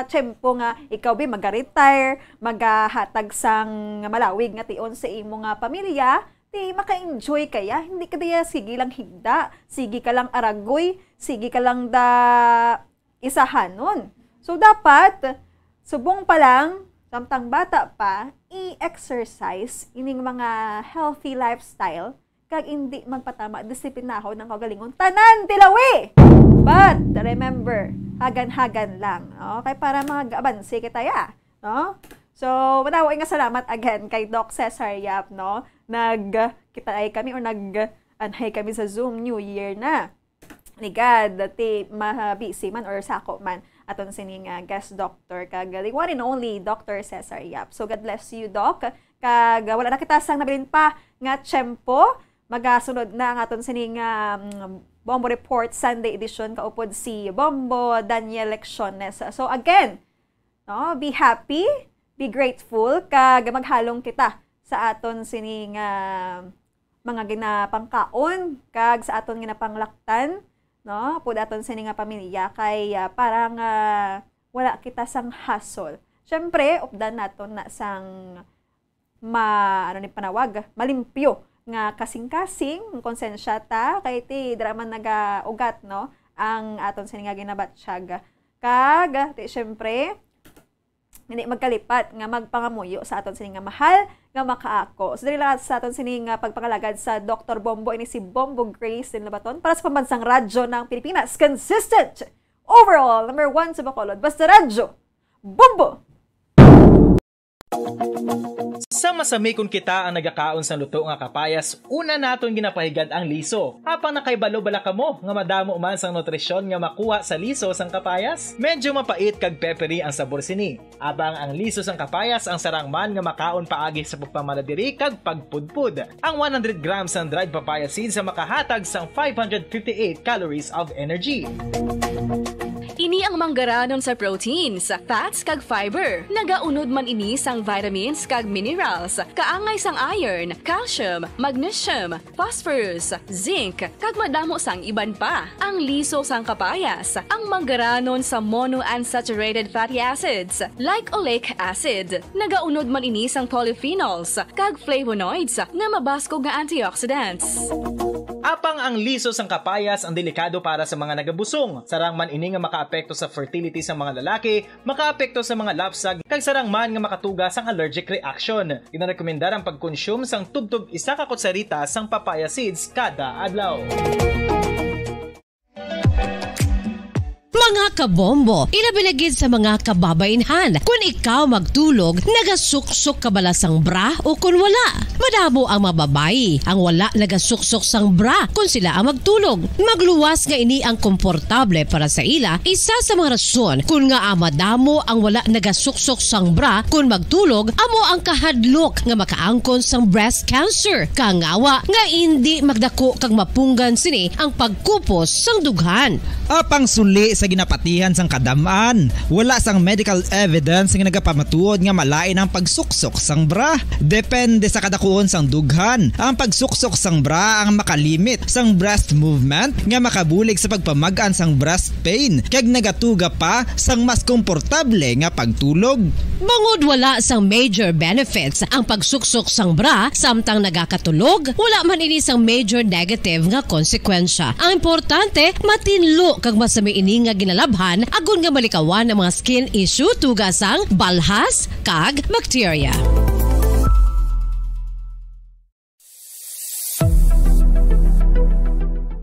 tiyempo nga ikaw, bi, maga-retire, magahatag sang malawig nga tion sa imo nga pamilya, di maka-enjoy kaya, hindi ka diya sige lang higda, sige ka lang aragoy, sige ka lang da isahanon. So, dapat, subong pa lang, samtang bata pa, i-exercise ining mga healthy lifestyle, kag indi magpatama, disiplinahon ang kaugalingon. Tanan tilawi! But, remember, hagan-hagan lang, no? Kay para mag-abanse kita ya, no? So, madamo nga salamat again kay Doc Cesar Yap, no? Nagkitaay kami or nag-anhay kami sa Zoom, New Year na. Ni God, ti ma-busy man or sako man aton sini nga guest doctor, kag the one and only Doctor Cesar Yap. So, God bless you, Doc. Kag wala na kita sang nabilin pa nga tiyempo. Magasunod na ang aton sini nga, mm, Bombo Report Sunday edition, kaupod si Bombo Daniel Lecciones. So, again, no, be happy, be grateful, kag maghalong kita sa aton sini nga mga ginapangkaon kag sa aton ginapanglaktan, no, pud aton sini nga pamilya, kay, ah, parang, ah, wala kita sang hasol. Siyempre, updan naton na sang ma-, ano ni panawag, malimpyo nga kasing-kasing, ang konsensya ta, kay ti dira man nagaugat, no, ang aton sini nga ginabatyag. Kag, ti, siyempre, hindi magkalipat nga magpangamuyo sa aton sini nga mahal nga makaako. So, diri lang sa aton sini nga pagpangalagad sa Doktor Bombo, ini si Bombo Grace Din Labaton para sa Pambansang Radyo ng Pilipinas. Consistent! Overall, number one sa Bacolod. Basta Radyo! Bombo! Sa masami kon kita ang nagakaon sang luto nga kapayas, una naton ginapahigad ang liso. Apang nakahibalo bala kamo nga madamo man sang nutrisyon nga makuha sa liso sang kapayas? Medyo mapait kag peppery ang sabor sini. Apang ang liso sang kapayas ang sarang man nga makaon paagi sa pagpamala diri kag pagpudpod. Ang one hundred grams sang dried papaya seeds ang makahatag sang five hundred fifty-eight calories of energy. Ini ang manggaranon sa proteins, fats, kag fiber. Nagaunod man ini sang vitamins kag minerals, kaangay sang iron, calcium, magnesium, phosphorus, zinc, kag madamo sang iban pa. Ang liso sang kapayas, ang manggaranon sa monounsaturated fatty acids, like oleic acid. Nagaunod man ini sang polyphenols kag flavonoids nga mabaskog nga antioxidants. Apang ang liso sang kapayas ang delikado para sa mga nagabusong. Sarang man ini nga makaapekto sa fertility sa mga lalaki, makaapekto sa mga lapsag, kag sarang man nga makatuga sang allergic reaction. Ginarekomendar ang pagkonsume sang tubtob isa ka kutsarita sang papaya seeds kada adlaw. Mga kabombo, ilabi na gid sa mga kababainhan. Kun ikaw magtulog, nagasuksok ka bala sang bra o kun wala? Madamo ang mga babayi ang wala nagasuksok sang bra kun sila ang magtulog. Magluwas nga ini ang komportable para sa ila, isa sa mga rason kun ngaa madamo ang wala nagasuksok sang bra kun magtulog, amo ang kahadlok nga makaangkon sang breast cancer. Kangawa nga indi magdako kag mapunggan sini ang pagkupos sang dughan. Apang suli sa ginapatihan sang kadam-an, wala sang medical evidence nga nagapamatuod nga malain ang pagsuksok sang bra. Depende sa kadakuon sang dughan, ang pagsuksok sang bra ang makalimit sang breast movement nga makabulig sa pagpamag-an sang breast pain, kag nagatuga pa sang mas komportable nga pagtulog. Bangod wala sang major benefits ang pagsuksok sang bra samtang nagakatulog, wala man ini sang major negative nga konsekwensya. Ang importante, matinlo kag masami ini nga ginalabhan agod nga malikawan ang mga skin issue tuga sang balhas kag bakterya.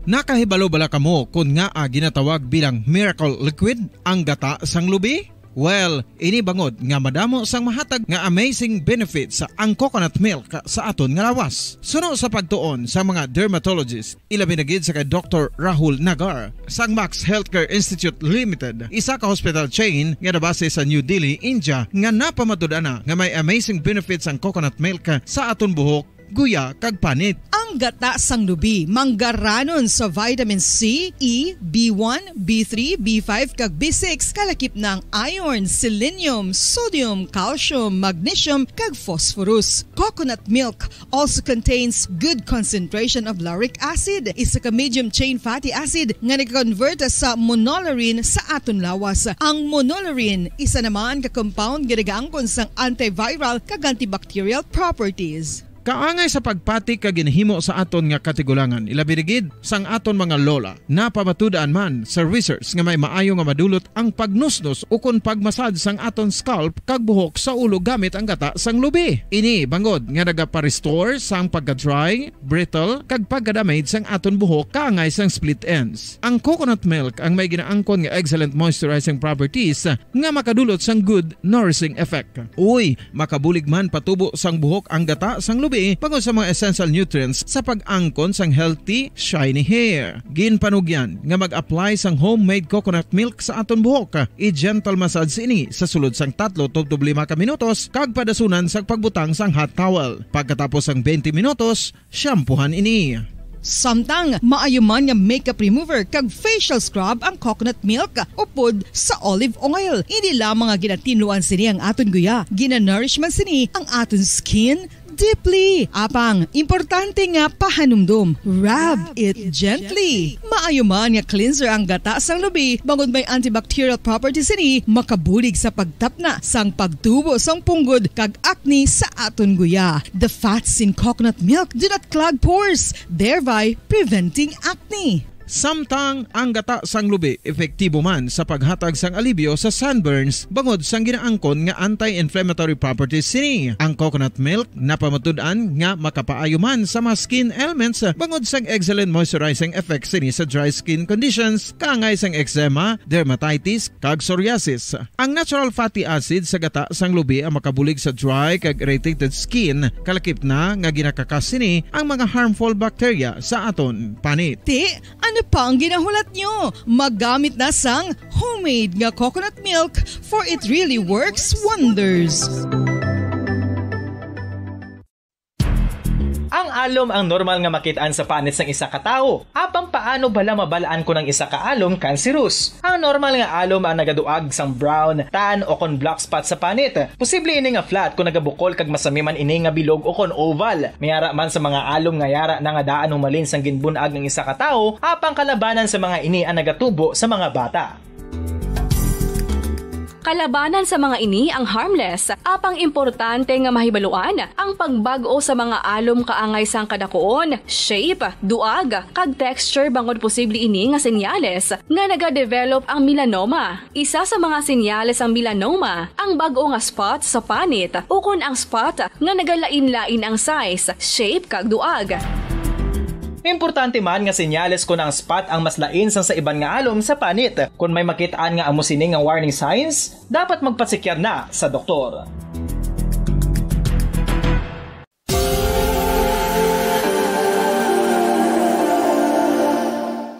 Nakahibalo bala kamo kon ngaa ginatawag bilang miracle liquid ang gata sang lubi? Well, ini bangod nga madamo sang mahatag nga amazing benefits ang coconut milk sa aton nga lawas. Suno sa pagtuon sa mga dermatologist, ilabi na gid sa kay Doktor Rahul Nagar sang Max Healthcare Institute Limited, isa ka hospital chain nga nabase sa New Delhi, India, nga napamatud-an na nga may amazing benefits ang coconut milk sa aton buhok, guya, kag panit. Ang gata sang lubi manggaranon sa vitamin C, E, B one, B three, B five, kag B six, kalakip na ang iron, selenium, sodium, calcium, magnesium, kag phosphorus. Coconut milk also contains good concentration of lauric acid, isa ka medium chain fatty acid nga nag-convert sa monolaurin sa aton lawas. Ang monolaurin isa naman ka compound nga nagaangkon sang antiviral kag antibacterial properties. Kaangay sa pagpati kag ginhimo sa aton nga katigulangan, ilabi na gid sang aton mga lola. Napamatud-an man sa research nga may maayo nga madulot ang pagnusnos ukon pagmasad sang aton scalp kag buhok sa ulo gamit ang gata sang lubi. Ini bangod nga nagapa-restore sang pagka-dry, brittle, kag pagka-damage sang aton buhok kaangay sang split ends. Ang coconut milk ang may ginaangkon nga excellent moisturizing properties nga makadulot sang good nourishing effect. Uy, makabulig man patubo sang buhok ang gata sang lubi bangod sa mga essential nutrients sa pag-angkon sang healthy, shiny hair. Ginpanugyan nga mag-apply sang homemade coconut milk sa aton buhok. I-gentle massage ini sa sulod sang tatlo tubtob lima ka minutos kag padasunan sa pagbutang sang hot towel. Pagkatapos sang twenty minutos, shampoohan ini. Samtang maayo man nga makeup remover kag facial scrub ang coconut milk upod sa olive oil. Hindi lamang nga ginatinluan sini ang aton guya, ginanourish man sini ang aton skin deeply. Apang, importante nga pahanumdom, rub it gently. Maayo man nga cleanser ang gata sang lubi, bangod may antibacterial properties sini, makabulig sa pagtapna sang pagtubo sang punggod kag acne sa aton guya. The fats in coconut milk do not clog pores, thereby preventing acne. Samtang ang gata sang lubi epektibo man sa paghatag sang alibyo sa sunburns bangod sang ginaangkon nga anti-inflammatory properties sini. Ang coconut milk napamatud-an nga makapaayo man sa mga skin ailments bangod sang excellent moisturizing effects sini sa dry skin conditions kaangay sang eczema, dermatitis, kag psoriasis. Ang natural fatty acid sa gata sang lubi ang makabulig sa dry kag irritated skin, kalakip na nga ginakakas sini ang mga harmful bacteria sa aton panit. Ti, ano pa ang ginahulat nyo? Maggamit na sang homemade nga coconut milk, for it really works wonders. Ang alom ang normal nga makit-an sa panit sang isa ka tawo. Apang paano bala mabal-an kon ang isa ka alom cancerous? Ang normal nga alom ang nagaduag sang brown, tan, o kon black spot sa panit. Posible ini nga flat kon nagabukol kag masami man ini nga bilog o kon oval. May ara man sa mga alom nga yara na nga daan humalin sang ginbun-ag ang isa ka tawo, apang kalabanan sa mga ini ang nagatubo sa mga bata. Kalabanan sa mga ini ang harmless, apang importante nga mahibaluan ang pagbag-o sa mga alom kaangay sang kadakuon, shape, duag, kag texture bangod posible ini nga senyales nga nagadevelop ang melanoma. Isa sa mga senyales sang melanoma ang bag-o nga spot sa panit ukon ang spot nga nagalain-lain ang size, shape, kag duag. Importante man nga senyales kon ang spot ang mas lain sang sa iban nga alom sa panit. Kon may makit-an nga amo sini nga warning signs, dapat magpatsikyar na sa doktor.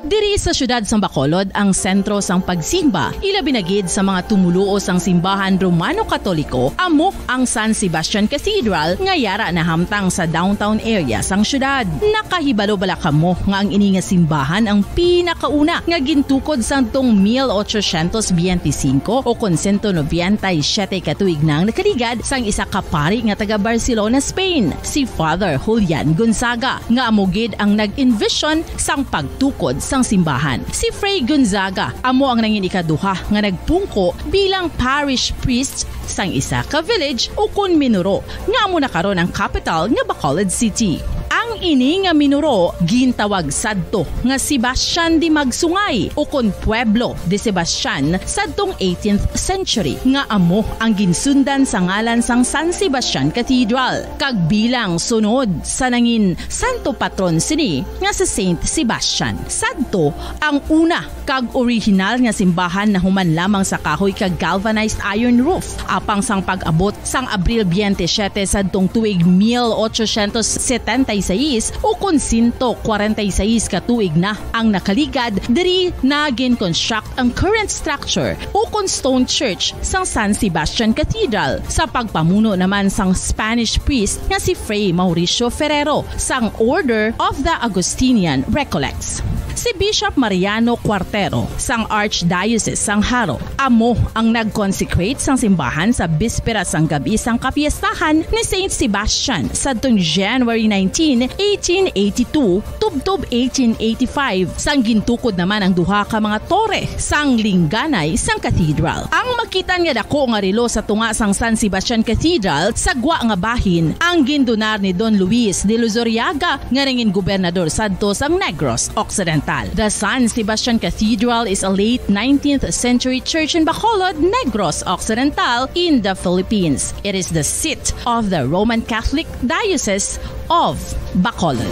Diri sa siyudad sang Bacolod ang sentro sang pagsimba, ilabi na gid sa mga tumoluo sang simbahan Romano-Katoliko, amo ang San Sebastian Cathedral nga yara nahamtang sa downtown area sang siyudad. Nakahibalo bala kamo nga ang ini nga simbahan ang pinakauna nga gintukod sadtong mil ochocientos biyente singko o kon sento nobenta y siyete ka tuig na ang nakaligad sang isa ka pari nga taga Barcelona, Spain, si Father Julian Gonzaga, nga amo gid ang nag-envision sang pagtukod sang simbahan. Si Fray Gonzaga amo ang nangin ikaduha nga nagpungko bilang parish priest sang isa ka village ukon minuro nga amo na karon ang kapital nga Bacolod City. Ang ini nga minuro gintawag sadto nga Sebastian de Magsungay ukon Pueblo de Sebastian sadtong eighteenth century, nga amo ang ginsundan sa ngalan sang San Sebastian Cathedral, kag bilang sunod sa nangin santo patron sini nga si Saint Sebastian. Sadto ang una kag orihinal nga simbahan nahuman lamang sa kahoy kag galvanized iron roof. Apang sang pag-abot sang Abril biyente siyete sadtong tuig mil ochocientos setenta y seis, ukon sento kwarenta y seis ka tuig na ang nakaligad, diri na gin-construct ang current structure, ukon stone church, sang San Sebastian Cathedral, sa pagpamuno naman sang Spanish priest nga si Fray Mauricio Ferrero sang Order of the Augustinian Recollects. Si Bishop Mariano Cuartero sang Archdiocese sang Jaro amo ang nag-consecrate sang simbahan sa bispera sang gab-i sang kapiestahan ni Saint Sebastian sadtong January nineteen, eighteen eighty-two, tubtob eighteen eighty-five, sang gintukod naman ang duha ka mga tore sang lingganay sang cathedral. Ang makit-an nga dako nga relo sa tunga sang San Sebastian Cathedral sa gwa nga bahin ang gindonar ni Don Luis de Luzuriaga nga nangin gobernador sadto sang Negros Occidental. The San Sebastian Cathedral is a late nineteenth century church in Bacolod, Negros Occidental, in the Philippines. It is the seat of the Roman Catholic Diocese of Bacolod.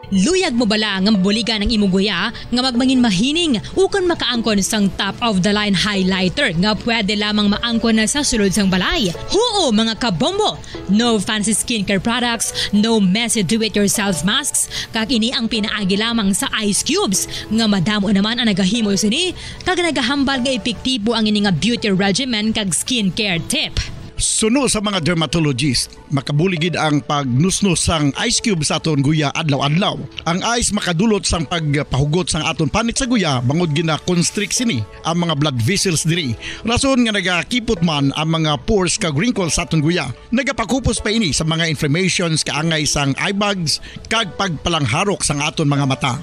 Luyag mo bala nga mabuligan ang imo guya nga magmangin mahining ukon makaangkon sang top of the line highlighter nga pwede lamang maangkon na sa sulod sang balay? Huo, mga kabombo! No fancy skincare products, no messy do-it-yourself masks, kag ini ang pinaagi lamang sa ice cubes, nga madamo naman ang nagahimo sini, kag nagahambal nga epektibo ang ini nga beauty regimen kag skincare tip. Suno sa mga dermatologist, makabulig gid ang pagnusnos sang ice cube sa aton guya adlaw-adlaw. Ang ice makadulot sang pagpahugot sang aton panit sa guya bangod gina-constrict sini ang mga blood vessels diri. Rason nga nagakipot man ang mga pores kag wrinkles sa aton guya. Nagapakupos pa ini sa mga inflammations kaangay sang eye bags kag pagpalangharok sang aton mga mata.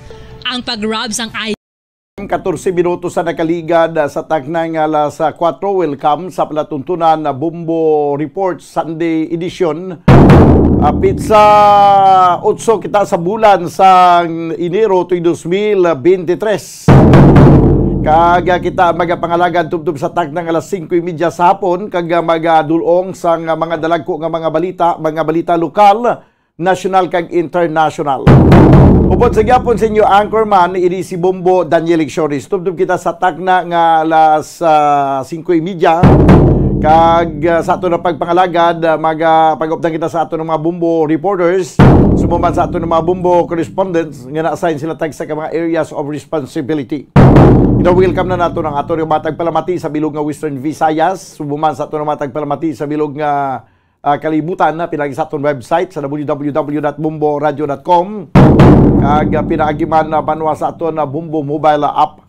Ang pag-rub sang eye Katorse minutos sa nakaligad, ah, sa takna nga alas, ah, kuwatro. Welcome sa palatuntunan na Bombo Report Sunday Edition. Ah, pitsa otso kita sa bulan sa Enero tuig dos mil bente tres. Kag, ah, kita magapangalagad tubtob sa takna nga alas singko y media sa hapon, kag, ah, magadul-ong sang, ah, mga dalagko nga mga balita, mga balita lokal, nasyonal kag internasyonal. Upod sa gyapon sa inyo anchorman, ini si Bombo Daniel Ixoris. Tubtob kita sa takna nga alas, ah, singko y media. Kag, ah, sa aton na pagpangalagad, ah, maga-, pag-updan kita sa aton mga Bombo reporters, subo man sa aton mga Bombo correspondents nga na-assign sila tag sa mga areas of responsibility. Ina-welcome na nato ang aton nga mga tagpalamati sa bilog nga Western Visayas, subo man sa aton mga tagpalamati sa bilog nga ah, kalibutan, ah, pinaagi sa aton website sa w w w dot bombo radio dot com, kag, ah, pinaagi man, ah, banwa sa aton, ah, Bombo mobile app.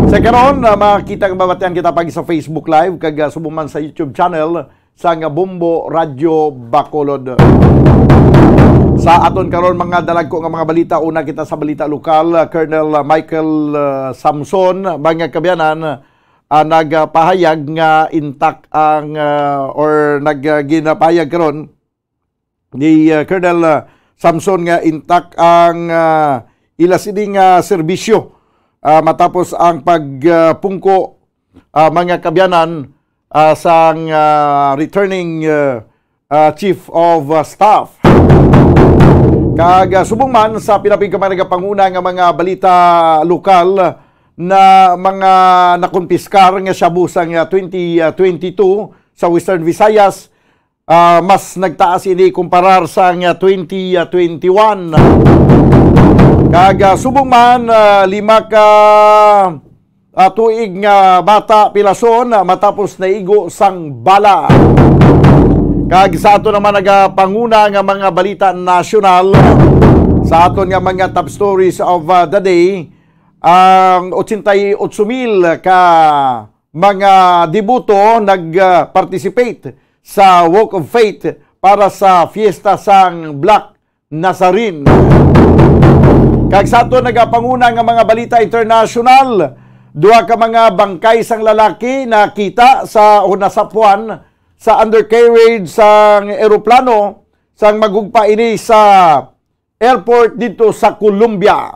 Sa karon, ah, makita kag mabatian kita pag sa Facebook Live kag, ah, subong man sa YouTube channel sang Bombo Radio Bacolod. Sa aton karon mga dalagko nga mga balita, una kita sa balita lokal, ah, Colonel, ah, Michael, ah, Samson, mga kaabyanan, ah, nagpahayag nga intact ang, ah, or nag, ah, ginapahayag karon ni, ah, Colonel, ah, Samson nga intact ang, ah, ila sini nga serbisyo, ah, matapos ang pagpungko, ah, mga kaabyanan, ah, sang, ah, returning, ah, ah, Chief of, ah, Staff. Kag, ah, subong man sa pila pa gid ka mga nagapanguna nga mga balita lokal na mga nakumpiskar nga shabu sang, ah, twenty, ah, twenty-two sa Western Visayas, ah, mas nagtaas ini kumparar sang, ah, twenty, ah, twenty-one. Kag, ah, subong man, ah, lima ka ah, tuig nga bata pilason matapos naigo sang bala. Kag sa ato naman nagapanguna nga mga balita nasyonal, sa aton nga mga top stories of, ah, the day, ang otsenta y ocho mil ka mga deboto nag-participate sa Walk of Faith para sa fiesta sang Black Nazarene. Kag sa aton nagapanguna nga mga balita internasyonal, duha ka mga bangkay sang lalaki nakita sa, o nasapuan sa undercarriage sang eroplano sang magugpa ini sa airport dito sa Colombia.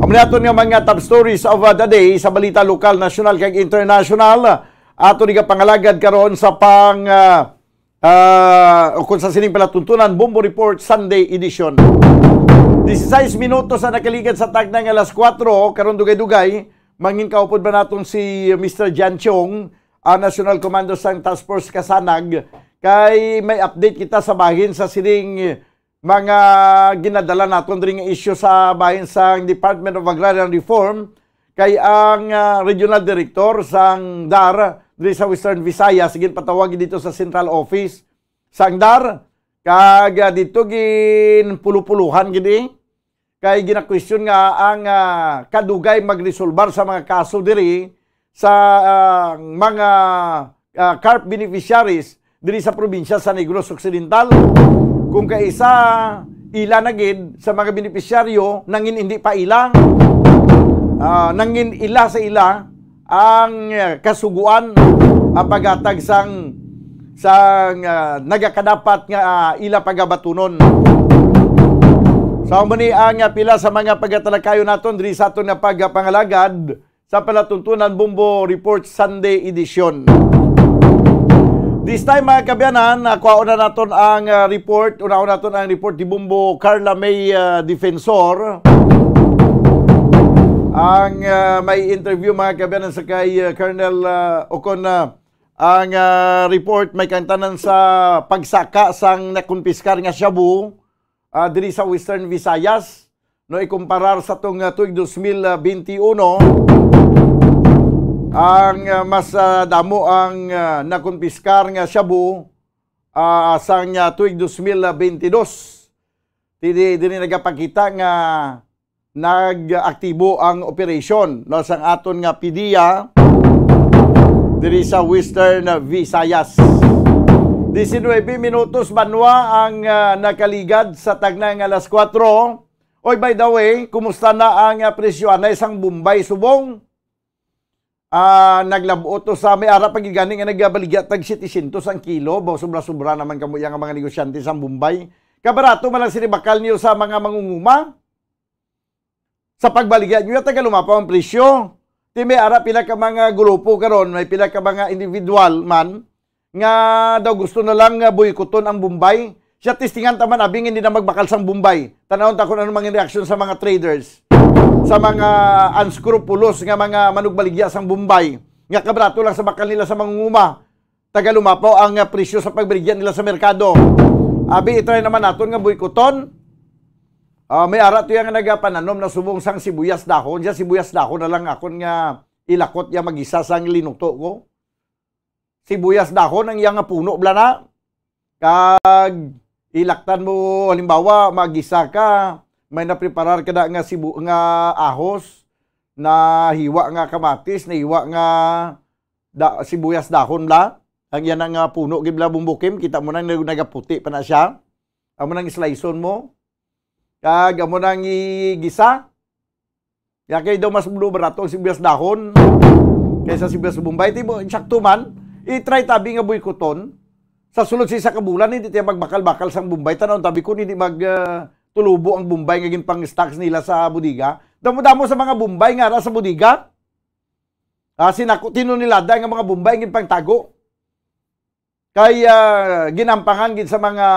Amo ni aton nga mga top stories of, uh, the day sa balita lokal, nasyonal, kag internasyonal. Ato ni pangalagad karon sa pang, uh, ah, o kung sa sining palatuntunan, Bombo Report Sunday Edition. Dieciséis minutos ang nakaligad sa takna nga alas kuwatro, karon dugay-dugay, mangin kaupod ba naton si Mister Jan Chong, ang National Commander sang Task Force Kasanag, kay may update kita sa bahin sa sining mga ginadala naton diri nga isyu sa bahin sang Department of Agrarian Reform, kay ang, ah, regional director sang dar diri sa Western Visayas, ginpatawag dito sa central office sang dar, kag, ah, dito ginpulupuluhan gid, eh, kay ginakwestiyon nga ang, ah, kadugay magresolbar sa mga kaso diri sa, ah, mga, ah, carp beneficiaries diri sa probinsya sa Negros Occidental. Kung kaisa, ila na gid sa mga benepisyaryo, nangin hindi pa ila, ah, nangin ila sa ila ang, ah, kasuguan ang paghatag sang, sang, ah, nagakadapat nga, ah, ila pagabatunon. Sa amo ni ang, ah, pila sa mga pagatalakayon naton diri sa aton nga pagpangalagad sa palatuntunan Bombo Report Sunday Edition. This time, mga kaabyanan, ah, kuhaon na naton ang, ah, report. Unahon naton ang report ni Bombo Carla May, ah, Defensor. Ang, ah, may interview, mga kaabyanan, sa kay, ah, Colonel, ah, Ocon, ah, ang, ah, report may kaangtanan sa pagsaka sang nakumpiskar nga shabu, ah, diri sa Western Visayas, no, ikumparar sa tong, ah, tuig dos mil bente uno, ang, ah, mas, ah, damo ang, ah, nakumpiskar nga shabu, ah, sang, ah, tuig dos mil bente dos. Diri, diri nagapakita nga nag-aktibo ang operasyon, no, sang aton nga PDEA diri sa Western Visayas. Diecinuebe minutos banwa ang, ah, nakaligad sa takna nga alas kuwatro. Oy, by the way, kumusta na ang, ah, presyo anay sang Bombay subong? Ah, naglab-ot to sa may ara pa gid gani nga nagabaligya tag setecientos ang kilo, ba, sobra-sobra naman kamo iya nga mga negosyante sa Bombay. Kabarato man lang sini bakal niyo sa mga mangunguma. Sa pagbaligya niyo, taga lumapaw ang presyo. Ti may ara pila ka mga grupo karon, may pila ka mga individual man nga daw gusto na lang nga boykoton ang Bombay. Siya, testingan ta man, abi, nga hindi na magbakal sang Bombay. Tanawon ta kung ano mga reaksyon sa mga traders, sa mga unscrupulous nga mga manugbaligya sang Bombay, nga kabrato lang sa bakal nila sa mangunguma. Taga lumapaw ang, ah, presyo sa pagbaligya nila sa merkado. Abi, itry naman naton nga boykoton. Ah, may ara to yang nagapananom na subong sang sibuyas dahon. Siya, sibuyas dahon na lang akon nga ilakot ya magisa sang linuto ko. Sibuyas dahon ang iya nga puno, bala na. Kag ilaktan mo, halimbawa, magisa ka, may napreparar ka na nga sibu-, nga ahos, nahiwa nga kamatis, nahiwa nga da-, sibuyas dahon, bala. Ang iya nga puno gid, bala, Bumbukim, kita mo na, nag-, nagaputi pa na siya. Amo nang sliceon mo. Kag amo nang igisa. Ya kay daw mas barato ang sibuyas dahon kaysa sibuyas Bombay. Ti mo, insakto man, i-try tabi nga boykoton. Sa sulod sa isa ka bulan, hindi tayo magbakal-bakal sang Bombay. Tanaw tabi kung hindi mag, ah, tulubo ang Bombay nga ginpang-stocks nila sa bodega. Damo-damo sa mga Bombay nga ara sa bodega. Ah, sinako, tinunilada nga mga Bombay ang ginpangtago. Kay, ah, ginampangan gid sa mga,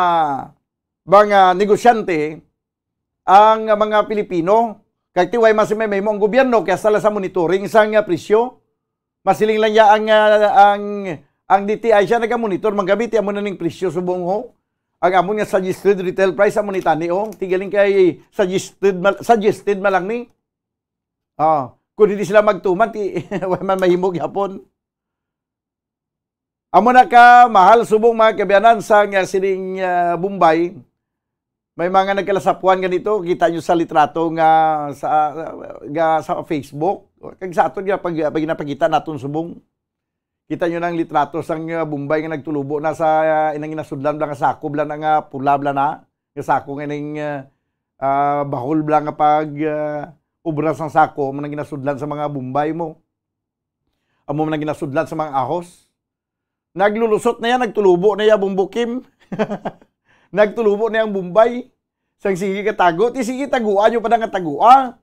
mga negosyante ang mga Pilipino. Kay ti way man si may mahimo ang gobyerno, kaya sala sa monitoring sang, ah, presyo. Masiling lang ya ang, ah, ang, ang D T I siya nagamonitor, manggamit amo na ning presyo subong ho. Ang amon nga suggested retail price amo ni tani, oh. Ti galing kay suggested mal-, suggested man lang ni. Ah, kung hindi sila magtuman, ti, way man mahimo gyapon. Amo na ka mahal subong, mga kaabyanan, sa nga sining, ah, Bombay. May mga nagkalasapuan ganito, kita nyo sa litrato nga sa, nga sa Facebook. Kag sa aton nga pag, pag ginapakita naton subong. Kita nyo na ang litrato sang, ah, Bombay nga nagtulubo na sa, ah, inang ginasudlan bala nga sako bala na nga pula bala na. Nga sako nga ning, ah, ah, bahol bala nga pag, ah, obra sang sako, amo nang ginasudlan sa mga Bombay mo. Amo man ang ginasudlan sa mga ahos. Naglulusot na yan, nagtulubo na ya, Bumbukim. Nagtulubo na yang Bombay. Sang sige ka tago, ti sige, taguan nyo pa na nga tagua.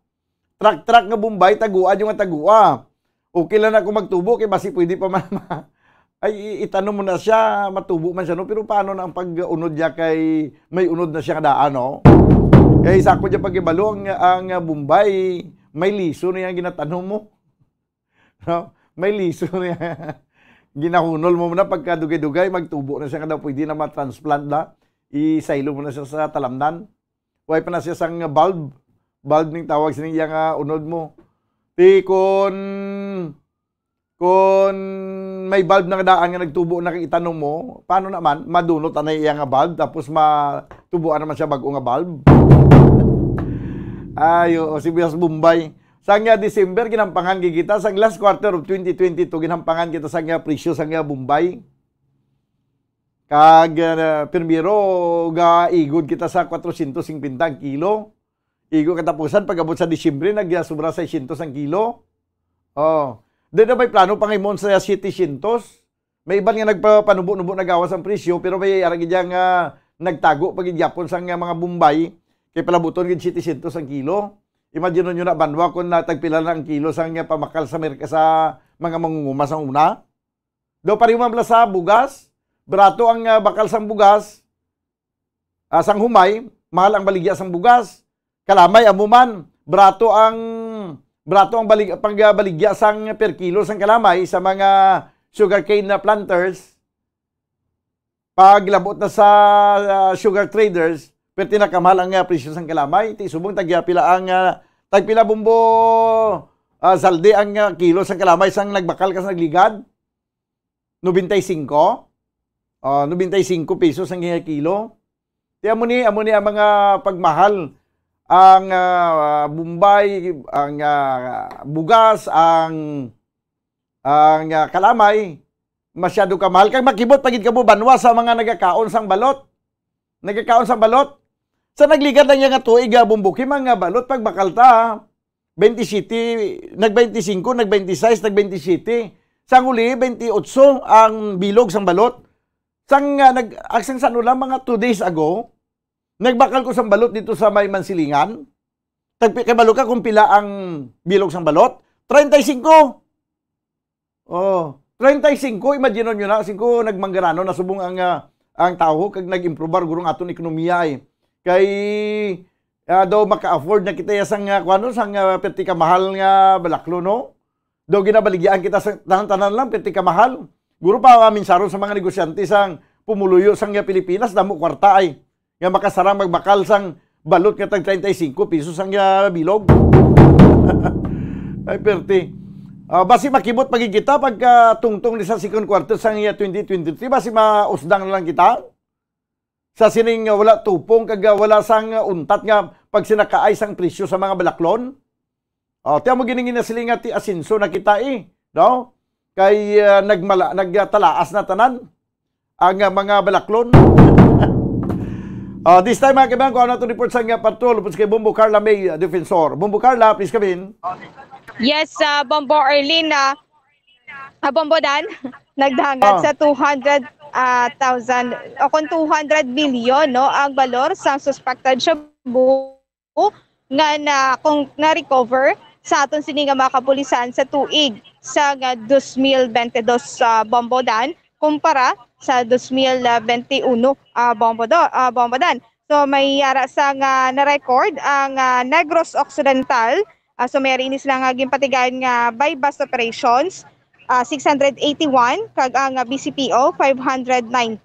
Truck-truck nga Bombay, taguan nyo nga tagua. Okay lang na kung magtubo, kay basi pwede pa man ma-, ay, i-, itanom mo na siya, matubo man siya, no? Pero paano na ang pag-unod niya kay may unod na siya nga daan, no? Kay sa ako dyan pag-ibalo, ang, ang Bombay, may liso na yung ginatanom mo. No? May liso niya. Ginahunol mo na pagka dugay-dugay, magtubo na siya nga daw pwede na ma-transplant na. Isaylo mo na siya sa talamnan. Way pa na siya sang bulb. Bulb ning tawag sining iya nga unod mo. Ti kun, kun may bulb na nga daan nga nagtubo na kay itanom mo, paano naman? Madunot anay iya nga bulb, tapos matubuan naman siya bag-o nga bulb. Ay, oo, sibuyas Bombay. Sang, ah, December, ginampangan gid kita. Sang last quarter of twenty twenty-two, ginampangan kita sang, ah, presyo sang, ah, Bombay. Kag, ah, primero, gaigod kita sa kwatrocientos singkwenta ang kilo. Igo katapusan, pag-abot sa Disyembre, nag, ah, sobra seiscientos ang kilo. Oh. Di na may plano pangimon sa setecientos? May iban nga nagpapanubo-nubo nagawas ang presyo, pero may ara gid nga nagtago pa gid gyapon sang mga Bombay, kay palabuton gid setecientos ang kilo. Imagine nyo na, banwa, kung natagpila na ang kilo sang pamakal sa merka-, sa mga mangunguma sang una. Daw pareho man bala sa bugas, barato ang, ah, bakal sang bugas, ah, sang humay, mahal ang baligya sang bugas. Kalamay, amo man, barato ang, barato ang balig-, pagbaligya sang per kilo sang kalamay sa mga sugarcane na planters. Paglabot na sa, ah, sugar traders, perti na kamahal ang, ah, presyo sang kalamay. Ti subong tagya pila ang, ah, tagpila, Bumbo, ah, Zaldi, ang, ah, kilo sang kalamay sang nagbakal ka sa nagligad? Nobenta y singko? Ah, nobenta y singko pesos ang kilo. Ti amo ni, amo ni ang mga pagmahal. Ang, ah, Bombay, ang, ah, bugas, ang, ang, ah, kalamay, masyado kamahal. Kag makibot pa gid kamo, banwa, sa mga nagakaon sang balot. Nagakaon sang balot. Sa nagligad lang niya nga tuig, ah, Bombo Kim, ang, ah, balot pagbakal ta, twenty-seven, nag-twenty-five, nag-twenty-six, nag-twenty-seven. Sa uli, twenty-eight ang bilog sang balot. Sang, ah, nag-, ang sang san-o lang, mga two days ago, nagbakal ko sang balot dito sa may Mansilingan. Tagpi-, kabalo ka kung pila ang bilog sang balot? Treinta y cinco. Oh, treinta y cinco, imagine nyo na, singko nagmanggaranon na subong ang, ah, ang tawo kag nag-improbar guro ang aton ekonomiya, eh. Kay, ah, daw maka-afford na kita ya sang, ah, kuwano, sang, ah, perti ka mahal nga balaklo, no? Daw ginabaligyaan kita sa tanan-tanan lang, perti ka mahal. Guro pa, ah, minsaron sa mga negosyante sang pumuluyo sang, ah, Pilipinas, damo kwarta ay. Nga makasarang magbakal sang balot nga tag treinta y cinco pesos ang, ah, bilog. Ay, perti. Ah, basi makibot pa gid kita pagka tungtong ni sa second quarter sang, ah, twenty twenty-three, basi mausdang na lang kita. Sa sining, ah, wala tupong kag, ah, wala sang, ah, untat nga pagsinakaay sang presyo sa mga balaklon. Oh, tiyan mo gining ginasiling nga ti asenso na kita, eh, no? Kay, ah, nagmala-, nagtalaas na tanan ang, ah, mga balaklon. Ah, this time, mga kaibigan, kung ano itong report sa nga patrol, upos kay Bombo Carla May, ah, Defensor. Bombo Carla, please come in. Yes, ah, Bombo Arlene, ah, ah, Bombo Dan, nagdangat Ah. sa two hundred, ah, thousand o kung two hundred bilyon, no, ang balor sang suspected shabu nga na kung na-recover sa aton sini nga mga kapulisan sa tuig sa nga dos mil bente dos, ah, Bombo Dan, kumpara sa dos mil bente uno, ah, Bombo Do, ah, Bombo Dan. So may ara sa nga na-record ang, ah, Negros Occidental. Ah, so may ari ini sila nga ginpatigayon nga buy-bust operations, ah, six hundred eighty-one, kag ang, ah, B C P O five hundred nine,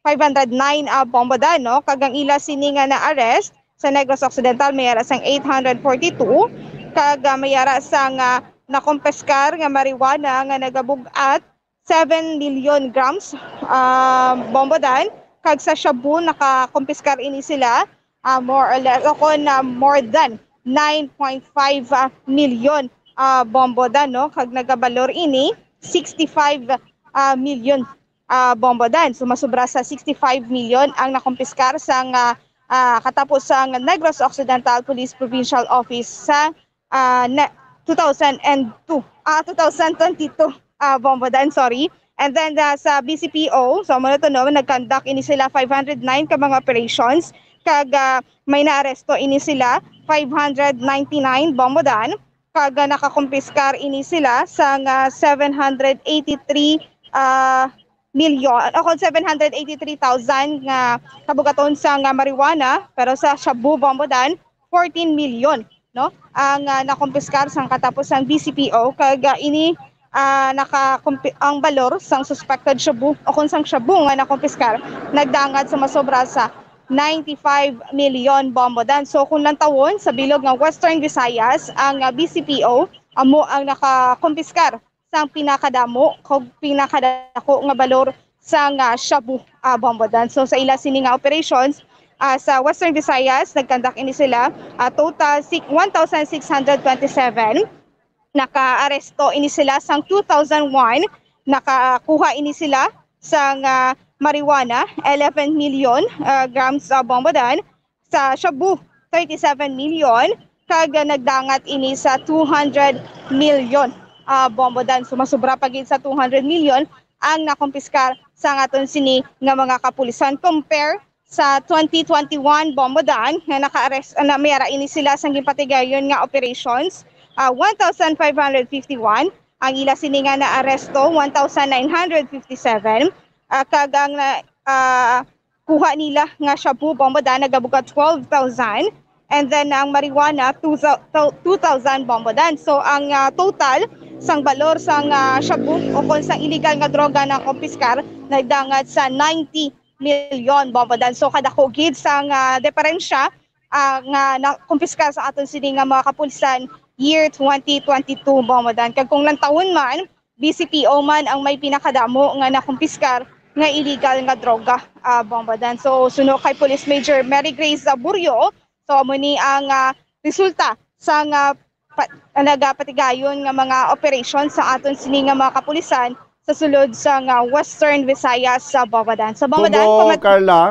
five hundred nine, ah, Bombo Dan, no? Kag ang ila sini nga na-arrest sa Negros Occidental may ara sang eight hundred forty-two, kag, ah, may ara sang, ah, nakumpiskar nga marijuana nga nagabug-at seven million grams, ah, Bombo Dan, kag sa shabu nakakumpiskar ini sila, ah, more or less, o kon, ah, more than nine point five million, ah, Bombo Dan, no? Kag nagabalor ini sixty-five, ah, million, ah, Bombo Dan. So, masubra sa sixty-five million ang nakumpiskar sang, ah, ah, katapos sang Negros Occidental Police Provincial Office sa, ah, na, two thousand and two, ah, two thousand twenty-two, ah, Bombo Dan, sorry. And then, ah, sa B C P O, so, amo na to, no, nag-conduct ini sila five hundred nine ka mga operations, kag, ah, may naaresto ini sila five hundred ninety-nine, Bombo Dan, kag, ah, nakakumpiskar ini sila sang, ah, seven hundred eighty-three, ah, milyon, o kon seven hundred eighty-three thousand nga kabugaton sang, ah, marijuana, pero sa shabu, Bombo Dan, fourteen million, no? Ang, ah, nakumpiskar sang katapos sang B C P O, kag, ah, ini, ah, nakakumpi-, ang balor sang suspected shabu o kon sang shabu nga nakumpiskar nagdangat sa masobra sa ninety-five million, Bombo Dan. So, kung lantawon sa bilog nga Western Visayas, ang, ah, B C P O amo ang nakakumpiskar sang pinakadamo kag pinakadako nga balor sang, ah, shabu, ah, Bombo Dan. So, sa ila sini nga operations, ah, sa Western Visayas, nagkandak ini sila, ah, total si-, one thousand six hundred twenty-seven. Nakaaresto ini sila sang two thousand one, nakakuha ini sila sang, ah, marijuana, eleven million, ah, grams, ah, Bombo Dan, sa shabu, thirty-seven million, kag nagdangat ini sa two hundred million, ah, Bombo Dan. So, masubra pa gid sa two hundred million ang nakumpiskar sa aton sini nga mga kapulisan. Compare sa twenty twenty-one, Bombo Dan, nga naka-arrest, na may ara ini sila sa ginpatigayon nga operations, ah, one thousand five hundred fifty-one, ang ila sini nga naaresto, one thousand nine hundred fifty-seven, ah, kag ang na, ah, kuha nila nga shabu, Bombo Dan, nagabuka twelve thousand. And then ang marijuana, two thou-, two thousand, Bombo Dan. So ang, ah, total sang balor sang, ah, shabu o kon sang illegal nga droga na kumpiskar nagdangat sa ninety million, Bombo Dan. So kadako gid sang, ah, diferensya, ah, nga nakumpiskar sa aton sini nga mga kapulisan year twenty twenty-two, Bombo Dan. Kag kung lantawon man, B C P O man ang may pinakadamo nga nakumpiskar nga illegal nga droga, ah, Bombo Dan. So, suno kay Police Major Mary Grace Zaburio, so amo ni ang, ah, resulta sa nga pa, nagapatigayon nga mga operation sa aton sini nga mga kapulisan sa sulod sa nga Western Visayas sa Bombo Dan. Sa Bombo Dan, Bombo, kumat- Carla.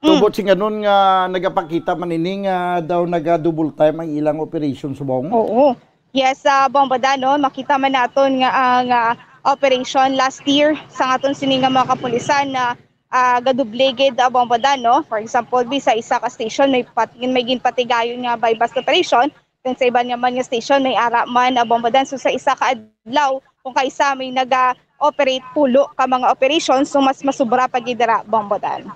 Tubot sing anon nga nagapakita man ini nga daw naga-double time ang ilang operation subong? Oo. Yes, sa Bombodan, no, makita man naton nga ang, ah, operation last year sa aton sini nga mga kapulisan na, ah, gadoble gid, ah, Bombodan, no. For example, bi sa isa ka station may pat-, may ginpatigayon nga buy-bust operation, then sa iban naman nga station may ara man, ah, Bombodan. So sa isa ka adlaw, kung kaisa may naga-operate pulo ka mga operation, so mas masubra pa gid dira, Bombodan.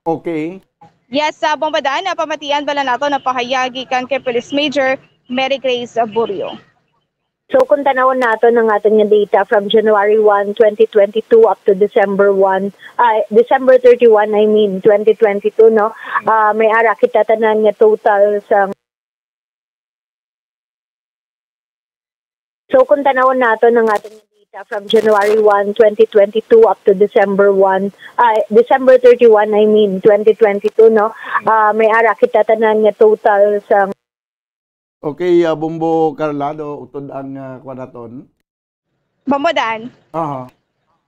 Okay. Yes, sa Bombodan, napamatian bala nato na pahayag gikan kay Police Major Mary Grace Burio. So, kung tanawon nato ang aton nga data from January one, twenty twenty-two up to December one, ah, December thirty-one, I mean, twenty twenty-two, no? Ah, may ara kita tanan nga total sa So, kung tanawon nato ang aton nga data from January one, twenty twenty-two up to December one, ah, December thirty-one, I mean, twenty twenty-two, no? Ah, may ara kita tanan nga total sa Okay, ah, Bombo Carla, do, utod ang, ah, kuwan naton. Bombodan. Aha.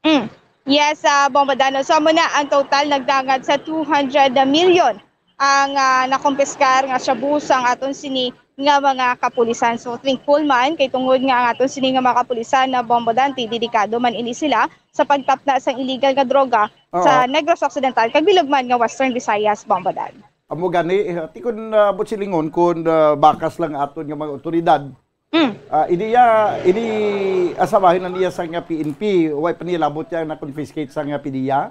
Mm. Yes, ah, Bombodan. So, amo na ang total, nagdangat sa two hundred million ang, ah, nakumpiskar nga shabu sang aton sini nga mga kapulisan. So, thankful man kay tungod nga ang aton sini nga mga kapulisan na, Bombodan, ti delikado man ini sila sa pagtapna sang illegal nga droga Oo. sa Negros Occidental kag bilog man nga Western Visayas, Bombodan. Amo gani, eh, ti kun, ah, buot silingon, kun, ah, bakas lang aton nga mga otoridad, Mm. ah, ini iya, ini asabahin lang iya sang P N P, way pa nila labot iya na-confiscate sang P D E A?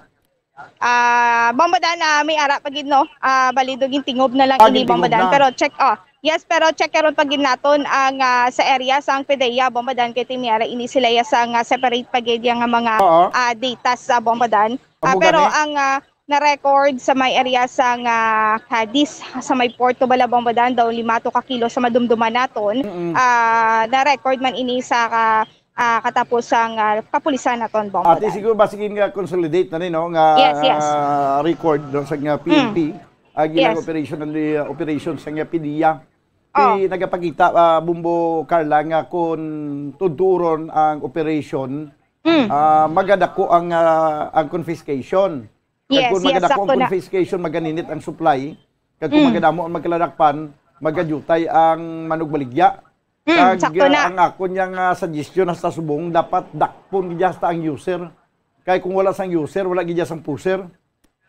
Ah, Bombodan, ah, may ara pa gid, no? Ah, bali, do gintingob na lang Ah, ini, gintingob Bombodan. na. Pero check, oh. Yes, pero check karon pa gid naton ang, ah, sa area sang P D E A, Bombodan, kay ti may ara ini sila iya sang, ah, separate pa gid yang mga, Oo. ah, data sa Bombodan. Ah, Amo pero gani. ang, ah, na-record sa may area sang, ah, Cadiz, sa may Porto bala, Bombodan, daw lima to ka kilo sa madumduman naton. Mm-mm. Ah, na-record man ini sa ka-, ah, katapos sang, ah, kapulisan naton, Bombodan. Ati, siguro ba sige nga consolidate na ni, no, nga, Yes, yes. ah, record, no, sa nga P N P, Mm. ang ilang Yes. operation, ang, ah, operation sa nga P D E A. Ti Oh. nagapakita, ah, Bombo Carla, nga kung tuturon ang operation, Mm. ah, magadako ang, ah, ang confiscation. Kag Yes, kung yes, magadako ang sakto na. confiscation, maganinit ang supply. Kag kung Mm. magadamo ang magkaladakpan, magadutay ang manugbaligya. Mm, Kag, sakto ah, na. ang akon yang, ah, suggestion hasta subong, dapat dakpon gid hasta ang user. Kay kung wala sang user, wala gid sang pusher.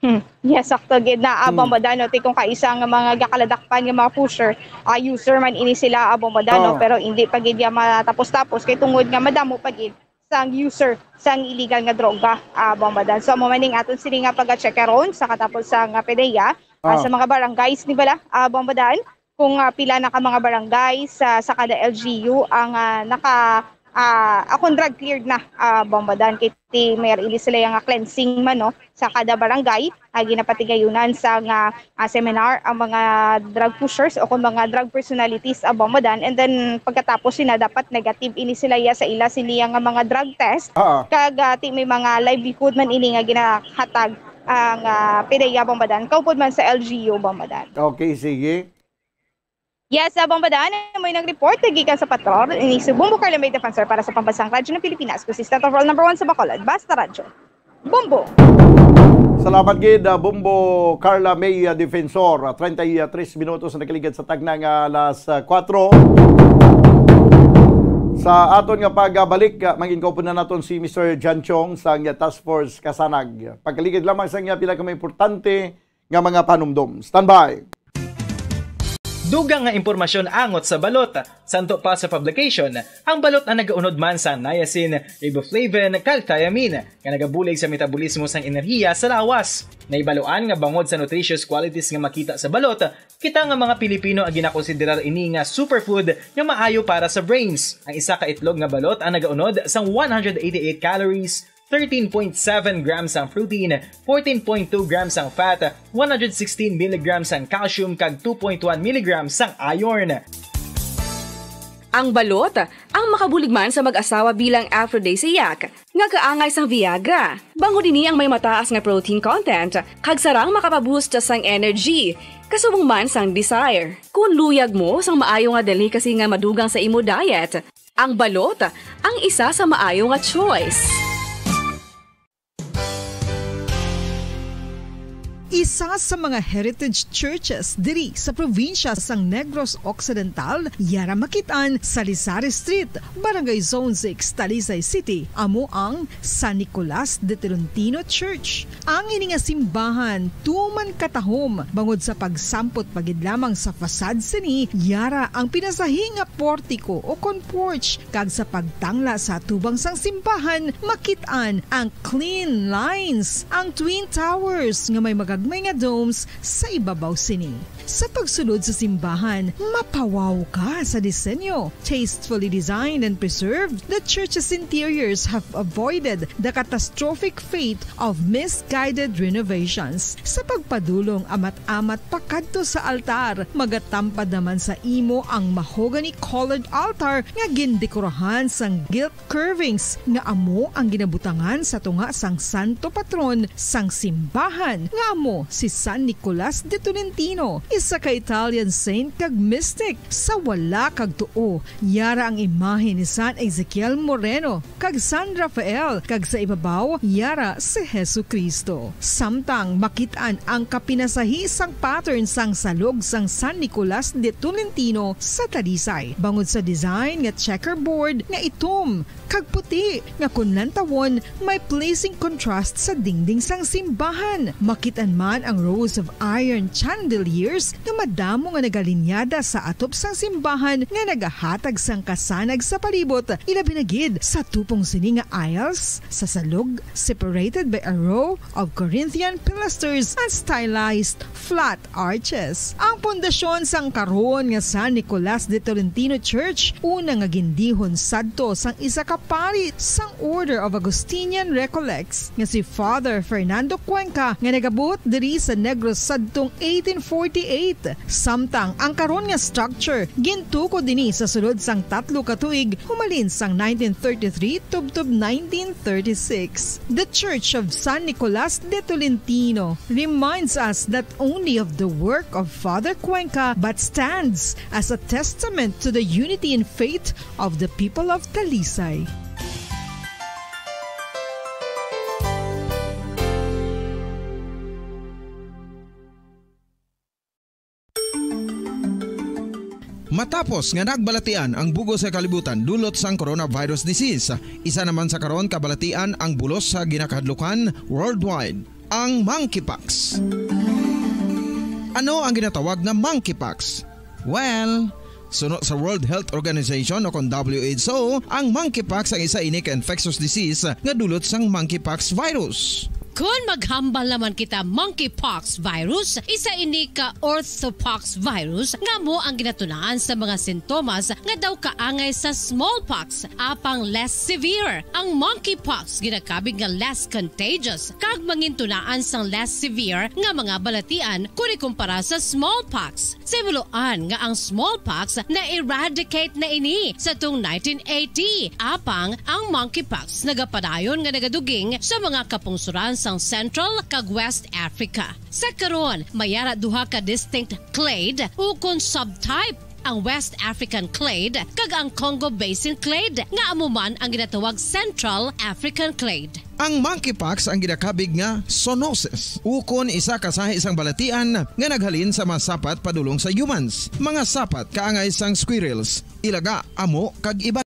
Hmm. Yes, sakto gid na, ah, Hmm. Bombodan, no? Ti kung kaisa nga mga gakaladakpan nga mga pusher, ah, user man ini sila, ah, Bombodan, no? Oo. Pero hindi pa gid ya matapos-tapos kay tungod nga madamo pa gid sang user sang illegal nga droga, ah, Bombodan. So, amo man ning aton sini nga pag-check karon sa katapos sang, ah, P D E A, ah, Oo. sa mga barangays ni bala, ah, Bombodan, kung, ah, pila na ka mga barangay sa, sa kada L G U ang, ah, naka, ah, akong drug cleared na, ah, Bombodan. Kay ti may ara ini sila yang cleansing man, no, sa kada barangay, ah, ginapatigayunan sa nga, ah, seminar ang mga drug pushers o kung mga drug personalities, ah, Bombodan. And then pagkatapos sina dapat negative ini sila ya sa ila sini nga mga drug test. Oo. Kag, ah, ti may mga livelihood man ini nga ginahatag ang, ah, P D E A Bombodan, kaupod man sa L G U Bombodan. Okay, sige. Yes, sa Bombodan, may nag-report gikan sa patrol. Ini si Bombo Carla May Defensor para sa Pambansang Radyo ng Pilipinas, consistent of all number one sa Bacolod. Basta Radyo. Bombo! Salamat gid, ah, Bombo Carla May, ah, Defensor. Ah, treinta y tres minutos na nakaligad sa tagna nga alas, ah, kuwatro. Sa aton nga pagbalik, ah, mangin-, kaupunan naton si Mister John Chong sa nga Task Force Kasanag. Pagkaligad lamang sa nga pila ka mga importante nga mga panumdom. Standby! Dugang nga impormasyon angot sa balot. Santo pa sa publication, ang balot ang nagaunod man sa niacin, riboflavin, kag thiamine, nga nagabulig sa metabolismo sang enerhiya sa lawas. Naibaluan nga bangod sa nutritious qualities nga makita sa balot, kita nga mga Pilipino ang ginakonsiderar ini nga superfood nga maayo para sa brains. Ang isa ka itlog nga balot ang nagaunod sang one hundred eighty-eight calories, thirteen point seven grams ang protein, fourteen point two grams ang fat, one hundred sixteen milligrams ang calcium, kag two point one milligrams ang iron. Ang balot, ang makabulig man sa mag-asawa bilang aphrodisiac, nga kaangay sang Viagra. Bangod ini ang may mataas nga protein content, kag sarang makapaboost sang energy, kasubong man sang desire. Kung luyag mo sang maayo nga delicacy nga madugang sa imo diet, ang balot ang isa sa maayo nga choice. Isa sa mga heritage churches diri sa probinsya sang Negros Occidental, yara makit-an sa Lisari Street, Barangay Zone six, Talisay City, amo ang San Nicolas de Tolentino Church. Ang ini nga simbahan tuman katahom bangod sa pagsampot pa gid lamang sa facade sini, yara ang pinasahi nga portiko o kon porch, kag sa pagtangla sa atubang sang simbahan, makit-an ang clean lines, ang twin towers nga may magagmay nga domes sa ibabaw sini. Sa pagsulod sa simbahan, mapawaw ka sa disenyo. Tastefully designed and preserved, the church's interiors have avoided the catastrophic fate of misguided renovations. Sa pagpadulong amat-amat pakadto sa altar, magatampad naman sa imo ang mahogany-colored altar nga gindekorahan sang gilt curvings nga amo ang ginabutangan sa tunga sang santo patron sang simbahan, nga amo si San Nicolas de Tolentino, isa ka Italian saint kag mystic. Sa wala kag tuo, yara ang imahe ni San Ezekiel Moreno kag San Rafael, kag sa ibabaw, yara si Jesu-Cristo. Samtang makit-an ang kapinasahi sang pattern sang salog sang San Nicolas de Tolentino sa Talisay, bangod sa design nga checkerboard nga itom kag puti, nga kon lantawon, may pleasing contrast sa dingding sang simbahan. Makit-an man ang rows of iron chandeliers nga madamo nga nagalinyada sa atop sang simbahan nga nagahatag sang kasanag sa palibot, ilabi na gid sa tupong sini nga aisles sa salog, separated by a row of Corinthian pilasters and stylized flat arches. Ang pundasyon sang karon nga San Nicolas de Tolentino Church, una nga gindihon sadto sang isa ka pari sang Order of Augustinian Recollects nga si Father Fernando Cuenca, nga nagabuot diri sa Negros sadtong eighteen forty-eight. Samtang ang karon nga structure gintukod ini sa sulod sang tatlo ka tuig, humalin sang nineteen thirty-three tubtob nineteen thirty-six. The Church of San Nicolas de Tolentino reminds us not only of the work of Father Cuenca, but stands as a testament to the unity in faith of the people of Talisay. Matapos nga nagbalatian ang bug-os nga kalibutan dulot sang coronavirus disease, isa naman sa karon kabalatian ang bulos sa ginakahadlukan worldwide, ang monkeypox. Ano ang ginatawag nga monkeypox? Well, suno sa World Health Organization o kon W H O, ang monkeypox ang isa ini ka infectious disease nga dulot sang monkeypox virus. Kon maghambal naman kita monkeypox virus, isa ini ka orthopox virus nga amo ang ginatunaan sa mga sintomas nga daw kaangay sa smallpox, apang less severe. Ang monkeypox ginakabig nga less contagious kag mangintunaan sang less severe nga mga balatian kon ikumpara sa smallpox. Sa himuloan nga ang smallpox na-eradicate na ini sa tung nineteen eighty, apang ang monkeypox nagapadayon nga nagaduging sa mga kapungsuran sang Central kag West Africa. Sa karon, may ara duha ka distinct clade ukon subtype, ang West African clade kag ang Congo Basin clade, nga amo man ang ginatawag Central African clade. Ang monkeypox ang ginakabig nga zoonosis, ukon isa ka sahi sang balatian nga naghalin sa mga sapat padulong sa humans, mga sapat kaangay sang squirrels, ilaga, amo, kag iban.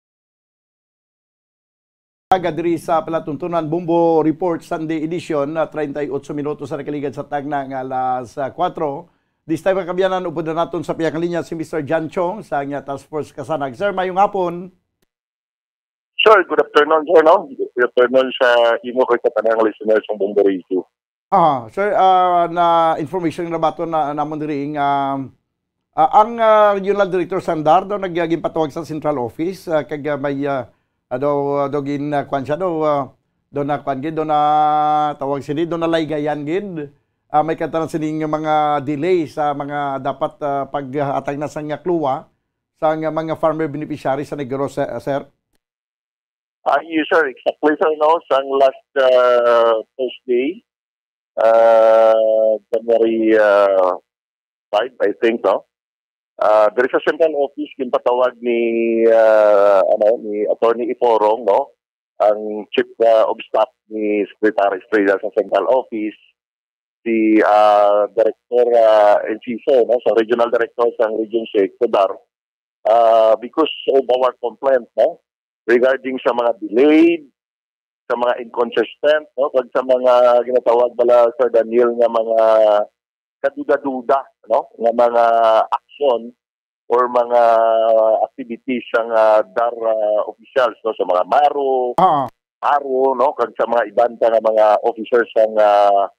Aga diri sa palatuntunan, Bombo Report Sunday edition, na treinta y ocho minutos sa nakaligad sa tagna nga alas, ah, kuwatro. This time, mga kaabyanan, upod na naton sa pihak nga linya si Mister John Chong sa nga Task Force Kasanag. Sir, mayong hapon. Sir, good afternoon, sir, no? Good afternoon sa imo kag sa tanang listeners ng Bombo Radio. Ah, sir, ah, na information na baton na namon diri nga, ah, ang, ah, regional director Sandar daw nag-, ginpatawag sa central office, ah, kag, ah, may, ah, ah, daw, ah, daw gin, ah, kwan siya daw, ah, daw na kwan gid, daw na tawag sini, daw na laygayan gid. Ah, may katanan sining mga delay sa mga dapat, ah, paghatag na sang, ah, kluwa sa nga mga farmer beneficiaries sa Negros, sir, sir? Ah, yes, sir. Exactly, sir, no? Sang last, ah, Thursday, ah, January, ah, five, I think, no? Ah, diri sa central office, ginpatawag ni, ah, ano, ni Attorney Iforong, no? Ang chief, ah, of staff ni Secretary Estrella sa central office. si, ah, Director, ah, Enciso, no, sa Regional Director sang Region six sa dar, ah, because of our complaint, no, regarding sa mga delayed, sa mga inconsistent, no, kag sa mga ginatawag bala, Sir Daniel, nga mga kaduda-duda, no, nga mga aksyon or mga activities sang, ah, dar, ah, officials, no, sa mga maro, Oo. maro, no, kag sa mga iban pa nga mga officers sang, ah,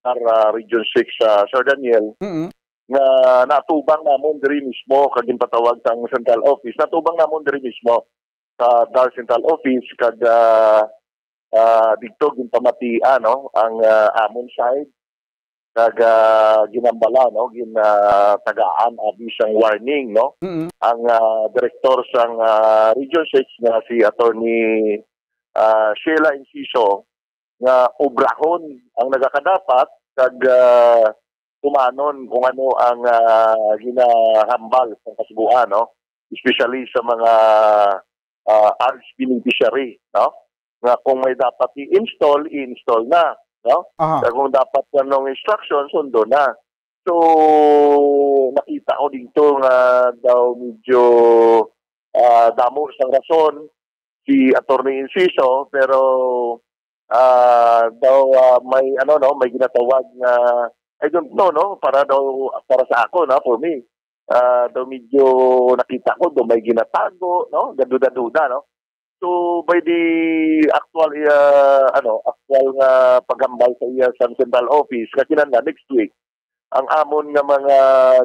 dar, ah, Region six sa Sir Daniel, Mm. nga natubang namon diri mismo, kag ginpatawag sang central office, natubang namon diri mismo sa dar central office, kag, ah, ah, didto ginpamatian, no, ang, ah, amon side, kag, ah, ginambala, no, gin, ah, tagaan abi sang warning, no, Mm. ang, ah, direktor sang, ah, Region six nga si Attorney, ah, Sheila Enciso, nga obrahon ang nagakadapat kag, ah, tumanon kung ano ang, ah, ginahambal sang kasugoan, no? Especially sa mga, ah, arch beneficiary, no? Nga kung may dapat i-install, i-install na, no? Aha. Kag kung dapat anong instruction, sundo na. So, nakita ko dito nga daw medyo, ah, damo sang rason si Attorney Enciso, pero, ah, daw, ah, may, ano, no, may ginatawag nga, I don't know, no, para daw, para sa ako, no, for me, ah, daw medyo nakita ko daw may ginatago, no, gaduda-duda, no. So, by the actual, ah, ano, actual nga paghambal sa iya sa central office, nga kinahanglan next week, ang amon nga mga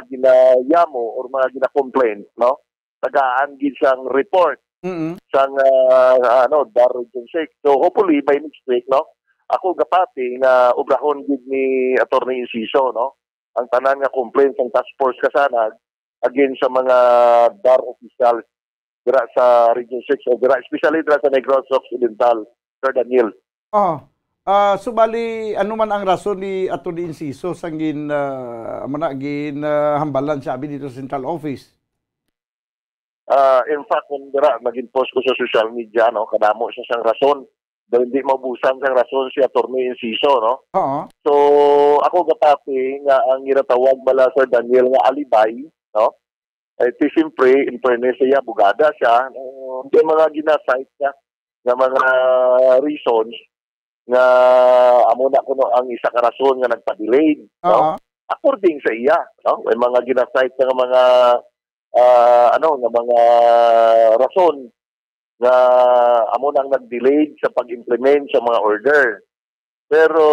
ginayamo or mga gina-complain, no, tagaan gid sang report Mm. sang, ah, ano, dar Region six. So, hopefully, by next week, no, ako gapati nga obrahon gid ni Attorney Enciso, no, ang tanan nga complaint sang task force kasanag against sa mga dar officials dira sa Region six o dira, especially dira sa Negros Occidental, Sir Daniel. Oh, ah, subali, ano man ang rason ni Attorney Enciso sang gin, ah, amo na, gin, ah, hambalan siya abi dito sa central office? Ah, in fact, kung dira, naging post ko sa social media, no, kadamo siya sang rason. Daw hindi maubusan sang rason si Attorney Enciso, no? Oo. So, ako gapati nga ang ginatawag bala, Sir Daniel, nga alibay, no? Eh, ti, siyempre, in fairness sa iya, abogada siya, no? May mga gina-cite niya nga mga reasons nga amo na kuno ang isa ka rason nga nagpa-delay, no? Oo. According sa iya, no? May mga gina-cite nga mga, ah, ano, nga mga rason nga amo nang nag-delay sa pag-implement sa mga order. Pero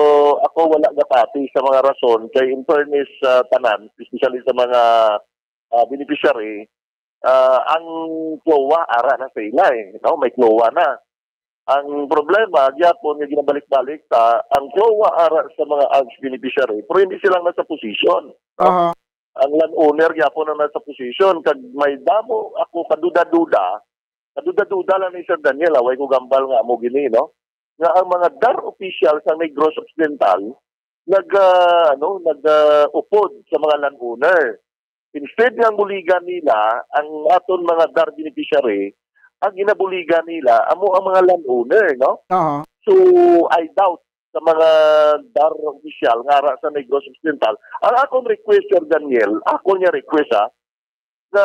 ako wala gapati sa mga rason kay, in fairness sa tanan, especially sa mga, ah, beneficiary, ah, ang CLOA ara na sa ila, eh, no? May CLOA na. Ang problema gyapon nga ginabalik-balik ta, ang CLOA ara sa mga arch beneficiary, pero hindi sila nasa posisyon, no? Aha. Ang landowner gyapon ang nasa posisyon, kag may damo ako kaduda-duda, kaduda-duda lang ni Sir Daniel, ah, way ko gambal nga amo gini, no? Nga ang mga dar official sa Negros Occidental nag, ah, ano, nag, ah, upod sa mga landowner. Instead nga ang buligan nila ang aton mga dar beneficiary, ang ginabuligan nila amo ang mga landowner, no? Aha. So, I doubt sa mga dar official nga ara sa Negros Occidental. Ang akong request, Sir Daniel, ako niya request, ha, na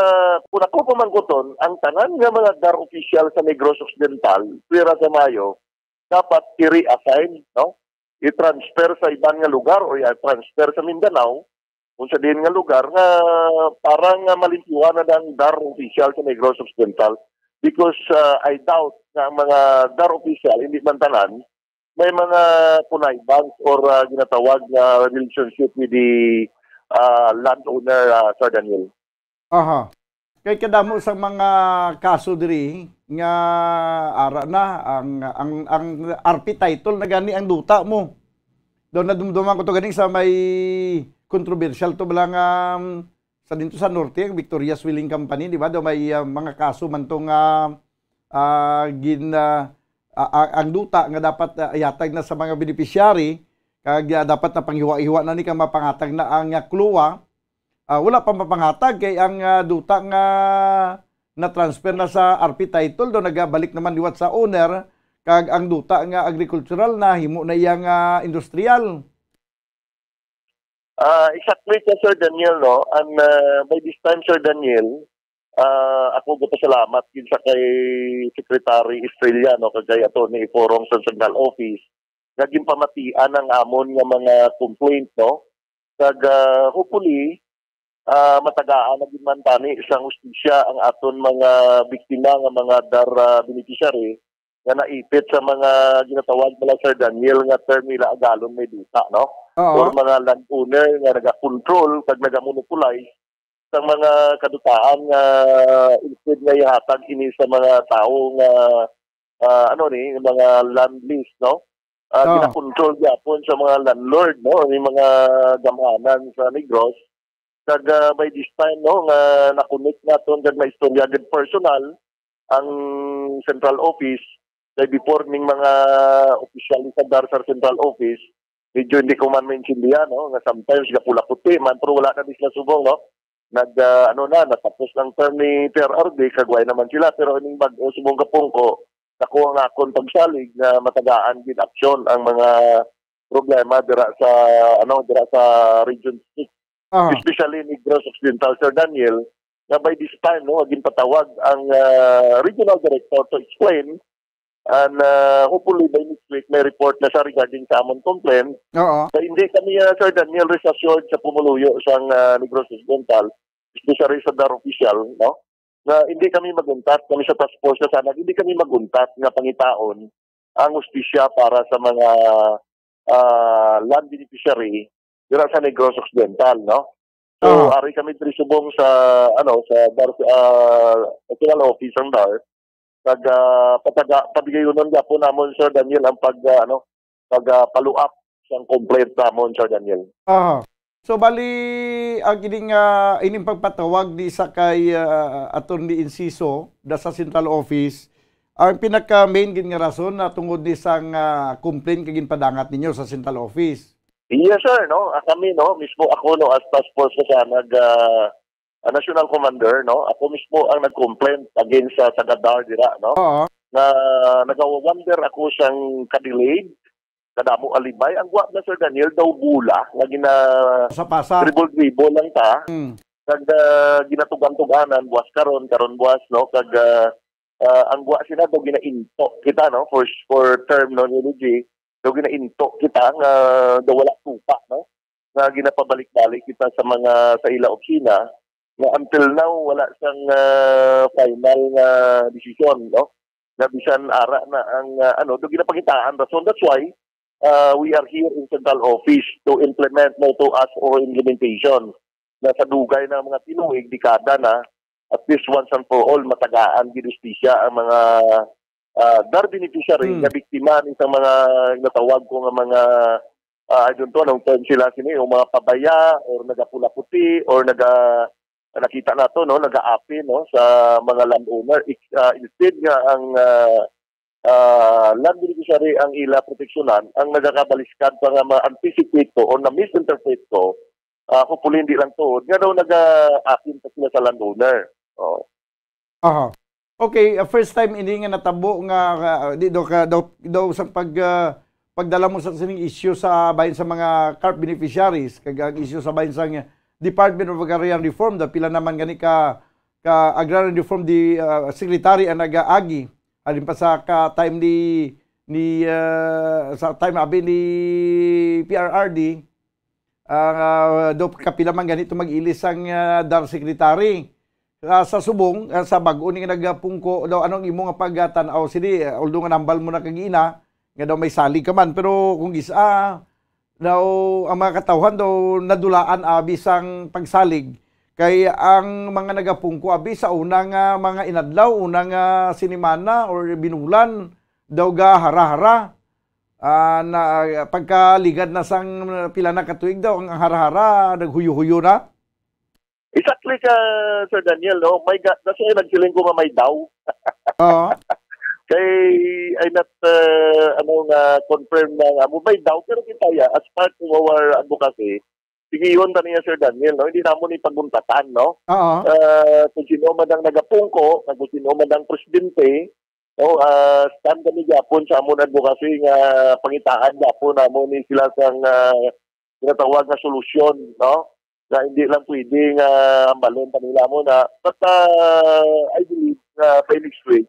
kung ako pamangkuton, ang tanan nga mga dar official sa Negros Occidental, pira sa Mayo, dapat i-reassign, no? I-transfer sa iban nga lugar o i-transfer sa Mindanao, kung sa diin nga lugar, nga para nga malimpyuhan na ang dar official sa Negros Occidental. Because, ah, I doubt nga ang mga dar official, hindi man tanan, may mga connivance or, ah, ginatawag nga relationship with the, ah, landowner, ah, Sir Daniel. Aha. Kay kadamo sa mga kaso diri nga ara na ang, ang, ang R P title na gani ang duta mo. Daw nadumduman ko to gani sa may controversial to bala nga, um, sa dinto sa norte, ang Victoria's Wheeling Company, di ba? Daw may, ah, mga kaso man to nga, ah, gin, ah, ah, ah, ang duta nga dapat, ah, ihatag na sa mga beneficiary, kag, ah, dapat na panghiwa-hiwa na ni kang mapangatag na ang, ah, CLOA. Ah, wala pa mapangatag kay ang, ah, duta nga na-transfer na sa R P title daw nagabalik naman liwat sa owner, kag ang duta nga agricultural na himo na iya nga industrial. Ah, exactly ka, Sir Daniel, no? And, ah, by this time, Sir Daniel, ah, ako gapasalamat gid sa kay Secretary Estrella, no, kag kay Attorney Iforong sa Central Office nga ginpamatian ang amon nga mga complaint, no? Kag, ah, hopefully, ah, matagaan na gid man tani sang hustisya ang aton mga biktima nga mga DAR, ah, beneficiary nga naipit sa mga ginatawag nila, Sir Daniel, nga term nila agalon may duta, no? Oo. Or mga landowner nga nagakontrol kag nagamonopolize sa mga kadutaan nga instead nga ihatag ini sa mga tawo nga, ah, ano ni, mga land lease, no? Ah, Oo. Ginakontrol gyapon sa mga landlord, no? Ni mga gamhanan sa Negros. Kag, ah, by this time, no, nga na-connect naton kag maistorya gid personal ang central office, kay before ning mga opisyal ni sa DAR sa central office, medyo hindi ko man maintindihan, no, nga sometimes gapula-puti man, pero wala na di sila subong, no? Nag, ah, ano na, natapos ang term ni P R R D, kag way naman sila, pero ining bag-o subong kapungko, nakuha nga akon pagsalig nga matagaan gid aksyon ang mga problema dira sa, ano, dira sa Region six, Aha. especially Negros Occidental, Sir Daniel, nga by this time, no, ginpatawag ang, ah, regional director to explain, and, ah, hopefully by next week may report na siya regarding sa amon complaint. Oo. Kay hindi kami, ah, Sir Daniel, rest assured sa pumuluyo sang, ah, Negros Occidental, especially sa DAR official, no? Nga hindi kami maguntat, kami sa task force sa SANAG, hindi kami maguntat nga pangitaon ang hustisya para sa mga, ah, land beneficiary dira sa Negros Occidental, no? So, Ah. ari kami diri subong sa, ano, sa DAR, ah, National Office ang DAR. Kag, ah, pataga-, padigayonon gyapon namon, Sir Daniel, ang pag, ah, ano, pag, ah, follow up sang complaint namon, Sir Daniel. Aha. So, bali, ang ining, ah, ining pagpatawag di sa kay, ah, Attorney Inciso, da sa Central Office, ang pinaka-main gid nga rason na tungod ni sang, ah, complaint nga ginpadangat ninyo sa Central Office? Yes, sir, no? Ah, kami, no, mismo ako, no, as task force ko sa nag, ah, ah, National Commander, no, ako mismo ang nag-complaint against sa taga DAR dira, no? Oo. Nga nagawa-wonder ako sang ka-delayed, kadamo alibay. Ang gwa na, Sir Daniel, daw bula nga gina-, Pasa-pasa. dribble-dribble lang ta. Mm. Kag, ah, ginatugan-tuganan, buwas karon, karon buwas, no? Kag, ah, ah, ang gwa sila daw ginainto kita, no? For, for terminology, daw ginainto kita nga daw wala tupa, no? Nga ginapabalik-balik kita sa mga, sa ila opisina, nga until now wala sang, ah, final nga desisyon, no? Nga bisan ara na ang, ah, ano, do ginapangitaan rason. That's why, ah, we are here in central office to implement, no, to ask for implementation. Na sa dugay na mga tinuig, dekada na, at least once and for all, matagaan gid hustisya ang mga, ah, DAR beneficiary Hmm. nga biktima ni sa mga natawag ko nga mga, ah, I don't know, anong term sila sini, yung mga pabaya or nagapula-puti or naga-, nakita nato, no, nagaapi, no, sa mga landowner. Ik-, ah, instead nga ang, ah, ah, land beneficiary ang ila proteksyonan, ang nagakabaliskad pa nga ma-anticipate ko o na-misinterpret ko, ah, hopefully hindi lang tuod, nga daw nag-aapi pa sila sa landowner. Oh. Aha. Okay, ah, first time ini nga natabo nga, ah, di daw ka, daw, daw sa pag, ah, pagdala mo sa sining issue sa bahin sa mga CARP beneficiaries, kag ang issue sa bahin sa nga Department of Agrarian Reform, daw pila naman gani ka, ka Agrarian Reform di, ah, Secretary ang nag-aagi. Alin pa sa ka time ni, ni, ah, sa time abi ni P R R D, ah, daw kapila man ganito mag-ilis ang, ah, DAR Secretary. Ah, sa subong, ah, sa bag-o ni nga nagapungko, daw anong imo nga pagtan-aw sini, ah, although nga nambal mo na kag ina, nga daw may salig ka man, pero kung gis-, ah, daw ang mga katawhan daw nadulaan abi sang pagsalig kay ang mga nagapungko abi sa una nga mga inadlaw, una nga sinimana or binulan daw gahara-hara. Ah, na, pagkaligad na sang pila na ka tuig daw, ang hara-hara naghuyo-huyo na. Exactly ka, Sir Daniel, no? May ga-, that's why nagsiling ko nga may daw. Oo. Kay, I not, uh, ano nga, confirm na nga mo, may daw, pero kita ya, as part of our advocacy, sigiyon ta niya, Sir Daniel, no? Hindi namon ipaguntatan, no? Oo. Uh, kung sino man ang nagapungko, kung sino man ang presidente, no? Uh, stand kami gyapon sa amon advocacy nga pangitaan gyapon namon ni sila sang, uh, ginatawag nga solusyon, no? Nga hindi lang pwede nga hambalon pa nila mo na. But, ah, I believe nga by next week,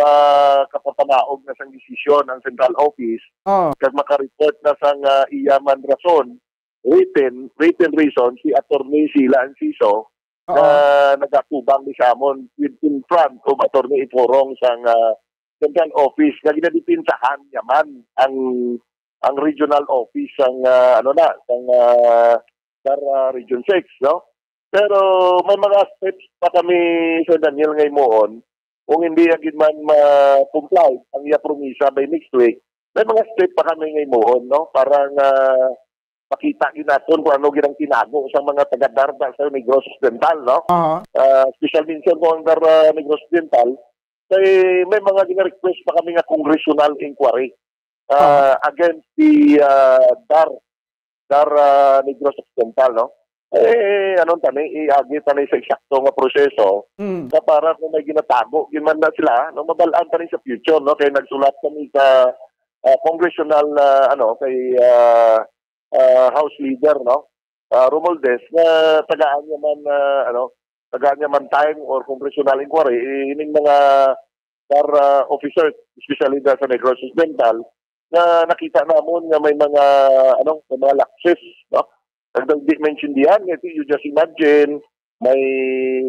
makapapanaog na sang desisyon ang central office, Oh. kag makareport na sang, ah, iya man rason, written, written reason, si Attorney Sheila Enciso, Oo. na nagatubang ni Samon with, in front of Attorney Iporong sang, ah, central office, nga ginadipinsahan niya man ang, ang regional office sang, ah, ano na, sang, ah, dar, ah, Region six, no? Pero may mga steps pa kami, Sir Daniel, nga himuon. Kung hindi agad man ma-comply ang iya promisa by next week, may mga step pa kami nga himuon, no? Para nga makita gid naton kung ano gid ang tinago sa mga taga-dar sa Negros Occidental, no? Aha. Ah, special mention ko ang dar, ah, Negros Occidental, kay may mga gina-request pa kami nga congressional inquiry, ah, Aha. against the, ah, dar, dar, ah, Negros Occidental, no? Eh, ano tani, iagi tani sa eksakto nga proseso Mm. na para kung may ginatago, gid man na sila, no, mabal-an tani sa future, no? Kay nagsulat kami sa, ah, congressional, ah, ano, kay, ah, ah, House Leader, no? Ah, Romualdez, nga tagaan niya man, ah, ano, tagaan niya man time or congressional inquiry, eh, ining mga dar, ah, officers, especially da sa Negros Occidental, nga nakita namon nga may mga, ano, may mga lapses, no? Ang di maintindihan, nga you just imagine, may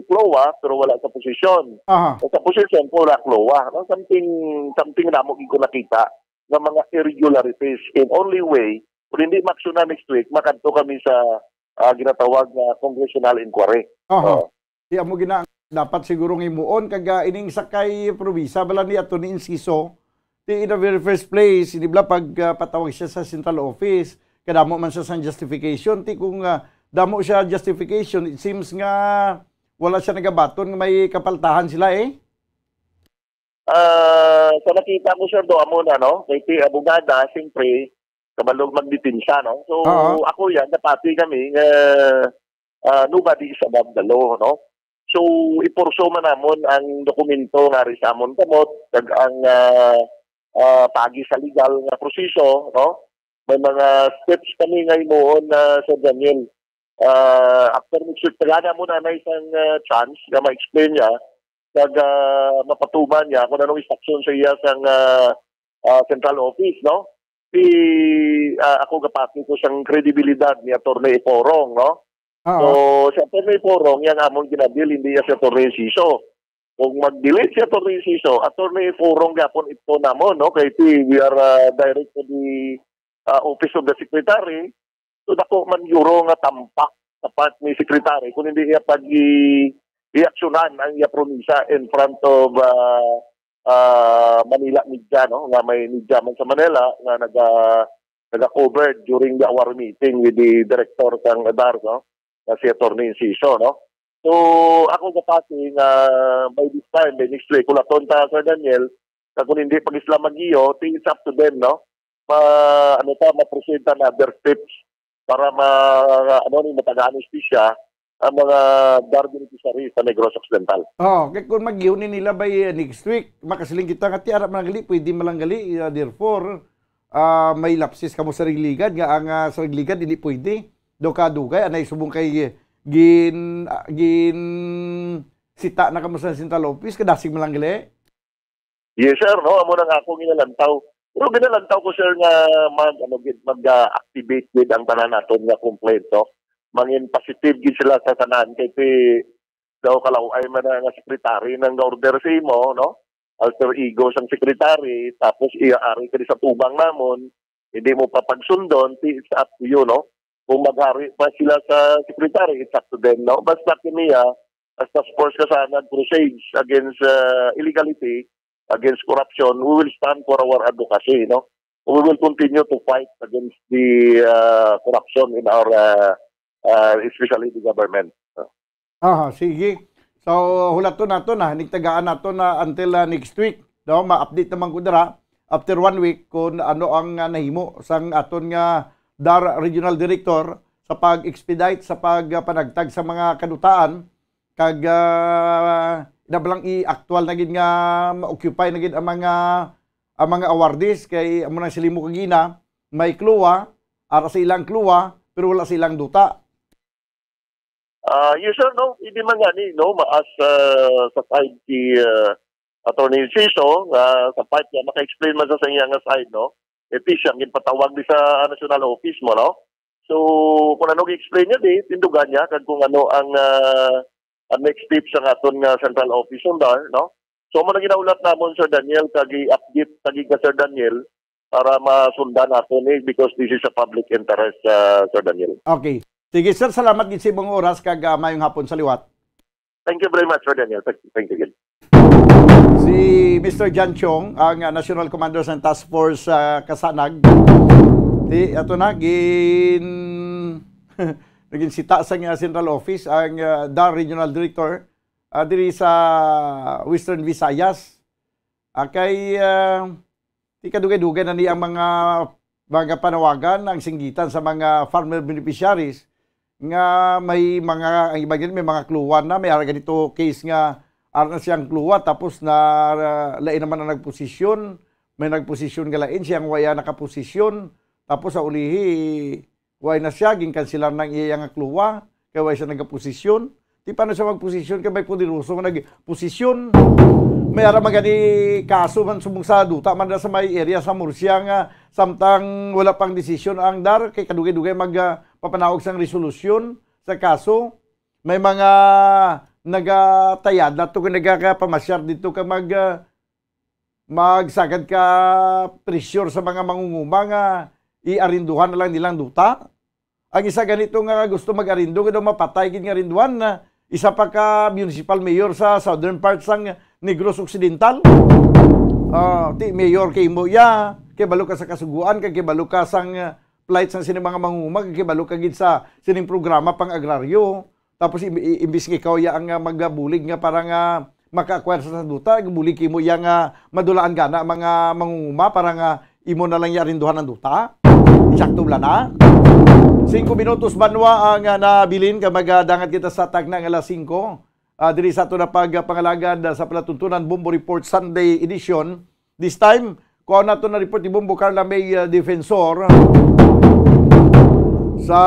CLOA, pero wala sa posisyon. Aha. O sa posisyon, wala CLOA, no? Something, something namo gid ko nakita nga mga irregularities. In only way, kung hindi maaksyonan next week, makadto kami sa, ah, ginatawag nga congressional inquiry. Aha. Oo. Di amo gina, dapat siguro nga himuon kag, ah, ining sakay promisa bala ni Attorney Enciso, di in the very first place, di bala pag, ah, patawag siya sa central office, kadamo man siya sang justification. Di kung, ah, damo siya justification, it seems nga wala siya nagabaton nga may kapaltahan sila, eh. Ah, sa nakita ko, sir, do amo na, no? Kay ti abogada, siyempre, kabalog magdepensa, no? So, Oo. ako yan, napati kami nga, ah, nobody is above the law, no? So, ipurso man namon ang dokumento nga ari sa amon kamot, kag ang, ah, ah, pagi sa legal nga proseso, no? May mga steps kami nga himuon na, Sir Daniel. Ah, after next week, tagaan mo na na isang, ah, chance nga ma-explain niya, kag, ah, mapatuman niya kung anong instruction sa iya sang, ah, ah, central office, no? Si, ah, ako gapati ko sang kredibilidad ni Attorney Iporong, no? Oo. So, si Attorney Iporong, yang amon ginabil, hindi ya si Attorney Enciso. Kung mag-delete si Attorney Enciso, Attorney Iporong gapon ito namon, no? Kay ti, we are, ah, direct to the, ah, office of the secretary. So, dako man guro nga tampak sa part ni secretary kung hindi iya pag i-, i-aksyonan ang iya promisa in front of, ah, ah, Manila media, no? Nga may media man sa Manila nga naga-, naga-cover during the, our meeting with the director sang dar, no? Nga si Attorney Enciso, no? So, ako gapati nga by this time, by next week, kulaton ta, Sir Daniel, na kung hindi pag isla magiyo, it's up to them, no? Ma-, ano ta, ma-proceed ta another steps para ma-, ano ni, matagaan hustisya ang mga dar beneficiaries sa Negros Occidental. Oh, kay kung magiyo ni nila by, uh, next week, makasiling kita nga ti ara man lang gali, pwede man lang gali, uh, therefore, ah, may lapses kamo sa Sarigligan, nga ang, ah, Sarigligan hindi pwede. Do ka dugay, anay subong kay gin-, ah, gin-sita na kamo sa central office, kadasig man lang gali. Yes, sir, no? Amo nang akong ginalantaw. Pero ginalantaw ko, sir, nga mag, ano, gid, mag, ah, activate gid ang tanan naton nga complaint, no? Mangin positive gid sila sa tanan, kay ti daw kalaw-ay man na nga secretary nang order sa imo, no? Alter ego sang secretary, tapos iya ari ka di sa tubang namon, hindi mo papagsundon, ti, it's up to you, no? Kung maghari pa sila sa secretary, it's up to them, no? Basta kini, ah, as task force ka sana proceeds against, ah, illegality, against corruption, we will stand for our advocacy, no? We will continue to fight against the, ah, corruption in our, ah, ah, especially the government. Aha, sige. So, hulaton nato na, nigtagaan nato na until, ah, next week, no? Ma-update naman ko dira after one week kung ano ang, ah, nahimo sang aton nga dar regional director sa pag-expedite sa pag, ah, panagtag sa mga kadutaan, kag, ah, ina ba lang i-actual na gid nga ma-occupy na gid ang mga, ang mga awardees, kay amo nang siling mo kagina, may CLOA, ara sa ilang CLOA, pero wala silang duta. Ah, yes, sir, no? Hindi man gani, no? Maas, ah, sa side si, ah, Attorney Ciso, nga sa part niya, maka-explain man sa, sa iya nga side, no? At least, siya ang ginpatawag di sa national office mo, no? So, kung ano gi-explain niya, di, tindugan niya, kag kung ano ang, ah, ang next step sa aton nga central office sundar, no? So, mo na ginaulat namon, Sir Daniel, kag i-update lagi ka, Sir Daniel, para masundan nato ni, because this is a public interest, ah, Sir Daniel. Okay. Sige, sir, salamat gid sa imong oras, kag, ah, mayong hapon sa liwat. Thank you very much, Sir Daniel. Thank, thank you again. Si Mister Jan Chong, ang, ah, National Commander sa Task Force sa Kasanag. Di, ato na, gin... naging sita sa nga central office ang, ah, DAR Regional Director, ah, diri sa Western Visayas. Ah, kay, ah, di kadugay-dugay na ni ang mga, mga panawagan, ang singgitan sa mga farmer beneficiaries nga may mga, ang iba gid may mga kluwan na, may ara ganito case nga ara na siyang kluwa, tapos na, ah, lain naman ang nagposisyon, may nagposisyon nga lain, siyang waya nakaposisyon, tapos sa ulihi, way na siya, ginkansilar na ang iya nga kluwa, kay way siya nagaposisyon. Di pa na siya magposisyon, kay may poderoso nga nagposisyon. May ara man gani kaso man subong sa duta man sa may area sa Murcia nga samtang wala pang desisyon ang DAR, kay kadugay-dugay mag, ah, papanaog sang resolusyon sa kaso. May mga nagatayad na to, nagakapamasyar dito ka mag, ah, magsagad ka pressure sa mga mangunguma nga iarinduhan na lang nilang duta. Ang isa ganito nga gusto mag-arindo, nga daw mapatay gid nga arinduhan na isa pa ka municipal mayor sa southern part sang Negros Occidental. Ah, ti mayor kay imo ya, kay balo ka sa kasuguan, kay, kay balo ka sang, ah, plight sang sini mga mangunguma, kay balo ka gid sa sining programa pang agraryo. Tapos im- i- imbis nga ikaw ya ang, ah, magabulig nga para nga maka-acquire sa duta, bulig kimo ya nga madulaan gana mga mangunguma para nga imo na lang ya arinduhan ang duta. Sakto bala na. Singko minutos banwa ang, ah, nabilin ka magadangat kita sa tagna nga alas singko. Ah, diri sa ato na pagpangalagad, ah, sa palatuntunan Bombo Report Sunday edition. This time, kuha nato na report ni Bombo Carla May, ah, Defensor. Sa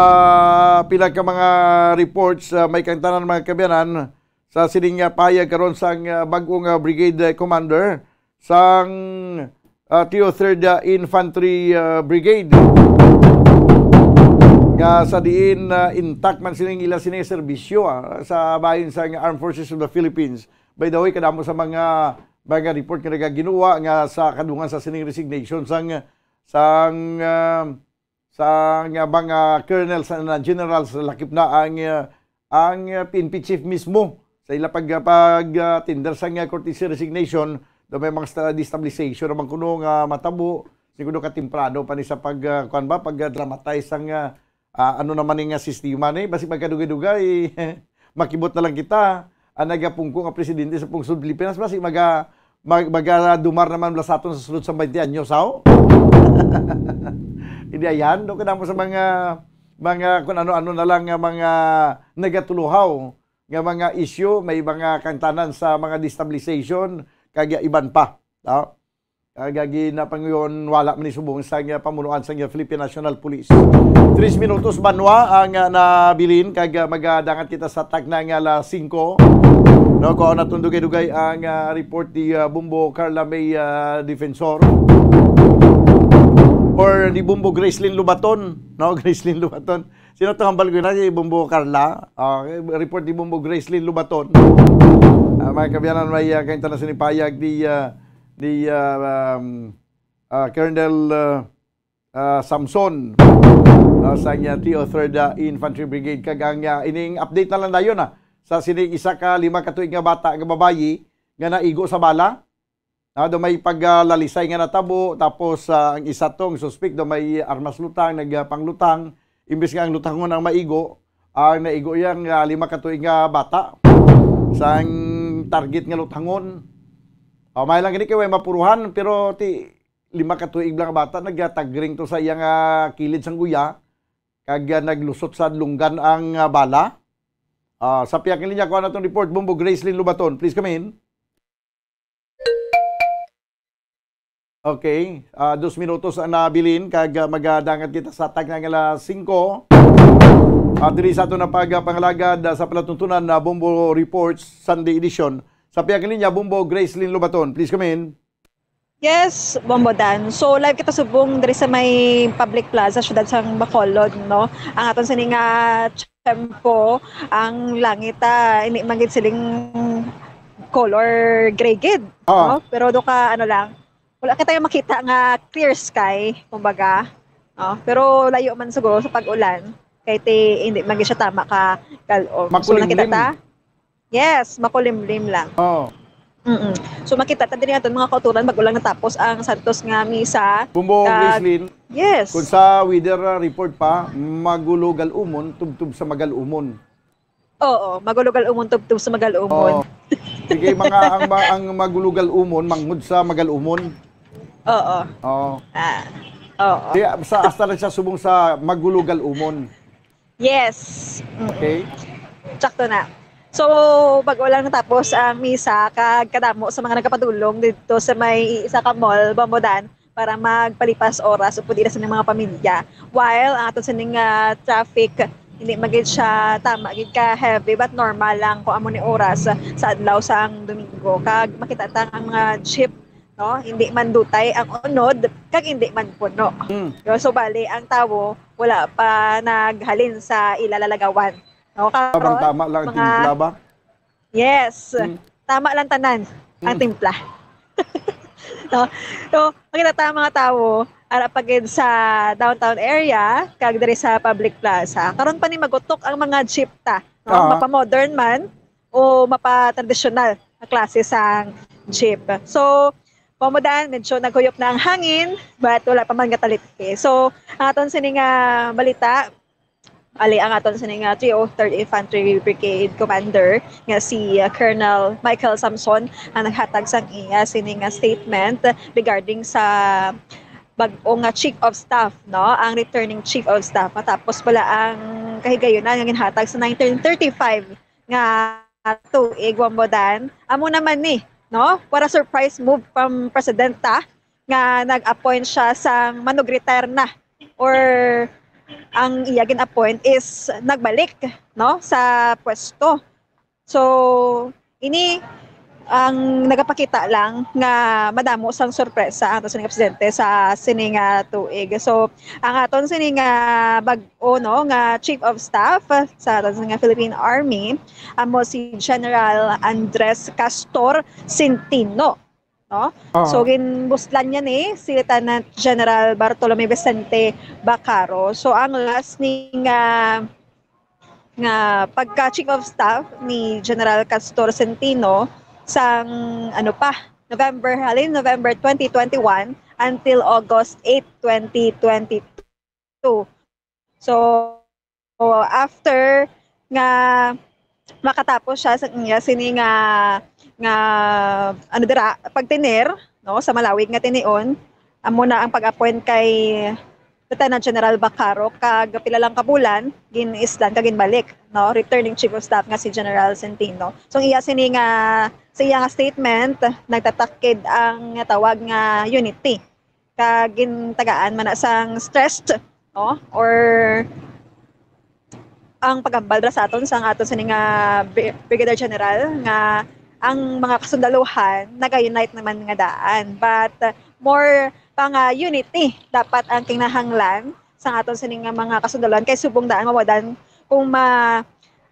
pila ka mga reports, ah, may kang tanan mga kabiyanan sa sining, ah, pahayag karon sang, ah, bag-ong, ah, brigade, ah, commander sang, ah, Tio Third, ah, Infantry, ah, Brigade nga sa diin, ah, intact man sining ila sini serbisyo, ah, sa bahin sang Armed Forces of the Philippines. By the way, kadamo sa mga, mga report nga nagaginuwa nga sa kadungan sa sining resignation sang, sang, ah, sang mga colonel sa, na general sa lakip na ang, ah, ang, ah, P N P chief mismo sa ila pag, pag, ah, tender sang, ah, courtesy resignation, do may mga sta- destabilization naman kuno nga matabo siguro ka temprano pa ni sa pag, ah, kuwan ba, pag, ah, dramatize sang, ah, ah, ano naman nga sistema ni, basi magkadugay-dugay, makibot na lang kita. Ang nagapungko nga presidente sa pungsod Pilipinas, basi maga, mag, magadumar naman bala sa aton sa sulod sa twenty anyos, aw? Hindi ayan, do kadamo sa mga, mga kung ano-ano na lang nga mga nagatuluhaw nga mga issue, may mga kantanan sa mga destabilization, kag iban pa. No? Kag ginapanguyon, wala man ni subong sa nga pamunuan sa nga Philippine National Police. Tres minutos banwa ang, ah, nabilin, kag, ah, magadangat kita sa tagna nga alas singko. No, kung natong dugay-dugay ang, ah, report ni, ah, Bombo Carla May, ah, Defensor. Or ni Bombo Gracelyn Lubaton. No, Gracelyn Lubaton. Sino to hambal ko na? Si Bombo Carla. Ah, report ni Bombo Gracelyn Lubaton. Ah, mga kabiyanan, may, ah, kaintanas ni payag ni, ah, ni, ah, um, ah, Colonel, ah, ah, Samson, ah, sa niya T O Third, ah, Infantry Brigade. Kag ang, ah, ining update na lang dayon, ah, sa sining isa ka lima ka tuig nga bata nga babayi nga naigo sa bala. Ah, do may paglalisay nga natabo, tapos, ah, ang isa to, ang suspek, do may armas lutang, nagpanglutang. Imbis nga ang lutangon ang maigo, ang naigo yang, ah, lima ka tuig nga bata. Sang target nga lutangon. Oh, may lang gani kay way mapuruhan, pero ti lima ka tuig lang nga bata, nagtagring to sa iyang, ah, kilid sang guya, kag, ah, naglusot sa lunggan ang, ah, bala. Ah, sa pihak nga linya, kuha naton report, Bombo Gracelyn Lubaton. Please come in. Okay, ah, dos minutos ang nabilin, kag, ah, magadangat kita sa tagna nga alas singko. At diri sa aton na pagpangalagad, ah, sa palatuntunan na Bombo Reports Sunday Edition, sa pihak linya, Bombo Gracelyn Lobaton. Please come in. Yes, Bombo Dan. So, live kita subong diri sa may public plaza, siyudad sang Bacolod, no? Ang aton sini nga tiyempo, ang langit, ah, hindi man gid siling color gray gid, Ah. no? Pero do ka, ano lang, wala kita yung makita nga clear sky, kumbaga. No? Pero layo man siguro sa pag-ulan, kay ti, hindi man gid siya tama ka galom. So, nakita Makulimlim. ta? Yes, makulimlim lang. Oh. Mm-mm. So, makita ta diri aton mga kauturan, bago lang natapos ang santos nga misa. Bombo, Kag Gracelyn, yes. Kung sa weather, ah, report pa, magulo gal-umon, tubtob sa magal-umon. Oo, magulo gal-umon, tubtob sa magal-umon. Oo. Sige, mga, ang ma-, ang magulo gal-umon, manghod sa magal-umon. Oo. Oo. Ah, oo. Kaya sa, hasta lang siya subong sa magulo gal-umon. Yes. Mm-mm. Okay. Sakto na. So, bago lang natapos ang misa, kag kadamo sa mga nagapadulong dito sa may isa ka mall, Bombo Dan, para magpalipas oras o pwede na sa mga pamilya. While ang aton sining, ah, traffic, hindi man gid siya tama gid ka heavy, but normal lang kung amo ni oras sa adlaw sang Domingo. Kag makita ta ang mga jeep, no? Hindi man dutay ang unod, kag hindi man puno. Mm. So, bali, ang tawo wala pa naghalin sa ila lalagawan. No? Karon, tama lang ang mga timpla ba? Yes. Mm. Tama lang tanan ang Mm. timpla. No? So, makita ta ang mga tawo, ara pa gid sa downtown area, kag diri sa public plaza. Karon pa ni magutok ang mga jeep ta, no? Ah. Mapa-modern man o mapa-tradisyonal na klase sang jeep. So, Bombo Dan, medyo naghuyop na ang hangin, but wala pa man gatalipke. So, ang aton sini nga balita, ali ang aton sini nga three oh third Infantry Brigade Commander nga si, uh, Colonel Michael Samson ang naghatag sang iya sini nga statement regarding sa bag-o nga Chief of Staff, no? Ang returning Chief of Staff matapos pala ang kahigayunan nga ginhatag sa nineteen thirty-five nga tuig, Bombo Dan. Amo naman ni, no? What a surprise move from Presidenta nga nag-appoint siya sang manug-retire na, or ang iya gin-appoint is nagbalik, no, sa pwesto. So, ini ang nagapakita lang nga madamo sang sorpresa ang aton sining presidente sa sini nga tuig. So, ang aton sini nga bag-o, no, nga Chief of Staff sa aton sini nga Philippine Army, amo si General Andres Castor Centeno, no? Ah. So, ginbuslan niya ni si Lieutenant General Bartolome Vicente Bacaro. So, ang last ni nga, nga pagka Chief of Staff ni General Castor Centeno sang, ano pa, November, halin November twenty twenty-one until August eight, twenty twenty-two. So, after nga makatapos siya sa iya sini nga, nga, ano dira, pagtener, no, sa malawig nga tinion, amo na ang pag-appoint kay Lieutenant General Bacaro, kag pila lang ka bulan, gin-islan kag ginbalik, no, returning Chief of Staff nga si General Centeno. So, ang iya sini nga, sa iya nga statement, nagtatakid ang tawag nga unity. Kag gintagaan man na sang stressed, no, or ang paghambal ra sa aton, sang aton sini nga Bri-, Brigadier General, nga ang mga kasundaluhan naga-unite naman nga daan. But, uh, more pa nga unity dapat ang kinahanglan sa aton sini nga mga kasundaluhan, kay subong daan, Bombo Dan, kung ma-,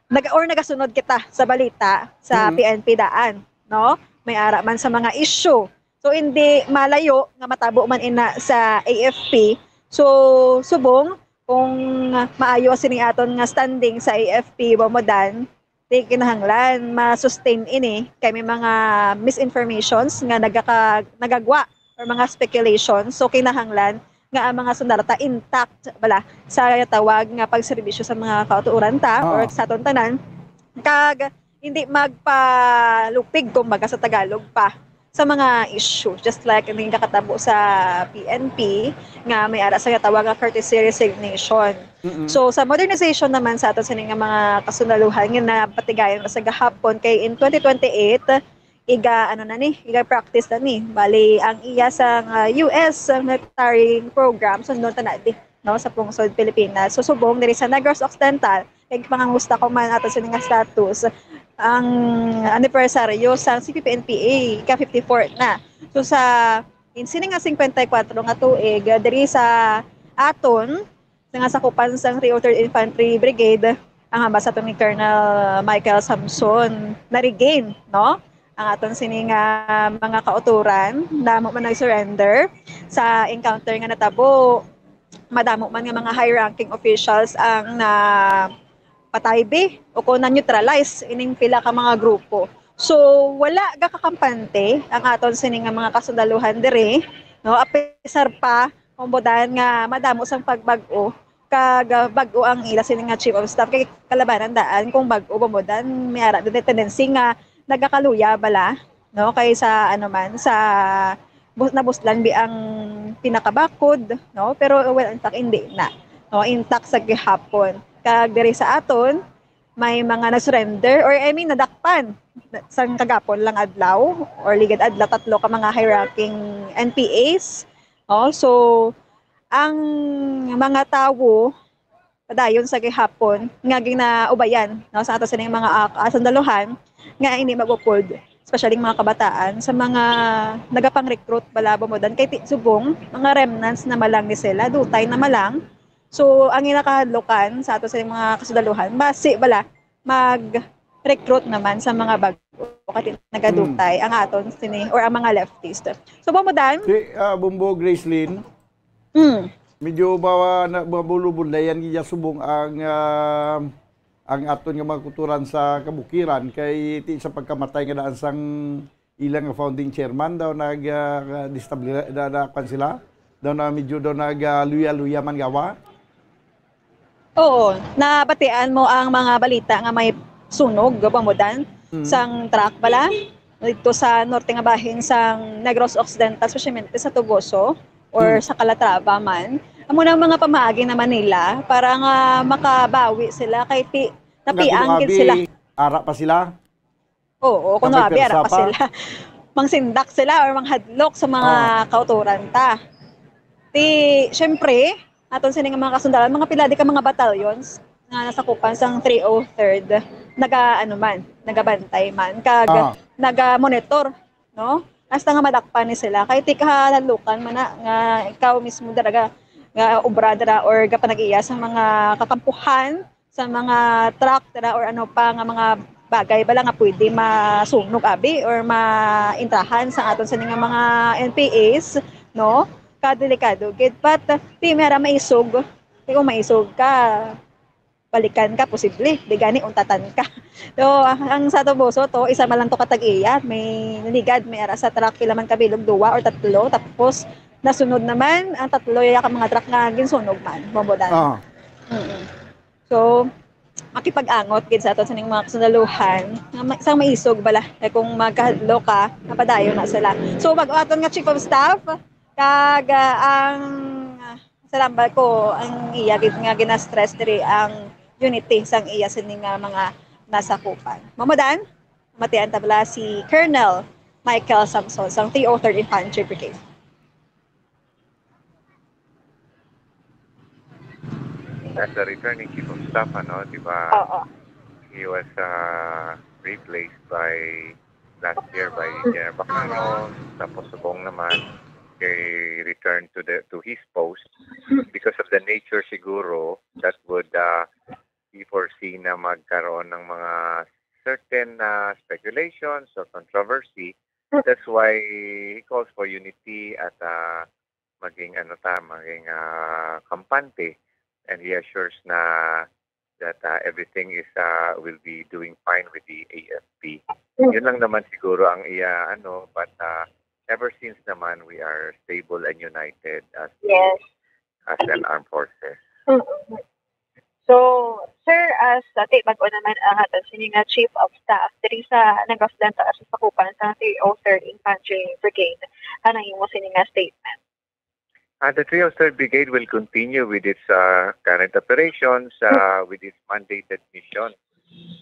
nag-, or nagasunod kita sa balita sa Mm. P N P daan, no? May ara man sa mga issue. So, hindi malayo nga matabo man ina sa A F P. So, subong, kung maayo sini aton nga standing sa A F P, Bombo Dan, di kinahanglan ma-sustain ini kay may mga misinformations nga nagaka-, nagagwa or mga speculations. So, kinahanglan nga ang mga sundalo ta intact bala sa tawag nga pagserbisyo sa mga kauturan ta Ah. or sa aton tanan. Kag hindi magpalupig, kumbaga, sa Tagalog pa sa mga issue, just like ang nakatabo sa P N P nga may ara sa ginatawag nga courtesy resignation. Mm-mm. So, sa modernization naman sa aton sini nga mga kasundaluhan nga napatigayon sa gahapon, kay in twenty twenty-eight, iga, ano na ni, iga practice na ni. Bali, ang iya sa, ah, U S military program, sundon ta na di. no, sa pungsod Pilipinas. So, subong diri sa Negros Occidental, kay pangamusta ko man ato sini nga status, ang anibersaryo sang C P P N P A, ika fifty-fourth na. So, sa in sini nga singkwenta y kuwatro nga tuig, diri sa aton, sa nga sakupan sang three oh third Infantry Brigade, ang hambal sa aton ni Colonel Michael Samson, na-regain, no? Ang aton sini nga mga kauturan, damo man nag-surrender sa encounter nga natabo. Madamo man nga mga high-ranking officials ang napatay bi o kung na-neutralize ining pila ka mga grupo. So, wala gakakampante ang aton sini nga mga kasundaluhan diri, no? Apisar pa, kumbaga, nga madamo sang pagbag-o, kag, ah, bag-o ang ila sini nga chief of staff, kay kalabanan daan kung bag-o, kumbaga, may ara din tendency nga nagakaluya bala, no? Kay sa, ano man, sa bus-, nabuslan bi ang pinakabakod, no? Pero, well, in fact, hindi na, no? Intact sa gihapon. Kag diri sa aton, may mga nag-surrender, or, I mean, nadakpan sang kagapon lang adlaw or ligad adlaw, tatlo ka mga high-ranking N P As, no? So, ang mga tawo padayon sa gihapon nga ginaubayan, no, sa ato sining mga, ah, kasundaluhan nga hindi mag-upod, especially mga kabataan, sa mga nagapang-recruit bala, bumudan kay ti-, subong mga remnants na malang ni sila, dutay na malang. So, ang ginakahadlukan sa ato sining mga kasundaluhan, basi bala mag-recruit naman sa mga bag-o, kati nagadutay ang aton sini or ang mga leftist. So, bumudan, Si, ah, Bumbo Gracelyn, Mm. medyo ba, na, mabulubundayan gid subong ang, ah, ang aton nga mga kulturan sa kabukiran kay ti sa pagkamatay nga daan sang ilang founding chairman daw nag, ah, distabli-, na, na, kwan sila? Daw na medyo daw nag, ah, luya-luya man gawa? Oo, nabatian mo ang mga balita nga may sunog, bumudan, Mm. sang truck bala dito sa norte nga bahin sang Negros Occidental, especially sa Toboso or Mm. sa Calatrava man. Amo na ang mga pamaagi naman nila para nga makabawi sila kay ti-, Nga napiang gid tinuabi, sila. Ara pa sila? Oo, Nga kuno may abi, ara pwersa pa pa? sila. Mangsindak sila or manghadlok sa mga Ah. kauturan ta. Ti, syempre, aton sini nga mga kasundalan, mga pila di ka mga battalions nga nasakupan sang three oh third, naga, ano man, nagabantay man, kag Ah. naga-monitor, no? Hasta nga madakpan ni sila. Kay ti kahadlokan man na nga ikaw mismo dira ga, ga obra dira or gapanag-iya sa mga kakampuhan, sa mga truck dira or ano pa nga mga bagay bala nga pwede masunog abi or maintrahan sa aton sini nga mga N P As, no? Kadelikado gid. But, uh, ti may ara maisog. Ti kung maisog ka, balikan ka, posible. Di gani, untatan ka. So, ang sa Toboso to, isa man lang to ka tag-iya. May naligad, may ara sa truck, pila man ka bilog, duwa or tatlo. Tapos, nasunod naman, ang tatlo ya ka mga truck nga ginsunog man, bumudan. Ah. Mm-mm. So, makipag-angot gid sa aton sining mga kasundaluhan nga ma-, sang maisog bala, eh, kung magkahadlok ka, napadayon na sila. So, bag-o aton nga chief of staff, kag, ah, ang, ah, sa lambal ko, ang iya gid nga gina-stress diri ang unity sang iya sini nga mga nasakupan. Mamudan, matian ta bala si Colonel Michael Samson sang three oh third Infantry Brigade. As the returning chief of staff, ano, di ba? Oo. He was, uh, replaced by last year by General Bacaro, tapos subong naman kay return to the, to his post because of the nature siguro that would, uh, be foreseen na magkaroon ng mga certain, uh, speculations or controversy. That's why he calls for unity at, uh, maging ano ta, maging, ah, kampante, and he assures na that, ah, everything is, ah, will be doing fine with the A F P. Mm. Yun lang naman siguro ang iya, ano, but, ah, ever since naman, we are stable and united as Yes. as an armed forces. Mm-mm. So, sir, as, ah, ti, bag-o naman ang aton sini nga chief of staff diri sa Negros Occidental sa sakupan sa three oh third Infantry Brigade, anong imo sini nga statement? Uh, the three oh third Brigade will continue with its, uh, current operations, uh, with its mandated mission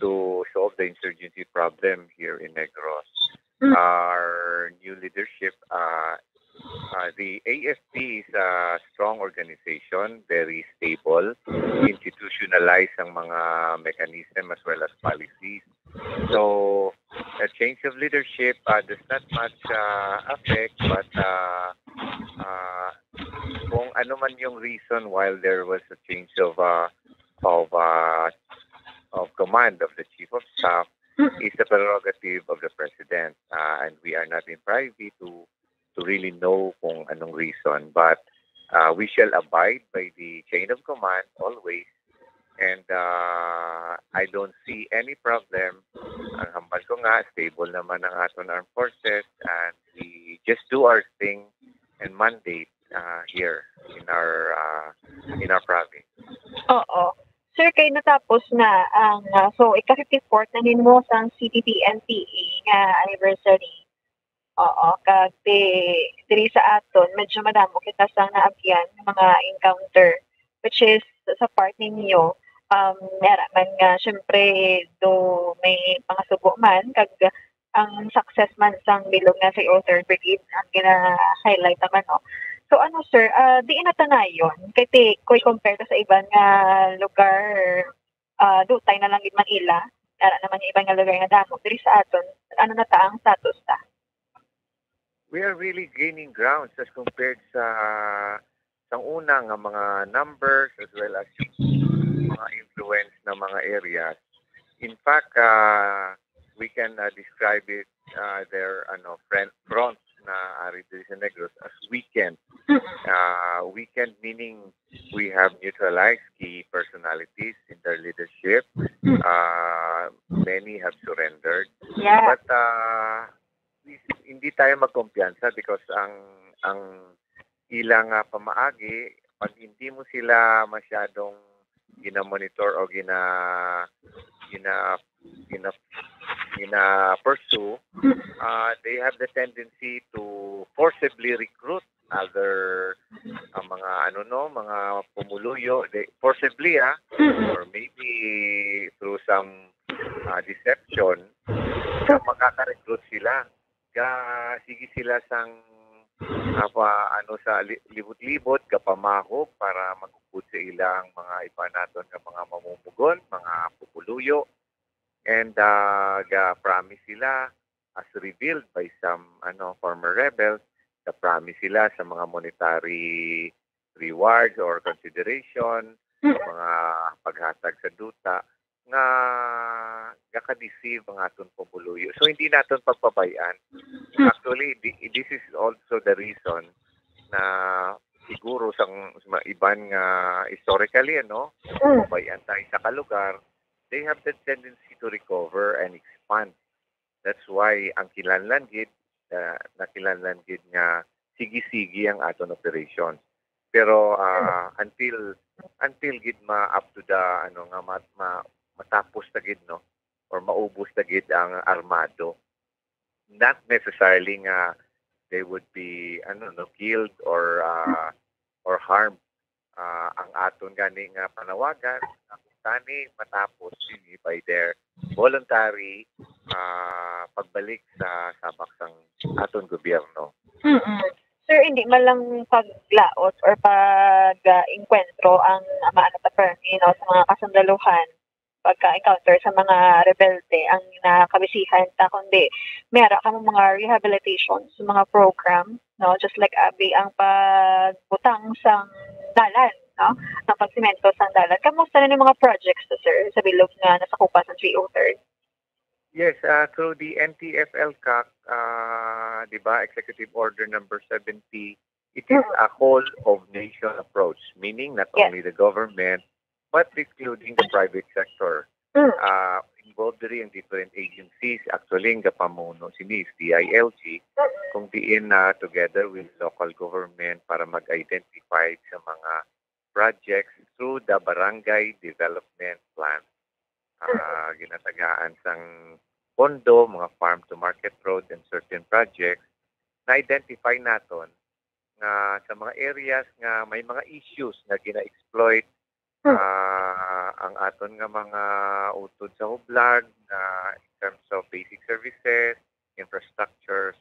to solve the insurgency problem here in Negros. Mm. Our new leadership, uh, Uh, the A F P is a strong organization, very stable, institutionalized ang mga mechanism as well as policies. So, a change of leadership uh, does not much uh, affect, but uh, uh, kung ano man yung reason while there was a change of uh, of uh, of command of the chief of staff is the prerogative of the president, uh, and we are not in privy to to really know kung anong reason, but uh, we shall abide by the chain of command always. And uh, I don't see any problem. Ang hambal ko nga, stable naman ang aton armed forces, and we just do our thing and mandate uh, here in our uh, in our province. Oo. Sir, kay natapos na ang, ah, so, ika-fifty-fourth na ninyo sang C P P N P A nga anniversary. Oo, kag di, diri sa aton, medyo madamo kita sang naabyan nga mga encounter, which is sa part ninyo, um, may ara man nga, syempre, do may pangasubo man, kag ang success man sang bilog nga sa O third Brigade ang gina-highlight naman, no? So, ano, sir, ah, di inatanayon, kay ti, kung i-compare ka sa iban nga lugar, ah, dutay na lang gid man ila, ara naman yung iban nga lugar nga damo. Diri sa aton, ano na ta ang status ta? We are really gaining grounds as compared sa sang una nga mga numbers as well as yung mga influence ng mga areas. In fact, uh, we can uh, describe it, uh, their ano, friend, front na ari diri sa Negros as weakened. Uh, weakened meaning we have neutralized key personalities in their leadership. Uh, many have surrendered. Yeah. But uh, hindi tayo magkumpiyansa because ang ang ilang uh, pamaagi, pag hindi mo sila masyadong gina-monitor o gina gina gina gina-pursue, uh, they have the tendency to forcibly recruit other uh, mga ano no, mga pumuluyo, they forcibly ah, or maybe through some uh, deception, makaka-recruit sila. Ga sige sila sang apa ano sa li- libot-libot, gapamahog para magupod sa ila ang mga iba naton nga mga mamumugon, mga pupuluyo. And uh, ga-promise sila as revealed by some ano former rebels, ga-promise sila sa mga monetary rewards or consideration, mga paghatag sa duta nga gaka-deceive ang aton pumuluyo. So hindi naton pagpabay-an. Actually, di- this is also the reason na siguro sang sa mga iban nga historically ano, pabay-an tayo sa kalugar, they have the tendency to recover and expand. That's why ang kinahanglan gid uh, nakinahanglan gid nga sige-sige ang aton operation. Pero uh, until until gid ma up to the ano nga ma, ma, matapos na gid no or maubos na gid ang armado, not necessarily nga they would be ano no killed or uh, or harmed. Uh, ang aton gani nga panawagan, ang tani matapos sini by their voluntary uh, pagbalik sa sabak sang aton gobyerno. Mm-mm. Sir, hindi man lang paglaos or pag-inkwentro ang maano ta permi no, sa mga kasundaluhan pagka-encounter sa mga rebelde ang nakabisihan ta, kundi may ara kamo mga rehabilitation sa mga program, no? Just like abi ang pagbutang sang dalan, no? Ang pagsimento sang dalan. Kamusta na yung mga projects to, sir, sa bilog nga nasakupan sa three oh third? Yes, uh, through the N T F L CAC, uh, di ba, Executive Order number seventy, it is a whole of nation approach, meaning not only the government, but including the private sector. Uh, involved diri ang different agencies. Actually, ang gapamuno sini is D I L G, kung diin na together with local government para mag-identify sa mga projects through the barangay development plan. Uh, ginatagaan sang pondo, mga farm to market road and certain projects, na-identify naton nga sa mga areas nga may mga issues nga gina-exploit uh, ang aton nga mga utod sa hublag nga in terms of basic services, infrastructures,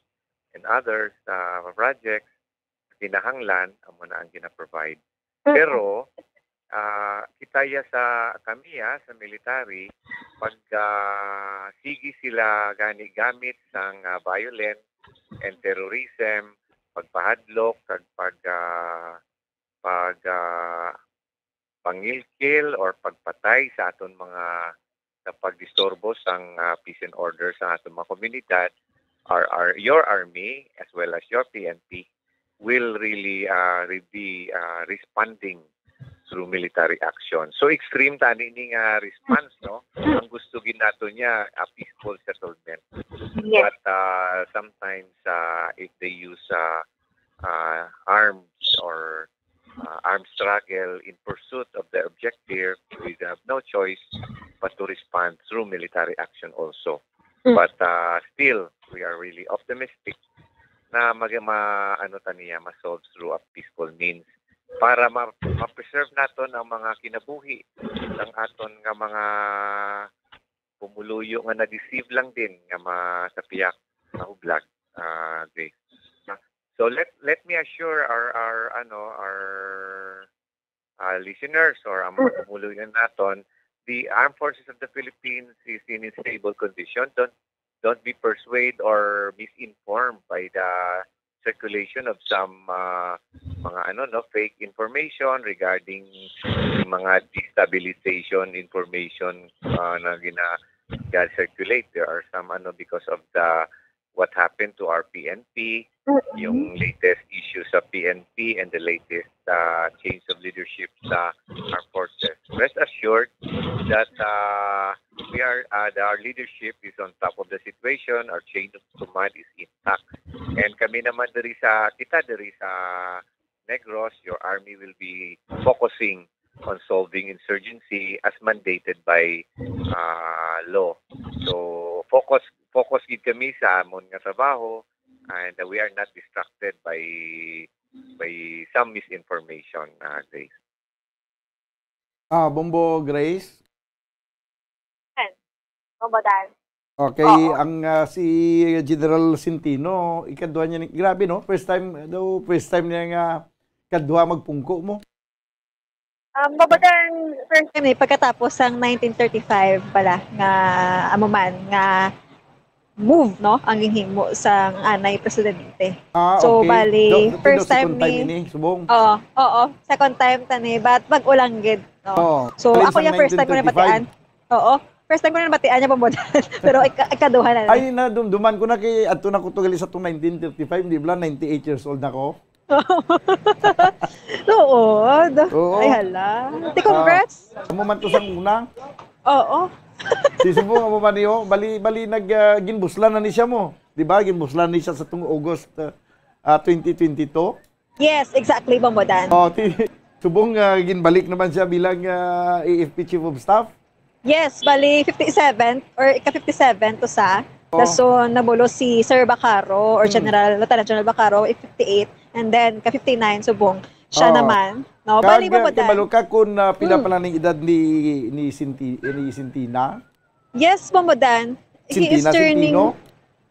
and others uh, projects, kinahanglan, amo na ang gina-provide. Pero, ah, kita ya sa kami, ah, sa military, pag, ah, sige sila gani gamit sang, ah, violence and terrorism, pagpahadlok, kag pag, ah, pag, ah, pangilkil or pagpatay sa aton mga, sa pagdisturbo sang, ah, peace and order sa aton mga komunidad, our, our, your army as well as your P N P will really, ah, re-, be, ah, responding through military action. So extreme tani ni nga response, no? Ang gusto gid nato niya, a peaceful settlement. Yes. But, ah, sometimes, ah, if they use, ah, ah, arms or, ah, armed struggle in pursuit of the objective, we have no choice but to respond through military action also. Mm. But, ah, still, we are really optimistic na mag-, ma-, ano ta niya, ma-solve through a peaceful means para ma-, ma-preserve naton ang mga kinabuhi ng aton nga mga pumuluyo nga na-deceive lang din nga ma-, sa piyak na hublag, ah, Grace. So let, let me assure our, our, ano, our, ah, listeners or ang mga pumuluyo naton, the Armed Forces of the Philippines is in stable condition. Don't, don't be persuaded or misinformed by the circulation of some, ah, mga, ano, no, fake information regarding yung mga destabilization information, ah, na gina-, ga-circulate. There are some, ano, because of the, what happened to our P N P, yung latest issue sa P N P and the latest, ah, change of leadership sa armed forces. Rest assured that, ah, we are, ah, the, our leadership is on top of the situation. Our chain of command is intact. And kami naman diri sa, kita diri sa Negros, your army will be focusing on solving insurgency as mandated by, ah, law. So focus, focus gid kami sa amon nga trabaho, and we are not distracted by, by some misinformation, ah, Grace. Ah, Bombo Grace? Bombo Dan. Okay, oo. Ang, ah, si General Centino, ikaduha niya ni, grabe, no? First time, daw, first time niya nga kadwa magpungko mo? Um, Bombo Dan, first time ni, pagkatapos sang nineteen thirty-five pala, nga, amo man, nga move, no, ang ginhimo sang anay presidente. Ah, so, okay. Bali, do, do, first time ni, ini, subong. Oo, oo, second time ta ni, but bag-o lang gid, no? Oo. So, ako yung first time ko na batian. Oo. First time ko na nabatian niya, Bombo Dan. Pero ika-, ikaduha na ni. Ay, nadumduman ko na kay adto na ko to gali sa tong nineteen thirty-five, di ba? Ninety-eight years old na ko. Oo. Oo. Ay, hala. Ti, congrats. Ah, amo man to sang una. Oo. Si Subong, amo man niyo. Bali, bali, nag, ah, ginbuslan na ni siya mo. Di ba? Ginbuslan ni siya sa tong August, ah, ah, twenty twenty-two. Yes, exactly, Bombo Dan. Oh, ti-, subong, ah, ginbalik naman siya bilang, ah, A F P Chief of Staff. Yes, bali fifty-seven or ika fifty-seven to sa. Oh. Dason nabulos si Sir Bacaro or, hmm, General, Lieutenant General Bacaro, fifty-eight, and then ka fifty-nine subong siya, oh, naman, no? Bali, kag, Bombo Dan, kabalo ka kung, ah, pila, hmm, pa lang ning edad ni, ni Sinti-, ni Sintina? Yes, Bombo Dan. He is Sintina, turning, Sintino?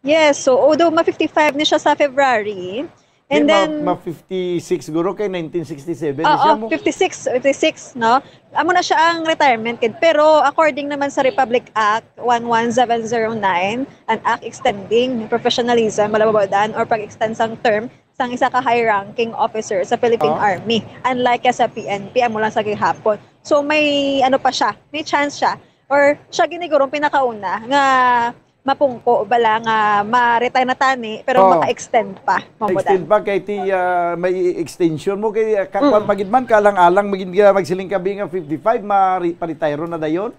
Yes, so although ma fifty-five ni siya sa February, and then ma, ma fifty-six siguro kay nineteen sixty-seven ni siya mo. Oo, fifty-six, fifty-six, no? Amo na siya ang retirement kid. Pero according naman sa Republic Act one one seven zero nine, an act extending professionalism, Bombo Dan, or pag-extend sang term sang isa ka high-ranking officer sa Philippine, ah, Army. Unlike sa P N P, amo lang sa gihapon. So, may ano pa siya, may chance siya. Or siya ginigurong pinakauna nga mapungko bala nga ma-retire na tani, pero, oh, maka-extend pa, Bombo Dan. Extend pa kay ti, ah, may extension mo kay, ah, ka-, mm, kuwan pa gid man, kalang-alang magin-, ah, magsiling ka bi nga fifty-five, ma-re-, pa-retire na dayon?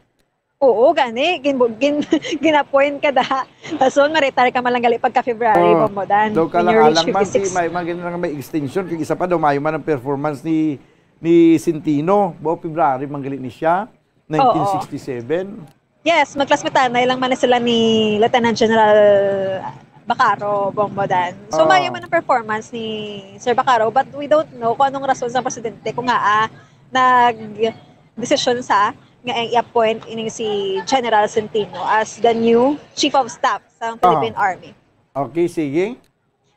Oo, gani. Gin-, gin-, gin-appoint ka da. Dason, ma-retire ka man lang gali pagka February, oh, Bombo Dan, daw when you reach kalang-alang man, fifty-six. Ti, may, may, may extension, kay isa pa daw, maayo man ang performance ni, ni Centino. Bao February man gali ni siya, oo, nineteen sixty-seven. Yes, magklasmetanay lang man na sila ni Lieutenant General Bacaro, Bombo Dan. So, oo, maayo man ang performance ni Sir Bacaro, but we don't know kung anong rason sa presidente kung nga, ah, nag-desisyon sa nga i-appoint ining si General Centino as the new Chief of Staff sa, ah, Philippine Army. Okay, sige.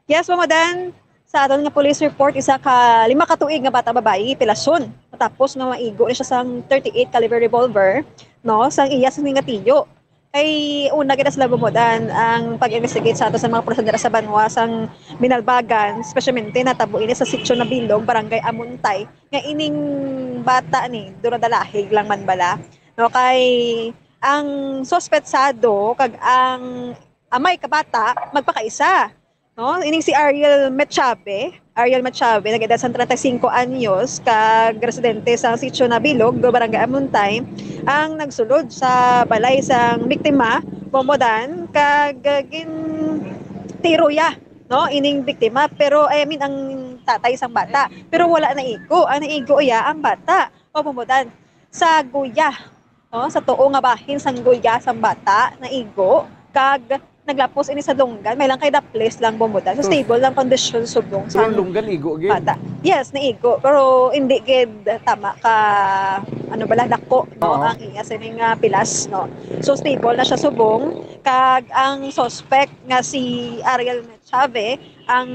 Yes, Bombo Dan. sa aton nga police report, isa ka lima ka tuig nga bata babayi, pilasyon. Matapos nga maigo ni siya sang thirty-eight caliber revolver, no, sang iya sini nga tiyo. Kay una gid sila, Bumudan, ang pag-investigate sa ato sa mga pulis dira sa banwa sang Binalbagan, espesyalmente natabo ini sa Sitio Nabilog, Barangay Amuntay, nga ining bata ni dura dalahig lang man bala, no, kay ang suspetsado kag ang amay ka bata magpakaisa, no? Ining si Ariel Mechabe, Ariel Mechabe, nag-edad sa treinta y cinco anyos, kag residente sa Sitio Nabilog, do Barangay Amuntay, ang nagsulod sa balay sang biktima, Bumudan, kag, uh, gin tiro ya, no, ining biktima, pero, I mean, ang tatay sang bata, pero wala naigo. Ang naigo ya ang bata, Bumudan, sa guya, no, sa tuo nga bahin sang guya sang bata, naigo, kag naglapos ini sa dunggan, may lang kay daples lang, Bumudan. So, stable lang kondisyon subong sa lunggan igo gid bata. Yes, naigo, pero hindi gid tama ka, ano bala, dako, no, Oo. ang iya sining, ah, pilas, no. So, stable na siya subong, kag ang suspect nga si Ariel Chave ang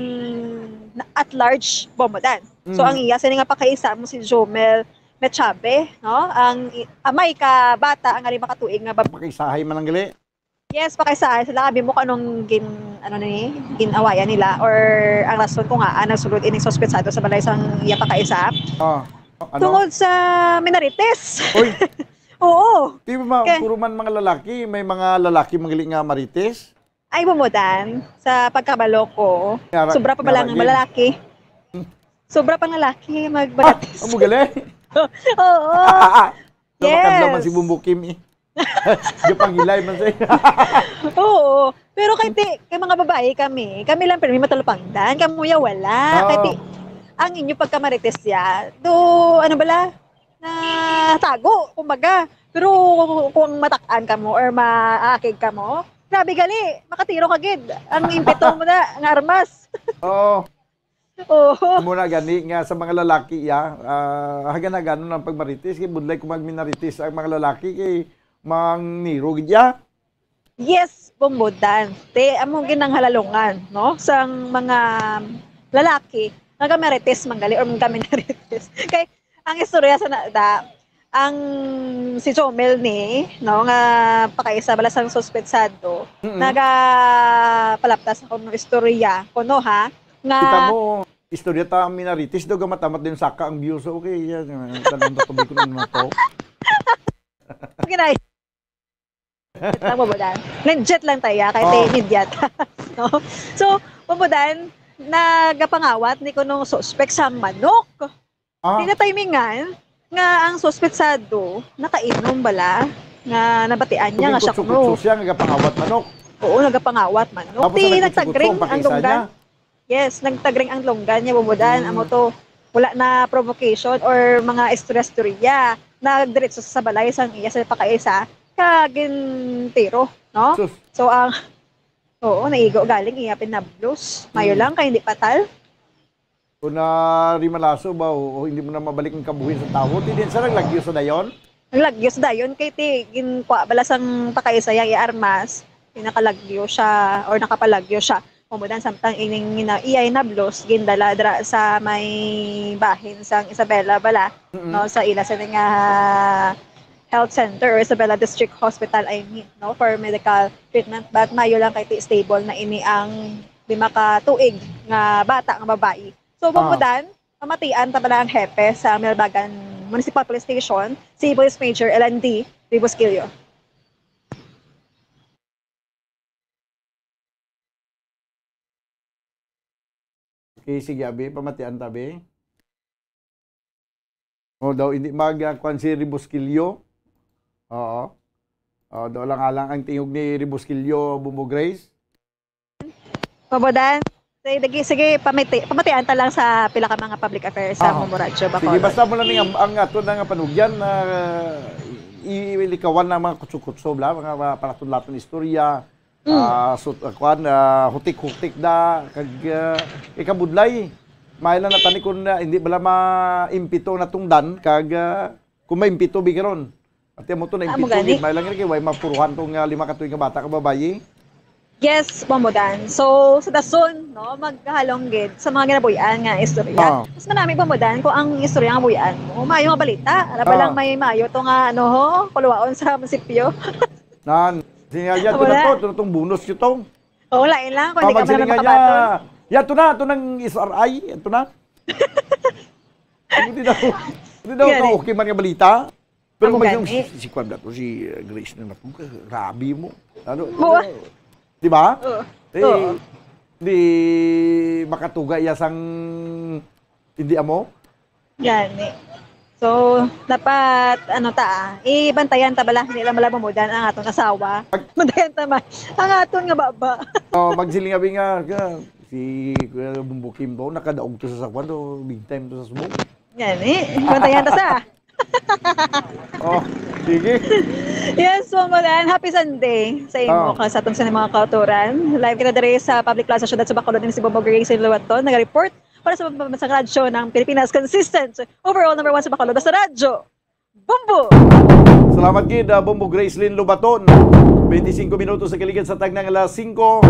na-, at large, Bumudan. So, Mm. ang iya sini nga pakaisa mo si Jomel Mechabe, no? Ang i-, amay ka bata, ang lima ka tuig nga bab- Pakaisahay man lang gali. Yes, pakaisahay sila. Abi mo kung anong gin-, ano ni, gin-awayan nila or ang rason kung ngaa nagsulod ining suspetsado sa balay sang iya pakaisa. Ah, ano? Tungod sa minarites. Uy. Oo. Di ba, ma-, Kay puro man mga lalaki, may mga lalaki man gali nga marites? Ay, Bumudan, sa pagkabalo ko, Yara-, sobra pa ba lang yara-, ang lalaki? Sobra pang lalaki Ah, magmarites. Amo gali? Oo. Yes. Namakadlaw man si Bumbukim, eh. Gapangilay man siya. Oo. Pero kay ti-, kay mga babae kami, kami lang pirmi matalupangdan, kamuya wala. Kay Oo. ti-, ang inyo pagkamarites ya, do, ano bala, natago, kumbaga. Pero kung matak-an kamo or maakig kamo, grabe gali, makatiro ka gid. Ang impeto mo na, nga armas. Oo. Oo. Amo na gani nga sa mga lalaki, ya, ah, hagan-haganon ang pagmarites, kay budlay kung magminarites ang mga lalaki, kay mangniro gid ya. Yes, Bumbudan. Te, amo ginang halalungan, no? Sang mga lalaki, nga gamarites man gali or gaminarites. Kay, ang istorya sa na, da, ang si Jomel ni, no, nga pakaisa bala sang suspetsado, Mm-mm. nagapalaptas ako ng istorya, kuno ha, nga Kita mo, istorya ta ang minarites daw, gamat-amat din saka ang views, okay, yan, yan, tanong na tubig ko na to. Ginay. Tama ba, Dan? Legit lang tayo, kahit Oh. ay media ta. No? So, Bumbudan, nagapangawat ni kunong suspek sang manok. Ah. Di na timingan nga ang suspetsado nakainom bala nga nabatian niya Kung nga siya kuno. Kutso-kutso siya, nagapangawat manok. Oo, nagapangawat manok. Tapos Di ang nagkutso-kutso, nagtagring ang ang pakaisa lunggan. niya. Yes, nagtagring ang lunggan niya, Bumbudan. Hmm. Amo to, wala na provocation or mga istorya-istorya. Nagdiretso sa balay sang iya sa pakaisa, kag gintiro, no? Sus. So, ang, oo, naigo galing iya pinablos. Mayo Hmm. lang kay hindi patal. Kung na-rimalaso ba, o, o hindi mo na mabalik ang kabuhi sa tawo, di din sa naglagyo sa dayon? Naglagyo sa dayon, kay ti, ginkuha bala sang pakaisa yang iya armas, di nakalagyo siya, or nakapalagyo siya. Kumudan samtang ining ina-, iya inablos, gindala dira sa may bahin sang Isabela bala, Mm-mm. no, sa ila sa nga health center or Isabela District Hospital, I mean, no, for medical treatment. But mayo lang kay ti stable na ini ang lima ka tuig nga bata nga babayi. So, Ah. Bumbudan, pamatian ta bala ang hepe sa Milbagan Municipal Police Station, si Police Major L N D Ribosquillo. Okay, sige, abi, pamatian ta, abi. O, daw, hindi mag, ah, kwan si Ribosquillo. Oo. O, daw lang alang ang tingog ni Ribosquillo, Bumbo Grace. Mabudan. Sige, dagi, sige, pamiti-, pamatian ta lang sa pila ka mga public affairs sa Aha. Momoradyo, Bacolod. Sige, basta mo lang ang, ang ato na nga panugyan na i-, ilikawan ng mga kutso-kutso, bla, mga, mga palaton-laton istorya, Mm. ah, sut-, ah, kwan, ah, hutik-hutik da, kag, ah, ikabudlay. May lang natani kung, ah, hindi bala maimpito na tungdan, kag, ah, kung maimpito, bigaron. Ate mo to na Amo impito, gani. Gid, may lang gid, way mapuruhan tong, ah, lima ka tuig nga bata ka babayi. Yes, Bombo Dan. So, sa dason, no, magkahalong gid sa mga ginabuy-an nga istorya. Ah. Mas manami, Bombo Dan, kung ang istorya nga buy-an mo, maayo nga balita. Alam ba Ah. lang may maayo to nga, ano, ho, kuluwaon sa munisipyo. Nan, siya, yan, Amo ito na na. to, ito, itong bonus ito. Oo, lain lang, kung Ah, hindi ka man magsiling nga makabaton. niya. Yan, ito na, ito nang S R I, ito na. Hindi daw, hindi daw Yan ito eh. okay man nga balita. Pero Amo may gani. si, si Kwan daw, si, uh, Grace na naku, grabe mo. Ano, Buwa. ano, di ba? Oo. Eh, Oo. di makatuga iya sang hindi amo? Gani. So, dapat, ano ta, ah, ibantayan ta bala, hindi lang bala Bombo Dan ang aton asawa. Ag- Bantayan ta man ang aton nga baba. Oh, magsiling abi nga, nga, si Kuya Bombo Kim daw, nakadaog to sa sakwan, daw, big time to sa subong. Gani, bantayan ta sa. Oh, sige. Yes, Bombo Dan. Happy Sunday sa imo Oh. kag sa aton sa mga kautoran. Live kita diri sa Public Plaza, Siyudad sa Bacolod. Ini si Bombo Grace Luwaton, naga-report para sa pambansang radyo ng Pilipinas. Consistent, overall number one sa Bacolod, sa radyo. Bombo! Salamat gid, ah, Bombo Gracelyn Lobaton. Twenty-cinco minutos sa kaligid sa tagnang alas singko.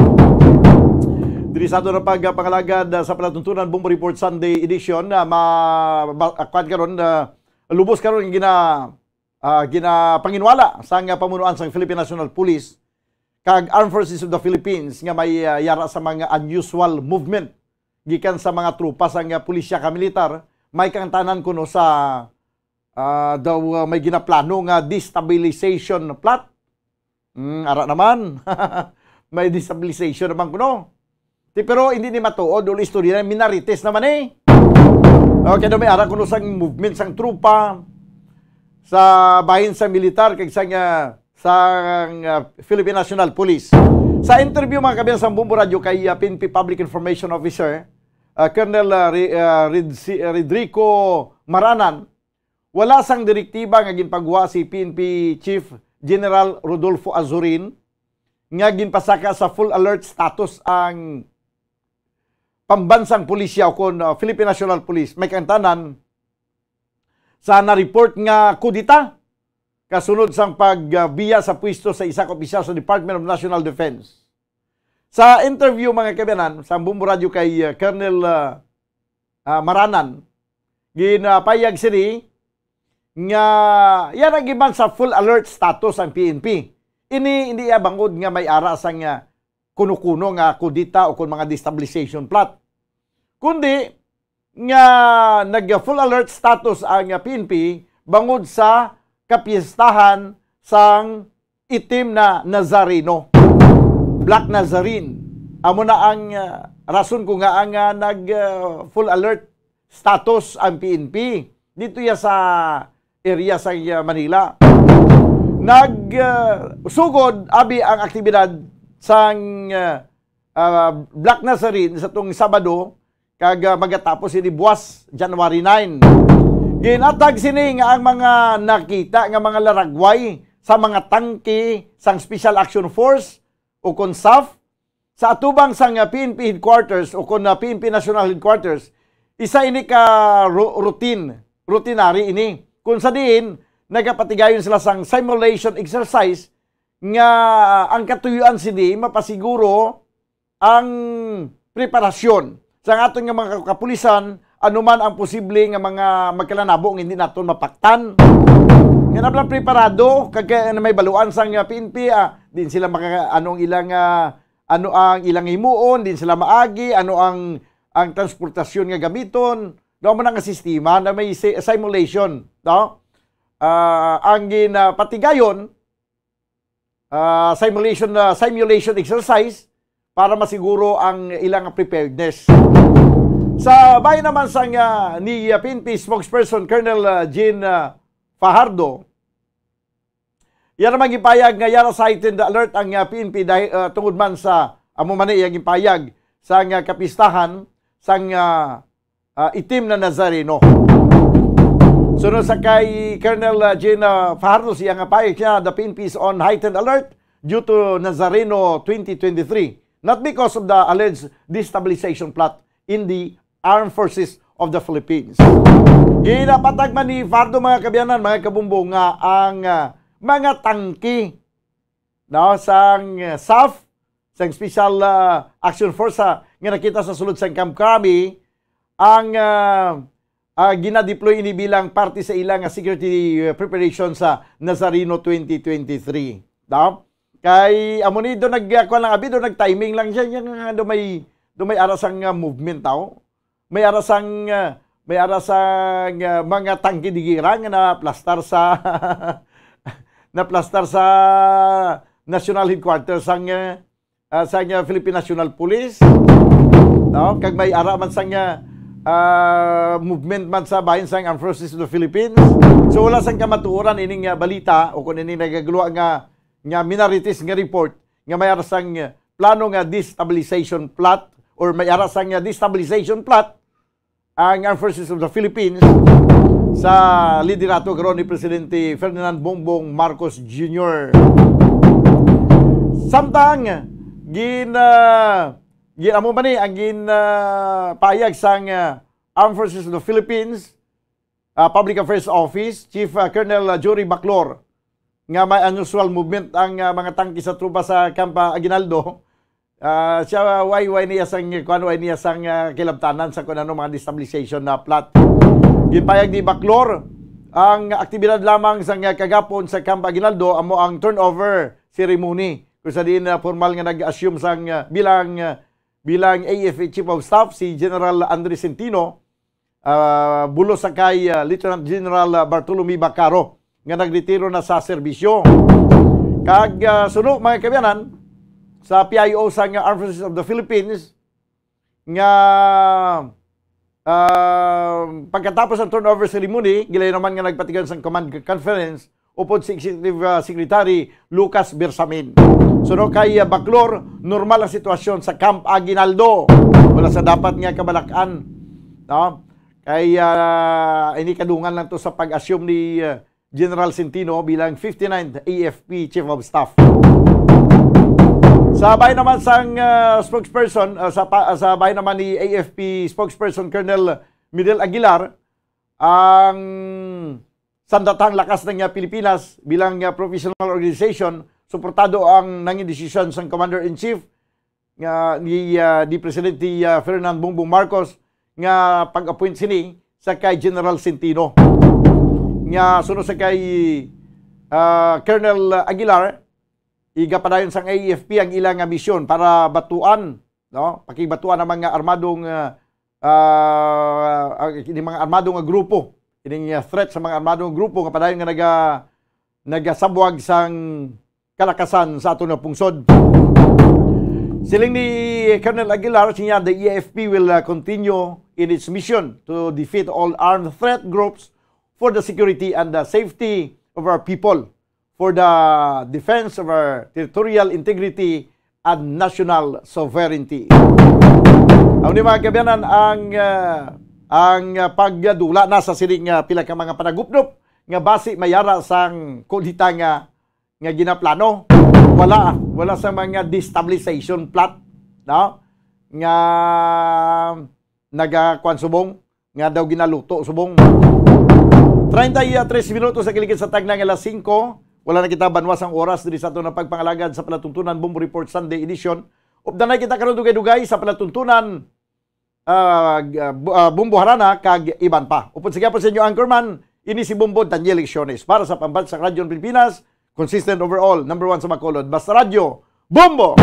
Diri sa ato na pagpangalagad, ah, sa palatuntunan Bombo Report Sunday Edition, ah, ma-, ba-, ah, kwan karon, ah, lubos karon ang gina-, ah, ginapanginwala sang pamunuan sang Philippine National Police kag Armed Forces of the Philippines nga may, ah, yara sa mga unusual movement gikan sa mga tropa sang, ah, pulisya kag militar, may kaangtanan kuno sa, ah, daw, ah, may ginaplano nga destabilization plot. Hmm, ara naman. May destabilization naman kuno. Ti, pero hindi ni matuod, ul istorya na, minarites naman eh. Okay, daw may ara kuno sang movement sang tropa sa bahin sa militar kag sang, ah, sang, ah, Philippine National Police. Sa interview, mga kabiyan, sa Bombo Radio kay, ah, P N P Public Information Officer, ah, Colonel, ah, Ri-, ah, Ridsi-, ah, Rodrigo Maranan, wala sang direktiba nga ginpagwa si P N P Chief General Rodolfo Azurin nga ginpasaka sa full alert status ang pambansang pulisya o kon, ah, Philippine National Police, may kaangtanan sa na-report nga kudeta kasunod sang pagbiya sa pwesto sa isa ka opisyal sa Department of National Defense. Sa interview, mga kabiyanan, sa Bombo Radio kay, ah, Colonel, ah, ah, Maranan, ginapayag sini nga yan ang giban sa full alert status ang P N P. Ini hindi iya bangod nga may ara sang, ah, kuno-kuno nga kudeta o kon mga destabilization plot, kundi nga nag-full alert status ang P N P bangod sa kapiestahan sang itim na Nazareno, Black Nazarene. Amo na ang, ah, rason ko nga ang, ah, nag, ah, full alert status ang P N P dito ya sa area sa, ah, Manila. Nag, ah, sugod abi ang aktibidad sang, ah, ah, Black Nazarene sa tong Sabado, kag, ah, magatapos ini buwas, January nine. Ginatag sini nga ang mga nakita nga mga laragway sa mga tangke sang Special Action Force o kon SAF sa atubang sang, ah, P N P headquarters o kon, ah, P N P National Headquarters, isa ini ka ru-, routine, routinary ini. Kung sa diin, nagapatigayon sila sang simulation exercise nga ang katuyuan sini mapasiguro ang preparasyon sa aton nga mga kapulisan, ano man ang posible nga mga magkalanabo nga hindi naton mapaktan. Nga na lang preparado, kag kay may baluan sang, ah, P N P, ah, din sila maka-, ano ang ilang, ah, ano ang ilang himuon, din sila maagi, ano ang, ang transportasyon nga gamiton. Doon mo na nga sistema na may si-, simulation, no? Ah, ang ginapatigayon, ah, simulation, ah, simulation exercise para masiguro ang ilang preparedness. Sa bahin naman sang, ah, ni, ah, P N P spokesperson Colonel, ah, Jean, ah, Fajardo, iya naman gipahayag nga yara sa heightened alert ang, ah, P N P dahil, ah, tungod man sa amo man iya gipahayag sa nga kapistahan sang, ah, ah, itim na Nazareno. Sunod sa kay Colonel, ah, Jean, ah, Fajardo, siya nga pahayag siya, "The P N P is on heightened alert due to Nazareno twenty twenty-three, not because of the alleged destabilization plot in the armed forces of the Philippines." Ginapatag man ni Fajardo, mga kabiyanan, mga kabumbo, nga ang, ah, mga tangke, no, sang, ah, SAF, sang Special, ah, Action Force, ah, nga nakita sa sulod sang Camp Crame, ang, ah, ah, ginadeploy ini bilang parte sa ila nga security, ah, preparation sa Nazareno twenty twenty-three. No? Kay amo ni do nag, ah, kuwan lang, abi, do nag-timing lang siya, yung, ah, do may, do may ara sang, ah, movement tao. May ara sang, ah, may ara sang, ah, mga tangke di gira nga naplastar sa, naplastar sa national headquarters sang, ah, ah, sang, ah, Philippine National Police. No? Kag may ara man sang, ah, ah, movement man sa bahin sang Armed Forces of the Philippines. So wala sang kamatuoran ining, ah, balita o kung ining nagagluwa nga, nga minarites nga report nga may ara sang, ah, plano nga destabilization plot or may ara sang, ah, destabilization plot ang Armed Forces of the Philippines sa liderato karon ni Presidente Ferdinand Bongbong Marcos Junior. Samtang gin, ah, gin amo man ni ang gin, ah, pahayag sang, ah, Armed Forces of the Philippines, ah, Public Affairs Office Chief, ah, Colonel, ah, Jory Baclor nga may unusual movement ang, ah, mga tangke sa tropa sa Camp, ah, Aguinaldo. Ah, siya, why, why niya sang, kuwan, why niya sang, ah, kilabtanan sa kung ano mga destabilization na plot. Ginpayag ni Baclor, ang aktibidad lamang sa nga kagapon sa Camp Aguinaldo amo ang turnover ceremony, kung sa diin na formal nga nag-assume sang, ah, bilang, ah, bilang A F P Chief of Staff si General Andres Centino, ah, bulos sa kay, ah, Lieutenant General, ah, Bartolome Bacaro nga nagretiro na sa serbisyo. Kag, ah, suno, mga kaabyanan, sa P I O sang Armed Forces of the Philippines nga, ah, pagkatapos ang turnover ceremony, gilayon naman nga nagpatigayon sang command conference upod si Executive, ah, Secretary Lucas Bersamin. Suno kay, ah, Baclor, normal ang sitwasyon sa Camp Aguinaldo. Wala sa dapat nga kabalak-an, no? Kay, ah, ini kadungan lang to sa pag-assume ni, ah, General Centino bilang fifty-ninth A F P Chief of Staff. Sa bahin naman sang, ah, spokesperson, ah, sa pa, sa bahin naman ni A F P spokesperson Colonel Midel Aguilar, ang Sandatang Lakas ng, ah, Pilipinas bilang, ah, professional organization, suportado ang nangin desisyon sang Commander-in-Chief nga ni, ah, ni Presidente, ah, Ferdinand Bongbong Marcos nga pag-appoint sini sa kay General Centino. Nga suno sa kay, ah, Colonel Aguilar, igapadayon sang A F P ang ila nga misyon para batuan, no? Pakigbatuan ang mga armadong, ah, ah, ah, ini mga armado nga grupo, ining, ah, threat sa mga armado nga grupo nga padayon nga naga-, nagasabwag sang kalakasan sa aton nga pungsod. Siling ni Colonel Aguilar, siya, "The A F P will, uh, continue in its mission to defeat all armed threat groups for the security and the safety of our people, for the defense of our territorial integrity and national sovereignty." Amo ni, mga kaabyanan, ang, uh, ang, uh, pagdula na sa sining, uh, pila ka mga panagupnop nga basi may ara sang kudeta nga nga ginaplano. Wala, wala sa mga destabilization plot, no? Nga nagakuan subong, nga daw ginaluto subong. Treinta y tres minutos sa kiligid sa tagna nga alas singko. Wala na kita banwa sang oras diri sa aton nga pagpangalagad sa palatuntunan Bombo Report Sunday Edition. Updanay kita karon dugay-dugay sa palatuntunan, ah, g-, ah, bu-, ah, Bombo Harana kag iban pa. Upod sa gihapon sa inyo anchorman, ini si Bombo Daniel Lecciones para sa Pambansang Radyo ng Pilipinas, consistent overall, number one sa Bacolod. Basta Radyo, Bombo!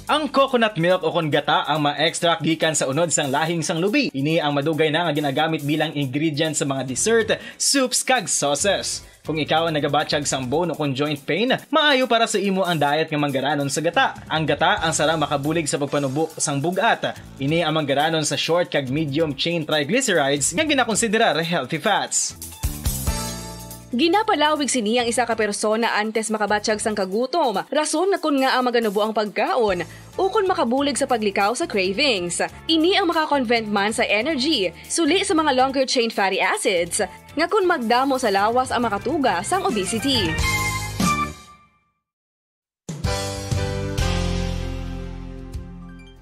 Ang coconut milk o kon gata ang ma-extract gikan sa unod sang lahing sang lubi. Ini ang madugay na nga ginagamit bilang ingredient sa mga dessert, soups, kag sauces. Kung ikaw ang nagabatyag sang bone o kon joint pain, maayo para sa imo ang diet nga manggaranon sa gata. Ang gata ang sarang makabulig sa pagpanubo sang bug-at. Ini ang manggaranon sa short kag medium chain triglycerides nga ginakonsiderar healthy fats. Ginapalawig sini ang isa ka persona antes makabatyag sang kagutom, rason nga kon ngaa maganubo ang pagkaon, ukon makabulig sa paglikaw sa cravings. Ini ang makakonvert man sa energy, suli sa mga longer chain fatty acids, nga kon magdamo sa lawas ang makatuga sang obesity.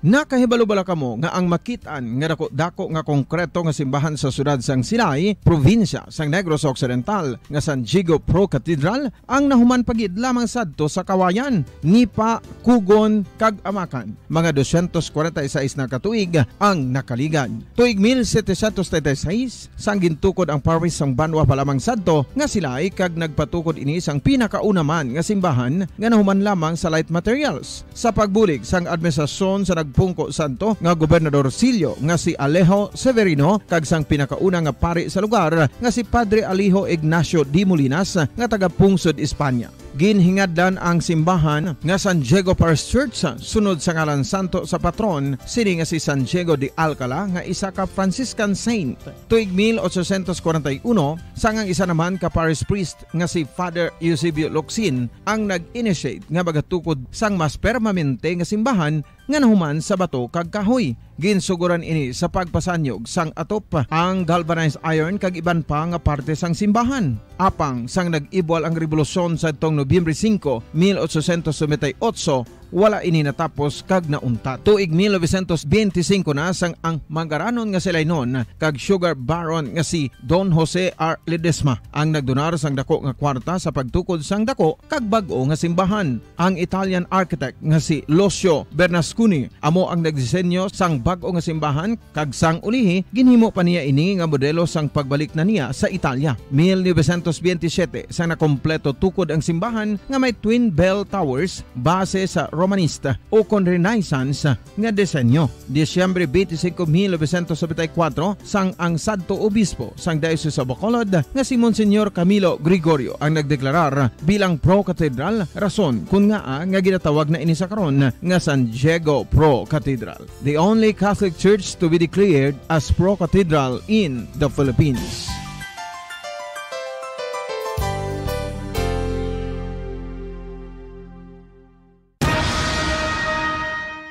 Nakahibalo bala kamo nga ang makit-an nga dako-dako nga konkreto nga simbahan sa siyudad sang Silay, probinsya sang Negros Occidental, nga San Diego Pro Cathedral, ang nahuman pa gid lamang sadto sa kawayan, nipa, kugon, kag amakan? Mga dosyentos kwarenta y seis na ka tuig ang nakaligad. Tuig mil setecientos treinta y seis, sang gintukod ang parish sang banwa pa lamang sadto nga Silay, kag nagpatukod ini sang pinakauna man nga simbahan nga nahuman lamang sa light materials. Sa pagbulig sang administrasyon sa nagpungko sadto nga Gobernador Silio nga si Alejo Severino kag sang pinakauna nga pari sa lugar nga si Padre Alejo Ignacio de Molinas nga taga Pungsod, Espanya. Ginhingadlan ang simbahan nga San Diego Parish Church sunod sa ngalan santo sa patron sini nga si San Diego de Alcala nga isa ka Franciscan saint. Tuig mil ochocientos kwarenta y uno, sang ang isa naman ka parish priest nga si Father Eusebio Locsin ang nag-initiate nga magatukod sang mas permanente nga simbahan nga nahuman sa bato kag kahoy. Ginsuguran ini sa pagpasanyog sang atop, ang galvanized iron kag iban pa nga parte sang simbahan. Apang sang nag-ibwal ang rebolusyon sadtong Nobyembre singko, mil ochocientos noventa y ocho, wala ini natapos kag nauntat. Tuig mil novecientos benti singko na sang ang mangaranon nga si Lainon kag sugar baron nga si Don Jose R. Ledesma ang nagdonar sang dako nga kwarta sa pagtukod sang dako kag bag-o nga simbahan. Ang Italian architect nga si Lucio Bernasconi amo ang nagdisenyo sang bag-o nga simbahan, kag sang ulihi ginhimo pa niya ini nga modelo sang pagbalik na niya sa Italia. Mil novecientos benti siyete, sang nakompleto tukod ang simbahan nga may twin bell towers base sa Romanista ukon Renaissance nga disenyo. Disyembre twenty-five, mil novecientos noventa y cuatro, sang ang sadto obispo sang Diocese of Bacolod nga si Monsignor Camilo Gregorio ang nagdeklarar bilang Pro Cathedral, rason kon ngaa nga ginatawag na ini sa karon nga San Diego Pro Cathedral, the only Catholic church to be declared as Pro Cathedral in the Philippines.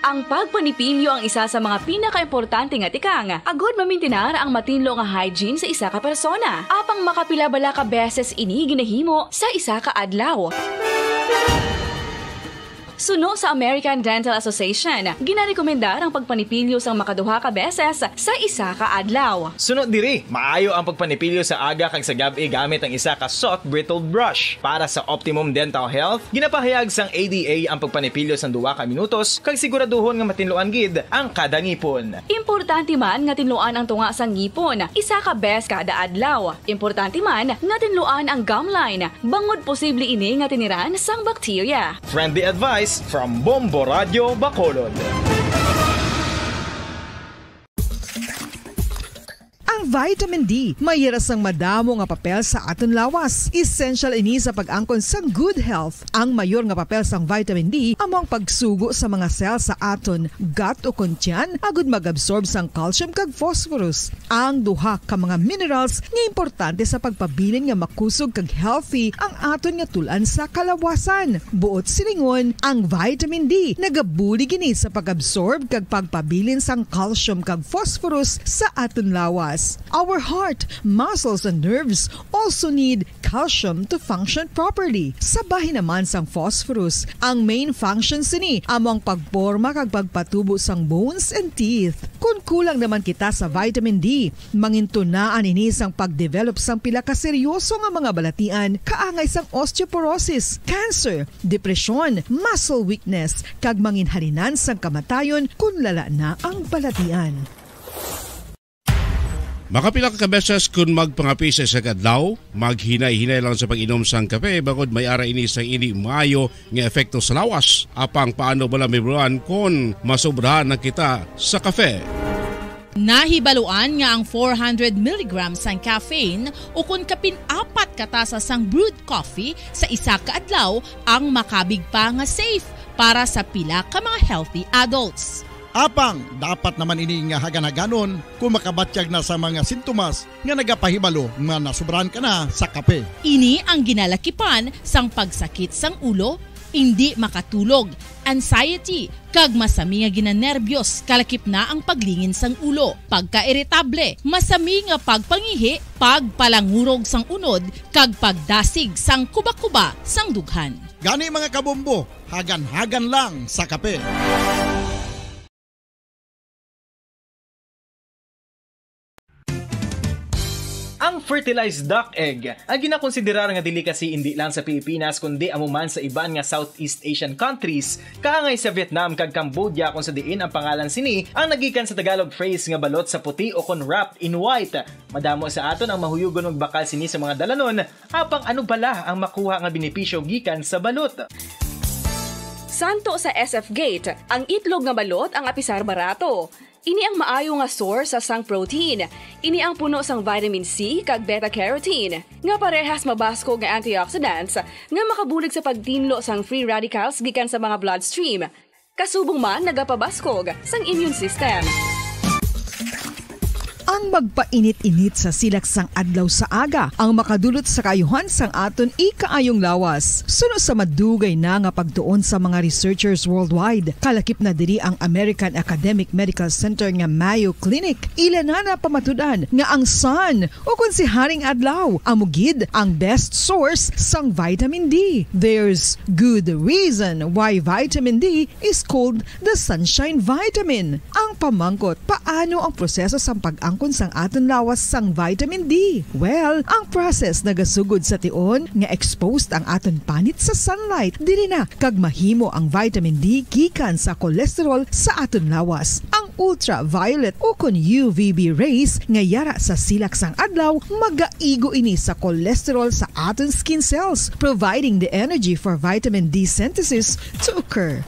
Ang pagpanipilyo ang isa sa mga pinakaimportante nga tikang agud mamintinar ang matinlo nga hygiene sa isa ka persona. Apang makapila bala ka beses ini ginahimo sa isa ka adlaw? Suno sa American Dental Association, ginarekomendar ang pagpanipilyo sang makaduha ka beses sa isa ka adlaw. Suno diri, maayo ang pagpanipilyo sa aga kag sa gab-i gamit ang isa ka soft bristled brush. Para sa optimum dental health, ginapahayag sang A D A ang pagpanipilyo sang duha ka minutos kag siguraduhon nga matinluan gid ang kada ngipon. Importante man nga tinluan ang tunga sang ngipon isa ka bes kada adlaw. Importante man nga tinluan ang gum line, bangod posible ini nga tiniran sang bakterya. Friendly advice from Bombo Radio Bacolod. Ang vitamin D may hira sang madamo nga papel sa aton lawas. Essential ini sa pag-angkon sang good health. Ang mayor nga papel sang vitamin D amo ang pagsugo sa mga cell sa aton gut ukon tiyan agud mag-absorb sang calcium kag phosphorus, ang duha ka mga minerals nga importante sa pagpabilin nga makusog kag healthy ang aton nga tul-an sa kalawasan. Buot silingon, ang vitamin D nagabulig ini sa pag-absorb kag pagpabilin sang calcium kag phosphorus sa aton lawas. Our heart, muscles, and nerves also need calcium to function properly. Sa bahin naman sang phosphorus, ang main function sini amo ang pagporma kag pagpatubo sang bones and teeth. Kon kulang naman kita sa vitamin D, mangintunaan ini sang pagdevelop sang pila ka seryoso nga mga balatian, kaangay sang osteoporosis, cancer, depresyon, muscle weakness, kag manginhalinan sang kamatayon kon lala na ang balatian. Makapila ka beses kon magpangape sa isa ka adlaw, maghinay-hinay lang sa pag-inom sang kape, bangod may ara ini sang indi maayo nga epekto sa lawas. Apang paano bala mahibaluan kon masobrahan na kita sa kape? Nahibaluan nga ang four hundred milligrams sang caffeine ukon kapin apat ka tasa sang brewed coffee sa isa ka adlaw ang makabig pa nga safe para sa pila ka mga healthy adults. Apang dapat naman ini nga hagan-haganon kon makabatyag na sa mga sintomas nga nagapahibalo nga nasobrahan ka na sa kape. Ini ang ginalakipan sang pagsakit sang ulo, indi makatulog, anxiety, kag masami nga ginanerbiyos, kalakip na ang paglingin sang ulo, pagkairitable, masami nga pagpangihi, pagpalangurog sang unod, kag pagdasig sang kubakuba sang dughan. Gani, mga kabombo, hagan-hagan lang sa kape. Fertilized duck egg, ang ginakonsiderar nga delicacy indi lang sa Pilipinas kundi amo man sa iban nga Southeast Asian countries, kaangay sa Vietnam kag Cambodia, kung sa diin ang pangalan sini ang nagikan sa Tagalog phrase nga balot sa puti o kon wrapped in white. Madamo sa aton ang mahuyugon magbakal sini sa mga dalanon, apang ano bala ang makuha nga benepisyo gikan sa balot? Santo sa S F Gate, ang itlog nga balot ang apisar barato. Ini ang maayo nga source sa sang protein. Ini ang puno sang vitamin C kag beta carotene, nga parehas mabaskog nga antioxidants nga makabulig sa pagtinlo sang free radicals gikan sa mga bloodstream. Kasubong man nagapabaskog sang immune system. Ang magpainit-init sa silak sang adlaw sa aga ang makadulot sa kaayuhan sang aton ikaayong lawas. Suno sa madugay na nga pagtuon sa mga researchers worldwide, kalakip na diri ang American Academic Medical Center nga Mayo Clinic. Ila na napamatud-an nga ang sun, o kon si Haring Adlaw, amo gid ang best source sang vitamin D. There's good reason why vitamin D is called the sunshine vitamin. Ang pamangkot, paano ang proseso sang pag-angkon sang aton lawas sang vitamin D? Well, ang process nagasugod sa tion nga exposed ang aton panit sa sunlight. Diri na kag mahimo ang vitamin D gikan sa cholesterol sa aton lawas. Ang ultraviolet o kon U V B rays nga yara sa silak sang adlaw magaigo ini sa cholesterol sa aton skin cells, providing the energy for vitamin D synthesis to occur.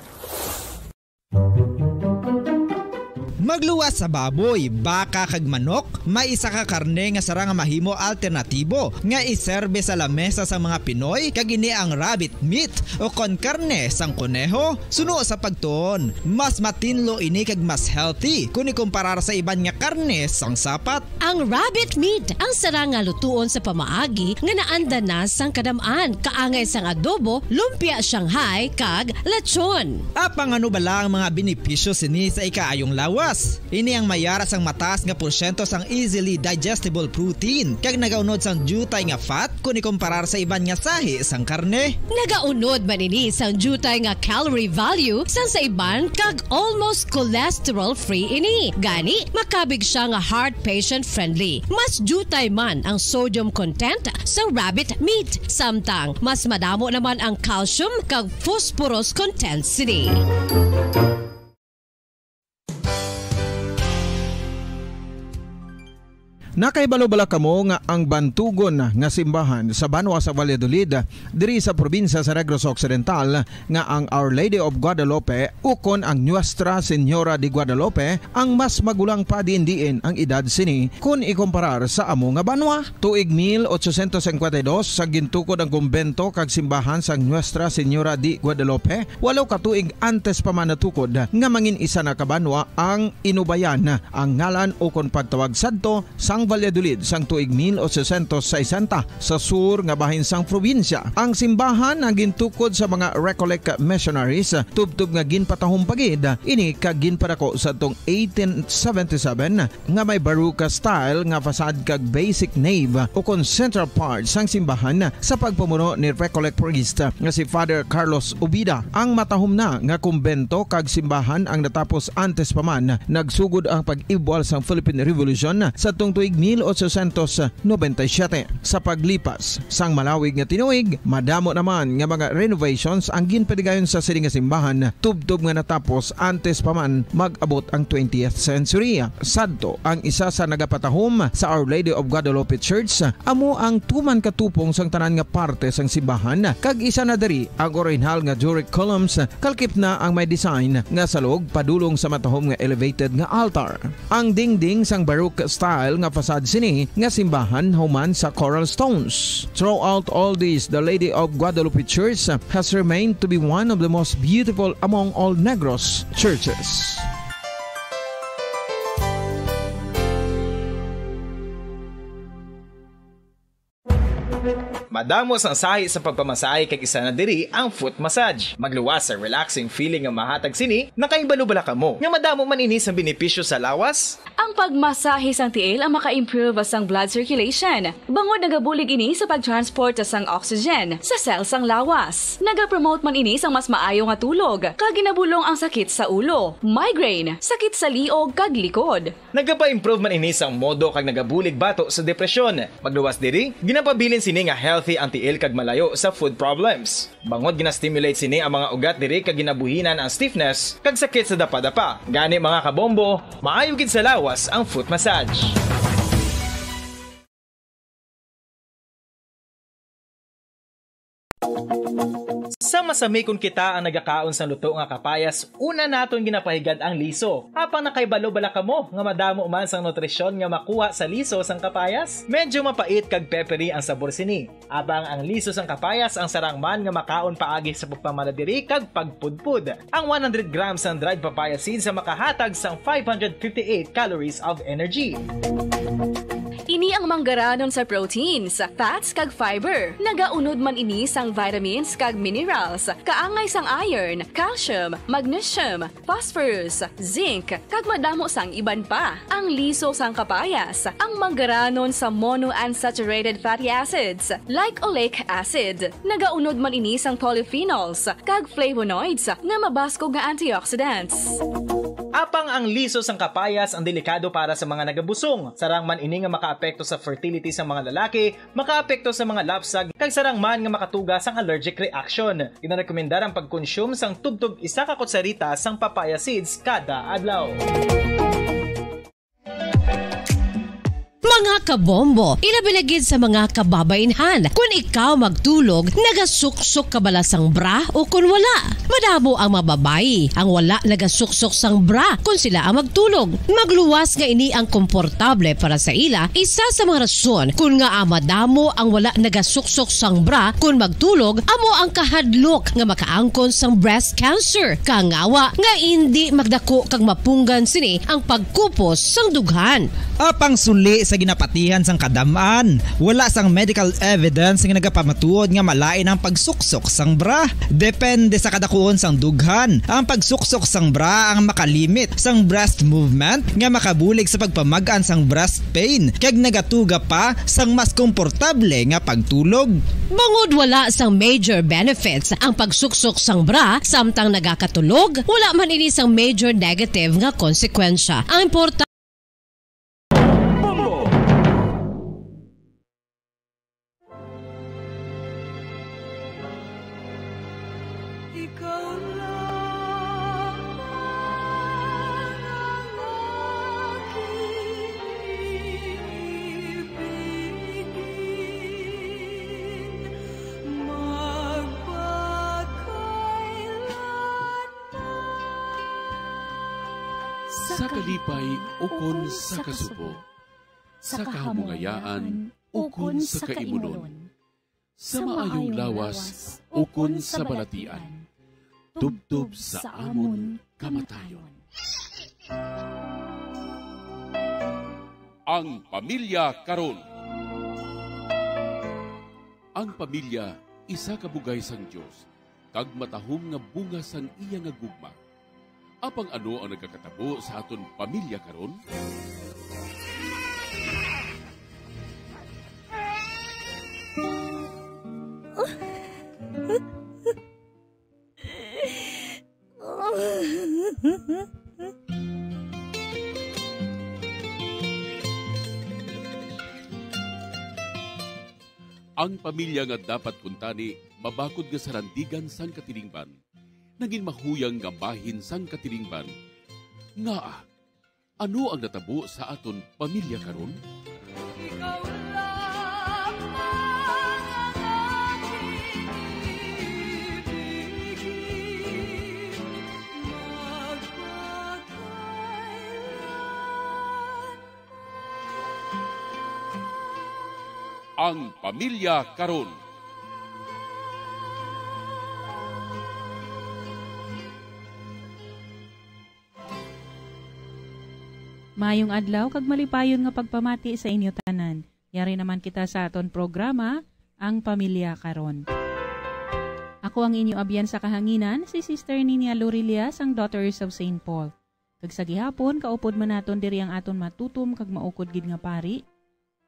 Magluwas sa baboy, baka kag manok, may isa ka karne nga sarang nga mahimo alternatibo nga iserbe sa lamesa sa mga Pinoy, kag ini ang rabbit meat o kon karne sang koneho. Suno sa pagtuon, mas matinlo ini kag mas healthy kon ikumparar sa iban nga karne sang sapat. Ang rabbit meat ang sarang nga lutuon sa pamaagi nga naanda na sang kadam-an, kaangay sang adobo, lumpia Shanghai, kag lechon. Apang ano bala ang mga benepisyo sini sa ikaayong lawas? Ini ang mayara sang mataas nga porsyento sang easily digestible protein kag nagaunod sang diutay nga fat kon ikumparar sa iban nga sahi sang karne. Nagaunod man ini sang diutay nga calorie value sang sa iban kag almost cholesterol-free ini. Gani, makabig sia nga heart patient-friendly. Mas diutay man ang sodium content sa rabbit meat, samtang mas madamo naman ang calcium kag phosphorus content sini. Nakahibalo bala kamo nga ang bantugon nga simbahan sa banwa sa Valladolid, diri sa probinsya sa Negros Occidental, nga ang Our Lady of Guadalupe ukon ang Nuestra Señora de Guadalupe ang mas magulang pa diin-diin ang edad sini kon ikumparar sa amo nga banwa? Tuig mil ochocientos cincuenta y dos, sa gintukod ang kumbento kag simbahan sang Nuestra Señora de Guadalupe, walo ka tuig antes pa man natukod nga mangin isa na ka banwa ang Inubayan ang ngalan ukon pagtawag sadto sang Valladolid sang tuig mil ochocientos sesenta sa sur nga bahin sang probinsya. Ang simbahan ang gintukod sa mga Recollect missionaries, tubtob nga ginpatahom pa gid ini kag ginpadako sadtong eighteen seventy-seven nga may Baroque style nga facade kag basic nave ukon central part sang simbahan sa pagpamuno ni Recollect priest nga si Father Carlos Ubida. Ang matahom na nga kumbento kag simbahan ang natapos antes pa man nagsugod ang pag-ibwal sang Philippine Revolution sadtong tuig mil ochocientos noventa y siete. Sa paglipas sang malawig nga tinuig, madamo naman nga mga renovations ang ginpatigayon sa sini nga simbahan, tubtob nga natapos antes pa man mag-abot ang twentieth century. Sadto, ang isa sa nagapatahom sa Our Lady of Guadalupe Church amo ang tuman ka tupong sang tanan nga parte sang simbahan, kag isa na diri ang orihinal nga Doric columns, kalakip na ang may design nga salog padulong sa matahom nga elevated nga altar. Ang dingding sang Baroque style nga facade sini nga simbahan human sa coral stones. Throughout all this, the Lady of Guadalupe Church has remained to be one of the most beautiful among all Negros churches. Damo sang sahi sa pagpamasahe kag isa na diri ang foot massage. Magluwas sa relaxing feeling nga mahatag sini, nakahibalo bala kamo nga madamo man ini sang benepisyo sa lawas? Ang pagmasahe sang tiil ang maka-improve sang blood circulation, bangod nagabulig ini sa pag-transport sang oxygen sa cell sang lawas. Nagapromote man ini sang mas maayo nga tulog, kag ginabulong ang sakit sa ulo, migraine, sakit sa liog kag likod. Nagapa-improve man ini sang modo kag nagabulig bato sa depresyon. Magluwas diri, ginapabilin sini nga healthy ang tiil kag malayo sa foot problems. Bangod gina-stimulate sini ang mga ugat diri kag ginabuhinan ang stiffness kag sakit sa dapadapa. Gani, mga kabombo, maayo gid sa lawas ang foot massage. Sa masami kon kita ang nagakaon sang luto nga kapayas, una naton ginapahigad ang liso. Apang nakahibalo bala kamo nga madamo man sang nutrisyon nga makuha sa liso sang kapayas? Medyo mapait kag peppery ang sabor sini. Apang ang liso sang kapayas ang sarang man nga makaon paagi sa pagpamaladiri kag pagpudpod. Ang one hundred grams sang dried papaya seeds ang makahatag sang five hundred fifty-eight calories of energy. Ini ang manggaranon sa proteins, fats, kag fiber. Nagaunod man ini sang vitamins kag minerals, kaangay sang iron, calcium, magnesium, phosphorus, zinc, kag madamo sang iban pa. Ang liso sang kapayas, ang manggaranon sa monounsaturated fatty acids, like oleic acid. Nagaunod man ini sang polyphenols kag flavonoids nga mabaskog nga antioxidants. Apang ang liso sang kapayas ang delikado para sa mga nagabusong. Sarang man ini nga makaapekto sa fertility sa mga lalaki, makaapekto sa mga lapsag, kag sarang man nga makatuga sang allergic reaction. Ginarekomendar ang pagkonsume sang tubtob isa ka kutsarita sang papaya seeds kada adlaw. Mga kabombo, ilabi na gid sa mga kababainhan, kun ikaw magtulog, nagasuksok ka bala sang bra o kun wala? Madamo ang mga babayi ang wala nagasuksok sang bra kun sila ang magtulog. Magluwas nga ini ang komportable para sa ila, isa sa mga rason kun ngaa madamo ang wala nagasuksok sang bra kun magtulog amo ang kahadlok nga makaangkon sang breast cancer, kangawa nga indi magdako kag mapunggan sini ang pagkupos sang dughan. Apang suli sa ginapatihan sang kadam-an, wala sang medical evidence nga nagapamatuod nga malain ang pagsuksok sang bra. Depende sa kadakuon sang dughan, ang pagsuksok sang bra ang makalimit sang breast movement nga makabulig sa pagpamag-an sang breast pain kag nagatuga pa sang mas komportable nga pagtulog. Bangod wala sang major benefits ang pagsuksok sang bra samtang nagakatulog, wala man ini sang major negative nga konsekwensya. Ang importante Ikaw lamang ang aking ibigin magpakailanman. Sa kalipay ukon sa kasubo, sa kahamungayaan ukon sa kaimunon, sa maayong lawas ukon sa balatian, tubtob sa amon kamatayon. Ang pamilya karon. Ang pamilya isa ka bugay sang Dios, kag matahom nga bunga sang iya nga gugma. Apang ano ang nagakatabo sa aton pamilya karon? Ang pamilya nga dapat kuntani mabakod nga sarandigan sang katilingban, nangin mahuyang nga bahin sang katilingban. Ngaa, ano ang natabo sa aton pamilya karon? Ikaw lamang ang aking ibigin, magpakailanman. Ang pamilya karon. Maayong adlaw kag malipayon nga pagpamati sa inyo tanan. Yari naman kita sa aton programa, ang pamilya karon. Ako ang inyo abyan sa kahanginan, si Sister Ninia Lorilia sang Daughters of Saint Paul. Kag sa gihapon, kaupod man naton diri ang aton matutom kag maukod gid nga pari,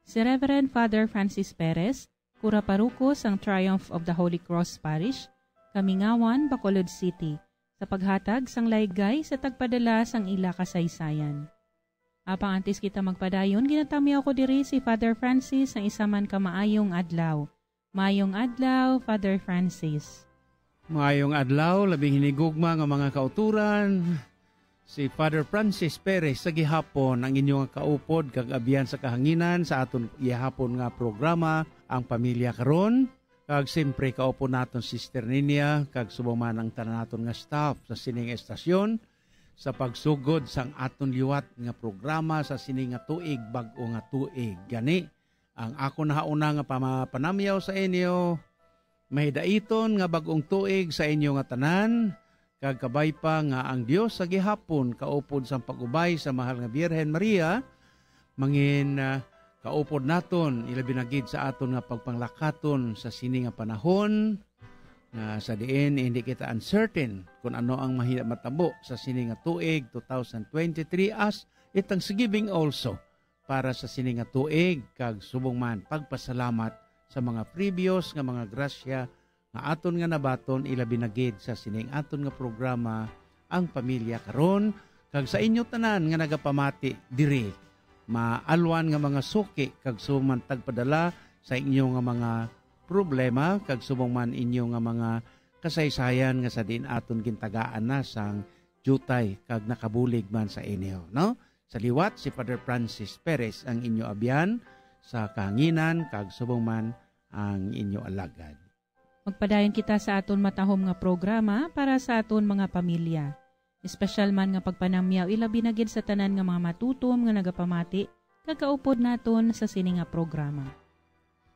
si Reverend Father Francis Perez, Kura Paruko sang Triumph of the Holy Cross Parish, Kamingawan, Bacolod City, sa paghatag sang laygay sa tagpadala sang ila kasaysayan. Apang antes kita magpadayon, ginatamyaw ko diri si Father Francis sang isa man ka maayong adlaw. Maayong adlaw, Father Francis. Maayong adlaw, labing hinigugma nga mga kauturan. Si Father Francis Perez sa gihapon ang inyo nga kaupod kag abyan sa kahanginan sa aton gihapon nga programa, Ang Pamilya Karon. Kag siyempre, kaupod naton Sister Ninia, kag subong man ang tanan naton nga staff sa sining estasyon, sa pagsugod sang aton liwat nga programa sa sini nga tuig, bag-o nga tuig. Gani, ang ako nahauna nga pama-, panamyaw sa inyo, mahidaiton nga bag-ong tuig sa inyo nga tanan, kag kabay pa nga ang Dios sa gihapon kaupod sang pag-ubay sa mahal nga Birhen Maria, mangin, ah, kaupod naton, ilabi na gid sa aton nga pagpanglakaton sa sini nga panahon, nga sa diin hindi kita uncertain kung ano ang mahi-, matabo sa sini nga tuig, two thousand twenty-three, as it Thanksgiving also para sa sini nga tuig, kag subong man pagpasalamat sa mga previous nga mga grasya nga aton nga nabaton, ilabi na gid sa sining aton nga programa, Ang Pamilya Karon, kag sa inyo tanan nga nagapamati diri. Maalwan nga mga suki kag subong man tagpadala sa inyo nga mga problema kag subong man inyo nga mga kasaysayan nga sa diin aton gintagaan na sang diutay kag nakabulig man sa inyo, no? Sa liwat, si Father Francis Perez ang inyo abyan sa kahanginan kag subong man ang inyo alagad. Magpadayon kita sa aton matahom nga programa para sa aton mga pamilya. Espesyal man nga pagpanamyaw, ilabi na gid sa tanan nga mga matutom nga nagapamati kag kaupod naton sa sini nga programa.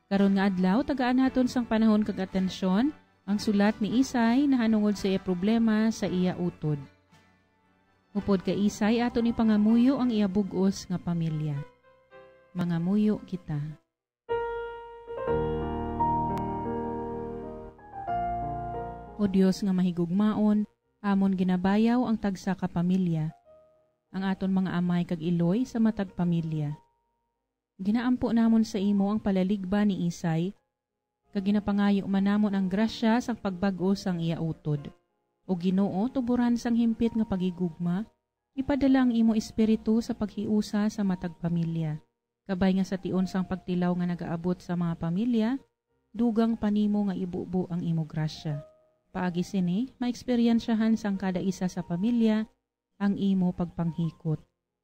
Karon nga adlaw, tagaan naton sang panahon kag atensyon ang sulat ni Isay nahanungod sa iya problema sa iya utod. Upod kay Isay, aton ipangamuyo ang iya bug-os nga pamilya. Mangamuyo kita. O Dios nga mahigugmaon, amon ginabayaw ang tagsa ka pamilya, ang aton mga amay kag iloy sa matag pamilya. Ginaampo namon sa imo ang palaligban ni Isay, kag ginapangayo man namon ang grasya sang pagbag-o sang iya utod. O Ginoo, tuboran sang himpit nga paghigugma, ipadala ang imo Espiritu sa paghiusa sa matag pamilya. Kabay nga sa tion sang pagtilaw nga nagaabot sa mga pamilya, dugang pa nimo nga ibubo ang imo grasya. Paagi sini, maeksperiensyahan sang kada isa sa pamilya ang imo pagpanghikot.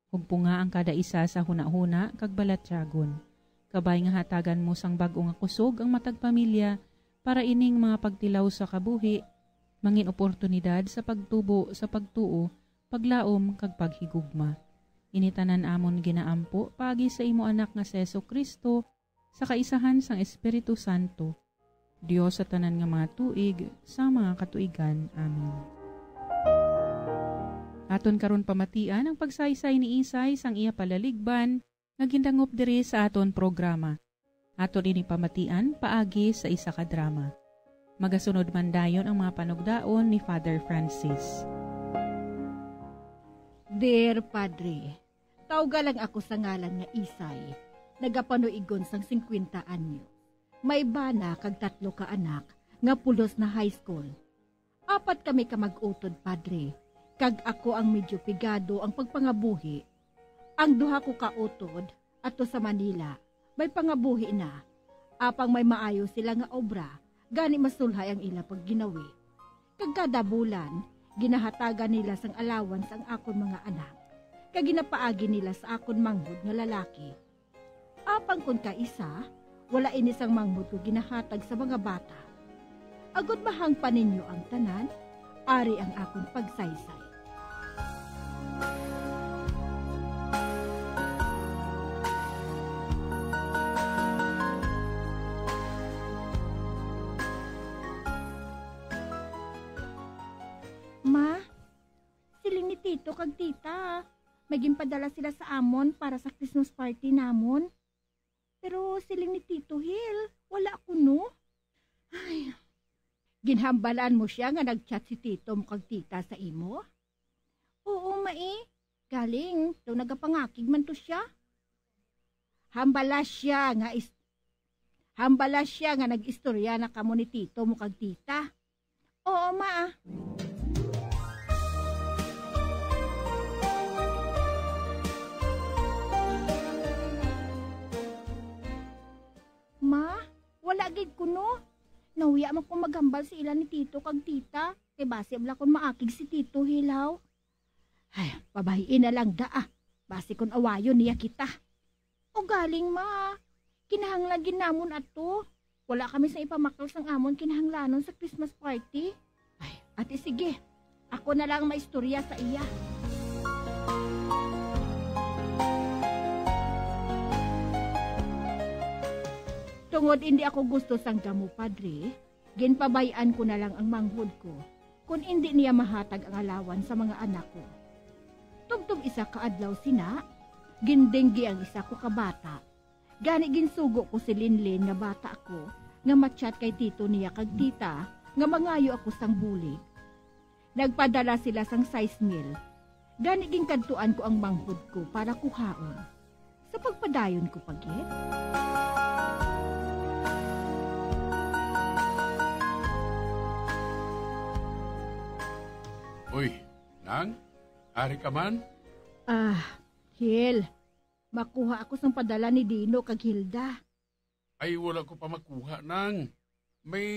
Hugpunga ang kada isa sa hunahuna kag balatyagon. Kabay nga hatagan mo sang bag-o nga kusog ang matag pamilya para ining mga pagtilaw sa kabuhi mangin oportunidad sa pagtubo sa pagtuo, paglaom, kag paghigugma. Ini tanan amon ginaampo paagi sa imo Anak nga si Jesu-Cristo, sa kaisahan sang Espiritu Santo, Dios sa tanan nga mga tuig, sa mga katuigan. Amen. Aton karon pamatian ang pagsaysay ni Isay sang iya palaligban nga gindangop diri sa aton programa. Aton ini pamatian paagi sa isa ka drama. Magasunod man dayon ang mga panugdaon ni Father Francis. Dear Padre, tawga lang ako sa ngalan nga Isay, nagapanuigon sang singkwenta anyo. May bana kag tatlo ka anak nga pulos na high school. Apat kami ka mag-utod, Padre, kag ako ang medyo pigado ang pagpangabuhi. Ang duha ko ka utod ato sa Manila, may pangabuhi na. Apang may maayo sila nga obra, gani masulhay ang ila pagginawi. Kag kada bulan, ginahatagan nila sang allowance ang akon mga anak, kag ginapaagi nila sa akon manghod nga lalaki. Apang kon kaisa, wala ini sang manghod ko ginahatag sa mga bata. Agod mahangpan ninyo ang tanan, ari ang akon pagsaysay. Ma, siling ni Tito kag Tita, may ginpadala sila sa amon para sa Christmas party namon. Pero siling ni Tito Hil, Wala kuno. Ay, ginhambalan mo siya nga nag-chat si tito mo kag tita sa imo? Oo, ma, eh. Galing, daw nagapangakig man to siya. Hambala siya nga is-, hambala siya nga nag-istorya na kamo ni tito mo kag tita. Oo, ma. Ma, wala gid kuno. Nahuya man ko maghambal sa ila ni tito kag tita. Kay basi bala kon maakig si tito, hilaw. Ay, pabay-i na lang da, ah. Basi kon awayon niya kita. O galing, ma. Kinahanglan gid namon ato. Wala kami sa ipamakal sang amon kinahanglanon sa Christmas party. Ay, ate, sige. Ako na lang maistorya sa iya. Tungod hindi ako gusto sang gamo, Padre, ginpabay-an ko na lang ang manghod ko kon indi niya mahatag ang alawan sa mga anak ko. Tubtob isa ka adlaw sina, gindengge ang isa ko ka bata. Gani ginsugo ko si Linlin nga bata ako nga ma-chat kay tito niya kag tita nga mangayo ako sang bulig. Nagpadala sila sang sais mil. Gani ginkadtuan ko ang manghod ko para kuhaon. Sa pagpadayon ko pa gid. Uy, Nang, ari ka man? Ah, Hil, makuha ako sang padala ni Dino kag Hilda. Ay, wala ko pa makuha, Nang. May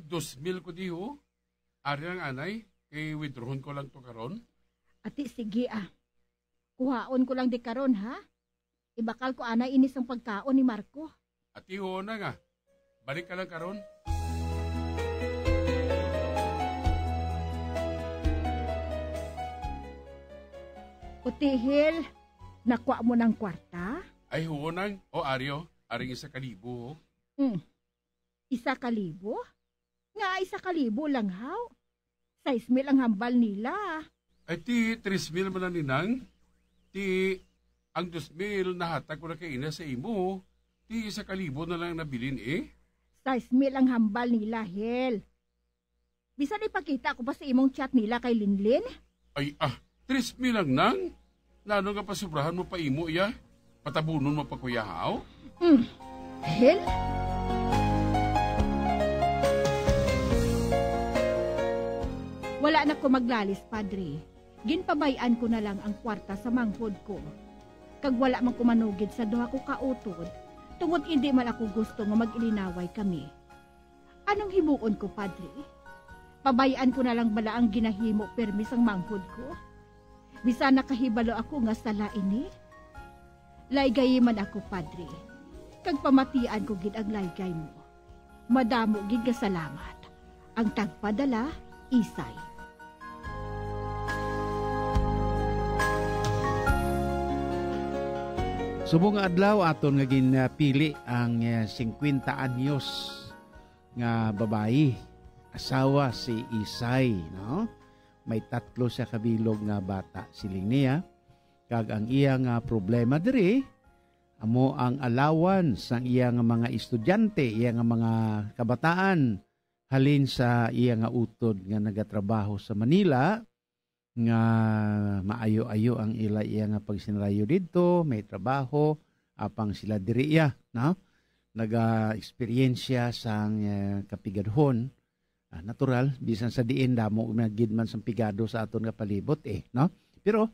dos mil ko diho. Ari lang, anay, kay withdrawon ko lang to karon. Ati, sige, ah. Kuhaon ko lang di karon, ha? Ibakal ko anay ini sang pagkaon ni Marco. Ati, huo na nga. Balik ka lang karon. Uti, Hil, nakuha mo ng kwarta? Ay, huo, Nang. O, Aryo, aring isa ka libo, ho. Hmm. Isa ka libo? Nga isa ka libo lang, haw? Sais mil ang hambal nila. Ay, ti, tres mil man lang ni, Nang. Ti, ang dos mil nahatag ko na kay ina sa imo. Ti, isa ka libo na lang nabilin, eh. Sais mil ang hambal nila, Hel. Bisan ipakita ko pa sa imong chat nila kay Linlin. Ay, ah, tres mil lang, Nang. Nano nga pasubrahan mo pa imo, iya? Patabunon mo pa, kuya, haw? Hmm. Hel? Wala na ko maglalis, Padre. Ginpabay-an ko na lang ang kwarta sa manghod ko. Kag wala man ko manugid sa duha ko ka utod, tungod indi man ako gusto nga mag-ilinaway kami. Anong himuon ko, Padre? Pabay-an ko na lang bala ang ginahimo pirmi sang manghod ko? Bisan nakahibalo ako nga sala ini. Laygayi man ako, Padre, kag pamatian ko gid ang laygay mo. Madamo gid nga salamat. Ang tagpadala, Isay. Subong nga adlaw, aton nga ginpili ang, eh, singkwenta anyos nga babayi, asawa si Isay, no? May tatlo siya ka bilog nga bata, siling niya, kag ang iya nga problema diri amo ang allowance sang iya nga mga estudyante, iya nga mga kabataan, halin sa iya nga utod nga nagatrabaho sa Manila, nga maayo-ayo ang ila iya nga pagsinrayo didto, may trabaho, apang sila diri iya, no? Naga-eksperyensya sang, eh, kapigadhon. Ah, natural, bisan sa diin damo na gid man sang pigado sa aton nga palibot, eh, no? Pero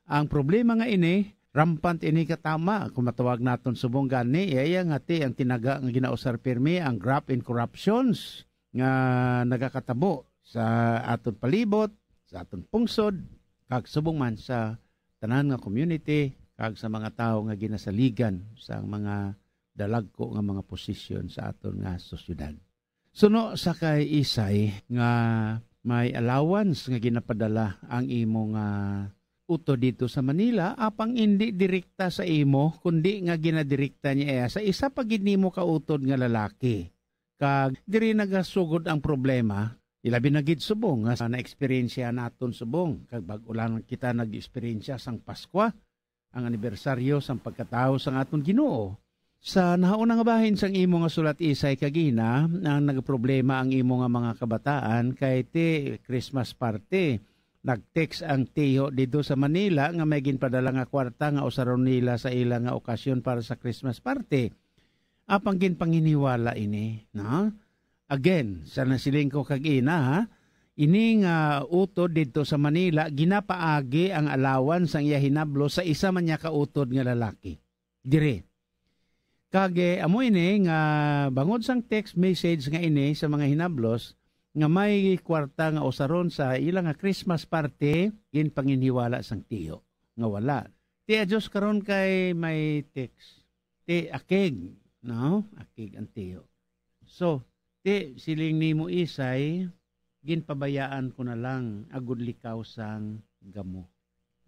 ang problema nga ini, rampant ini katama, kung matawag naton subong gani, iya, iya nga ti ang tinaga nga ginausar pirmi, ang graft and corruptions nga nagakatabo sa aton palibot, sa aton pungsod, kag subong man sa tanan nga community, kag sa mga tawo nga ginasaligan sa mga dalagko nga mga posisyon sa aton nga sosyedad. Suno sa kay Isay nga may allowance nga ginapadala ang imo nga utod dito sa Manila, apang indi direkta sa imo, kundi nga ginadirekta niya iya sa isa pa gid nimo ka utod nga lalaki. Kag diri nagasugod ang problema, ilabi na gid subong nga sa naeksperyensya naton subong, kag bag-o lang kita nag-eksperyensya sang Paskwa, ang anibersaryo sang pagkatawo sang aton Ginoo. Sa nahauna nga bahin sang imo nga sulat, Isay, kagina, ang nagproblema ang imo nga mga kabataan kay ti Christmas party. Nag-text ang tiyo didto sa Manila nga may ginpadala nga kwarta nga usaron nila sa ila nga okasyon para sa Christmas party. Apang ginpanghiniwala ini, no? Again, sa nasiling ko kagina, ha, ini nga utod didto sa Manila, ginapaagi ang alawan sang iya hinablo sa isa man niya ka utod nga lalaki. Diri. Kag, eh, amo ini nga bangod sang text message nga ini sa mga hinablos nga may kwarta nga usaron sa ila nga Christmas party, ginpanginhiwala sang tiyo nga wala. Ti, adios karon kay may text. Ti, akig, no? Akig ang tiyo. So, ti, siling nimo, Isay, ginpabayaan ko na lang agud likaw sang gamo.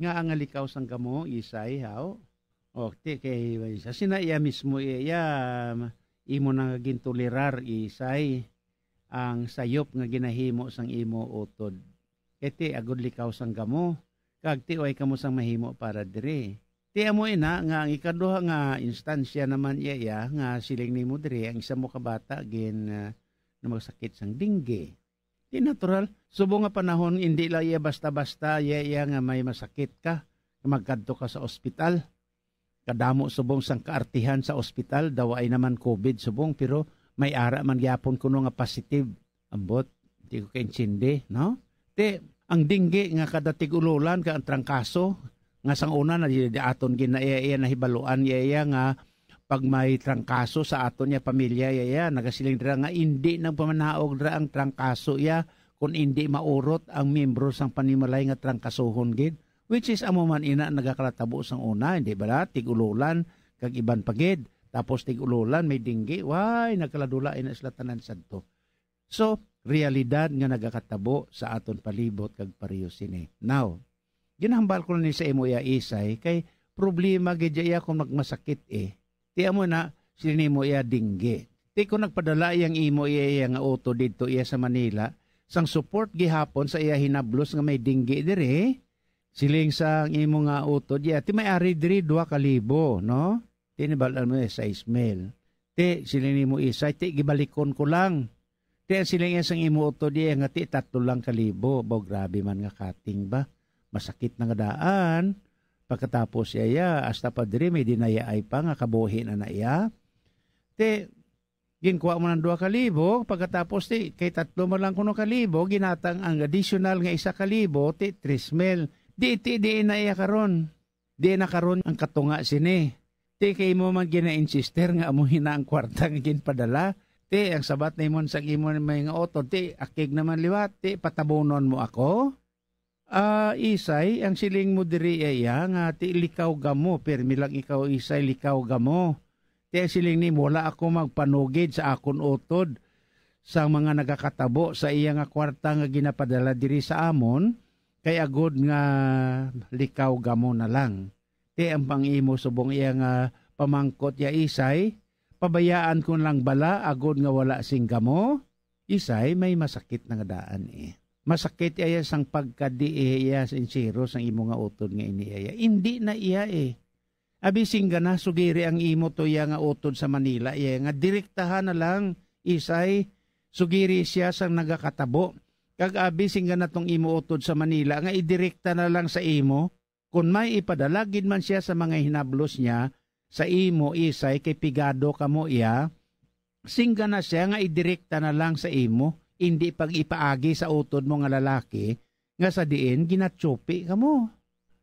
Nga ang likaw sang gamo, Isay, haw? O, ti, kay sa sina iya mismo, iya, iya, imo na nga gintolerar, Isay, ang sayop nga ginahimo sang imo utod. Kay ti, agud likaw sang gamo, kag ti, way kamo sang mahimo para diri. Ti, amo ina nga ang ikaduha nga instansya naman iya, iya nga siling nimo diri, ang isa mo ka bata gin, ah, na magsakit sang dengue. Di natural. Subong nga panahon, indi lang iya basta-basta, iya, iya nga may masakit ka, magkadto ka sa ospital. Kadamo subong sang kaartihan sa ospital, daw ay naman covid subong, pero may ara man gyapon kuno nga positive. Ambot, di ko kaintindi, no? Ti, ang dinggi nga kada tig-ulolan ka ang trangkaso, nga sang una na di, di aton ginaiya-iya nahibaluan iya, iya nga pag may trangkaso sa aton niya pamilya, iya, iya, nagasiling dira nga indi nagpamanaog dira ang trangkaso iya, kun indi maurot ang miyembro sang panimalay nga trangkasohon gid, which is amo man ina nagakalatabo sang una, hindi bala, tig-ulolan kag iban pa gid, tapos tig-ulolan may dinggi, way, nagkaladula ina sila tanan sadto. So, realidad nga nagakatabo sa aton palibot kag pareho sini. Now, ginahambal ko na ni sa imo iya, Isay, kay problema gid iya kung magmasakit, eh. Ti amo na, sini mo iya dinggi. Ti kung nagpadala iyang imo iya, iya nga utod didto iya sa Manila, sang support gihapon sa iya hinablos nga may dinggi diri, siling sang imo nga utod iya, ti may ari diri dua ka libo, no? Ti nibal-an mo iya sais mil. Ti, siling nimo, Isay, ti, gibalikon ko lang. Ti, ang siling iya sang imo utod iya nga ti tatlo lang ka libo. Baw, grabe man nga cutting ba? Masakit na nga daan. Pagkatapos iya, iya, hasta pa diri may dinayaay pa nga kabuhi na na iya. Ti, ginkuha mo ng dua ka libo, pagkatapos ti, kay tatlo man lang kuno ka libo, ginatang ang additional nga isa ka libo, ti, tres mil. Di, ti, di na iya karon. Di na karon ang katunga sini. Ti kay imo man gina-insister nga amo hina ang kwarta nga ginpadala. Ti ang sabat na imon sang imo may nga utod, ti akig naman liwat, ti patabunon mo ako? Ah, Isay, ang siling mo diri iya nga ti likaw gamo, pirmi lang ikaw, Isay, likaw gamo. Ti ang siling nimo, wala ako magpanugid sa akon utod sa mga nagakatabo sa iya nga kwarta nga ginapadala diri sa amon, kay agod nga likaw gamo na lang. Ti ang pang-imo subong iya nga pamangkot ya, Isay, pabayaan ko lang bala agod nga wala sing gamo? Isay, may masakit na nga daan, eh. Masakit iya sang pagkadi iya sincero sang imo nga utod nga ini iya. Indi na iya, eh. Abi, singgana, sugiri ang imo to iya nga utod sa Manila, iya nga direktahan na lang, Isay, sugiri siya sang nagakatabo. Kag abi, singgana tong imo utod sa Manila nga idirekta na lang sa imo, kun may ipadala gid man siya sa mga hinablos niya sa imo, Isay, kay pigado kamo iya, singgana siya nga idirekta na lang sa imo, indi pag ipaagi sa utod mo nga lalaki, nga sa diin ginatsupi kamo.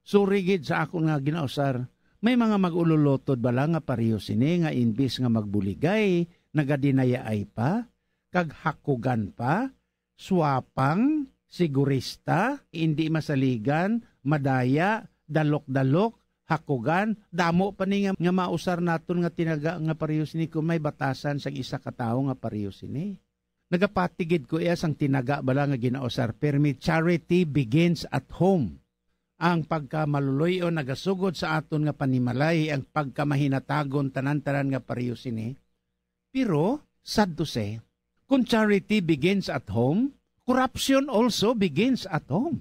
Sorry gid sa akon nga ginausar. May mga mag-ululotod bala nga pareho sini nga imbis nga magbuligay, nagadinayaay pa, kag hakugan pa, swapang, sigurista, indi masaligan, madaya, dalok-dalok, hakugan, damo pa ni nga, nga mausar naton nga tinaga nga pareho sini kung may batasan sang isa ka tawo nga pareho sini. Nagapatigid ko iya sang tinaga bala nga ginausar, permi, "Charity begins at home." Ang pagkamaluloy-on nagasugod sa aton nga panimalay, ang pagkamahinatagon tanan-tanan nga pareho sini. Pero, sad to say, kung charity begins at home, corruption also begins at home.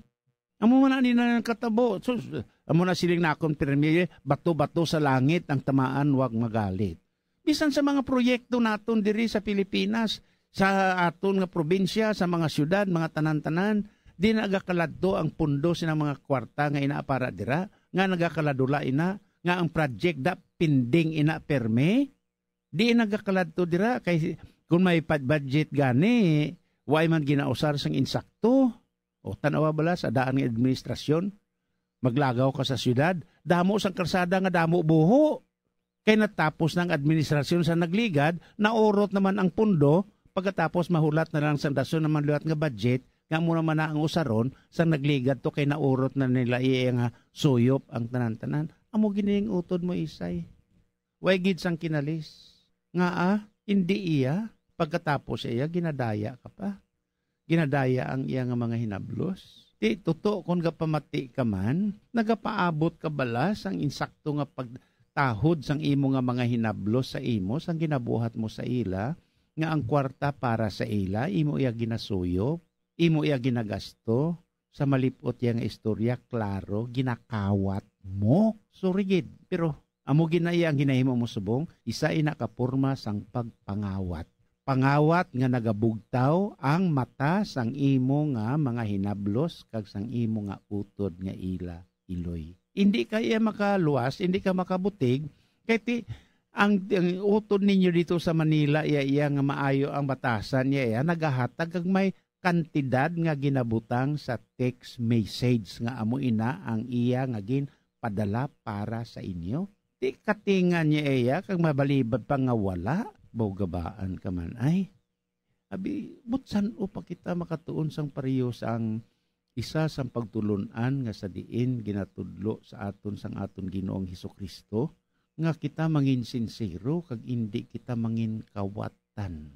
Amo man ani na ang katabo. Sus, amo na siling nakon pirmi, bato-bato sa langit ang tamaan, wag magalit. Bisan sa mga proyekto naton diri sa Pilipinas, sa aton nga probinsya, sa mga siyudad, mga tanan-tanan, di nagakaladto ang pundo sina mga kwarta nga ina para dira, nga nagakaladula ina, nga ang project da pending ina perme, di nagakaladto dira kay kung may pad-, budget gani, way man ginausar sang insakto. O, tan-awa bala sa daan nga administrasyon, maglagaw ka sa siyudad, damo sang kalsada nga damo buho. Kay natapos na ang administrasyon sa nagligad, naurot naman ang pundo, pagkatapos mahulat na lang sang dason naman liwat nga budget, nga amo naman na ang usaron sa nagligad to kay naurot na nila iya nga suyop ang tanan-tanan. Amo gini ang utod mo, Isay. Way gid sang kinalis. Nga, ah, hindi iya, pagkatapos iya, ginadaya ka pa. Ginadaya ang iya nga mga hinablos. Ti, tuto, kon gapamati ka man, nagapaabot ka bala sang insakto nga pagtahod sang imo nga mga hinablos sa imo, sang ginabuhat mo sa ila, nga ang kwarta para sa ila, imo iya ginasuyop, imo iya ginagasto, sa malip-ot iya nga istorya, klaro, ginakawat mo. Sorry gid, pero amo gid na iya ang ginahimo mo subong, isa ina ka porma sang pagpangawat. Pangawat nga nagabugtaw ang mata sang imo nga mga hinablos kag sang imo nga utod nga ila iloy. Hindi ka iya makaluwas, hindi ka makabutig, kay ti, ang, ang utod ninyo dito sa Manila, iya, iya nga maayo ang batasan, iya, iya, nagahatag kag may kantidad nga ginabutang sa text message nga amo ina ang iya nga ginpadala para sa inyo. Ti katingan niya iya kag mabalibad pa nga wala, bawgabaan ka man ay. Abi, butsan-o pa kita makatuon sang pareho sang isa sang pagtulon-an nga sa diin ginatudlo sa aton sang aton Ginoong Jesu-Cristo, nga kita mangin sinsero kag indi kita mangin kawatan,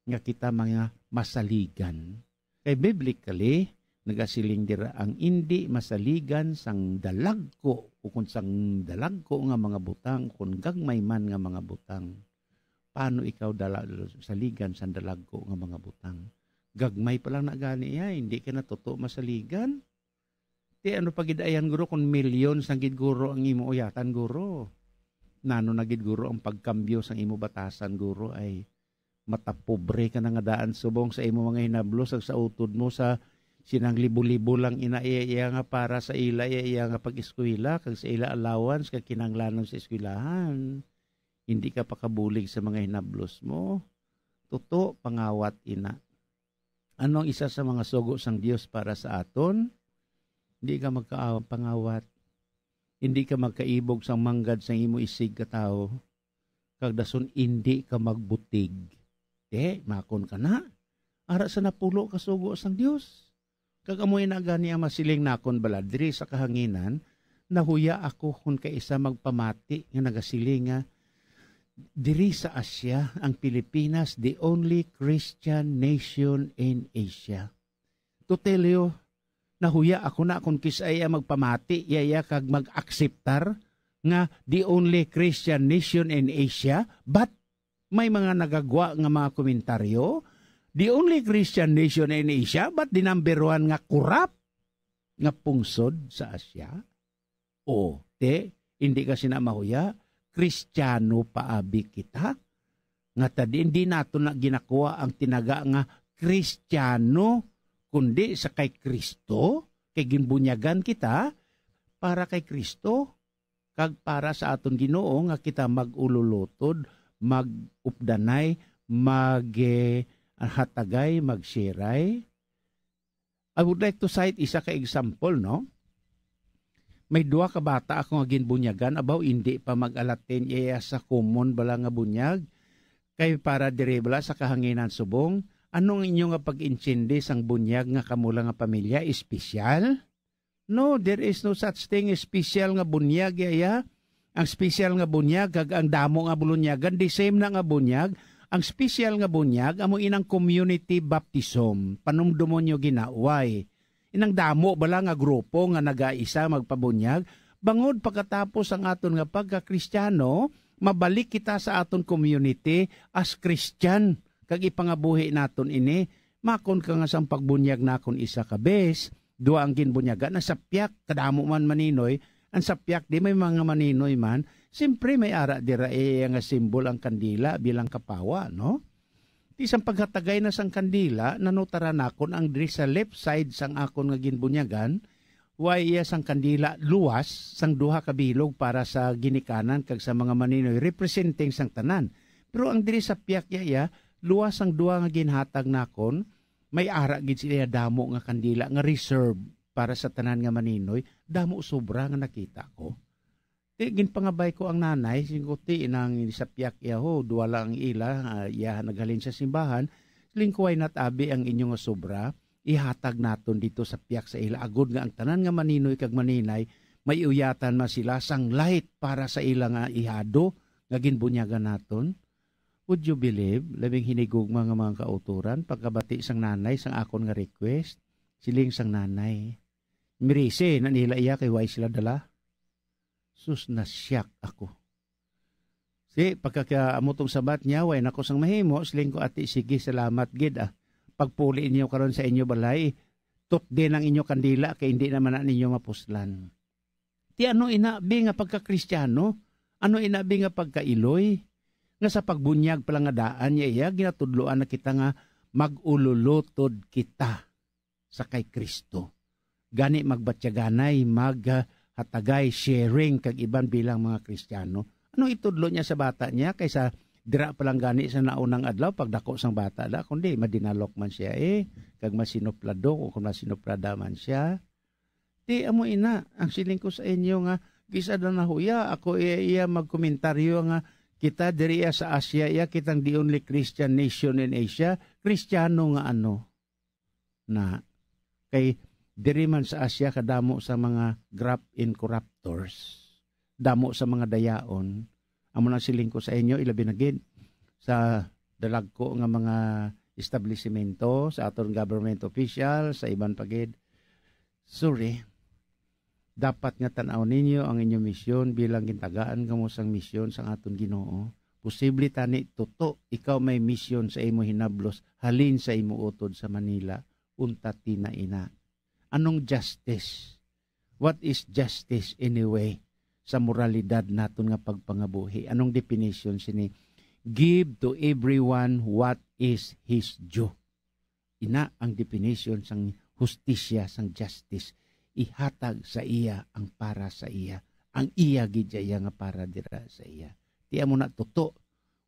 nga kita mga masaligan. Kay biblically, nagasiling dira ang indi masaligan sang dalagko ukon sang dalagko nga mga butang, ukon gagmay man nga mga butang. Paano ikaw dala-, saligan sang dalagko nga mga butang? Gagmay pa lang na gani iya, hindi ka na tuto masaligan. Ti ano pa gid ayan, guro, kung milyon sang gid, guro, ang imo uyatan, guro? Nano na gid, guro, ang pagkambyo sang imo batasan, guro, ay matapobre ka na nga daan subong sa imo mga hinablos, ag sa utod mo sa sinang libo-libo lang ina iya, iya nga para sa ila, iya, iya nga pag-eskwela, kag sa ila allowance kag kinahanglanon sa eskwelahan. Hindi ka pakabulig sa mga hinablos mo. Tuto, pangawat ina. Ano ang isa sa mga sugo sang Dios para sa aton? Hindi ka magka-, pangawat. Hindi ka magkaibog sang manggad sang imo isig ka tawo, kag dason indi ka magbutig. Te, makon ka na. Ara sa napulo ka sugo sang Dios. Kag amo ina gani ang masiling nakon bala diri sa kahanginan, nahuya ako kon kaisa magpamati nga nagasiling nga, "Diri sa Asia, ang Pilipinas, the only Christian nation in Asia." To tell you, nahuya ako na kon kisay ang magpamati, iya, iya, kag mag-akseptar nga the only Christian nation in Asia, but may mga nagagwa nga mga komentaryo, "The only Christian nation in Asia, but the number one nga corrupt nga pungsod sa Asia." O, te, hindi ka sina mahuya, Kristiyano pa abi kita? Nga ta di, hindi nato na ginakuha ang tinaga nga Kristiyano, kundi sa kay Kristo, kay ginbunyagan kita para kay Kristo, kag para sa aton Ginoo nga kita mag-ululotod, mag-updanay, mag, eh, hatagay, mag-shareay. I would like to cite isa ka example, no? May duha ka bata ako nga ginbunyagan, abaw, indi pa mag-alatin iya sa common bala nga bunyag. Kay para diri bala sa kahanginan subong, ano ang inyo nga pag-intindi sang bunyag nga kamo lang nga pamilya espesyal? No, there is no such thing espesyal nga bunyag, yaya. Ang special nga bunyag kag ang damo nga bulunyagan, the same na nga bunyag. Ang special nga bunyag amo inang community baptism. Panumdumon nyo, ginaway. Inang damo bala nga grupo nga nagaisa magpabunyag, bangod pagkatapos ang aton nga pagka-Kristiyano, mabalik kita sa aton community as Christian, kag ipangabuhi naton ini. Makon ka nga sang pagbunyag nakon isa ka bes, dua ang ginbunyagan, ang sapyak, kadamo man maninoy, ang sapyak di may mga maninoy man, Siyempre, may ara dira iya nga simbol ang kandila bilang kapawa, no? Ti sang paghatagay na sang kandila, nanutaran nakon ang diri sa left side sang akon nga ginbunyagan, wa iya sang kandila luwas sang duha ka bilog para sa ginikanan kag sa mga maninoy, representing sang tanan. Pero ang diri sa piyak iya, iya, luwas sang duha nga ginhatag nakon, may ara gid sila damo nga kandila nga reserve para sa tanan nga maninoy, damo sobra nga nakita ko. Ti ginpangabay ko ang nanay, siling ko, "Ti, inang sa piyak iya ho, duwa lang ang ila, ah, iya naghalin sa simbahan." Siling ko, "Why not, abi, ang inyo nga sobra, ihatag naton dito sa piyak sa ila, agod nga ang tanan nga maninoy kag maninay, may uyatan man sila sang light para sa ila nga ihado nga ginbunyagan naton." Would you believe, labing hinigugma nga mga kauturan, pagkabati sang nanay sang akon nga request, siling sang nanay, "Mirisi na nila iya kay way sila dala." Sus, nasyak ako. Si, pagkakaamutong sabat niya, way na ko sang mahimo, siling ko, "Ati, sige, salamat gid, ah. Pagpuli niyo karon sa inyo balay, tutdi ang inyo kandila, kay hindi naman na ninyo mapuslan." Ti ano ina, bi, nga pagka-Kristiyano? Ano ina, bi, nga pagkailoy? Nga sa pagbunyag pa lang nga daan niya iya, ginatudloan na kita nga mag-ululutod kita sa kay Kristo. Gani magbatyaganay, maghatagay, sharing kag iban bilang mga Kristiyano. Ano itudlo niya sa bata niya kaysa dira pa lang gani sa naunang adlaw pagdako sang bata da, kundi madinalok man siya eh, kag masinuplado o kung masinuplada man siya. Ti amo ina, ang siling ko sa inyo nga, kisa daw nahuya, ako iya, iya magkomentaryo nga, "Kita diri iya sa Asia, iya kitang the only Christian nation in Asia." Kristiyano nga ano? Na, kay diri man sa Asia kadamo sa mga graft and corruptors, damo sa mga dayaon. Amo nang siling ko sa inyo, ilabi na gid sa dalagko nga mga establisemento, sa aton government official, sa iban pa gid. Sorry. Dapat nga tan-aw ninyo ang inyo misyon bilang gintagaan kamo sang misyon sang aton Ginoo. Posible tani tuto ikaw may misyon sa imo hinablos halin sa imo utod sa Manila. Unta ti na ina. Anong justice? What is justice anyway? Sa moralidad naton nga pagpangabuhi, anong definition sini? Give to everyone what is his due. Ina ang definition sang hustisya, sang justice. Ihatag sa iya ang para sa iya, ang iya gid sa iya nga para dira sa iya. Ti amo na tuto,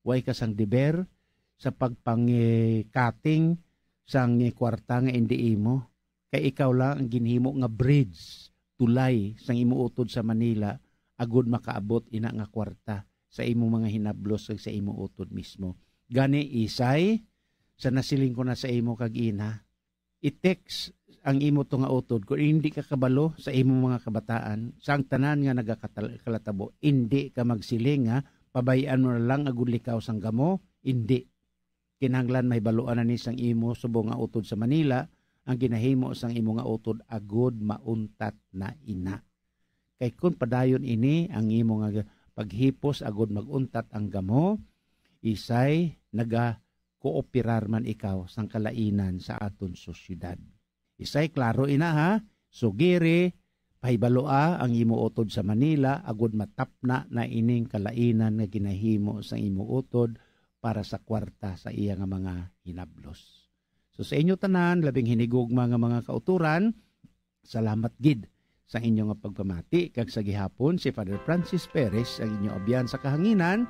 way ka sang deber sa pagpangikating sang kwarta nga indi imo, kay ikaw lang ang ginhimo nga bridge, tulay sang imo utod sa Manila, agud makaabot ina nga kwarta sa imo mga hinablos kag sa imo utod mismo. Gani, Isay, sa nasiling ko na sa imo kag ina, i-text ang imo to nga utod kung hindi ka kabalo sa imo mga kabataan, sa ang tanan nga nagakatal-, kalatabo, hindi ka magsiling nga pabay-an mo na lang agud likaw sang gamo, hindi. Kinahanglan mahibaluan na ni sang imo subong nga utod sa Manila ang ginahimo sang imo nga utod agud mauntat na ina. Kay kun padayon ini ang imo nga paghipos agud mag-untat ang gamo, Isay, nagakooperar man ikaw sang kalainan sa aton sosyedad. Isay, klaro ina ha, sugiri, pahibalua ang imo utod sa Manila agud matapna na ining kalainan nga ginahimo sang imo utod para sa kwarta sa iya nga mga hinablos. So sa inyo tanan, labing hinigugma nga mga kauturan, salamat gid sa inyo nga pagpamati, kag sa gihapon si Father Francis Perez, ang inyo abyan sa kahanginan,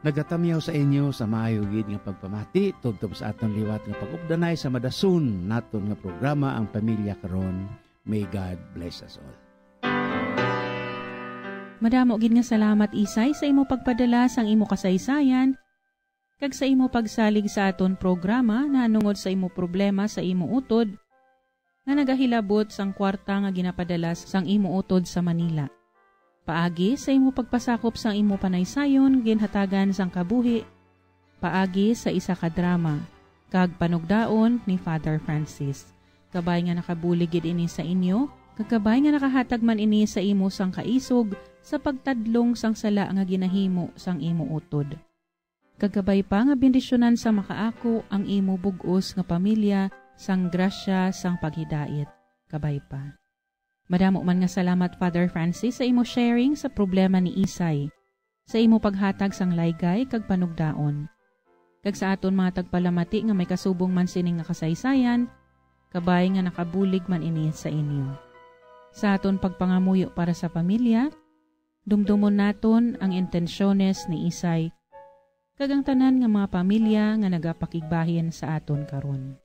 nagatamyaw sa inyo sa maayo gid nga pagpamati tubtob sa aton liwat nga pag-updanay sa madason naton nga programa, Ang Pamilya Karon. May God bless us all. Madamo gid nga salamat, Isay, sa imo pagpadala sang imo kasaysayan kag sa imo pagsalig sa aton programa nahanungod sa imo problema sa imo utod nga nagahilabot sang kwarta nga ginapadala sang imo utod sa Manila. Paagi sa imo pagpasakop sang imo panaysayon ginhatagan sang kabuhi paagi sa isa ka drama kag panugdaon ni Father Francis. Kabay nga nakabulig gid ini sa inyo, kag kabay nga nakahatag man ini sa imo sang kaisog sa pagtadlong sang sala nga ginahimo sang imo utod. Kag kabay pa nga bendisyonan sa makaako ang imo bug-os nga pamilya sang grasya sang paghidait. Kabay pa. Madamo man nga salamat, Father Francis, sa imo sharing sa problema ni Isay, sa imo paghatag sang laygay kag panugdaon, kag sa aton mga tagpalamati nga may kasubong man sini nga kasaysayan, kabay nga nakabulig man ini sa inyo. Sa aton pagpangamuyo para sa pamilya, dumdumon naton ang intensyones ni Isay kag ang tanan nga mga pamilya nga nagapakigbahin sa aton karon.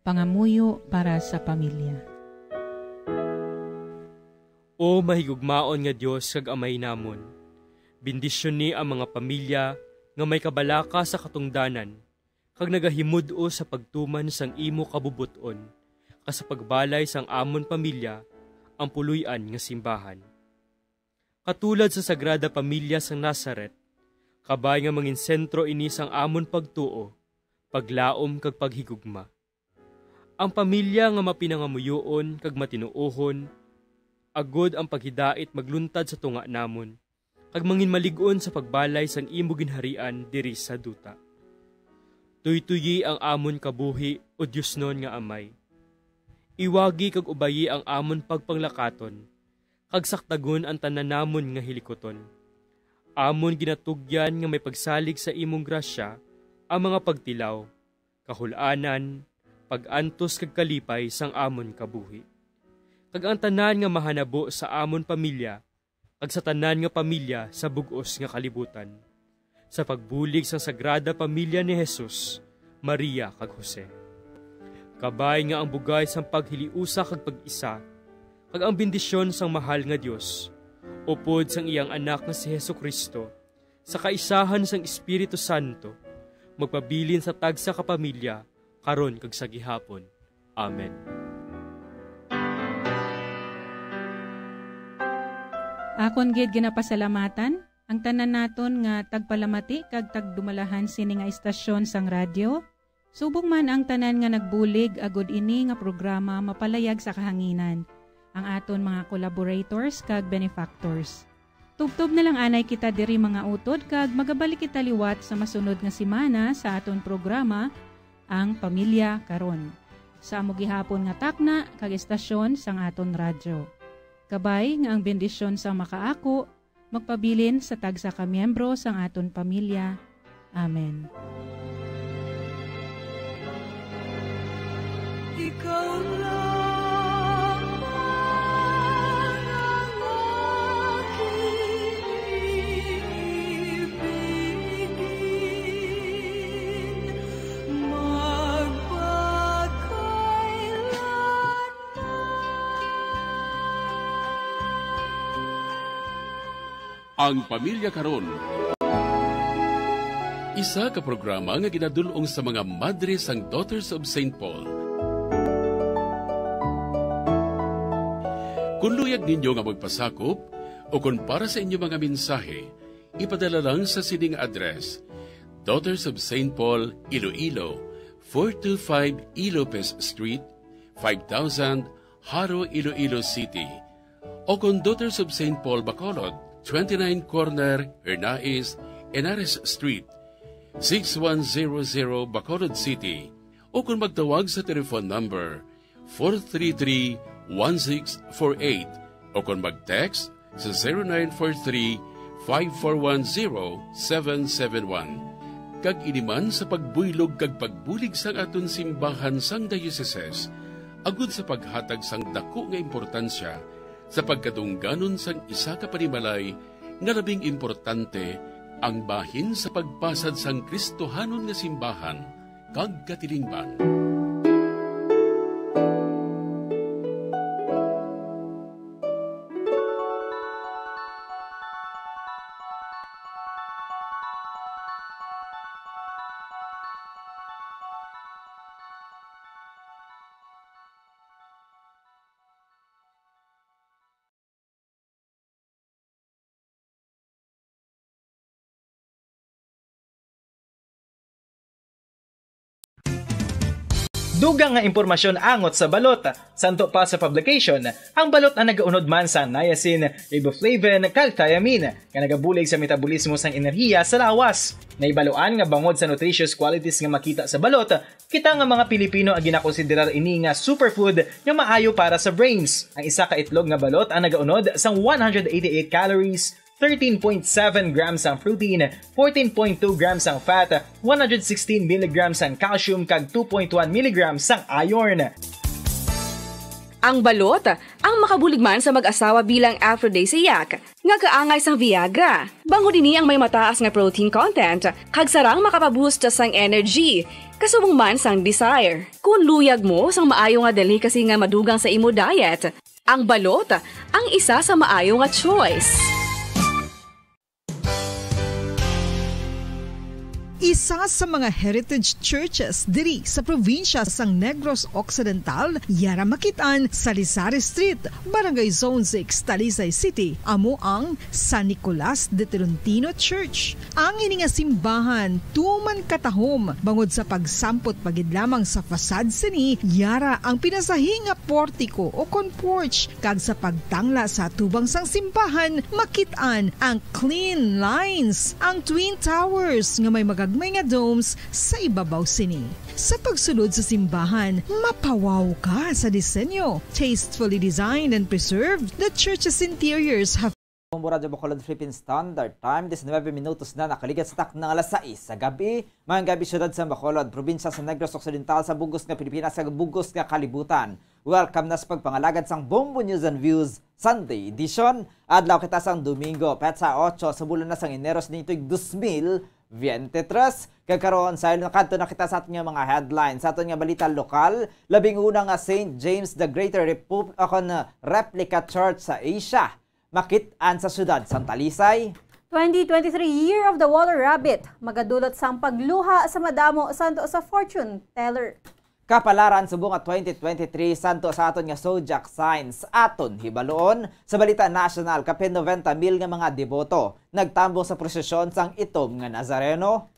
Pangamuyo para sa pamilya. O mahigugmaon nga Dios kag Amay namon, bendisyoni ang mga pamilya nga may kabalaka sa katungdanan kag nagahimud-os sa pagtuman sang imo kabubot-on, kag sa pagbalay sang amon pamilya ang puloy-an nga simbahan. Katulad sa Sagrada Pamilya sang Nazaret, kabay nga mangin sentro ini sang amon pagtuo, paglaom kag paghigugma. Ang pamilya nga mapinangamuyoon kag matinuohon, agod ang paghidait magluntad sa tunga namon, kag manginmalig-on sa pagbalay sang imo ginharian diri sa duta. Tuytoyi ang amon kabuhi, O Diosnon nga Amay. Iwagi kag ubayi ang amon pagpanglakaton, kag sakdagon ang tanan namon nga hilikuton. Amon ginatugyan nga may pagsalig sa imong grasya ang mga pagtilaw, kahul-anan, pag-antos kag kalipay sang amon kabuhi, kag ang tanan nga mahanabo sa amon pamilya kag sa tanan nga pamilya sa bug-os nga kalibutan, sa pagbulig sang Sagrada Pamilya ni Jesus, Maria, kag Jose. Kabay nga ang bugay sang paghiliusa kag pag-isa, kag ang bendisyon sang mahal nga Dios, upod sang iyang Anak nga si Jesu-Cristo, sa kaisahan sang Espiritu Santo, magpabilin sa tagsa ka pamilya, karon kag sa gihapon. Amen. Akon gid ginapasalamatan ang tanan naton nga tagpalamati kag tagdumalahan sini nga istasyon sang radyo, subong man ang tanan nga nagbulig agud ini nga programa mapalayag sa kahanginan, ang aton mga collaborators kag benefactors. Tubtob na lang anay kita diri, mga utod, kag magabalik kita liwat sa masunod nga semana sa aton programa, Ang Pamilya Karon, sa amo gihapon nga takna kag estasyon sang aton radyo. Kabay nga ang bendisyon sang makaako magpabilin sa tagsa ka miyembro sang aton pamilya. Amen. Ikaw lamang ang aking ibigin magpakailanman. Ang Pamilya Karon. Isa ka programa nga ginadul-ong sa mga madre sang Daughters of Saint Paul. Kung luyag ninyo nga magpasakop o kung para sa inyo mga mensahe, ipadala lang sa sining address: Daughters of Saint Paul, Iloilo, four two five Ilopez Street, five thousand, Jaro, Iloilo City, o kon Daughters of Saint Paul Bacolod, twenty-nine Corner Hernais, Henares Street, six one zero zero, Bacolod City, o kon magtawag sa telephone number four three three, one six four eight, o kon mag-text sa zero nine four three, five four one, zero seven seven one. Kag ini man sa pagbuylog kag pagbulig sang aton simbahan sang dioceses, agud sa paghatag sang daku nga importansya sa pagkadungganon sang isa ka panimalay nga labing importante, ang bahin sa pagpasad sang Kristohanon nga simbahan kag katilingban. Dugang nga impormasyon angot sa balot. Santo pa sa publication, ang balot ang nagaunod man sa niacin, riboflavin, kag thiamine, nga nagabulig sa metabolismo sang enerhiya sa lawas. Nahibaluan nga bangod sa nutritious qualities nga makita sa balot, kita nga mga Pilipino ang ginakonsiderar ini nga superfood nga maayo para sa brains. Ang isa ka itlog nga balot ang nagaunod sang one hundred eighty-eight calories, thirteen point seven grams ang protein, fourteen point two grams ang fat, one hundred sixteen milligrams ang calcium, kag two point one milligrams ang iron. Ang balot, ang makabulig man sa mag-asawa bilang aphrodisiac, nga kaangay sang Viagra. Bangod ini ang may mataas nga protein content, kag sarang makapaboost sang energy, kasubong man sang desire. Kung luyag mo sang maayo nga delicacy nga madugang sa imo diet, ang balot ang isa sa maayo nga choice. Isa sa mga heritage churches diri sa probinsya sang Negros Occidental, yara makit-an sa Lisari Street, Barangay Zone six, Talisay City, amo ang San Nicolas de Tolentino Church. Ang ini nga simbahan tuman katahom bangod sa pagsampot pa gid lamang sa facade sini, yara ang pinasahi nga portiko o kon porch, kag sa pagtangla sa atubang sang simbahan, makit-an ang clean lines, ang twin towers nga may magagmay nga domes sa ibabaw sini. Sa pagsulod sa simbahan, mapawaw ka sa disenyo. Tastefully designed and preserved, the church's interiors have Bombo Radyo Bacolod Philippine Standard Time, diecinuebe minutos na nakaligad sa takna nga alas sais sa gabi. Maayong gabi, siyudad sa Bacolod, probinsya sa Negros Occidental, sa bugos nga Pilipinas, sa bugos nga kalibutan. Welcome na sa pagpangalagad sang Bombo News and Views Sunday Edition. Adlaw kita sang Domingo, petsa ocho sa bulan na sang Enero sa tuig dos mil veintitrés. Kag karon, sa nakadto na kita sa aton nga mga headlines, sa aton nga balita lokal, labing una nga Saint James the Greater Repub-, akon, replica church sa Asia makit-an sa siyudad sang Talisay. Twenty twenty-three Year of the Water Rabbit, magadulot sang pagluha sa madamo santo sa fortune teller. Kapalaran subong nga twenty twenty-three santo sa aton nga zodiac signs, aton hibaluon. Sa balita nasyonal, kapin noventa mil nga mga deboto nagtambong sa prosesyon sang itom nga Nazareno.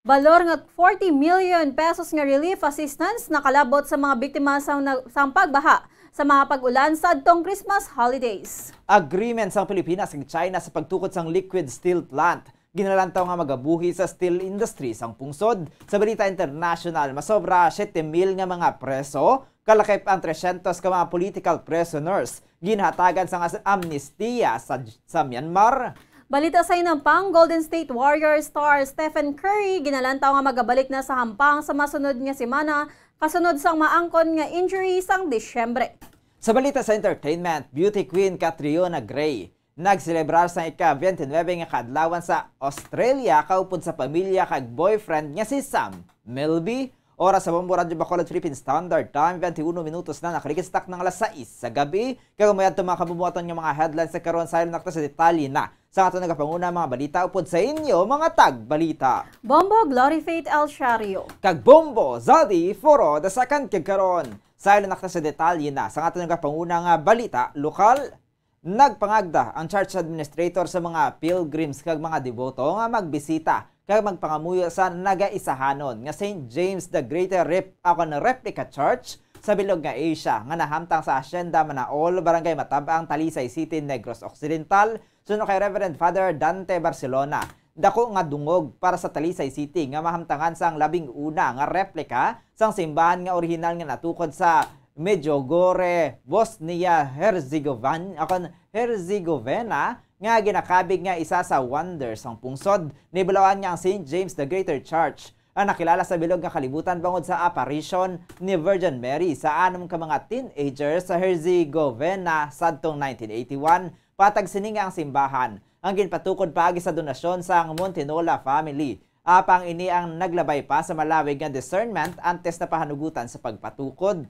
Balor nga forty million pesos nga relief assistance nakalabot sa mga biktima sang na-, sang pagbaha sa mga pag-ulan sa adtong Christmas holidays. Agreement sang Pilipinas kag China sa pagtukod sang liquid steel plant ginalantaw nga magabuhi sa steel industry sang pungsod. Sa balita international, masobra siyete mil nga mga preso, kalakip ang tresyentos ka mga political prisoners ginhatagan sang as-, amnestiya sa, sa Myanmar. Balita sa hinampang, Golden State Warrior star Stephen Curry ginalantaw nga magabalik na sa hampang sa masunod nga semana kasunod sang maangkon nga injury sang Disyembre. Sa balita sa entertainment, beauty queen Catriona Gray nagselebrar sang ika-twenty-nine nga kaadlawan sa Australia kaupod sa pamilya kag boyfriend nga si Sam Milby. Oras sa Bombo Radyo Bacolod Philippine Standard Time, twenty-one minutos na nakaligid sa takna nga alas sais sa gabi. Kag amo adto, mga kabubot-on nga mga headlines sa karon, sa nakita sa detalye na sa aton nagapanguna mga balita upod sa inyo, mga tagbalita. Bombo Glory Faith El Shario. Kag Bombo Zadi Foro the second kag karon. Sa nakita sa detalye na sa aton nagapanguna nga balita lokal. Nagpangagda ang church administrator sa mga pilgrims kag mga deboto nga magbisita kag magpangamuyo sa nagaisahanon nga Saint James the Greater Rep-, akon, replica church sa bilog nga Asia nga nahamtang sa Hacienda Manaol, Barangay Matab-ang, Talisay City, Negros Occidental, suno kay Reverend Father Dante Barcelona. Dako nga dungog para sa Talisay City nga mahamtangan sang labing una nga replika sang simbahan nga orihinal nga natukod sa Medjugorje, Bosnia-Herzegovina, akon, Herzegovina, nga ginakabig nga isa sa wonder sang pungsod. Nibaloan nga ang Saint James the Greater Church ang nakilala sa bilog nga kalibutan bangod sa apparition ni Virgin Mary sa anom ka mga teenager sa Herzegovina sadtong nineteen eighty-one. Patag sini nga ang simbahan ang ginpatukod paagi sa donasyon sang Montinola family. Apang ini ang naglabay pa sa malawig nga discernment antes na pahanugutan sa pagpatukod.